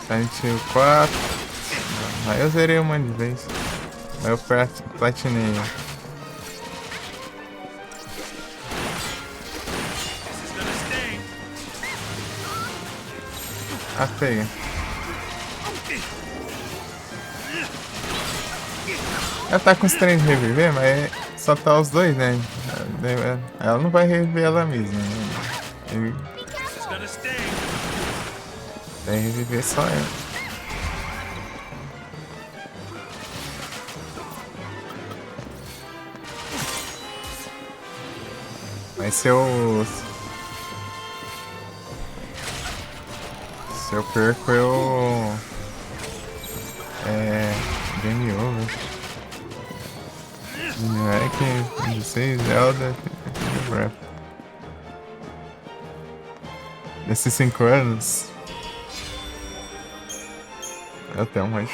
Silent Hill quatro. Aí eu zerei uma de vez. Aí eu plat- platinei. Ah, pega. Ela tá com os três de reviver, mas só tá os dois, né? Ela não vai reviver ela mesma, né? Ele vai reviver só ela. Mas se eu... Se eu perco, eu... É... Game over. Não é que... Não sei, Zelda... Breath. Nesses cinco anos... Eu tenho mais...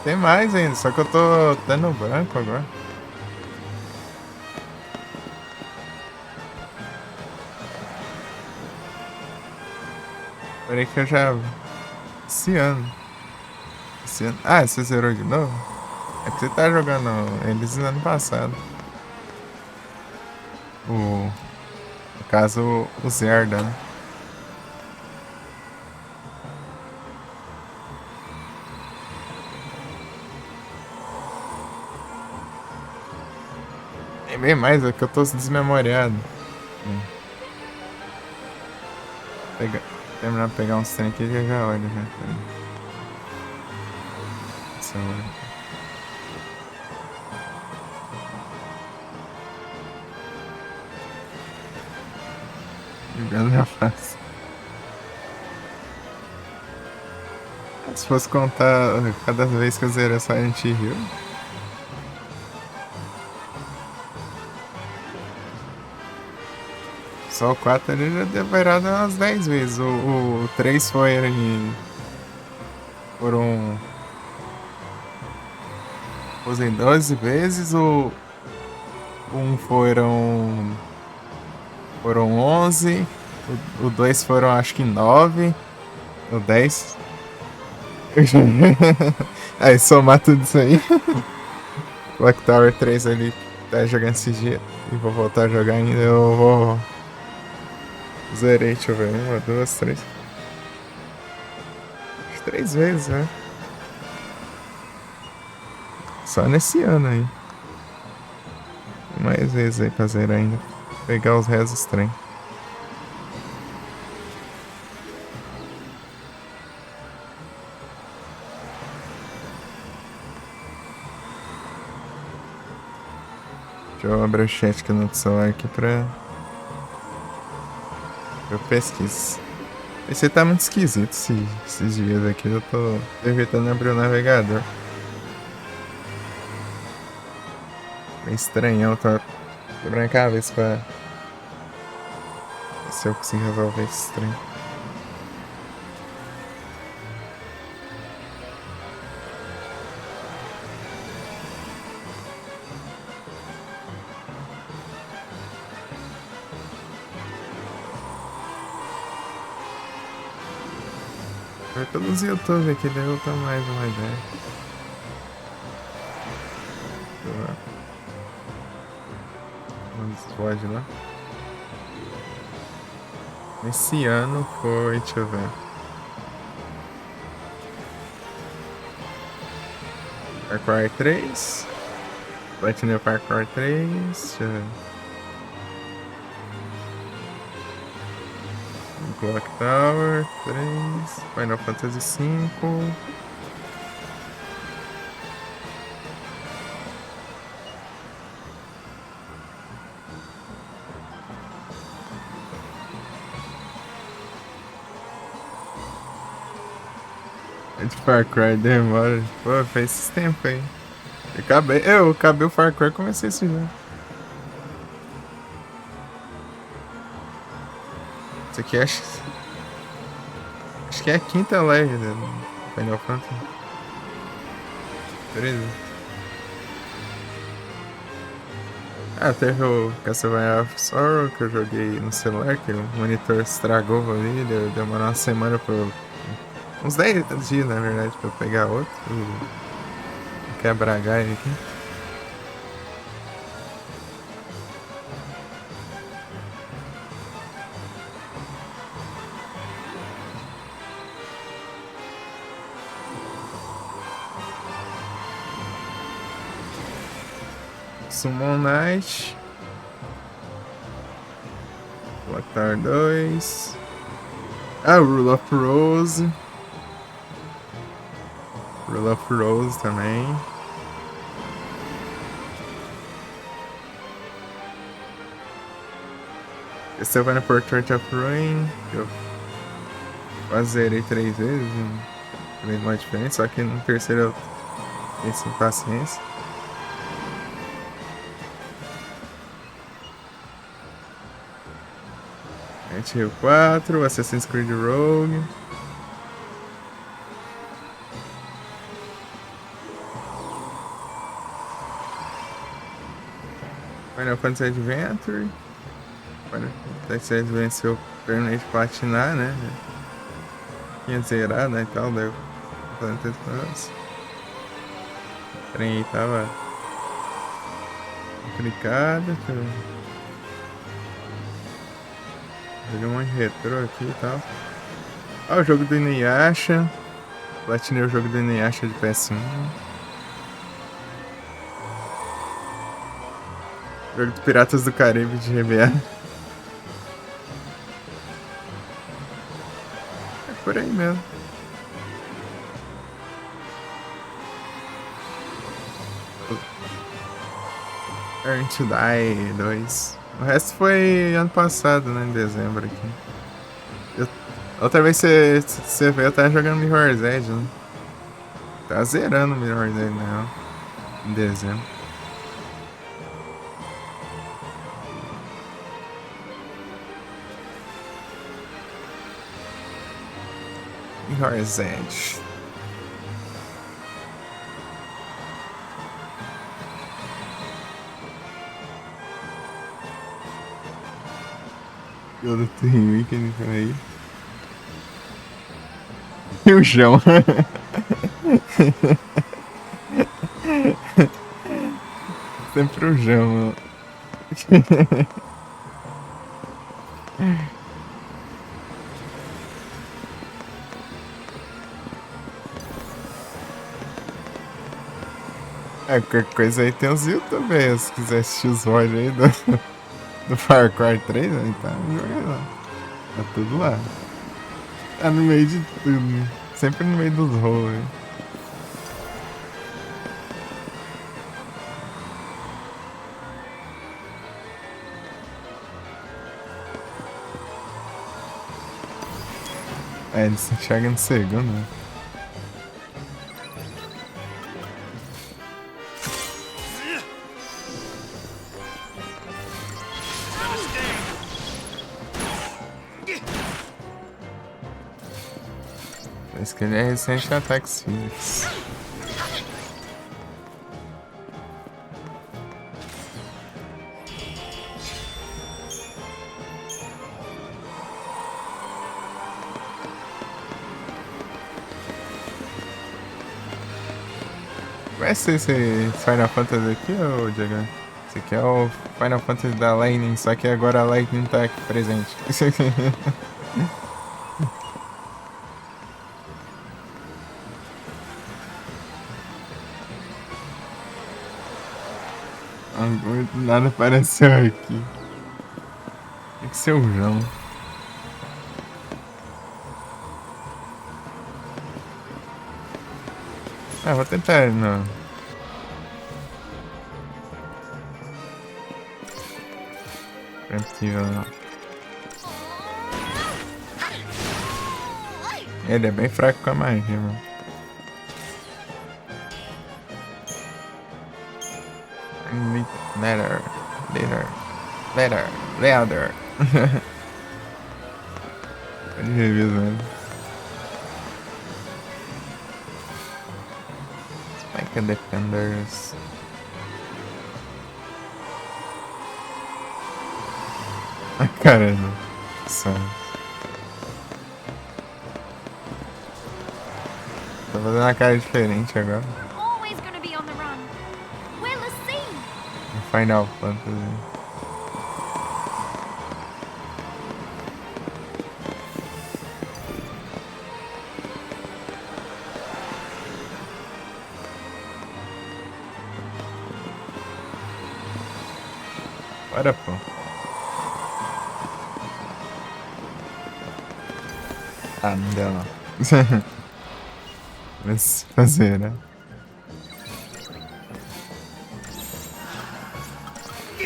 Tem mais ainda, só que eu tô até no branco agora. Peraí que eu já... Esse ano. Esse ano... Ah, você zerou de novo? É que você tá jogando eles no ano passado. O... No caso, o Zelda, né? Tem bem mais, é que eu tô desmemoriado. Hum. Pega... Terminar de pegar uns trem aqui que já olha, né? Saúde. Jogando na face. Se fosse contar cada vez que eu zerei Silent Hill, só o quatro ali já deve ter virado umas dez vezes. O, o três foi em... Foram... Foram doze vezes, o um foram... Foram onze. O, o dois foram, acho que nove. Ou dez. Aí, somar tudo isso aí. Clock Tower três ali, tá jogando esse dia. E vou voltar a jogar ainda. Eu vou... Zerei, deixa eu ver. Uma, duas, três. Acho que três vezes, né? Só nesse ano aí. Mais vezes aí pra zerar ainda. Pegar os restos trem. Deixa eu abrir o chat aqui no celular aqui pra... Eu pesquiso. Esse tá muito esquisito esse, esses dias aqui. Eu tô evitando abrir o navegador. Meio estranhão, eu tô quebrando a cabeça pra ver se eu consigo resolver esse trem. Vai pelos YouTube aqui, daí eu tô mais uma ideia. Sei lá. Vamos, pode lá. Esse ano foi, deixa eu ver. Far Cry três. Platinum Far Cry três. Deixa eu ver. Clock Tower, três. Final Fantasy cinco. Esse Far Cry demora. Pô, faz esse tempo aí. Eu acabei, eu acabei o Far Cry e comecei esse jogo. Isso aqui acho, acho que é a quinta live do Final Fantasy. Beleza. Ah, teve o Castlevania of Sorrow que eu joguei no celular, que o monitor estragou ali, deu, demorou uma semana pra eu, uns dez dias, na verdade, pra eu pegar outro. E quebra ele aqui. Summon Knight. Avatar dois. Ah, Rule of Rose. Rule of Rose também. Esse é o Final Portrait of Ruin, que eu quase zerei três vezes, não fez uma diferença, só que no terceiro eu fiquei sem paciência. Resident Evil quatro, Assassin's Creed Rogue. Final Fantasy Adventure. Final Fantasy Adventure eu terminei de platinar, né? Tinha zerado, né, e tal, daí eu falei, "Não tem esperança." O trem aí tava complicado, deixa eu ver. Joguei um monte de retrô aqui e tal. Ah, o jogo do Inuyasha. Platinei o jogo do Inuyasha de P S um. Jogo do Piratas do Caribe de G B A. É por aí mesmo. Earn to Die dois. O resto foi ano passado, né? Em dezembro aqui. Eu, outra vez você, você veio, eu tava jogando Mirror's Edge, né? Tá zerando o Mirror's Edge, né? Em dezembro. Mirror's Edge. Todo tem weekend por aí. E o João. Sempre o João. É, qualquer coisa aí tem os YouTube aí, se quiser assistir os vlogs aí do, do Far Cry três, aí tá, joga lá. Tá tudo lá. Tá no meio de tudo, né? Sempre no meio dos rolos, né? É, ele se enxerga no segundo, né? Parece que ele é resistente a ataques físicos. Vai ser esse Final Fantasy aqui, ô Diego? Esse aqui é o Final Fantasy da Lightning, só que agora a Lightning tá aqui presente. Agora do nada apareceu aqui. Tem que ser o João. Eh, vou tentar, não. Tranquilo, não. Ele é bem fraco com a magia, mano. Leather, leather, leather, leather. Pode rever, né? Spike Defenders. Ai, caramba. Só. Tá fazendo uma cara diferente agora. We're always gonna be on the run. We're Lucene. Final Fantasy. Bora, pô. Ah, não deu, não. Mas fazer, né?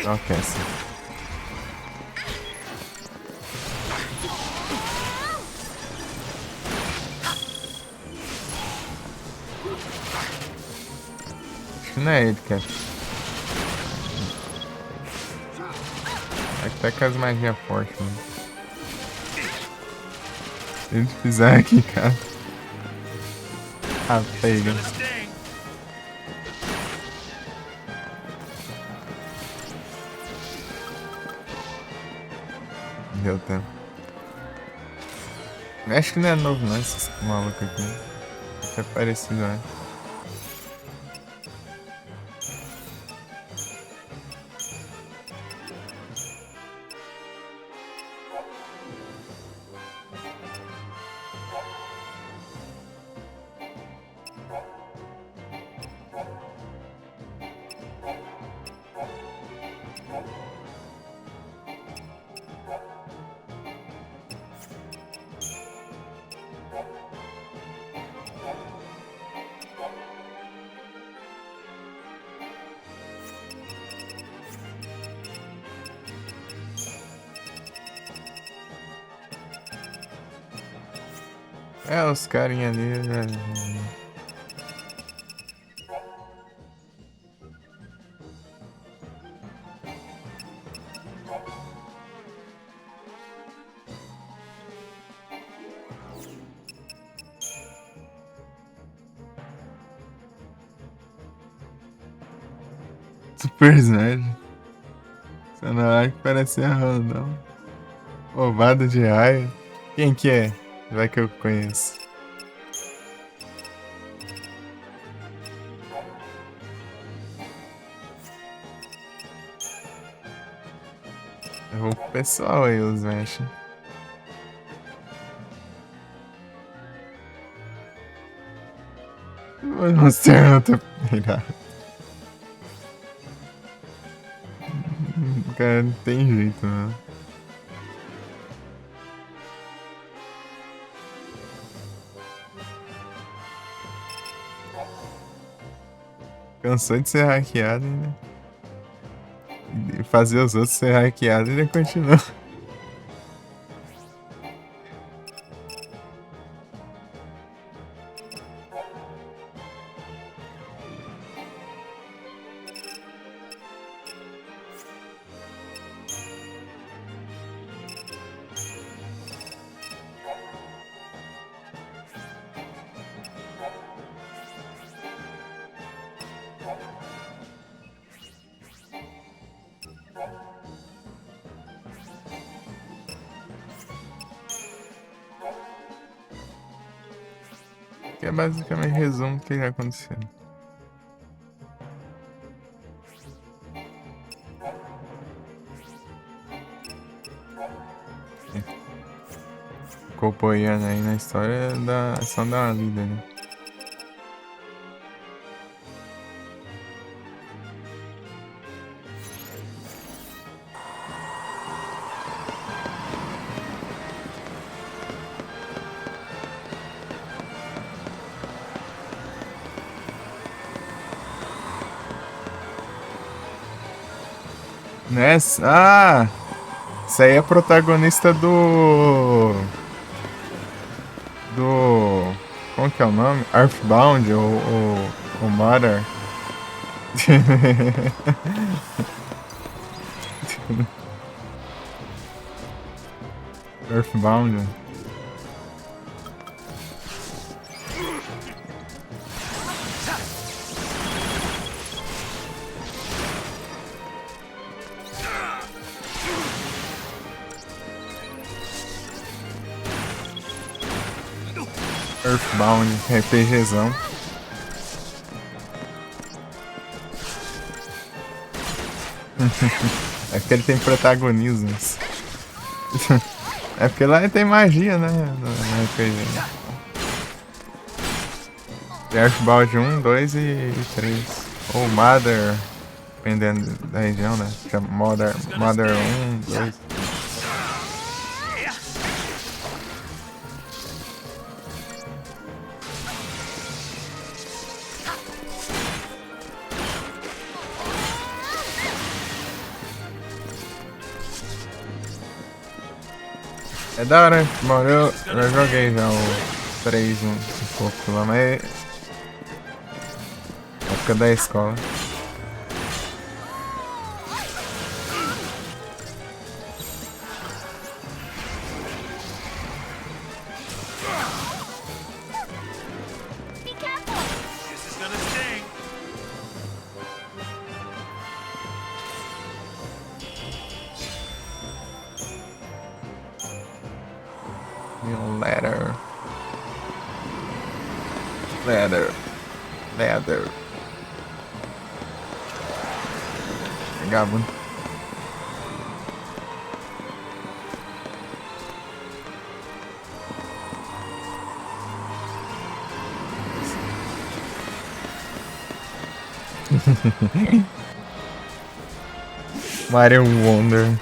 Ok, sim. Acho que não é ele, cara. É que tá com as magias fortes, mano. Se ele fizer aqui, cara. Ah, pega. Deu tempo. Acho que não é novo, não, esse maluco aqui. Acho que é parecido, né? É, os carinha ali, né? Super Smash. Esse personagem parece random. Ovado de raio. Quem que é? Vai que eu conheço. Eu vou pro pessoal aí, os Smash. Monster Hunter. Cara, não tem jeito, né? Cansou de ser hackeado, né? E fazer os outros ser hackeados, ele continua. Que é basicamente resumo do que já aconteceu. Acompanhando aí na história da ação da vida, né? Ness? Ah! Essa aí é a protagonista do... Do... Como que é o nome? Earthbound, ou, ou, ou Mother. Earthbound. Earthbound, RPGzão. É porque ele tem protagonismos. É porque lá tem magia, né? No, no R P G. Tem Earthbound um, dois e, e três. Ou Mother, dependendo da região, né? Chama Mother, Mother um, dois. É da hora, hein? Bom, eu já joguei já o três um, um pouco lá, mas época da escola. Leather. Leather. Leather. Pegava. Mario Wonder.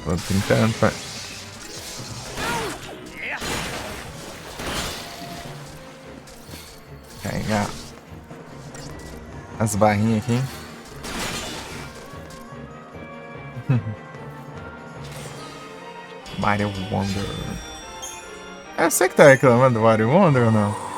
Tô tentando, pai. Carregar as barrinhas aqui. Mario Wonder. É você que tá reclamando do Mario Wonder ou não?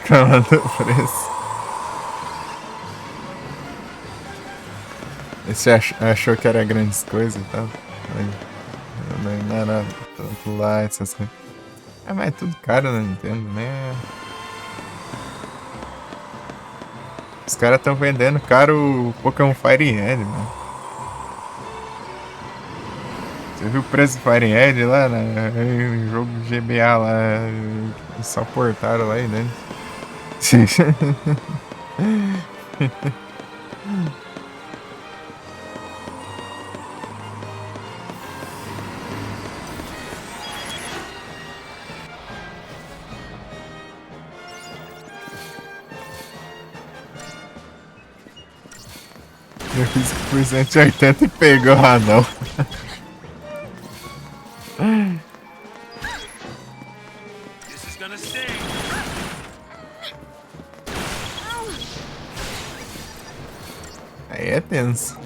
Reclamando do preço. Esse ach-, achou que era grandes coisas e tal. Aí, não, não, não, não, lá, essas coisas. É, mas é tudo caro na Nintendo, né? Os caras tão vendendo caro o Pokémon Fire Red, mano. Você viu o preço do Fire Red lá, né? Em jogo de G B A lá, só portaram lá e dentro. Eu fiz por cento e oitenta e pegou, ah, não. Aí é tenso.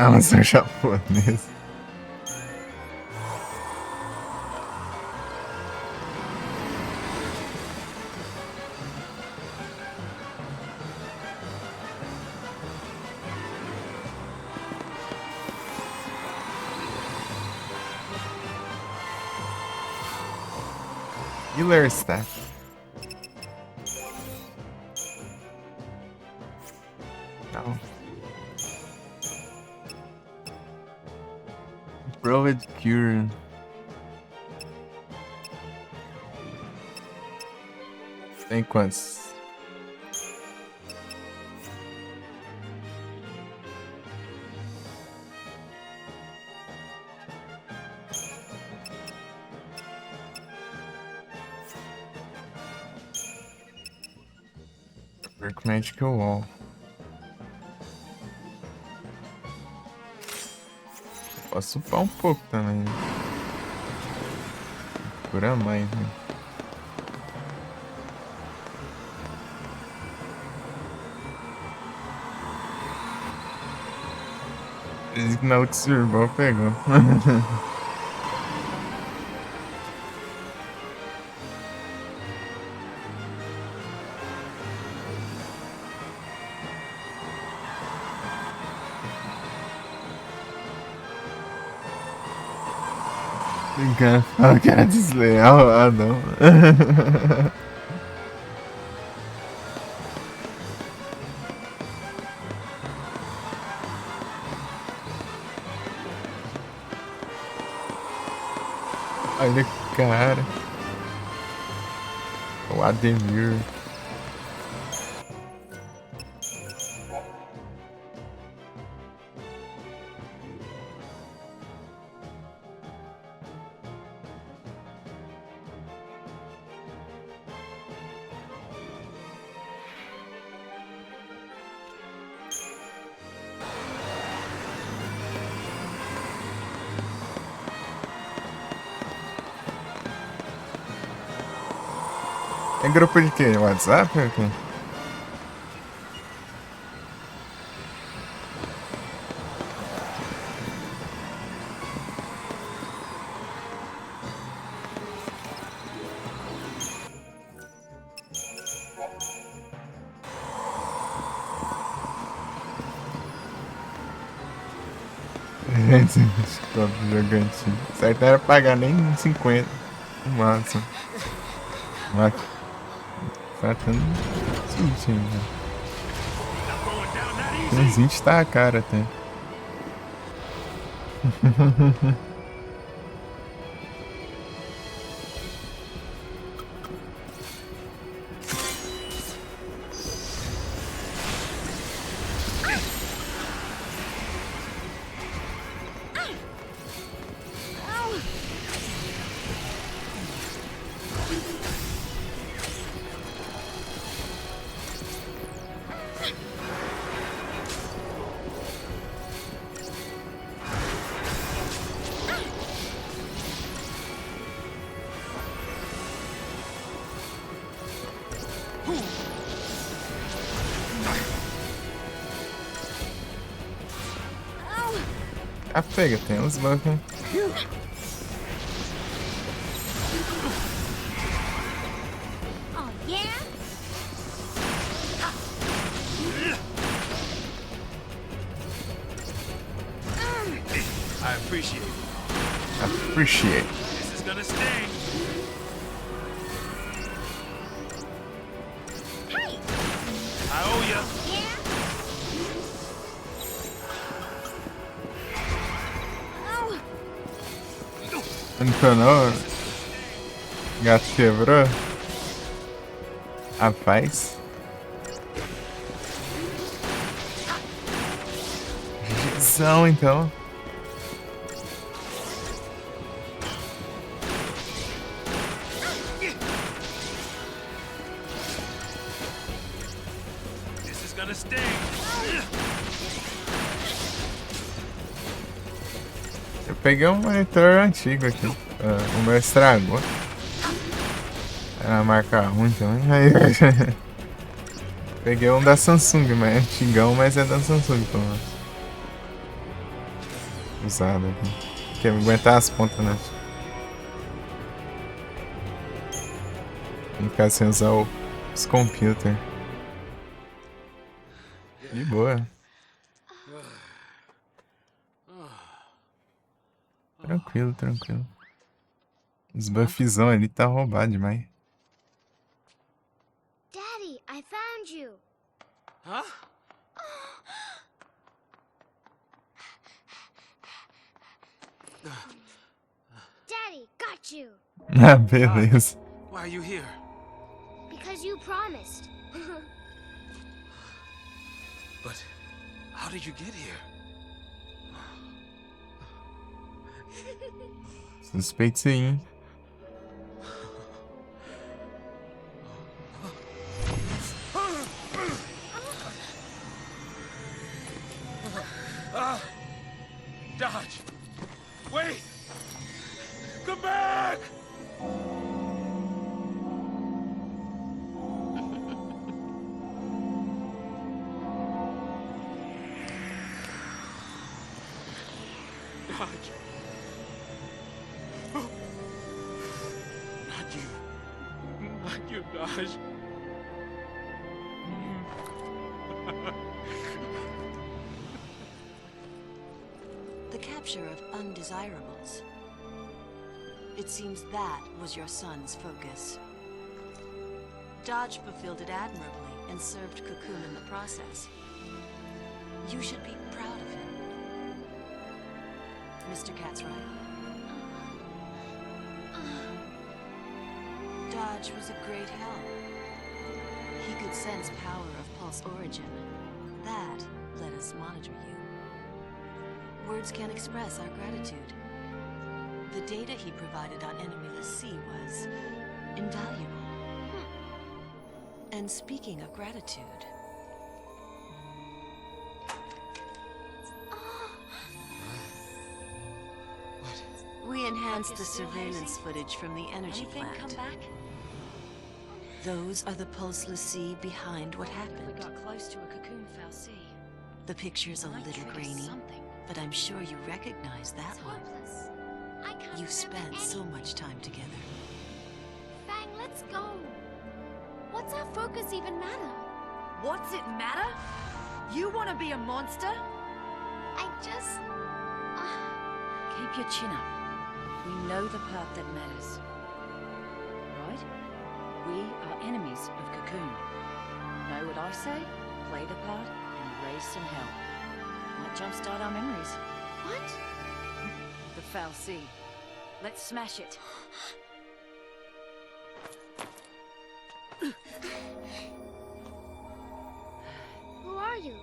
Ah, mas é japonês. Healer Staff. Não. Proved Cure. Tem quantos? Ver como é que eu vou. Posso upar um pouco também. Cura mais, né? Esse maluco survivor pegou. Tem cara que fala que era desleal. Ah, não. Olha, cara. O Ademir. É grupo de quê? WhatsApp ou quê? Gente, esse próprio jogante. Isso aí não era pagar nem cinquenta no máximo. Mas, tá tendo vinte ainda. Tem uns vinte tá a cara até. Ah, pega, tem uns buffs, hein? Oh, yeah? I appreciate it. Appreciate. This is gonna sting. Hey! I owe ya. Yeah? Oh. Não tô não. Gato quebrou. Rapaz. Gizão, então. This is gonna sting. Eu peguei um monitor antigo aqui. Ah, o meu estragou. Era uma marca ruim também. Aí, peguei um da Samsung, mas é antigão, mas é da Samsung, pelo menos. Usado aqui. Quer aguentar as pontas, né? Não ficar sem usar o, os computer. De boa. Tranquilo, tranquilo. Os buffzão ali tá roubado demais. Daddy, I found you. Huh? Oh. Daddy, got you. Ah, beleza. Why are you here? Because you promised. But how did you get here? Suspeitinho. Ah! Dodge! Wait! Come back! Dodge! Not you. Not you, Dodge. The capture of undesirables. It seems that was your son's focus. Dodge fulfilled it admirably and served Cocoon in the process. You should be proud of him. Mister Cat's right. Dodge was a great help. He could sense power of Pulse origin. That let us monitor you. Words can't express our gratitude. The data he provided on enemy l'Assy was invaluable. And speaking of gratitude, we enhanced the surveillance footage from the energy plant. Those are the Pulse l'Assy behind what happened. We got close to a Cocoon fal'Cie. The picture's a little grainy, but I'm sure you recognize that one. You spent so much time together. Fang, let's go. What's our focus even matter? What's it matter? You wanna be a monster? I just. Uh... Keep your chin up. We know the part that matters. Right? We are enemies of Cocoon. Know what I say, play the part, and raise some hell. Might jumpstart our memories. What? The fal'Cie. Let's smash it. Who are you?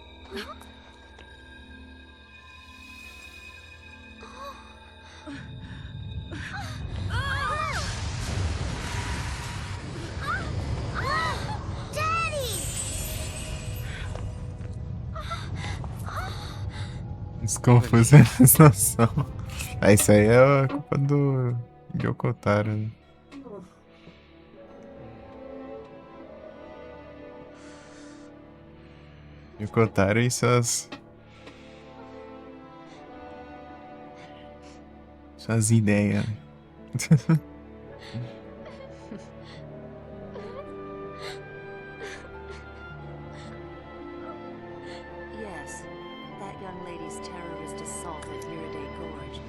Desconfusão. Ah, isso aí é culpa do Yoko Taro, né? Yoko Taro e suas, suas ideias. Yes, that young lady's terrorist assault at Iraday Gorge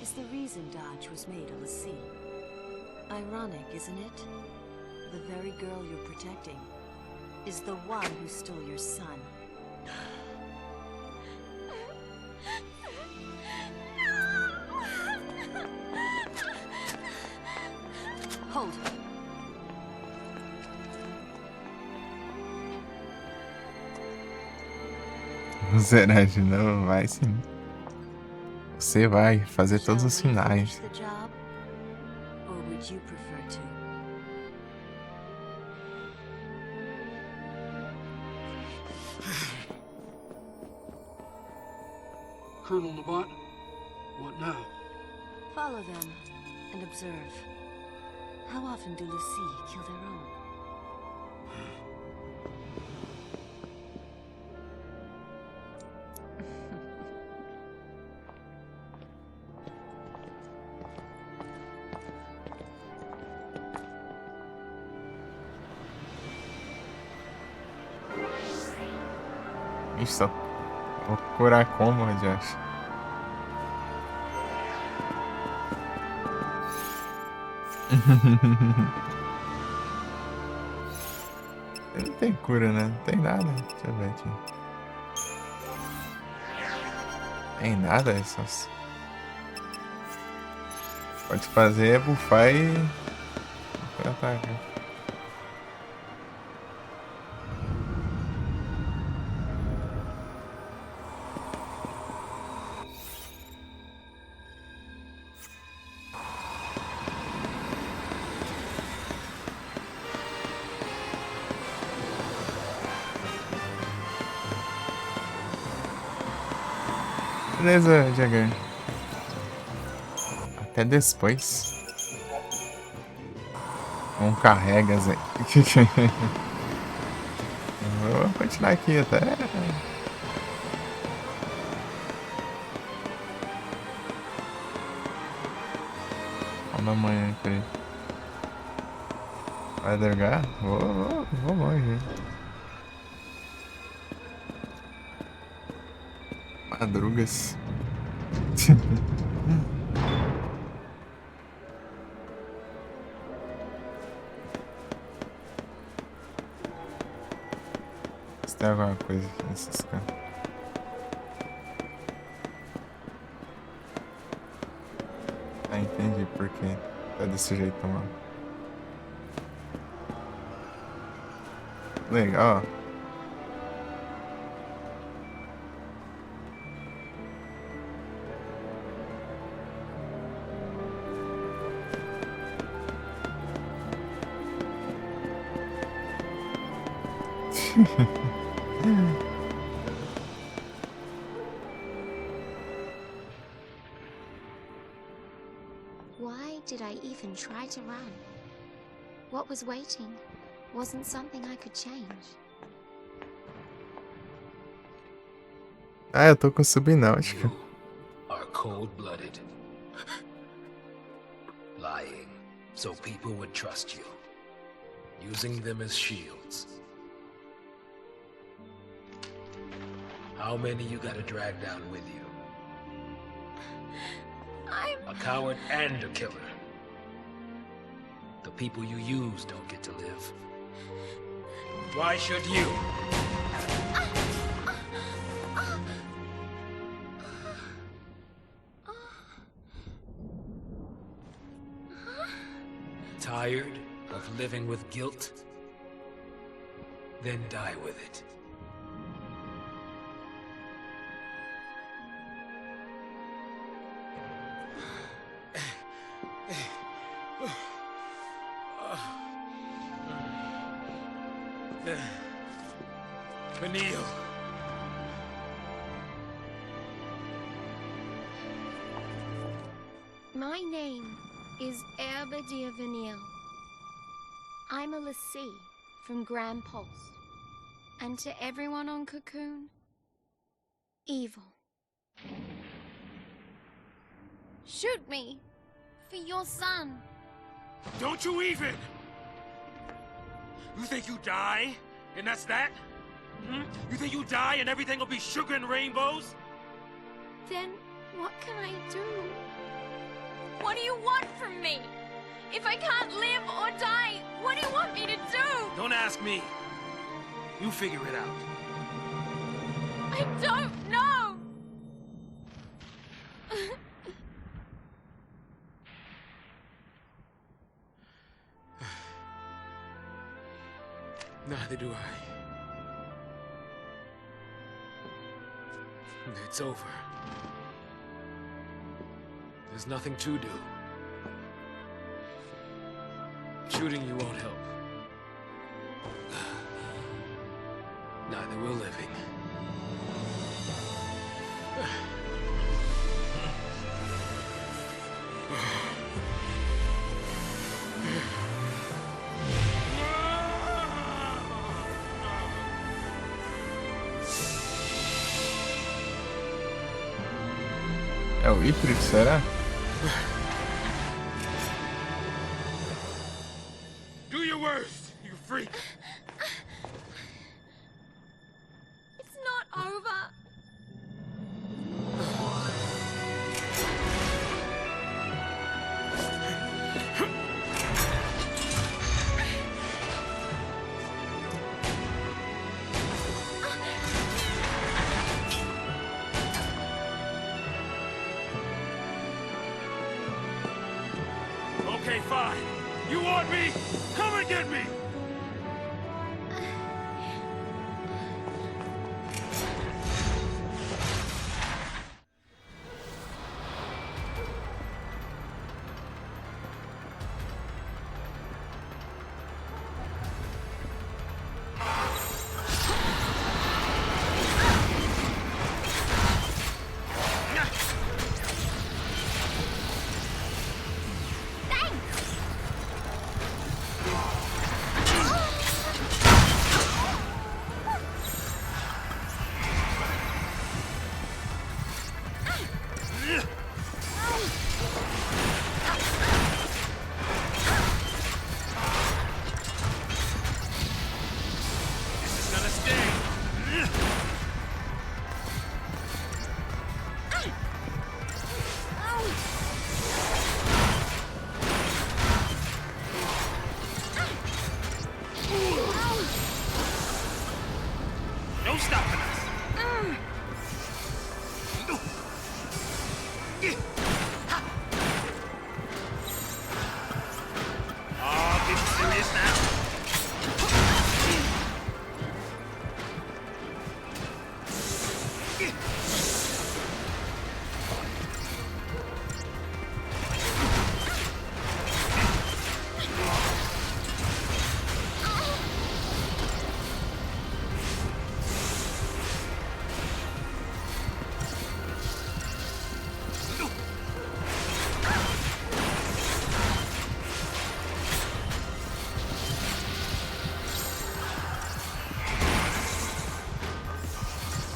is the reason Dodge was made a l'Assy. Ironic, isn't it? The very girl you're protecting is the one who stole your son. Hold. Zeraj, não, vai sim. Você vai fazer todos os finais. Shall we finish the job? Or would you prefer to? Colonel Lamont, what now? Follow them and observe. How often do l'Assy kill their own? Isso. Vou curar como, Josh? Não tem cura, né? Não tem nada. Deixa eu ver aqui. Tem nada, essas. Pode fazer, bufar e ataca. Beleza, Jagger. Até depois. Não carrega, Zé. Vou continuar aqui até. Olha a manhã aqui. Vai drogar? Vou, vou, vou longe, hein? Madrugas. Se tem alguma coisa aqui nesses cantos. Ah, entendi por que tá desse jeito, mano. Legal. Why did I even try to run? What was waiting wasn't something I could change. Ah, eu tô com subnáutica. You are cold-blooded. Lying, so people would trust you. Using them as shields. How many you gotta drag down with you? I'm a coward and a killer. The people you use don't get to live. Why should you? Tired of living with guilt? Then die with it. Vanille. My name is Erba de Vanille. I'm a l'Cie from Gran Pulse. And to everyone on Cocoon, evil. Shoot me for your son. Don't you even! You think you die, and that's that? Hmm? You think you die and everything will be sugar and rainbows? Then what can I do? What do you want from me? If I can't live or die, what do you want me to do? Don't ask me. You figure it out. I don't know. Neither do I. It's over. There's nothing to do. Shooting you won't help. Neither will living. É o Ifrit, será? Do your worst, you freak! It's not over. Okay, fine. You want me? Come and get me! This is gonna sting. No stopping us. Aw, getting serious now.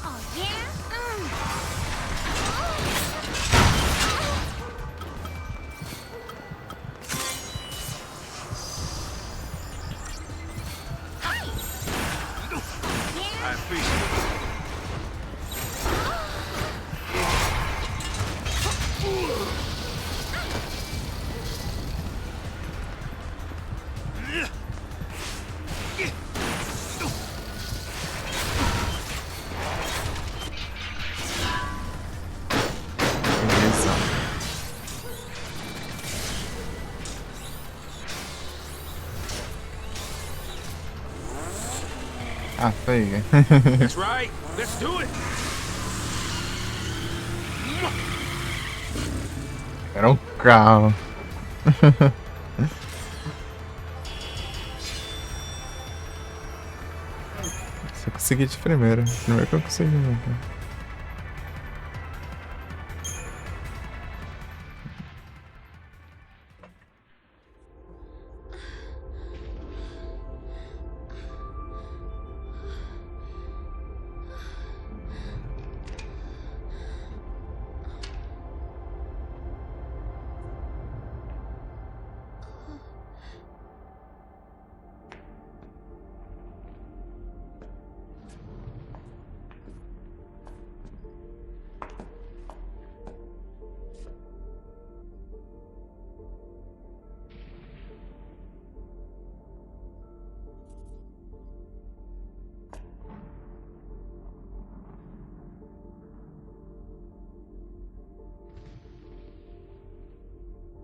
Oh, yeah? Mm. I appreciate it. Beleza. Ah, foi. That's right. Let's do it. Era um carro. Só consegui de primeira. Primeiro que eu consegui, né?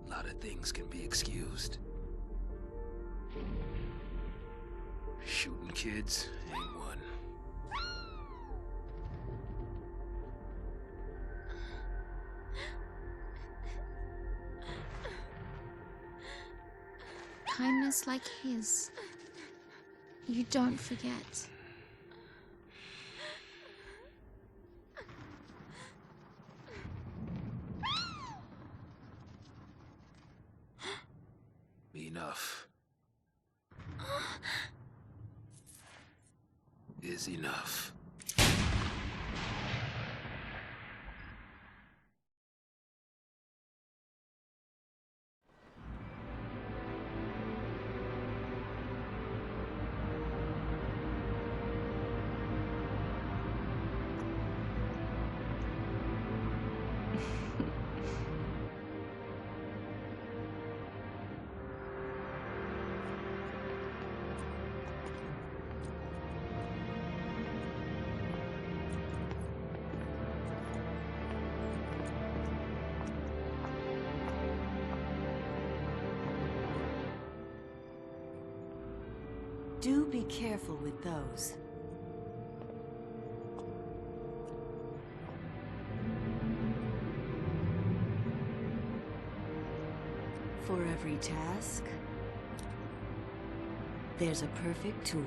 A lot of things can be excused. Shooting kids ain't one. Kindness like his, you don't forget. Enough is enough. Do be careful with those. For every task, there's a perfect tool.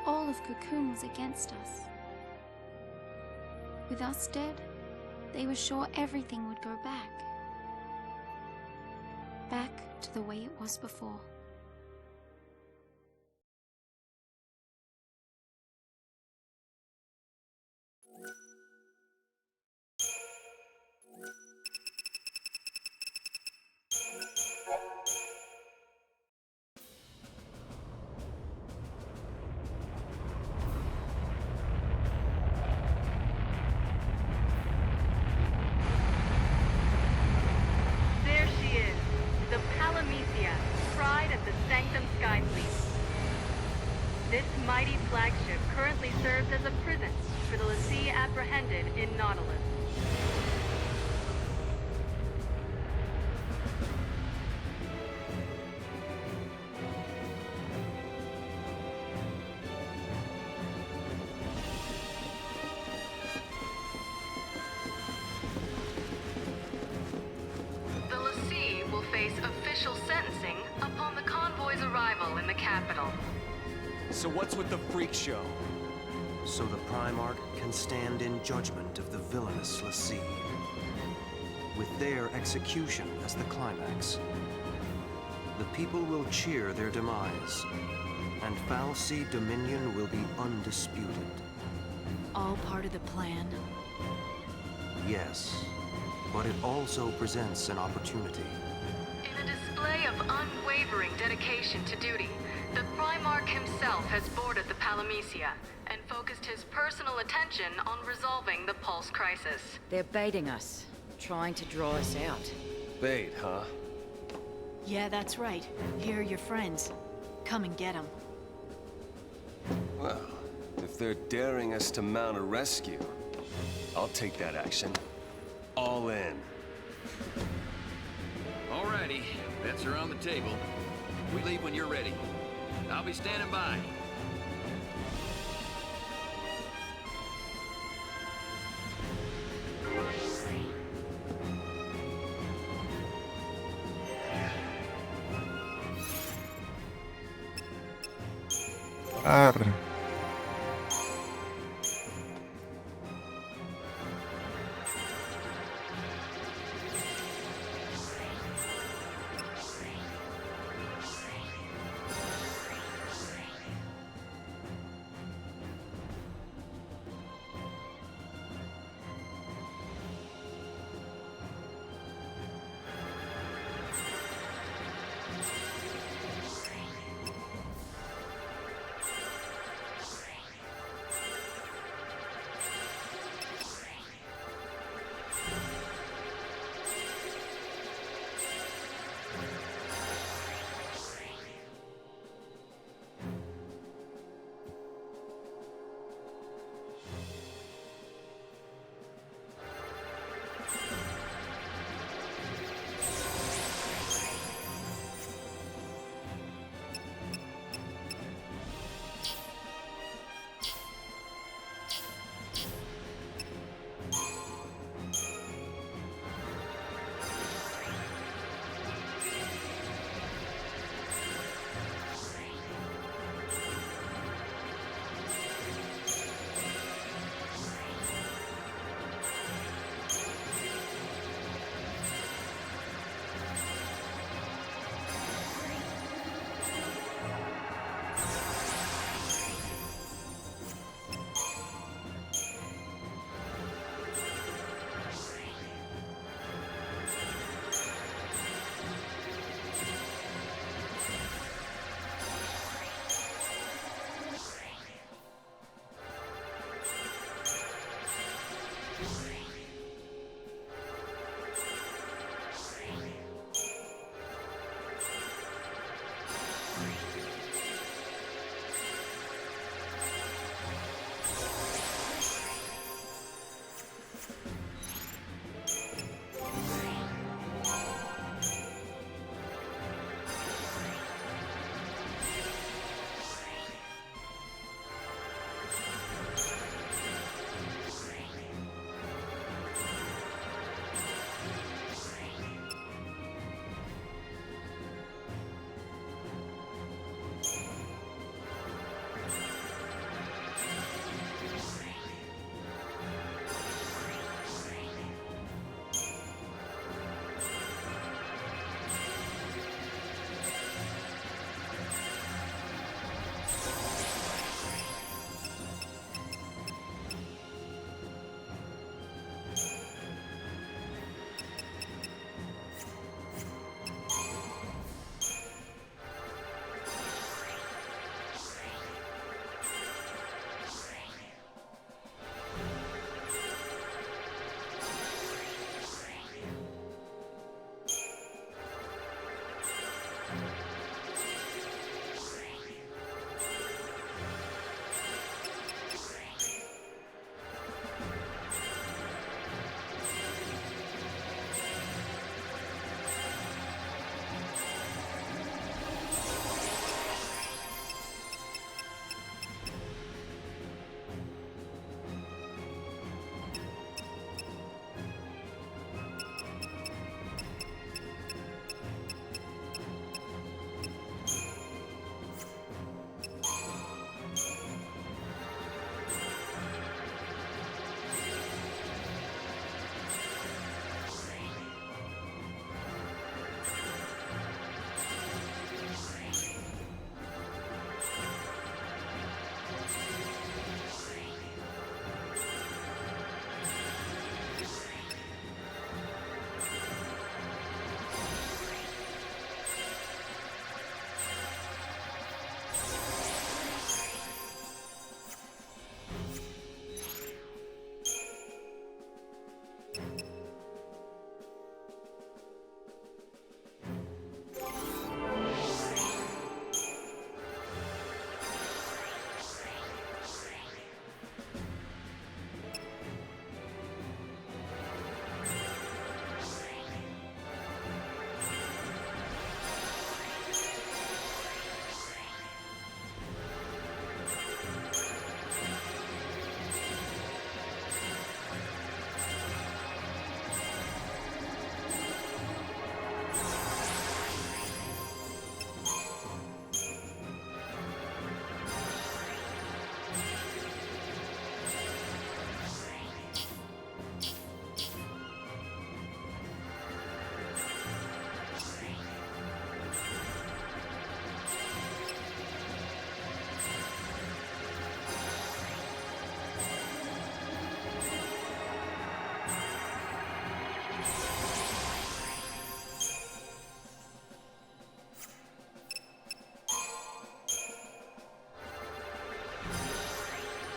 All of Cocoon was against us. With us dead, they were sure everything would go back. Back to the way it was before. There she is, the Palamisia, pride of the Sanctum Skyfleet. This mighty flagship currently serves as a prison for the l'Cie apprehended in Nautilus. The l'Cie will face official sentencing upon the convoy's arrival in the capital. So what's with the freak show? So the Primarch can stand in judgment of the villainous l'Cie, with their execution as the climax. The people will cheer their demise, and fal'Cie dominion will be undisputed. All part of the plan? Yes, but it also presents an opportunity. In a display of unwavering dedication to duty, the Primarch himself has boarded the Palamisia and focused his personal attention on resolving the Pulse crisis. They're baiting us, trying to draw us out. Bait, huh? Yeah, that's right. Here are your friends. Come and get 'em. Well, if they're daring us to mount a rescue, I'll take that action. All in. Alrighty, bets are on the table. We leave when you're ready. I'll be standing by. Arre.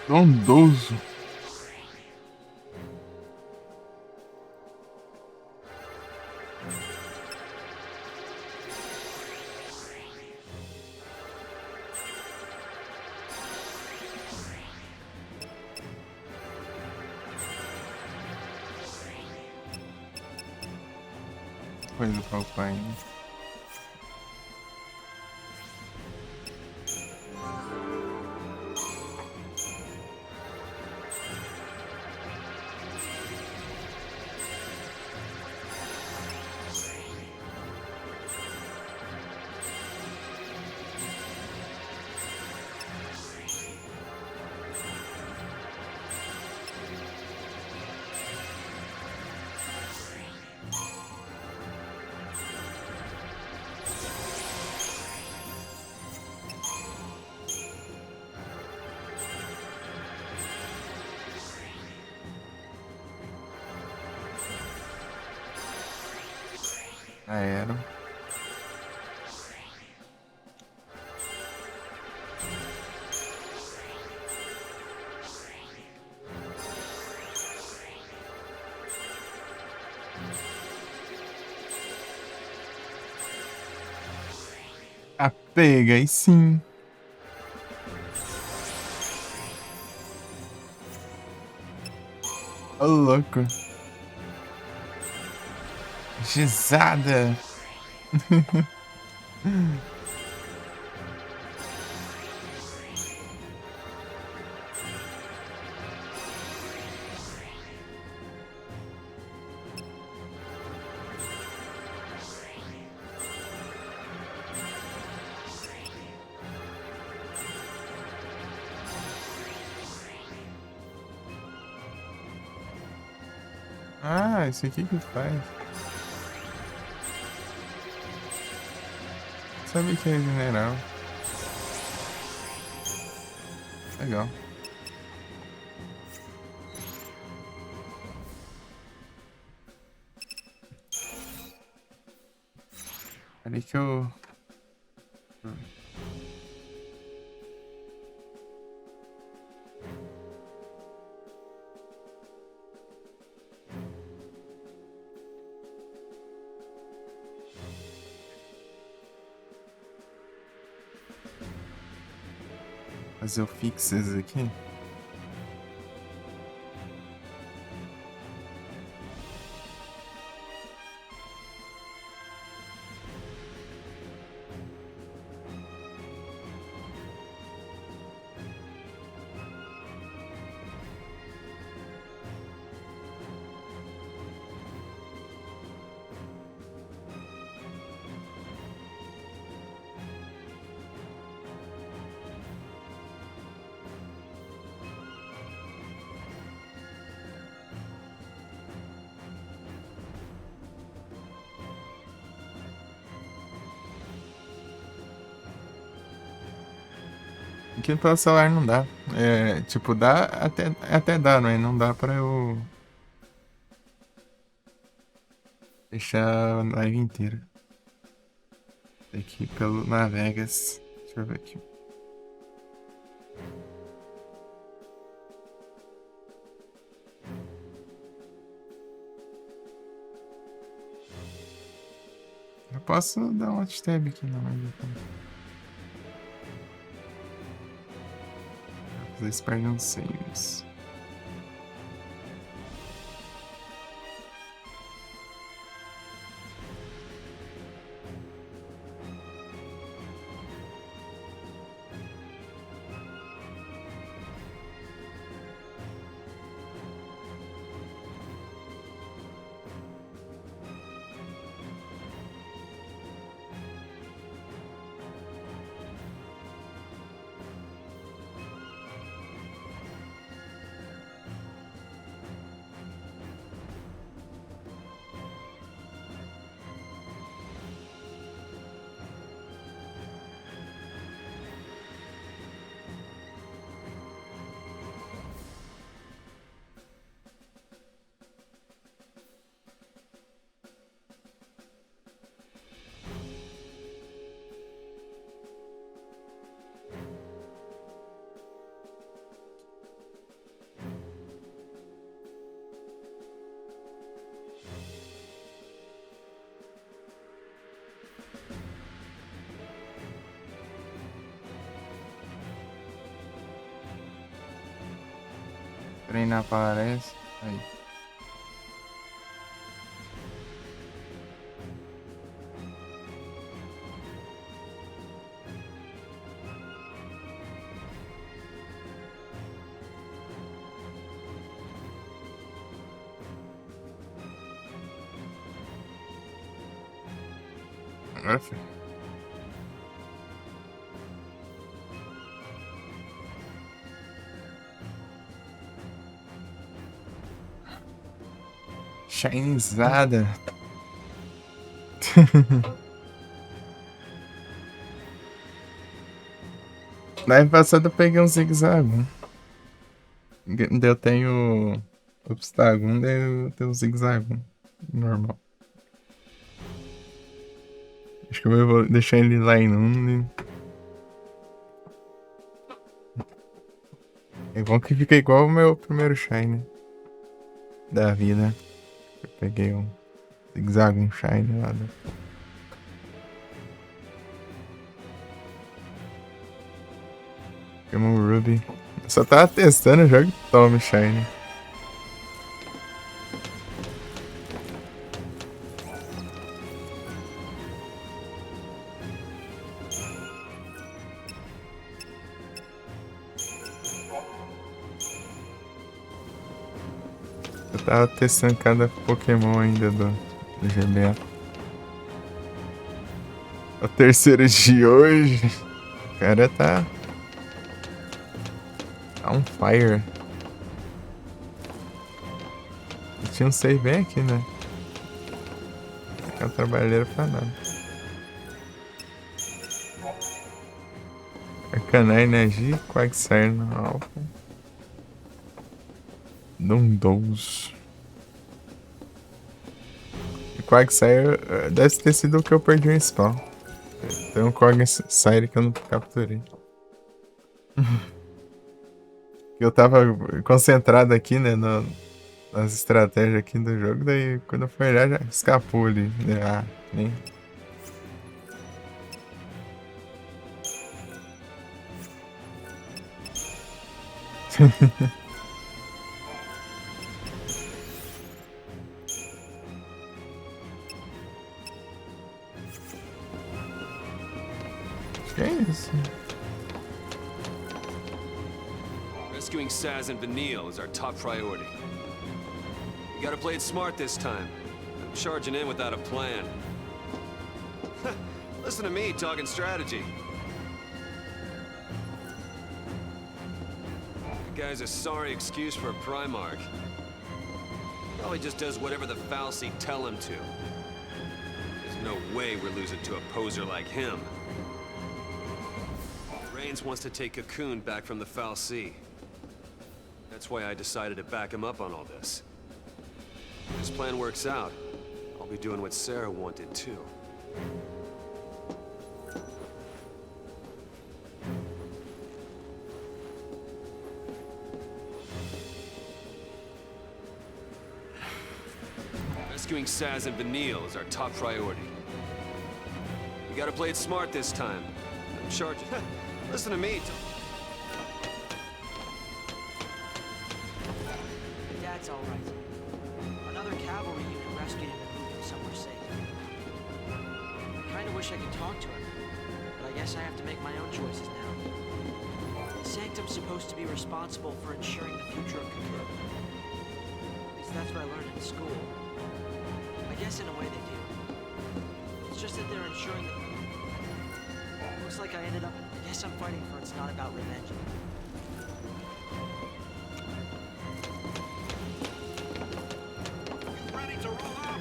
Trondoso. Coisa, papai. Aero. A pega, aí sim. Ô, louco. Gizada. Ah, esse aqui que faz. Sabe que é general. Legal. Peraí que eu... Fazer o fixes aqui. Aqui no celular não dá. É, tipo, dá até, até dá, mas não dá pra eu deixar a live inteira. Aqui pelo Navegas. Deixa eu ver aqui. Eu posso dar um alt tab aqui, não, mas eu tenho. Vocês perdem os saves. Treinar parece. Aí. Agora foi. Shinezada. Live passada eu peguei um zigue-zague. Daí eu tenho obstáculo, daí eu tenho um zigue-zague. Normal. Acho que eu vou deixar ele lá em um. É bom que fica igual o meu primeiro Shine da vida. Eu peguei um zigue-zague, um Shine lá do... Chama o Ruby. Eu só tava testando o jogo e toma Shine. Eu tava testando cada Pokémon ainda do, do G B A. O terceiro de hoje. O cara tá, tá on fire. E tinha um save bem aqui, né? Ficar trabalheiro pra nada. Arcanine, Energy, Quagsire no alvo. Não dou. E Quagsire, eh, deve ter sido o que eu perdi o spawn. Tem um Quagsire que eu não capturei. Eu tava concentrado aqui, né, no, nas estratégias aqui do jogo, daí quando eu fui olhar já escapou ali, né? Ah, nem. Que isso? Rescuing Sazh and Vanille is our top priority. We gotta play it smart this time. I'm charging in without a plan. Listen to me talking strategy. That guy's a sorry excuse for a Primarch. Probably just does whatever the fal'Cie tell him to. There's no way we're losing to a poser like him. Raines wants to take Cocoon back from the fal'Cie. That's why I decided to back him up on all this. If his plan works out, I'll be doing what Sarah wanted too. Rescuing Sazh and Vanille is our top priority. We gotta play it smart this time. I'm charging. Listen to me. Dad's all right. Another cavalry unit rescued him and moved him somewhere safe. I kinda wish I could talk to him, but I guess I have to make my own choices now. Sanctum's supposed to be responsible for ensuring the future of Cocoon. At least that's what I learned in school. I guess in a way they do. It's just that they're ensuring that... Looks like I ended up... I guess I'm fighting for it's not about revenge. Ready to roll out.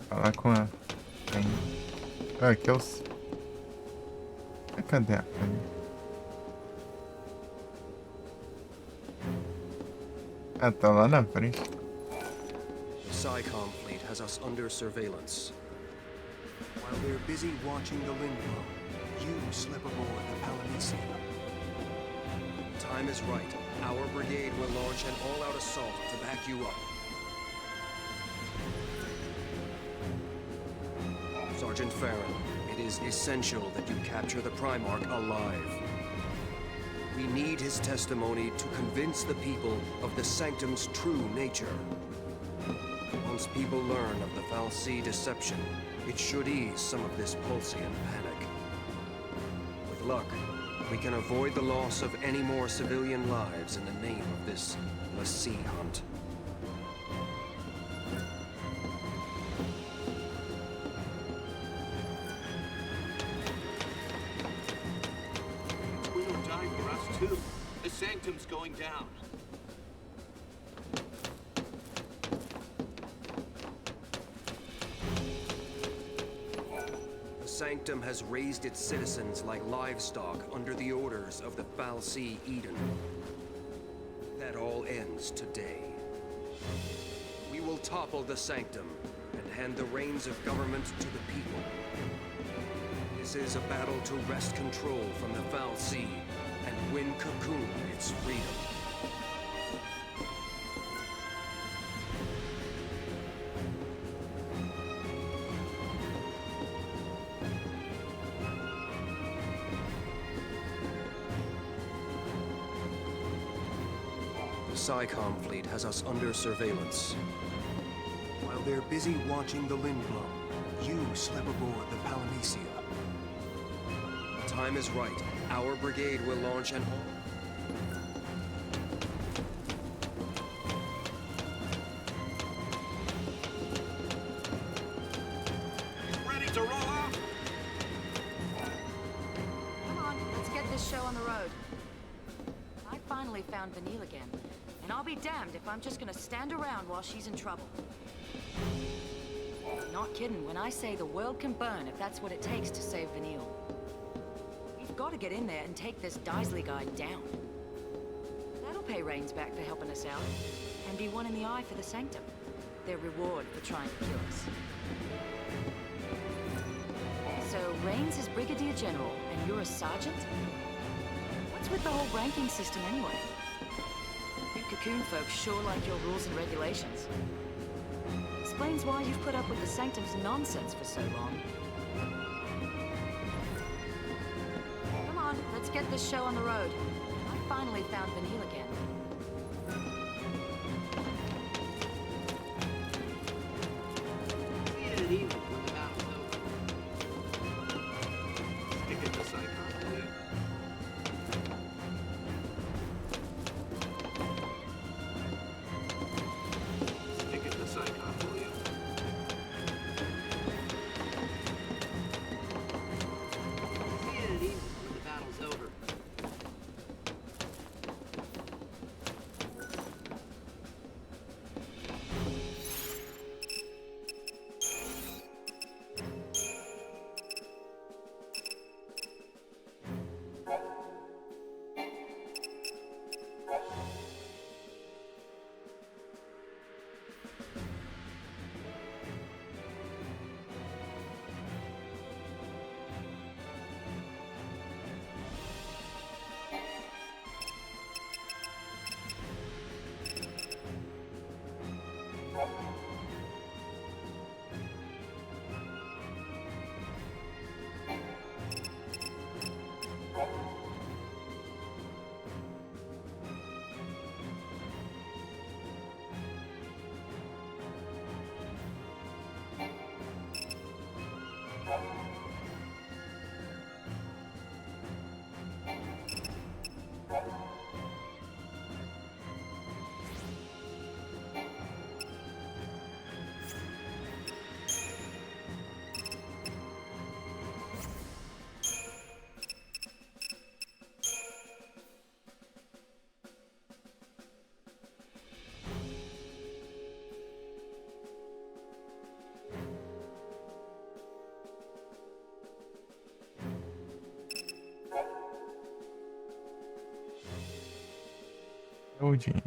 Falar com a... Tem. Ah, aqui é os... Ah, cadê a... Ah, tá lá na frente. The PSICOM fleet has us under surveillance. While we're busy watching the Lindblum, you slip aboard the Palamecium. Time is right. Our brigade will launch an all-out assault to back you up. Sergeant Farron, it is essential that you capture the Primarch alive. We need his testimony to convince the people of the Sanctum's true nature. Once people learn of the fal'Cie deception, it should ease some of this Pulsion panic. With luck, we can avoid the loss of any more civilian lives in the name of this l'Cie hunt. It will die for us too. The Sanctum's going down. The Sanctum has raised its citizens like livestock under the orders of the fal'Cie Eden. That all ends today. We will topple the Sanctum and hand the reins of government to the people. This is a battle to wrest control from the fal'Cie and win Cocoon its freedom. The PSICOM fleet has us under surveillance. While they're busy watching the Lindblum, you slip aboard the Palinisia. The time is right. Our brigade will launch an all- Ready to roll out? Come on, let's get this show on the road. I finally found Vanille again, and I'll be damned if I'm just gonna stand around while she's in trouble. Not kidding when I say the world can burn if that's what it takes to save Vanille. We've got to get in there and take this Dysley guy down. That'll pay Raines back for helping us out, and be one in the eye for the Sanctum, their reward for trying to kill us. So, Raines is Brigadier General, and you're a sergeant? What's with the whole ranking system anyway? You Cocoon folks sure like your rules and regulations. Explains why you've put up with the Sanctum's nonsense for so long. Come on, let's get this show on the road. I finally found Vanille again. Stick it to Psychon, will you? Stick it to Psychon, will you? See it easy when the battle's over. Loading.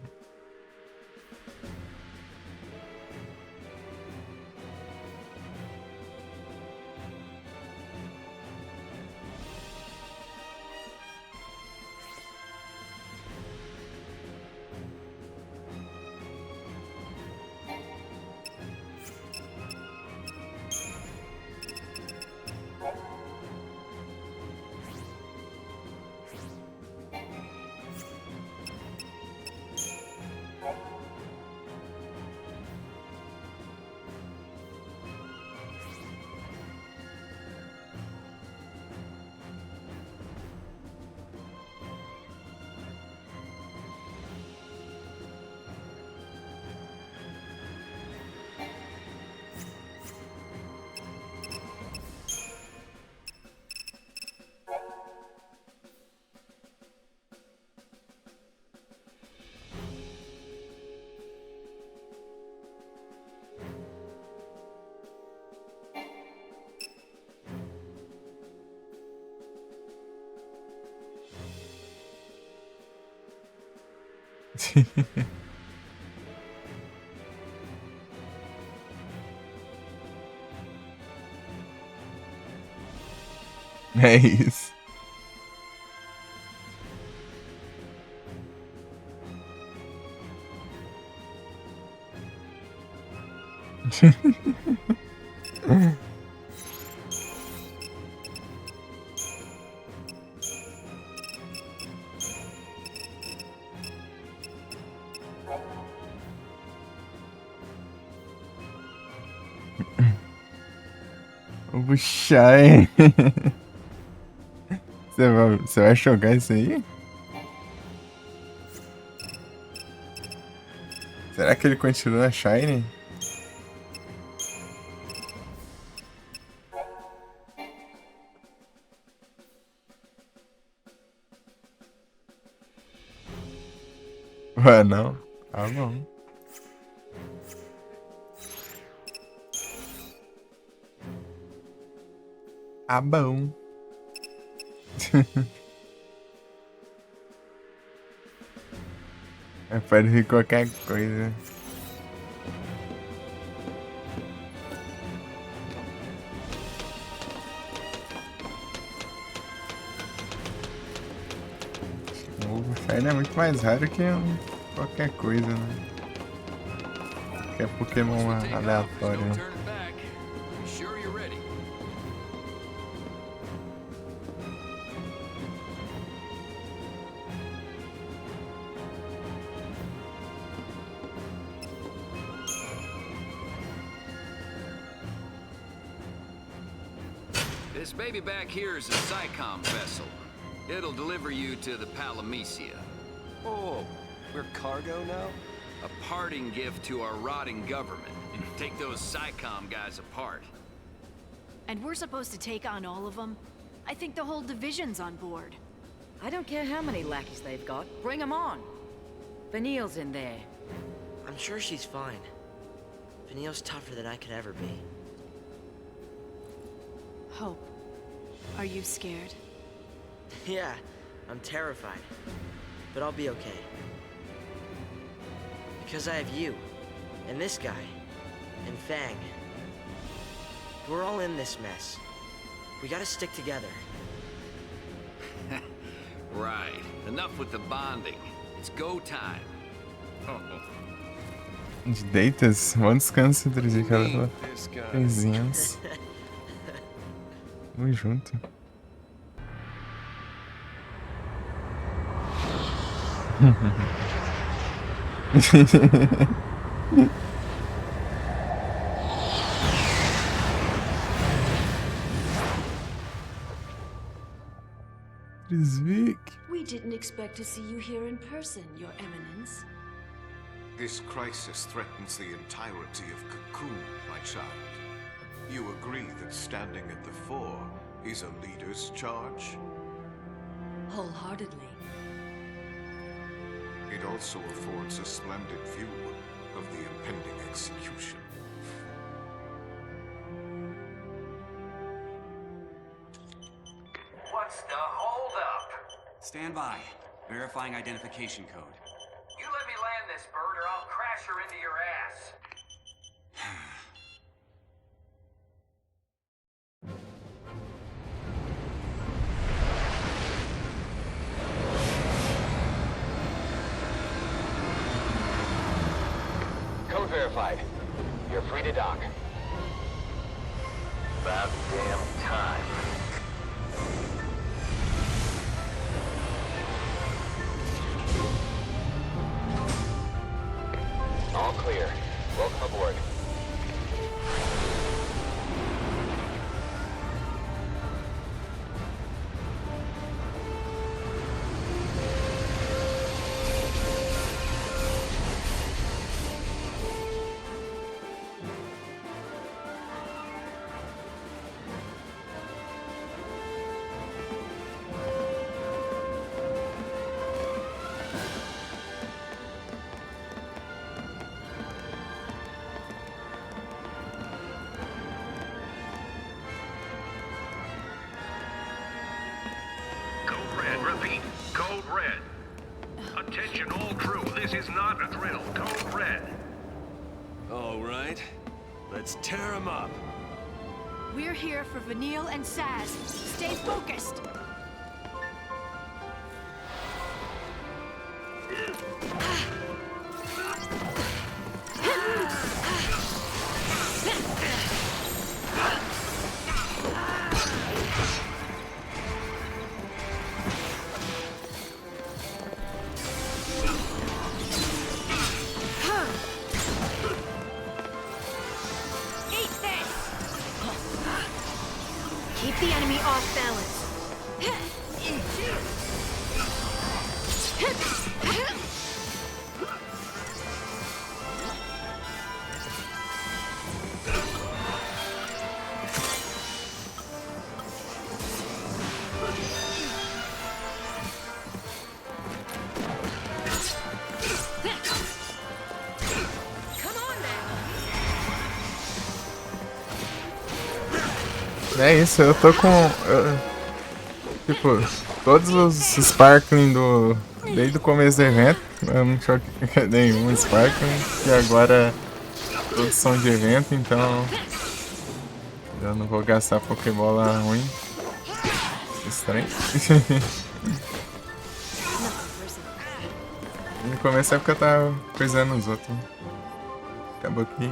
É isso. Puxa, hein? Você vai, você vai jogar isso aí? Será que ele continua Shine? Ué, não. Tá bom. Tá bom. É, pode vir qualquer coisa. O Fire é muito mais raro que um, qualquer coisa, né? Que é Pokémon aleatório, né? This baby back here is a SciComm vessel. It'll deliver you to the Palamecia. Oh, we're cargo now? A parting gift to our rotting government. Take those SciComm guys apart. And we're supposed to take on all of them? I think the whole division's on board. I don't care how many lackeys they've got. Bring 'em on. Vanille's in there. I'm sure she's fine. Vanille's tougher than I could ever be. Hope, are you scared? Yeah, I'm terrified. But I'll be okay. Because I have you, and this guy, and Fang. We're all in this mess. We gotta stick together. Right. Enough with the bonding. It's go time. De deitas, bom descanso, Drizzy, cara. Coisinhas. Tamo junto. Drizzy. We didn't expect to see you here in person, Your Eminence. This crisis threatens the entirety of Cocoon, my child. You agree that standing at the fore is a leader's charge? Wholeheartedly. It also affords a splendid view of the impending execution. What's the holdup? Stand by. Verifying identification code. You let me land this bird or I'll crash her into your ass. Code verified. You're free to dock. About damn time. All clear. Welcome aboard. This is not a drill. Code red. All right. Let's tear 'em up. We're here for Vanille and Sazh. Stay focused. Eat this! Keep the enemy off balance. É isso, eu tô com. Eu- tipo, todos os Sparkling do. Desde o começo do evento, eu não tinha nenhum Sparkling, que agora todos são de evento, então. Eu não vou gastar Pokébola ruim. Estranho. No começo é porque eu tava coisando os outros. Acabou que.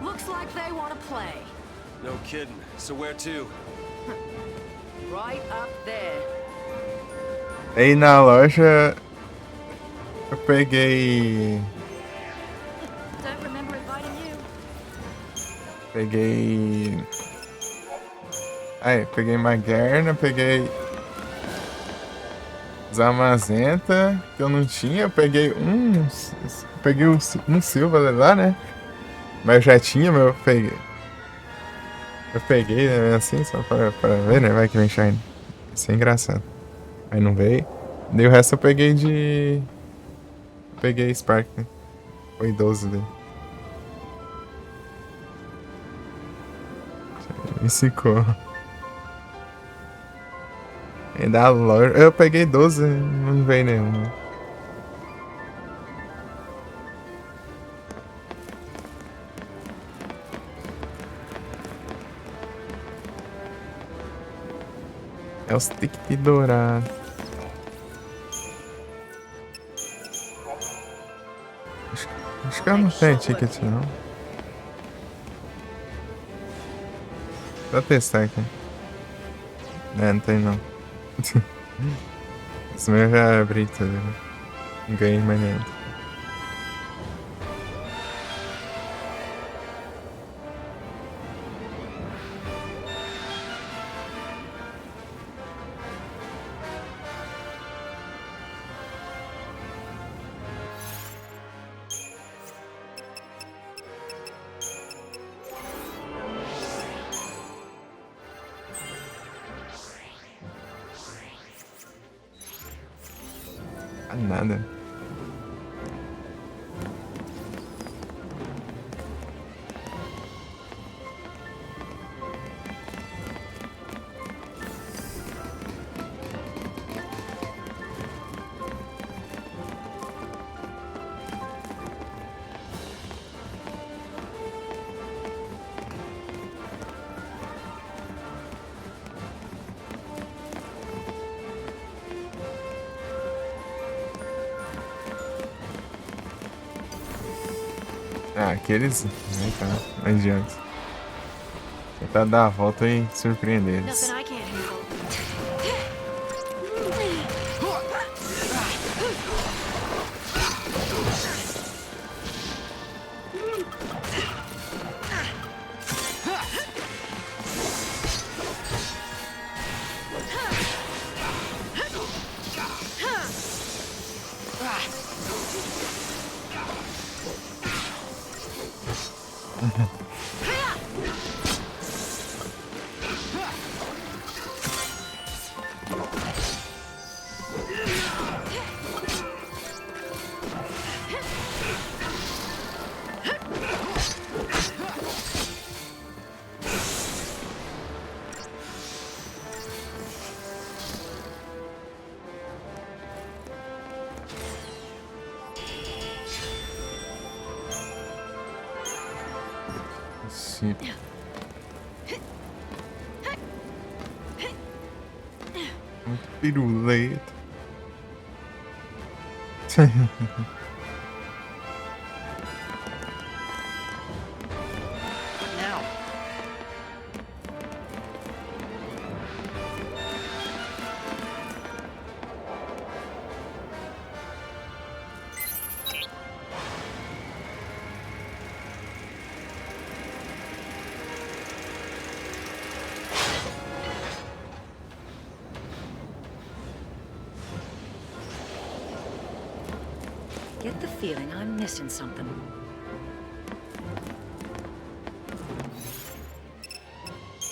Looks like they wanna play. No kidding. So where to? Right up there. Aí na loja eu peguei. Don't remember inviting you. Peguei. Aí, peguei Magearna, peguei Zamazenta, que eu não tinha, eu peguei um. Peguei um, um Silva lá, né? Mas eu já tinha, mas eu peguei. Eu peguei, né, assim, só pra, pra ver, né? Vai que vem Shine. Isso é engraçado. Aí não veio. Daí o resto eu peguei de. Peguei Spark, né? Foi doze daí. E ficou. E da loja. Eu peguei doze, não veio nenhum. É os ticket dourado. Acho, acho que eu não tenho ticket, não. Vou testar aqui. É, não tem, não. Esse meu eu já abri tudo, né? Não ganhei mais nada. Ah, nada. Ah, aqueles. Ai, tá. Não adianta. Tentar dar a volta e surpreender eles. Nothing I can't handle. Sì. Un piruleto. Now. Get the feeling I'm missing something.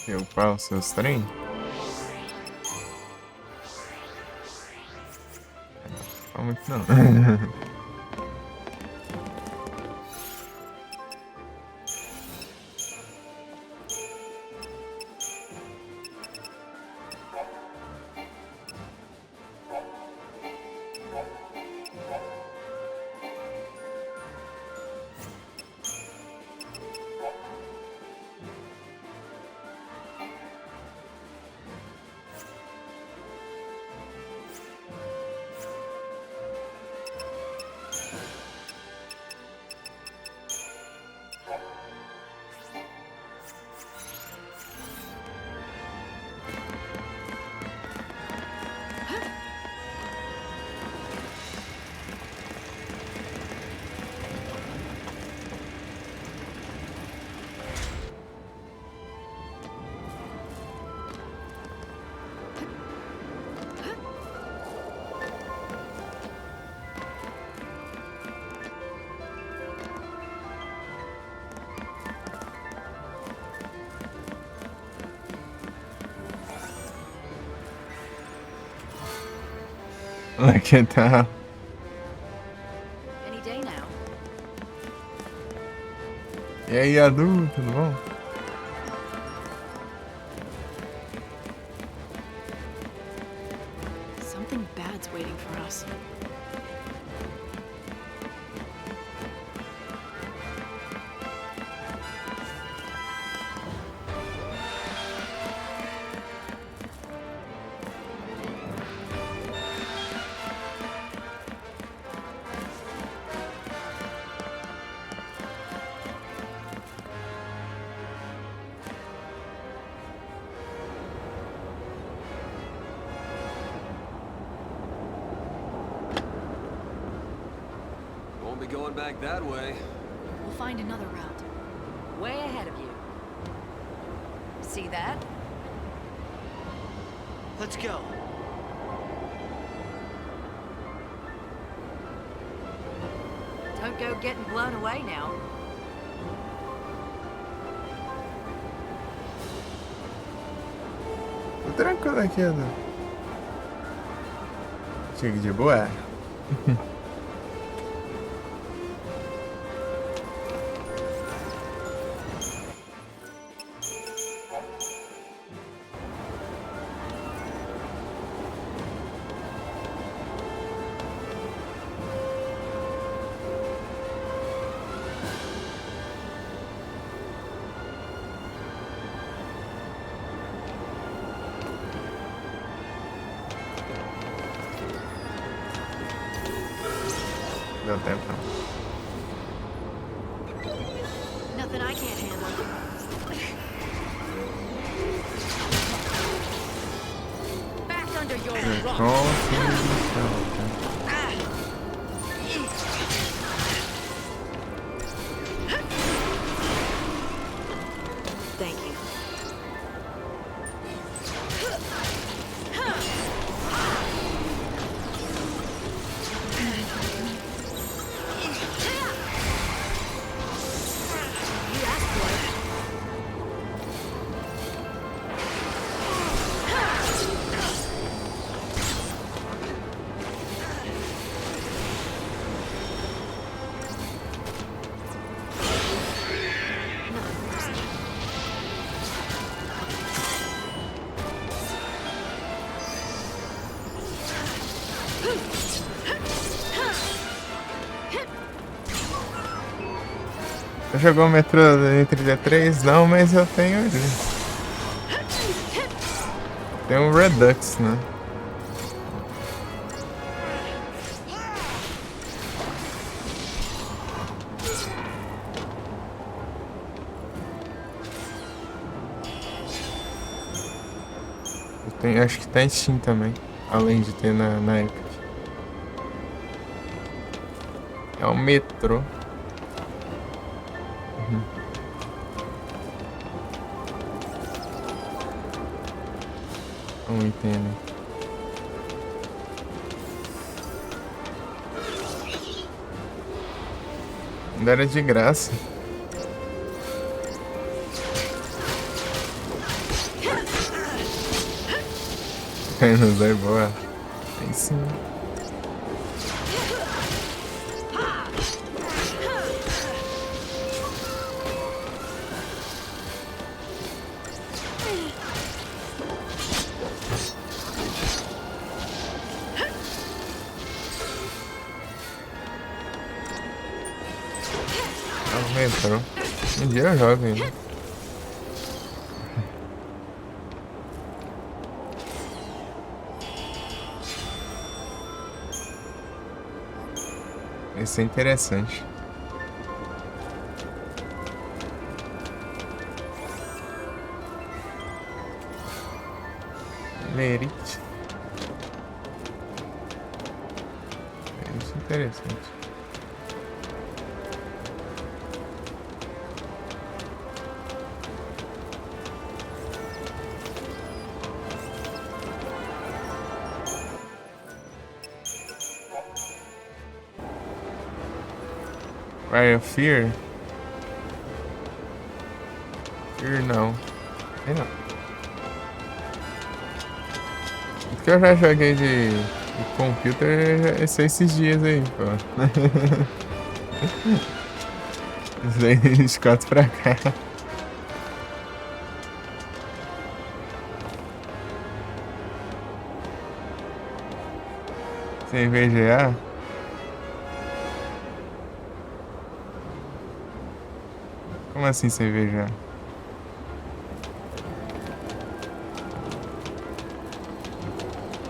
Eu passo os trem? Não, muito não. Look at that. Any day now. E aí, Adu, tudo bom? Something bad's waiting for us. Won't be going back that way. We'll find another route. Way ahead of you. See that? Let's go. Don't go getting blown away now. Tô tranquilo aqui, né? Chega de boa. Deu tempo, não. Nothing I can't handle. Back under your rock. Thank you. Jogou Metro dois mil e trinta e três? Não, mas eu tenho ele. Tem o Redux, né? Eu tenho, acho que tá em Steam também, além de ter na, na Epic. É o Metro. Uhum. Não entendo. Ainda era de graça. Aí não dá boa. Aí sim. Aumenta, não? Um dia eu jogo ainda. Isso é interessante. Lerite. Isso é interessante. Vai, eu Fear? Fear não. Sei não. O que eu já joguei de, de computer é, é esses dias aí, pô. Isso aí, de quatro pra cá. Sem V G A? Como assim sem V G A?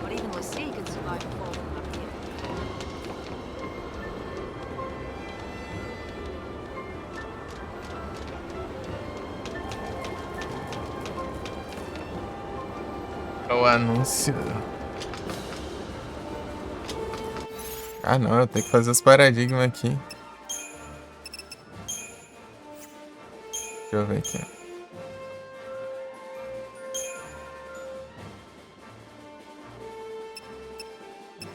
Not even Lassie can survive a fall from up here. É o anúncio. Ah, não, eu tenho que fazer os paradigmas aqui. Deixa eu ver aqui.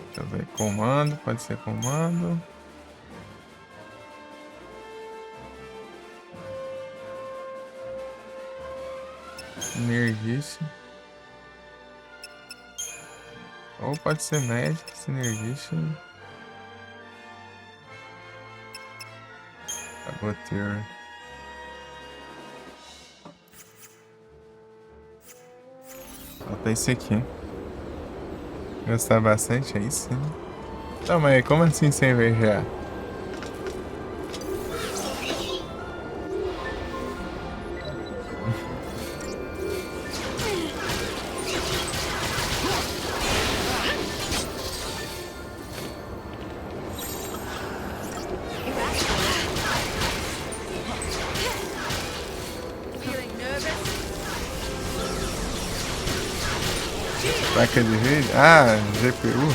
Deixa eu ver. Comando, pode ser comando. Sinergíssimo. Ou pode ser Magic, Sinergíssimo. Saboteur. Falta esse aqui. Gostar bastante, aí sim. Não, mas como assim sem V G A? Placa de rede? Ah, G P U.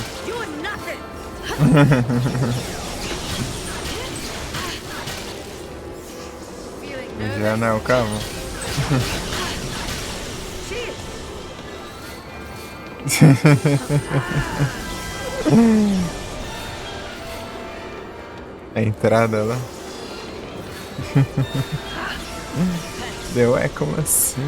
Já não, calma. A entrada lá. Deu, é, como assim?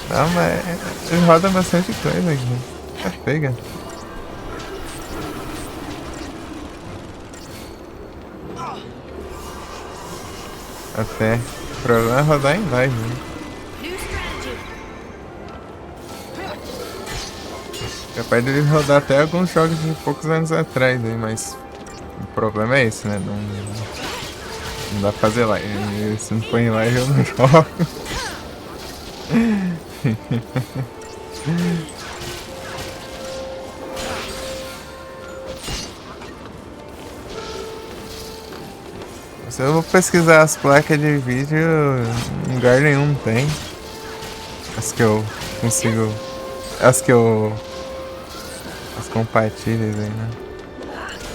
Não, mas é, é, roda bastante coisa aqui. É, pega. Até. problema é rodar em live, né? Capaz dele rodar até alguns jogos de poucos anos atrás aí, mas o problema é esse, né? Não, não dá pra fazer live. Se não põe em live, eu não jogo. Se eu vou pesquisar as placas de vídeo, em lugar nenhum tem. As que eu consigo. As que eu. As compatíveis aí, né?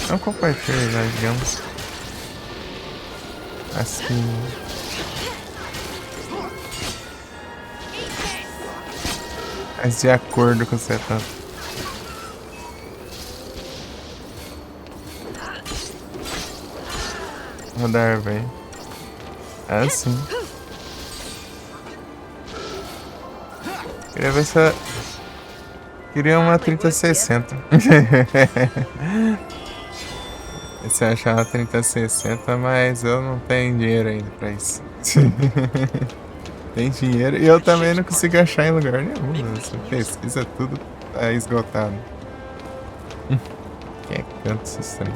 Não compatíveis, né? Digamos. As que. As de acordo com o setup. Rodar, velho. Ah, sim. Queria ver se eu... Queria uma trinta sessenta. Se achar uma trinta sessenta, mas eu não tenho dinheiro ainda pra isso. Tem dinheiro e eu também não consigo achar em lugar nenhum, né? Você pesquisa tudo, tá esgotado. Quem é que canta esse trem?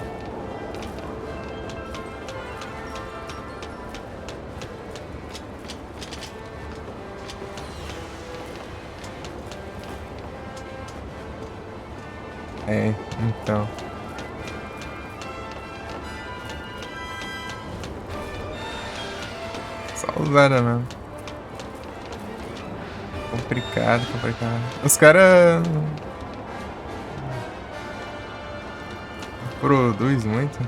É, então. Só o Zara mesmo. Complicado, complicado. Os caras produz muito.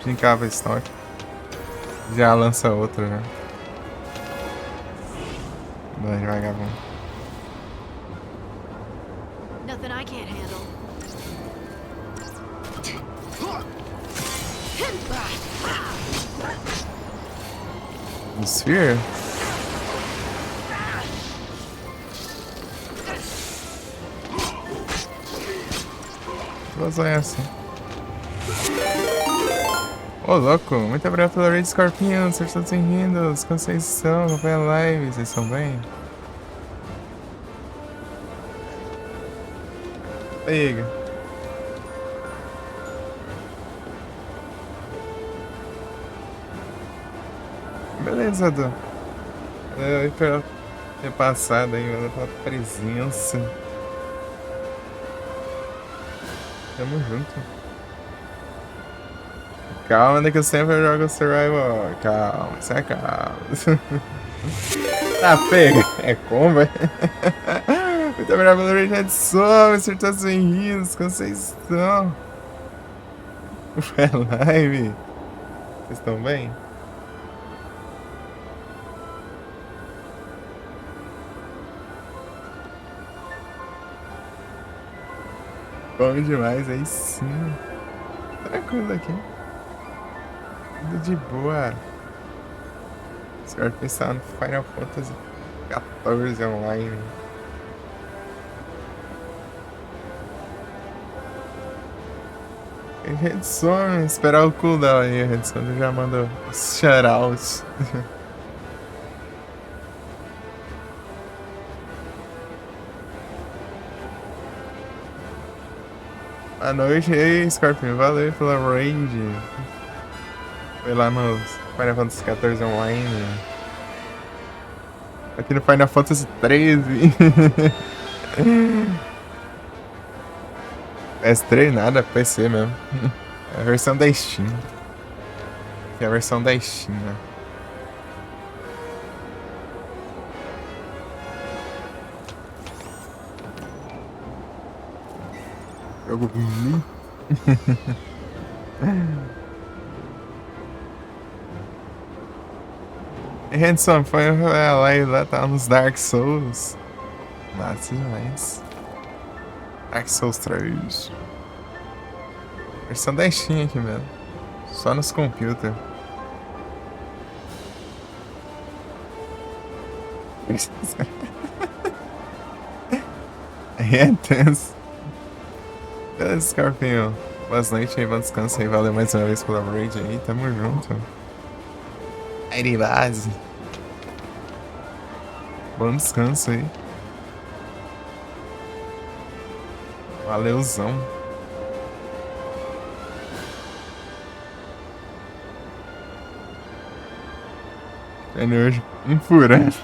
Brincava estoque. Já lança outro, né? Vai, vagabundo. Nothing I can't handle. Sphere? Vou usar essa. Ô, louco, muito obrigado pela raid, Scorpion. Sejam todos bem-vindos. Como vocês estão? Acompanha a live, vocês estão bem? Pega. Beleza, Edu. É, eu espero ter passado aí, mano, pela presença. Tamo junto. Calma, né, que eu sempre jogo Survival. Calma, isso é calma. Ah, pega. É combo, é? Muito obrigado pelo raid, Edson. Vocês estão bem-vindos. Como vocês estão? Foi a live. Vocês estão bem? Bom demais, aí sim. Tranquilo aqui. Tudo de boa. Os caras pensaram no Final Fantasy quatorze online. E Redson, esperar o cooldown aí, Redson já mandou os shoutouts. Boa noite aí, Scorpion. Valeu pela raid. Foi lá no Final Fantasy quatorze Online. Aqui no Final Fantasy treze. P S três nada, P C mesmo. É a versão da Steam. Que é a versão da Steam, né? Jogo ruim. E Hanson foi a live lá, tá nos Dark Souls. Massa demais. Dark Souls três. Versão da Steam aqui mesmo. Só nos computer. É tenso. Beleza, Scorpion. Boa noite aí, bom descanso aí. Valeu mais uma vez pela raid aí. Tamo junto. Aí de base. Bom descanso aí. Valeuzão. Shine hoje. Um furando.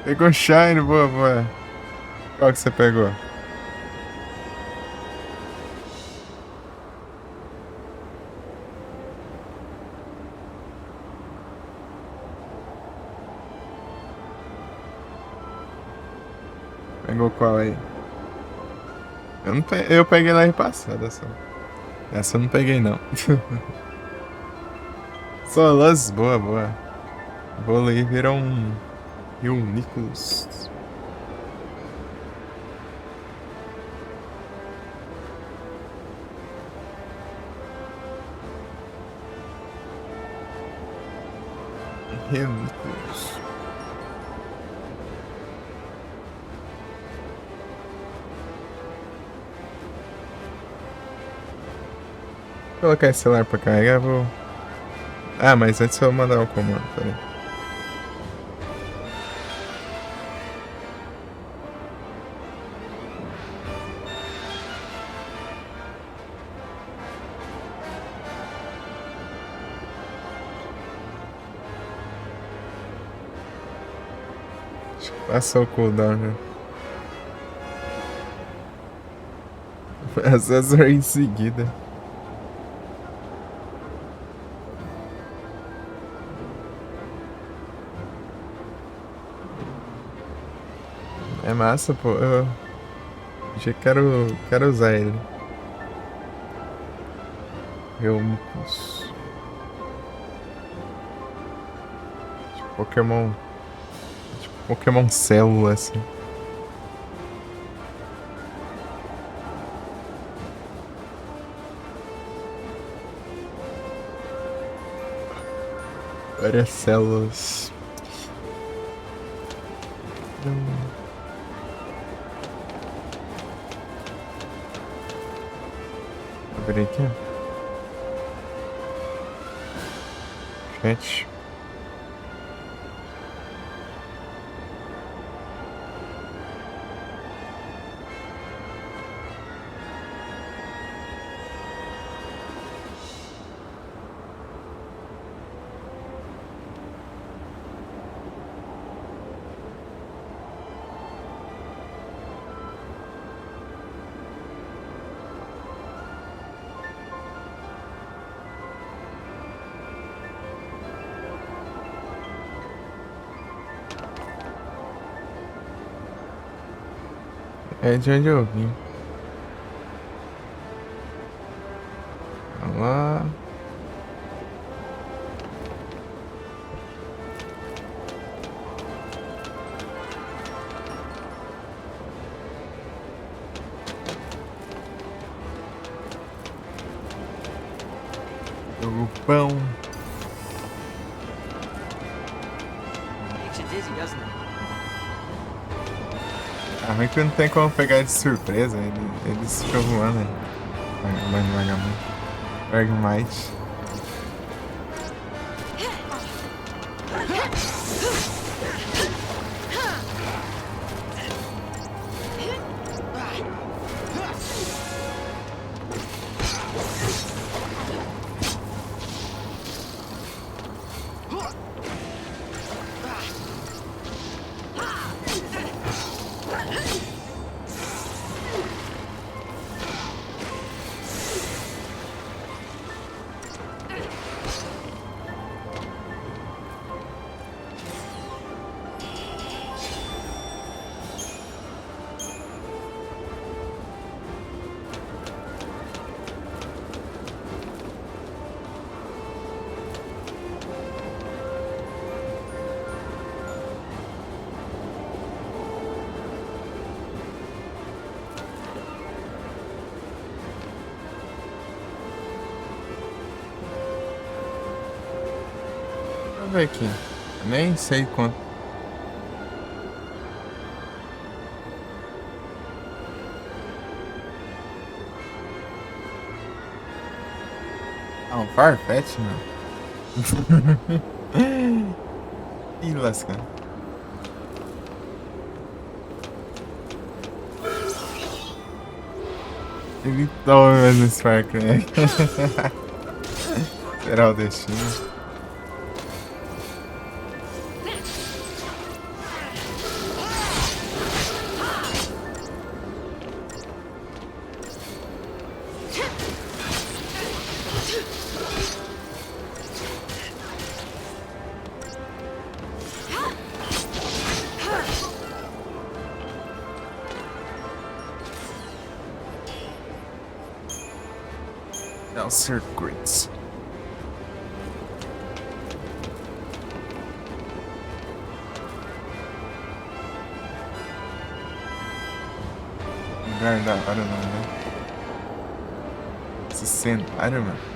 Pegou Shine, boa, boa. Qual que você pegou? Pegou qual aí? Eu não pe-, eu peguei lá em passada só. Essa eu não peguei, não. Solas, boa, boa. Vou ali virar um Rio Nicholas. Rio Nicholas. Vou colocar esse celular pra carregar, vou. Ah, mas antes eu vou mandar o comando, peraí. Acho que passou o cooldown já. Acesso em seguida. É massa, pô. Eu já quero, quero usar ele. Eu não posso. Pokémon. Tipo, Pokémon célula, assim. Várias células. Abrir aqui. Chat. É de onde eu vim. Vamos lá. Jogo pão. Makes you dizzy, doesn't it? Ah, ruim que não tem como pegar de surpresa, ele, ele se jogou voando, né? Vai, vai, vai, vai. Bergmite. Deixa eu ver aqui. Nem sei quanto. Ah, um Farfetch, não. Ih, lasca. Ele toma mesmo esse Far Cry. Será o destino? Now circuits. Lugar da hora, não, né? Esse cenário, mano.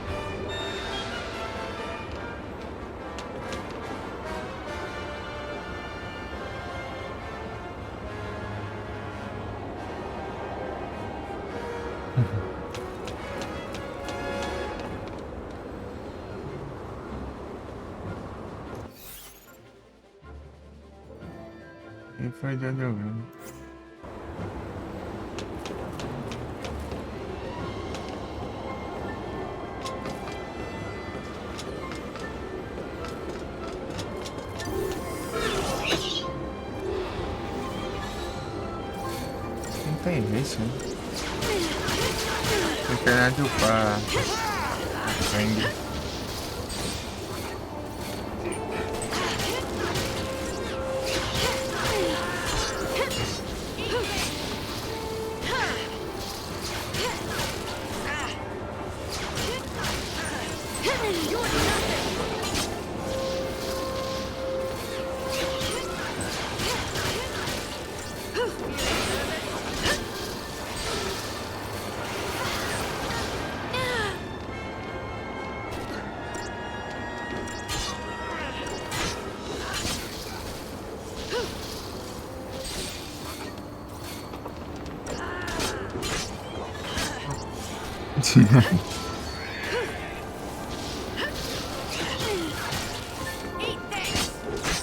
E foi de onde eu vim. Não tem jeito, né? Tem que upar o sangue.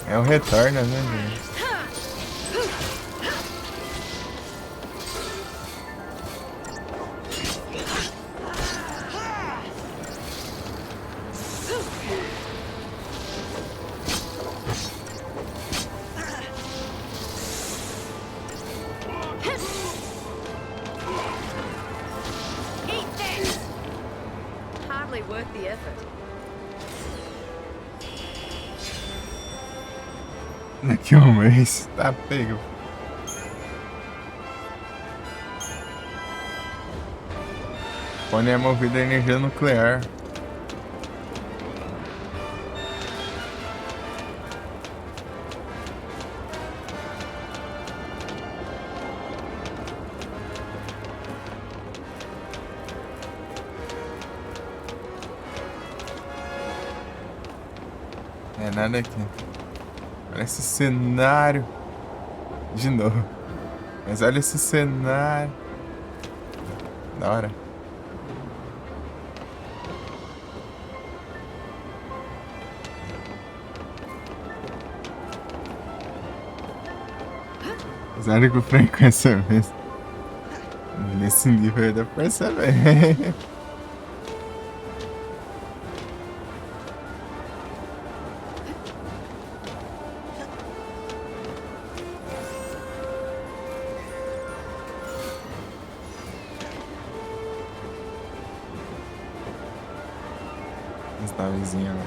É o retorno, né, gente? Eat this! Hardly worth the effort. Daqui a um mês, tá pego. Pode é movido a energia nuclear. É, nada aqui. Olha esse cenário. De novo. Mas olha esse cenário. Da hora. Sério que o Frank com essa vez? Nesse nível aí dá pra perceber. As navezinhas lá.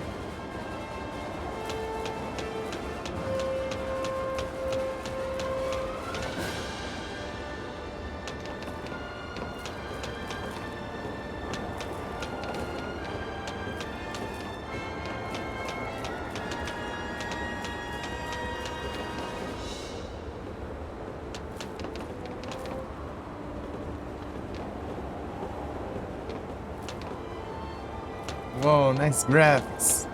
Wow, nice graphics.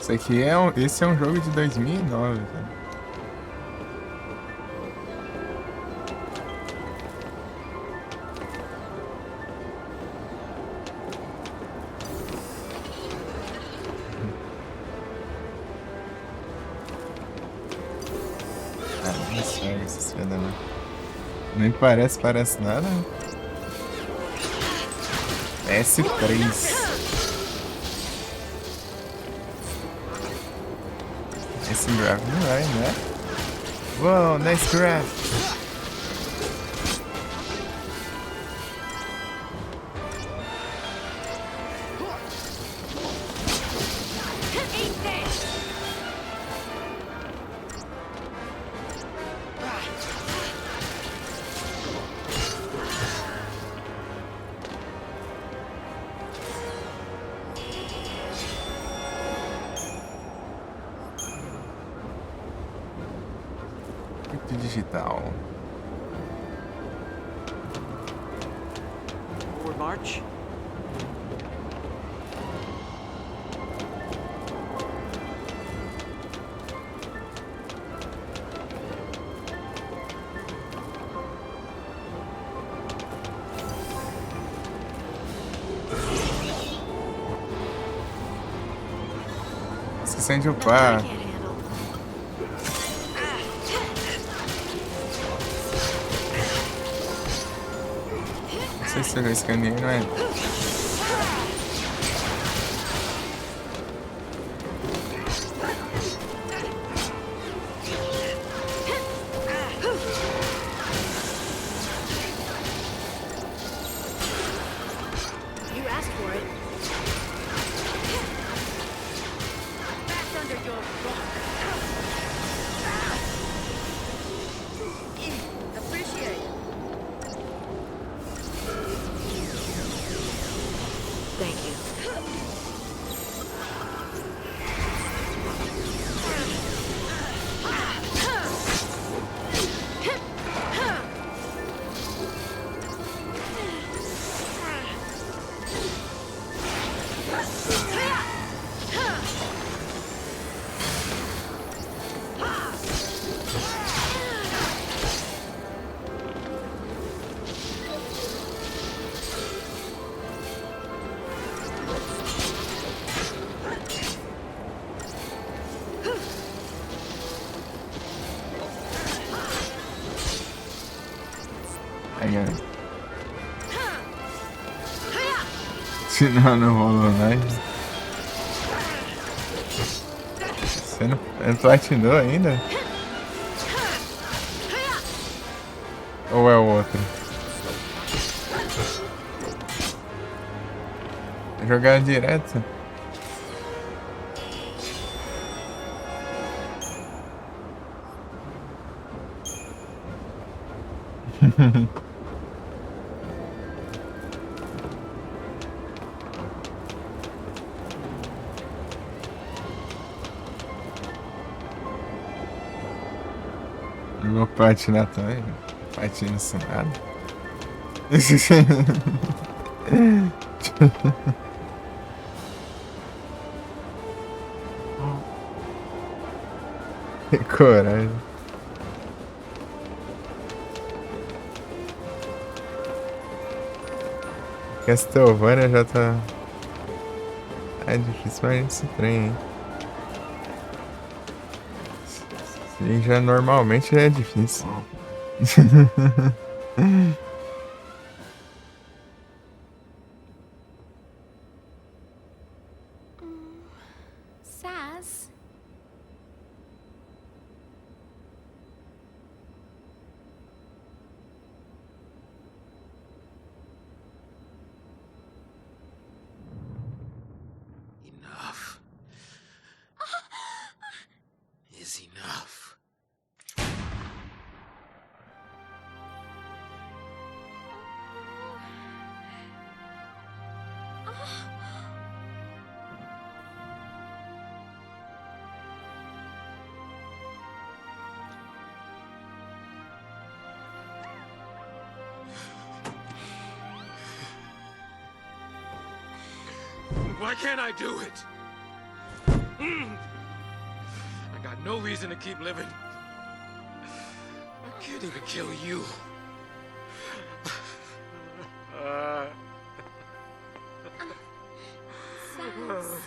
Isso aqui é um, esse é um jogo de dois mil e nove, velho. Nada, né? Nem parece, parece nada. S três. Esse grab não vai, né? Uou, nice grab. Muito digital. Forward march. Esqueci de upar. Não sei se eu já escaneei, não é? You asked for it. Back under your rock. Appreciate it. Thank you. Ai, ai. Se não, não rolou, né? Você não, não platinou ainda? Ou é o outro? Jogar direto? Eu vou platinar também. Platina assinada. Que coragem. Castlevania já tá... É difícil pra gente esse trem, hein? Sim, já normalmente já é difícil. Sazh? Enough is enough. Why can't I do it? Mm. I got no reason to keep living. I can't even kill you. Sazh.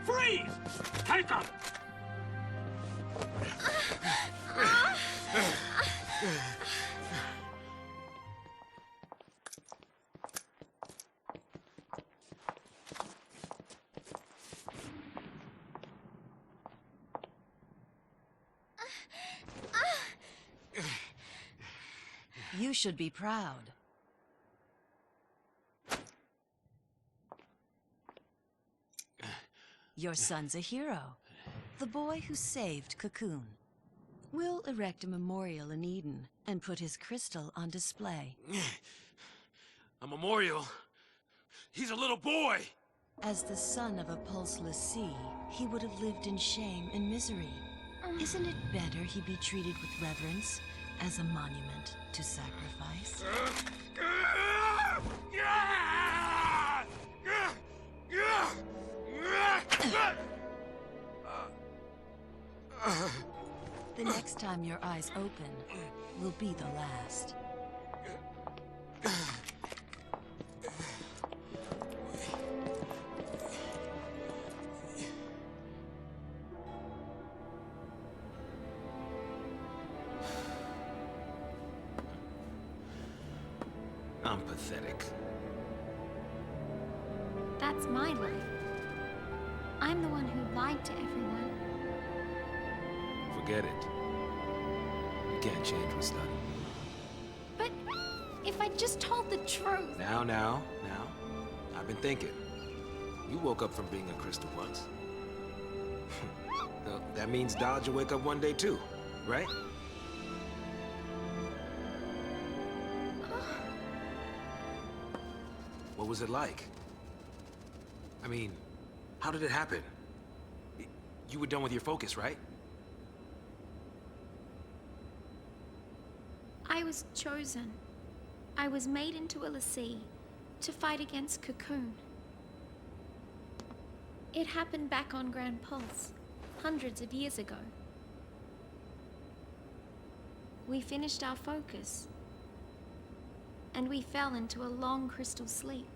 Freeze! Take him! You should be proud. Your son's a hero. The boy who saved Cocoon. We'll erect a memorial in Eden and put his crystal on display. A memorial? He's a little boy! As the son of a pulseless sea, he would have lived in shame and misery. Isn't it better he be treated with reverence as a monument to sacrifice? The next time your eyes open will be the last. I'm pathetic. That's my life. I'm the one who lied to everyone. Forget it. You can't change what's done. But if I just told the truth. Now, now, now. I've been thinking. You woke up from being a crystal once. Well, that means Dodge will wake up one day too, right? What was it like? I mean, how did it happen? Y-, you were done with your focus, right? I was chosen. I was made into a l'Cie to fight against Cocoon. It happened back on Grand Pulse, hundreds of years ago. We finished our focus, and we fell into a long crystal sleep.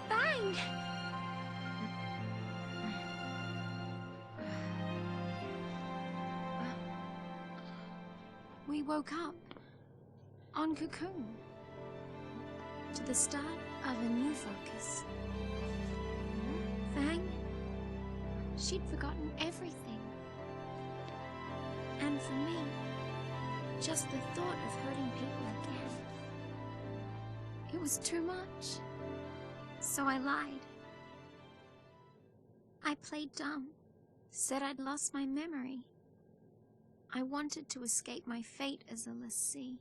Bang! We woke up on Cocoon to the start of a new focus. Fang, she'd forgotten everything. And for me, just the thought of hurting people again, it was too much. So I lied. I played dumb, said I'd lost my memory. I wanted to escape my fate as a l'Cie.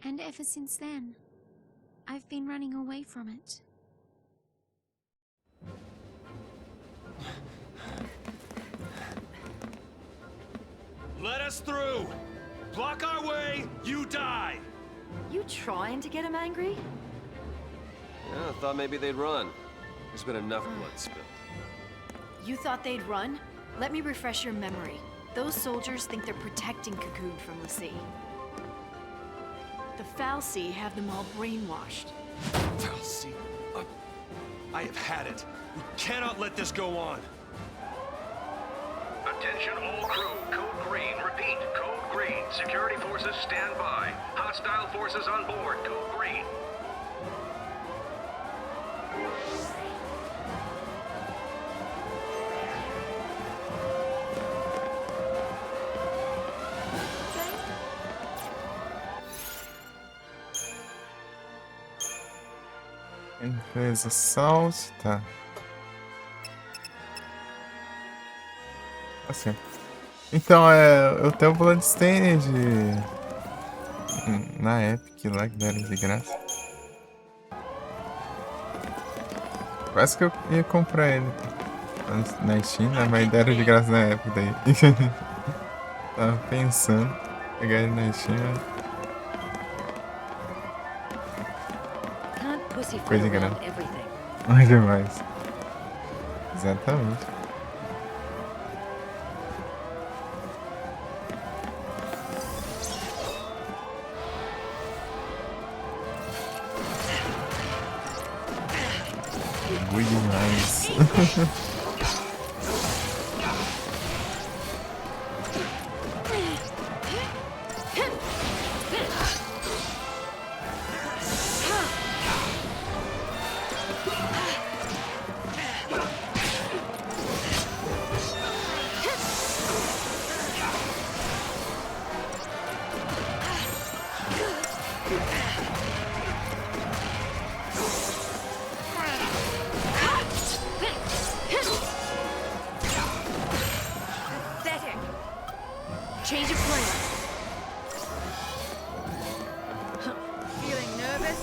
And ever since then, I've been running away from it. Let us through! Block our way, you die! You trying to get him angry? Yeah, I thought maybe they'd run. There's been enough blood spilled. You thought they'd run? Let me refresh your memory. Those soldiers think they're protecting Cocoon from l'Cie. The fal'Cie have them all brainwashed. fal'Cie? I, I have had it. We cannot let this go on. Attention all crew, code green. Repeat, code green. Security forces stand by. Hostile forces on board, code green. Fez assalto, tá. Assim. Então, é, eu tenho o Bloodstained na Epic lá, que deram de graça. Quase que eu ia comprar ele na Steam, né? Mas deram de graça na Epic daí. Tava pensando em pegar ele na Steam, mas... Can't pussyfoot... Coisa around grande. Everything. Não é demais. Exatamente. Good demais. Pathetic. Change of plans. Feeling nervous?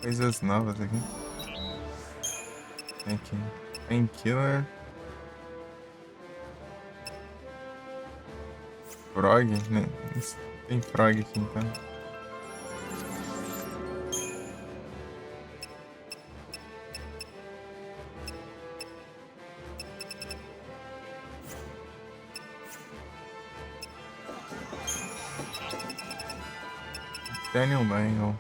Coisas novas aqui. Aqui. Painkiller. Frog, né? Tem frog aqui, então. Daniel Mangle.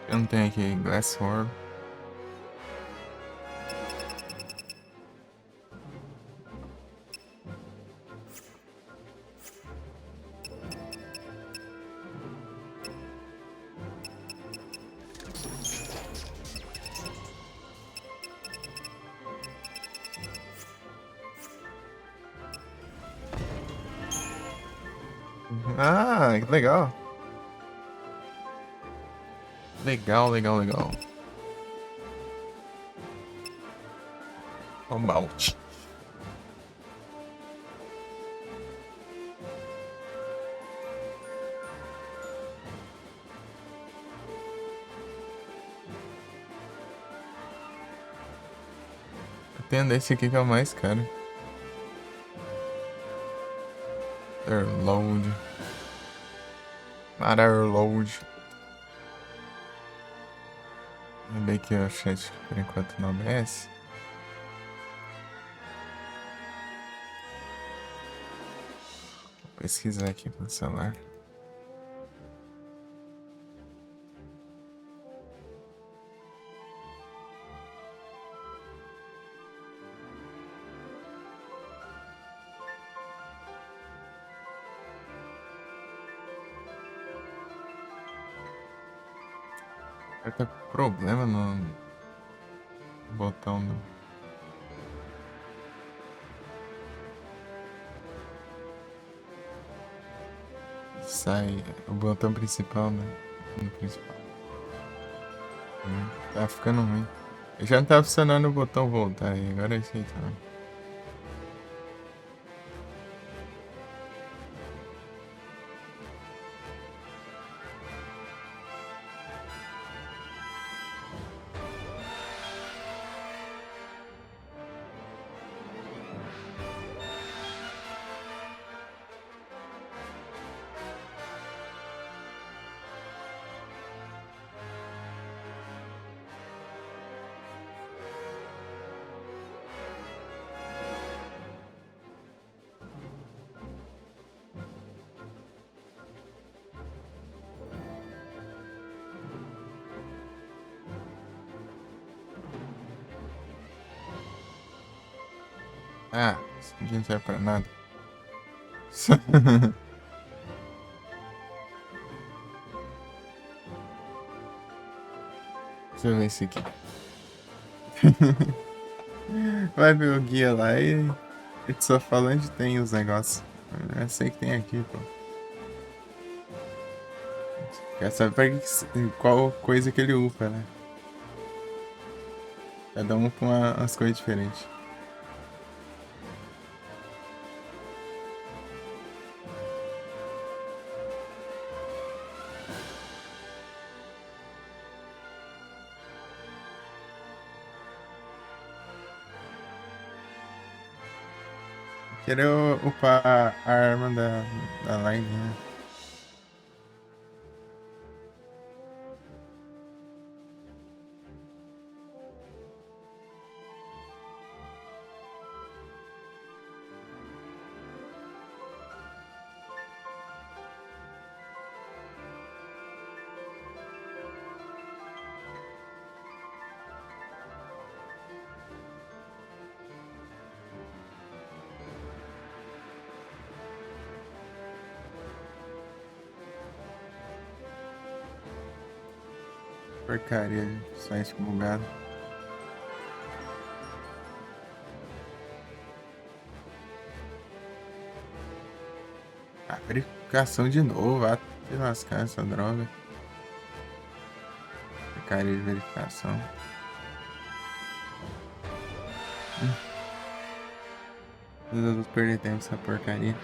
Eu não tenho aqui Glass Orb. Ah, que legal. Legal, legal, legal. Vamos, Balt. Tem desse aqui que é o mais caro. Airload. Para Airload. Vamos ver aqui o chat por enquanto no O B S. Vou pesquisar aqui no celular. Tá com problema no botão, né? Sai o botão principal, né? No principal. Hum, tá ficando ruim. Eu já não tava funcionando o botão voltar, e agora é isso aí também. Ah, isso aqui não serve pra nada. Deixa eu ver esse aqui. Vai ver o guia lá e, e só fala onde tem os negócios. Eu sei que tem aqui, pô. Quer saber pra que que s-, qual coisa que ele upa, né? Cada um com uma, umas coisas diferentes. Quero upar a arma da, da Laine, né? Porcaria, só esse bugado. Ah, verificação de novo, ah, se lascar essa droga. Porcaria de verificação. Hum. Deus, eu vou perder tempo essa porcaria.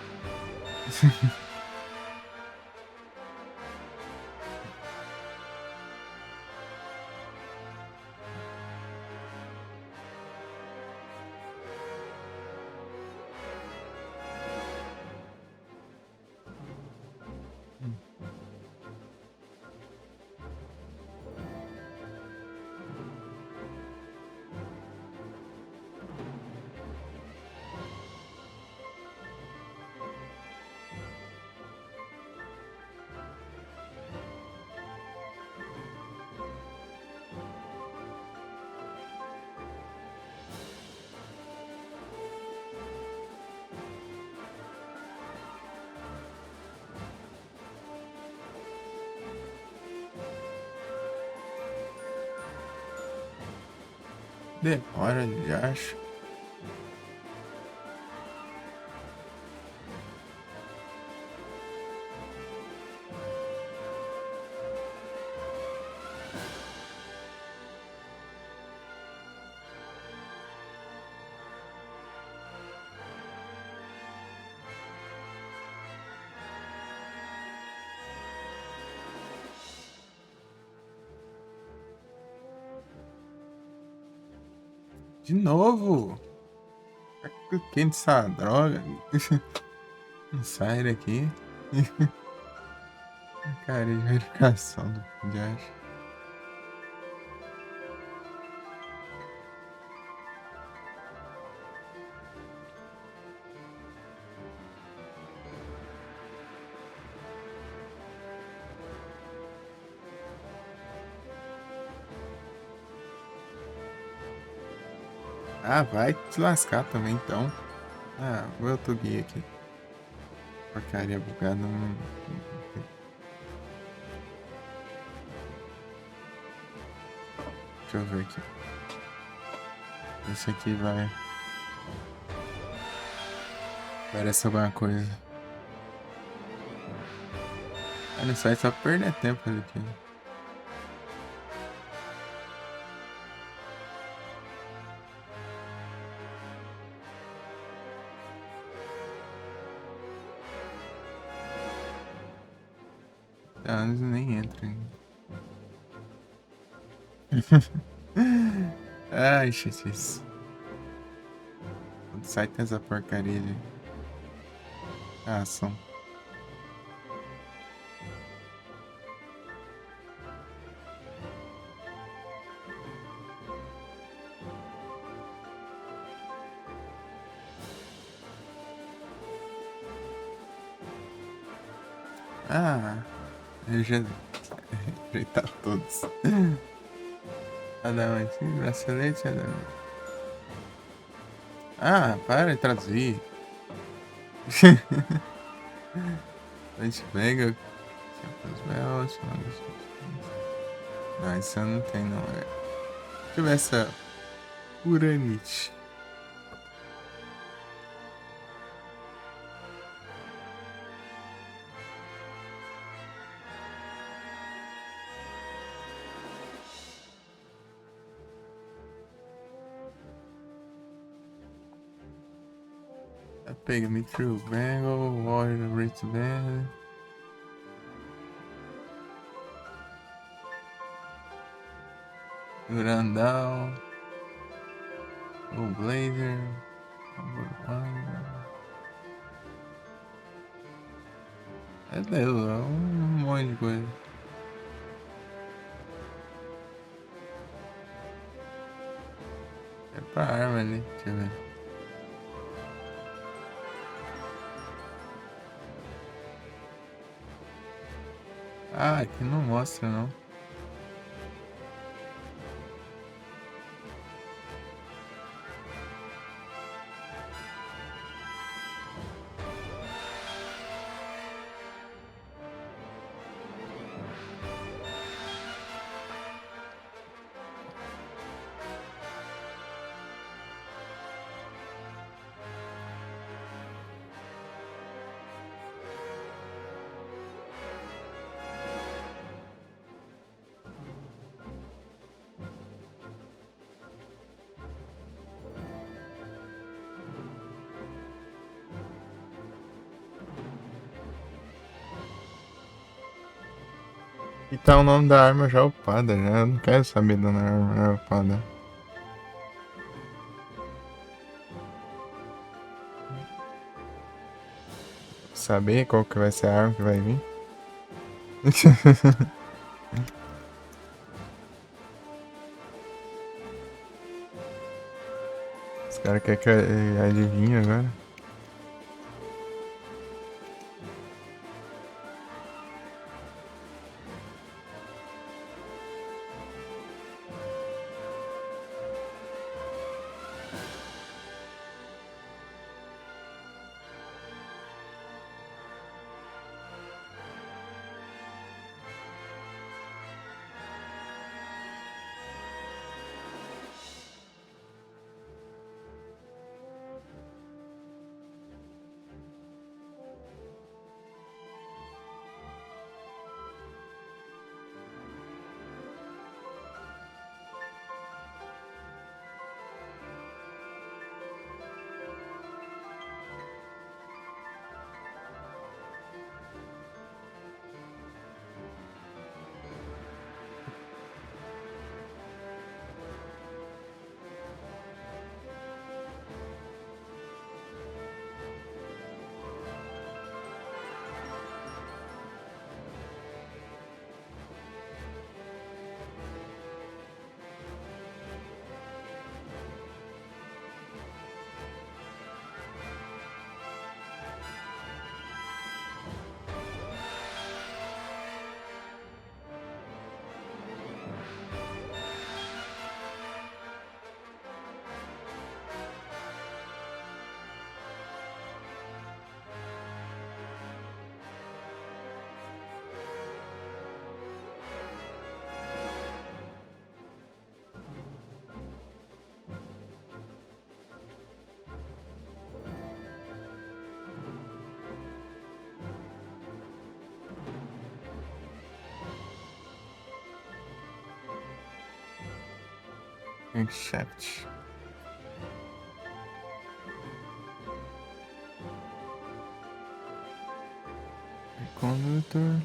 Demora, já acho. De novo? Quem dessa droga? Sai daqui. Cara, de verificação do diacho. Ah, vai te lascar também, então. Ah, vou outro guia aqui. Porcaria bugada, não. Deixa eu ver aqui. Esse aqui vai. Parece alguma coisa. Ah, não sai só perder tempo ali aqui. Ah, nem entra ainda. Ai, Jesus. Onde sai tem essa porcaria ali? Ah, são. Ah, eu já rejeitava todos. Adamantino, bracelete, adamantino. Ah, para de traduzir. A gente pega. Não, isso não tem, não. É. Deixa eu ver essa uranite. Pega Mithril Bangle, Warrior Rich Bangle. Durandal. O Blazer. É Deus, é um monte de coisa. É pra arma ali, deixa eu ver. Ah, aqui não mostra, não. E tá o nome da arma já upada, já. Eu não quero saber da arma já upada. Saber qual que vai ser a arma que vai vir. Os caras querem que eu, eh, adivinhe agora. Accept. Condutor.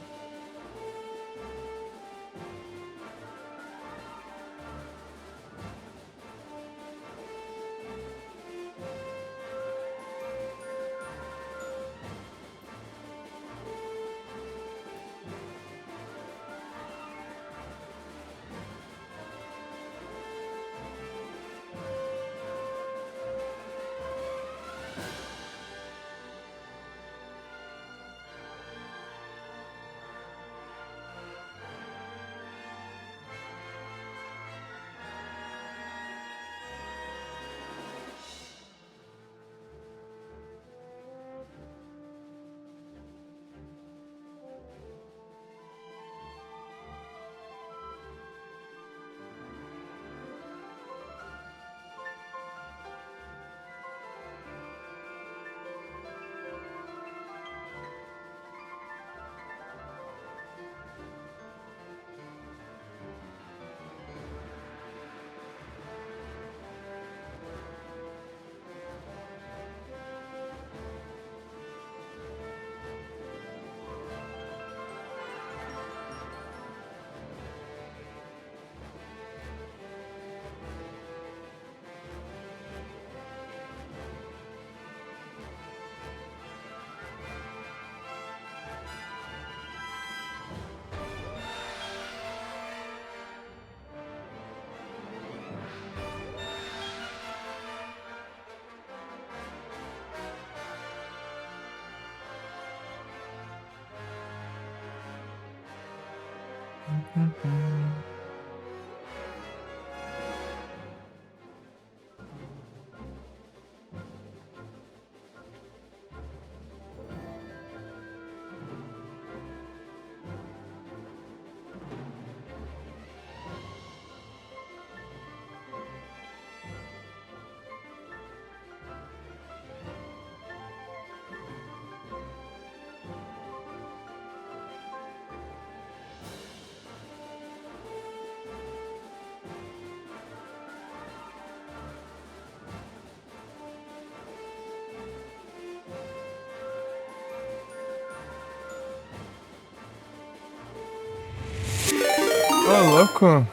Ô, louco!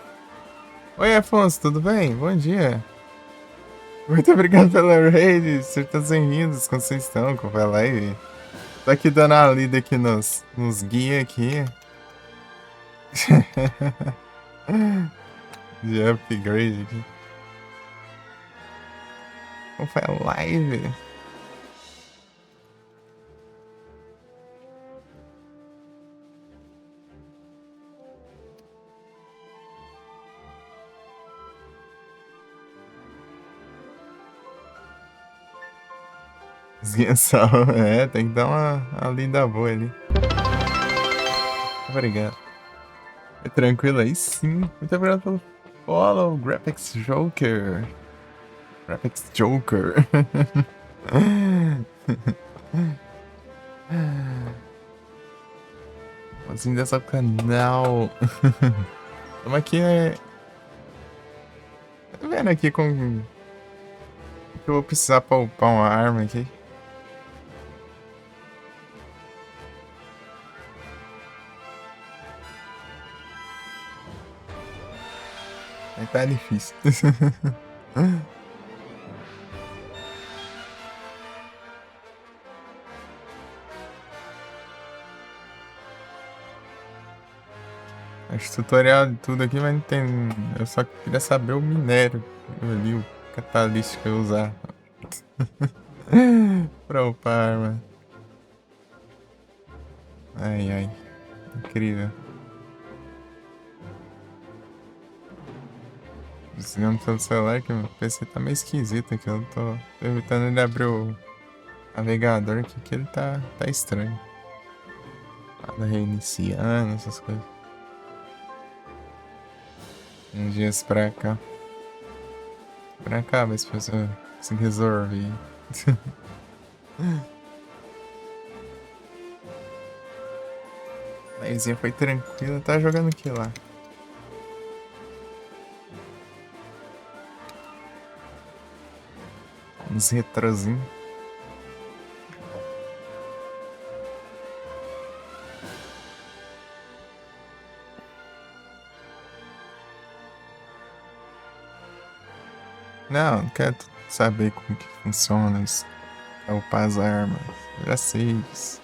Oi, Afonso, tudo bem? Bom dia. Muito obrigado pela raid. Sejam todos bem-vindos. Como vocês estão? Como vai a live? Tô aqui dando uma lida aqui nos, nos guia aqui. De upgrade aqui. Como foi a live? Os guias são, é, tem que dar uma, uma lida boa ali. Obrigado. É tranquilo aí? Sim. Muito obrigado pelo follow, Graphics Joker. Graphics Joker. Assim, dessa canal. Tamo aqui, né? Tá vendo aqui com que eu vou precisar pra upar uma arma aqui. Aí tá difícil. Acho tutorial de tudo aqui, mas não tem. Eu só queria saber o minério ali, o catalítico que eu usar. Pra upar, mano. Ai, ai. Incrível. Desligando pelo celular, que o P C tá meio esquisito aqui. Eu tô evitando ele abrir o navegador aqui, que ele tá, tá estranho. Nada reiniciando, essas coisas. Uns dias pra cá. Pra cá, ver se a pessoa se resolve. A Izinha foi tranquila, tá jogando o que lá? Esse retrozinho. Não, não quero saber como que funciona isso. É upar as armas. Eu já sei isso.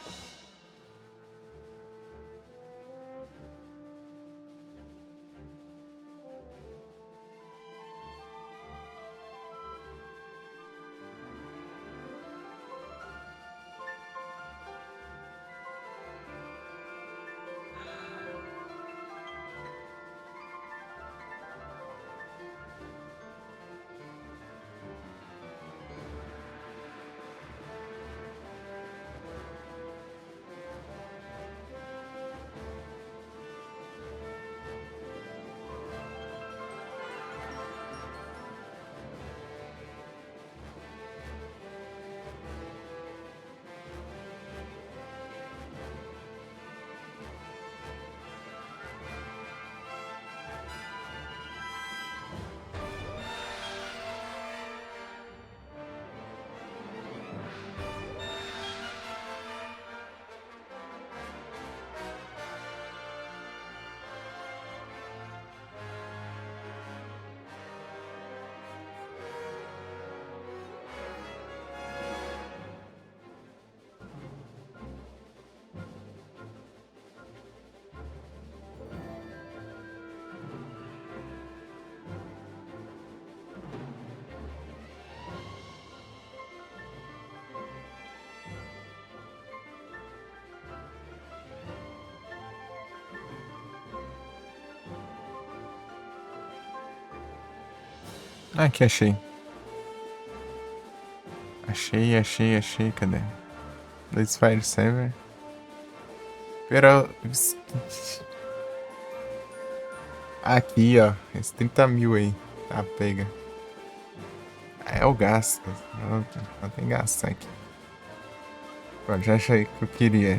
Ah, aqui, achei. Achei, achei, achei. Cadê? Let's Fire Saver. Pero... Aqui, ó. Esse trinta mil aí. Tá, pega. É o gasto. Não, não tem gasto aqui. Pronto, já achei o que eu queria.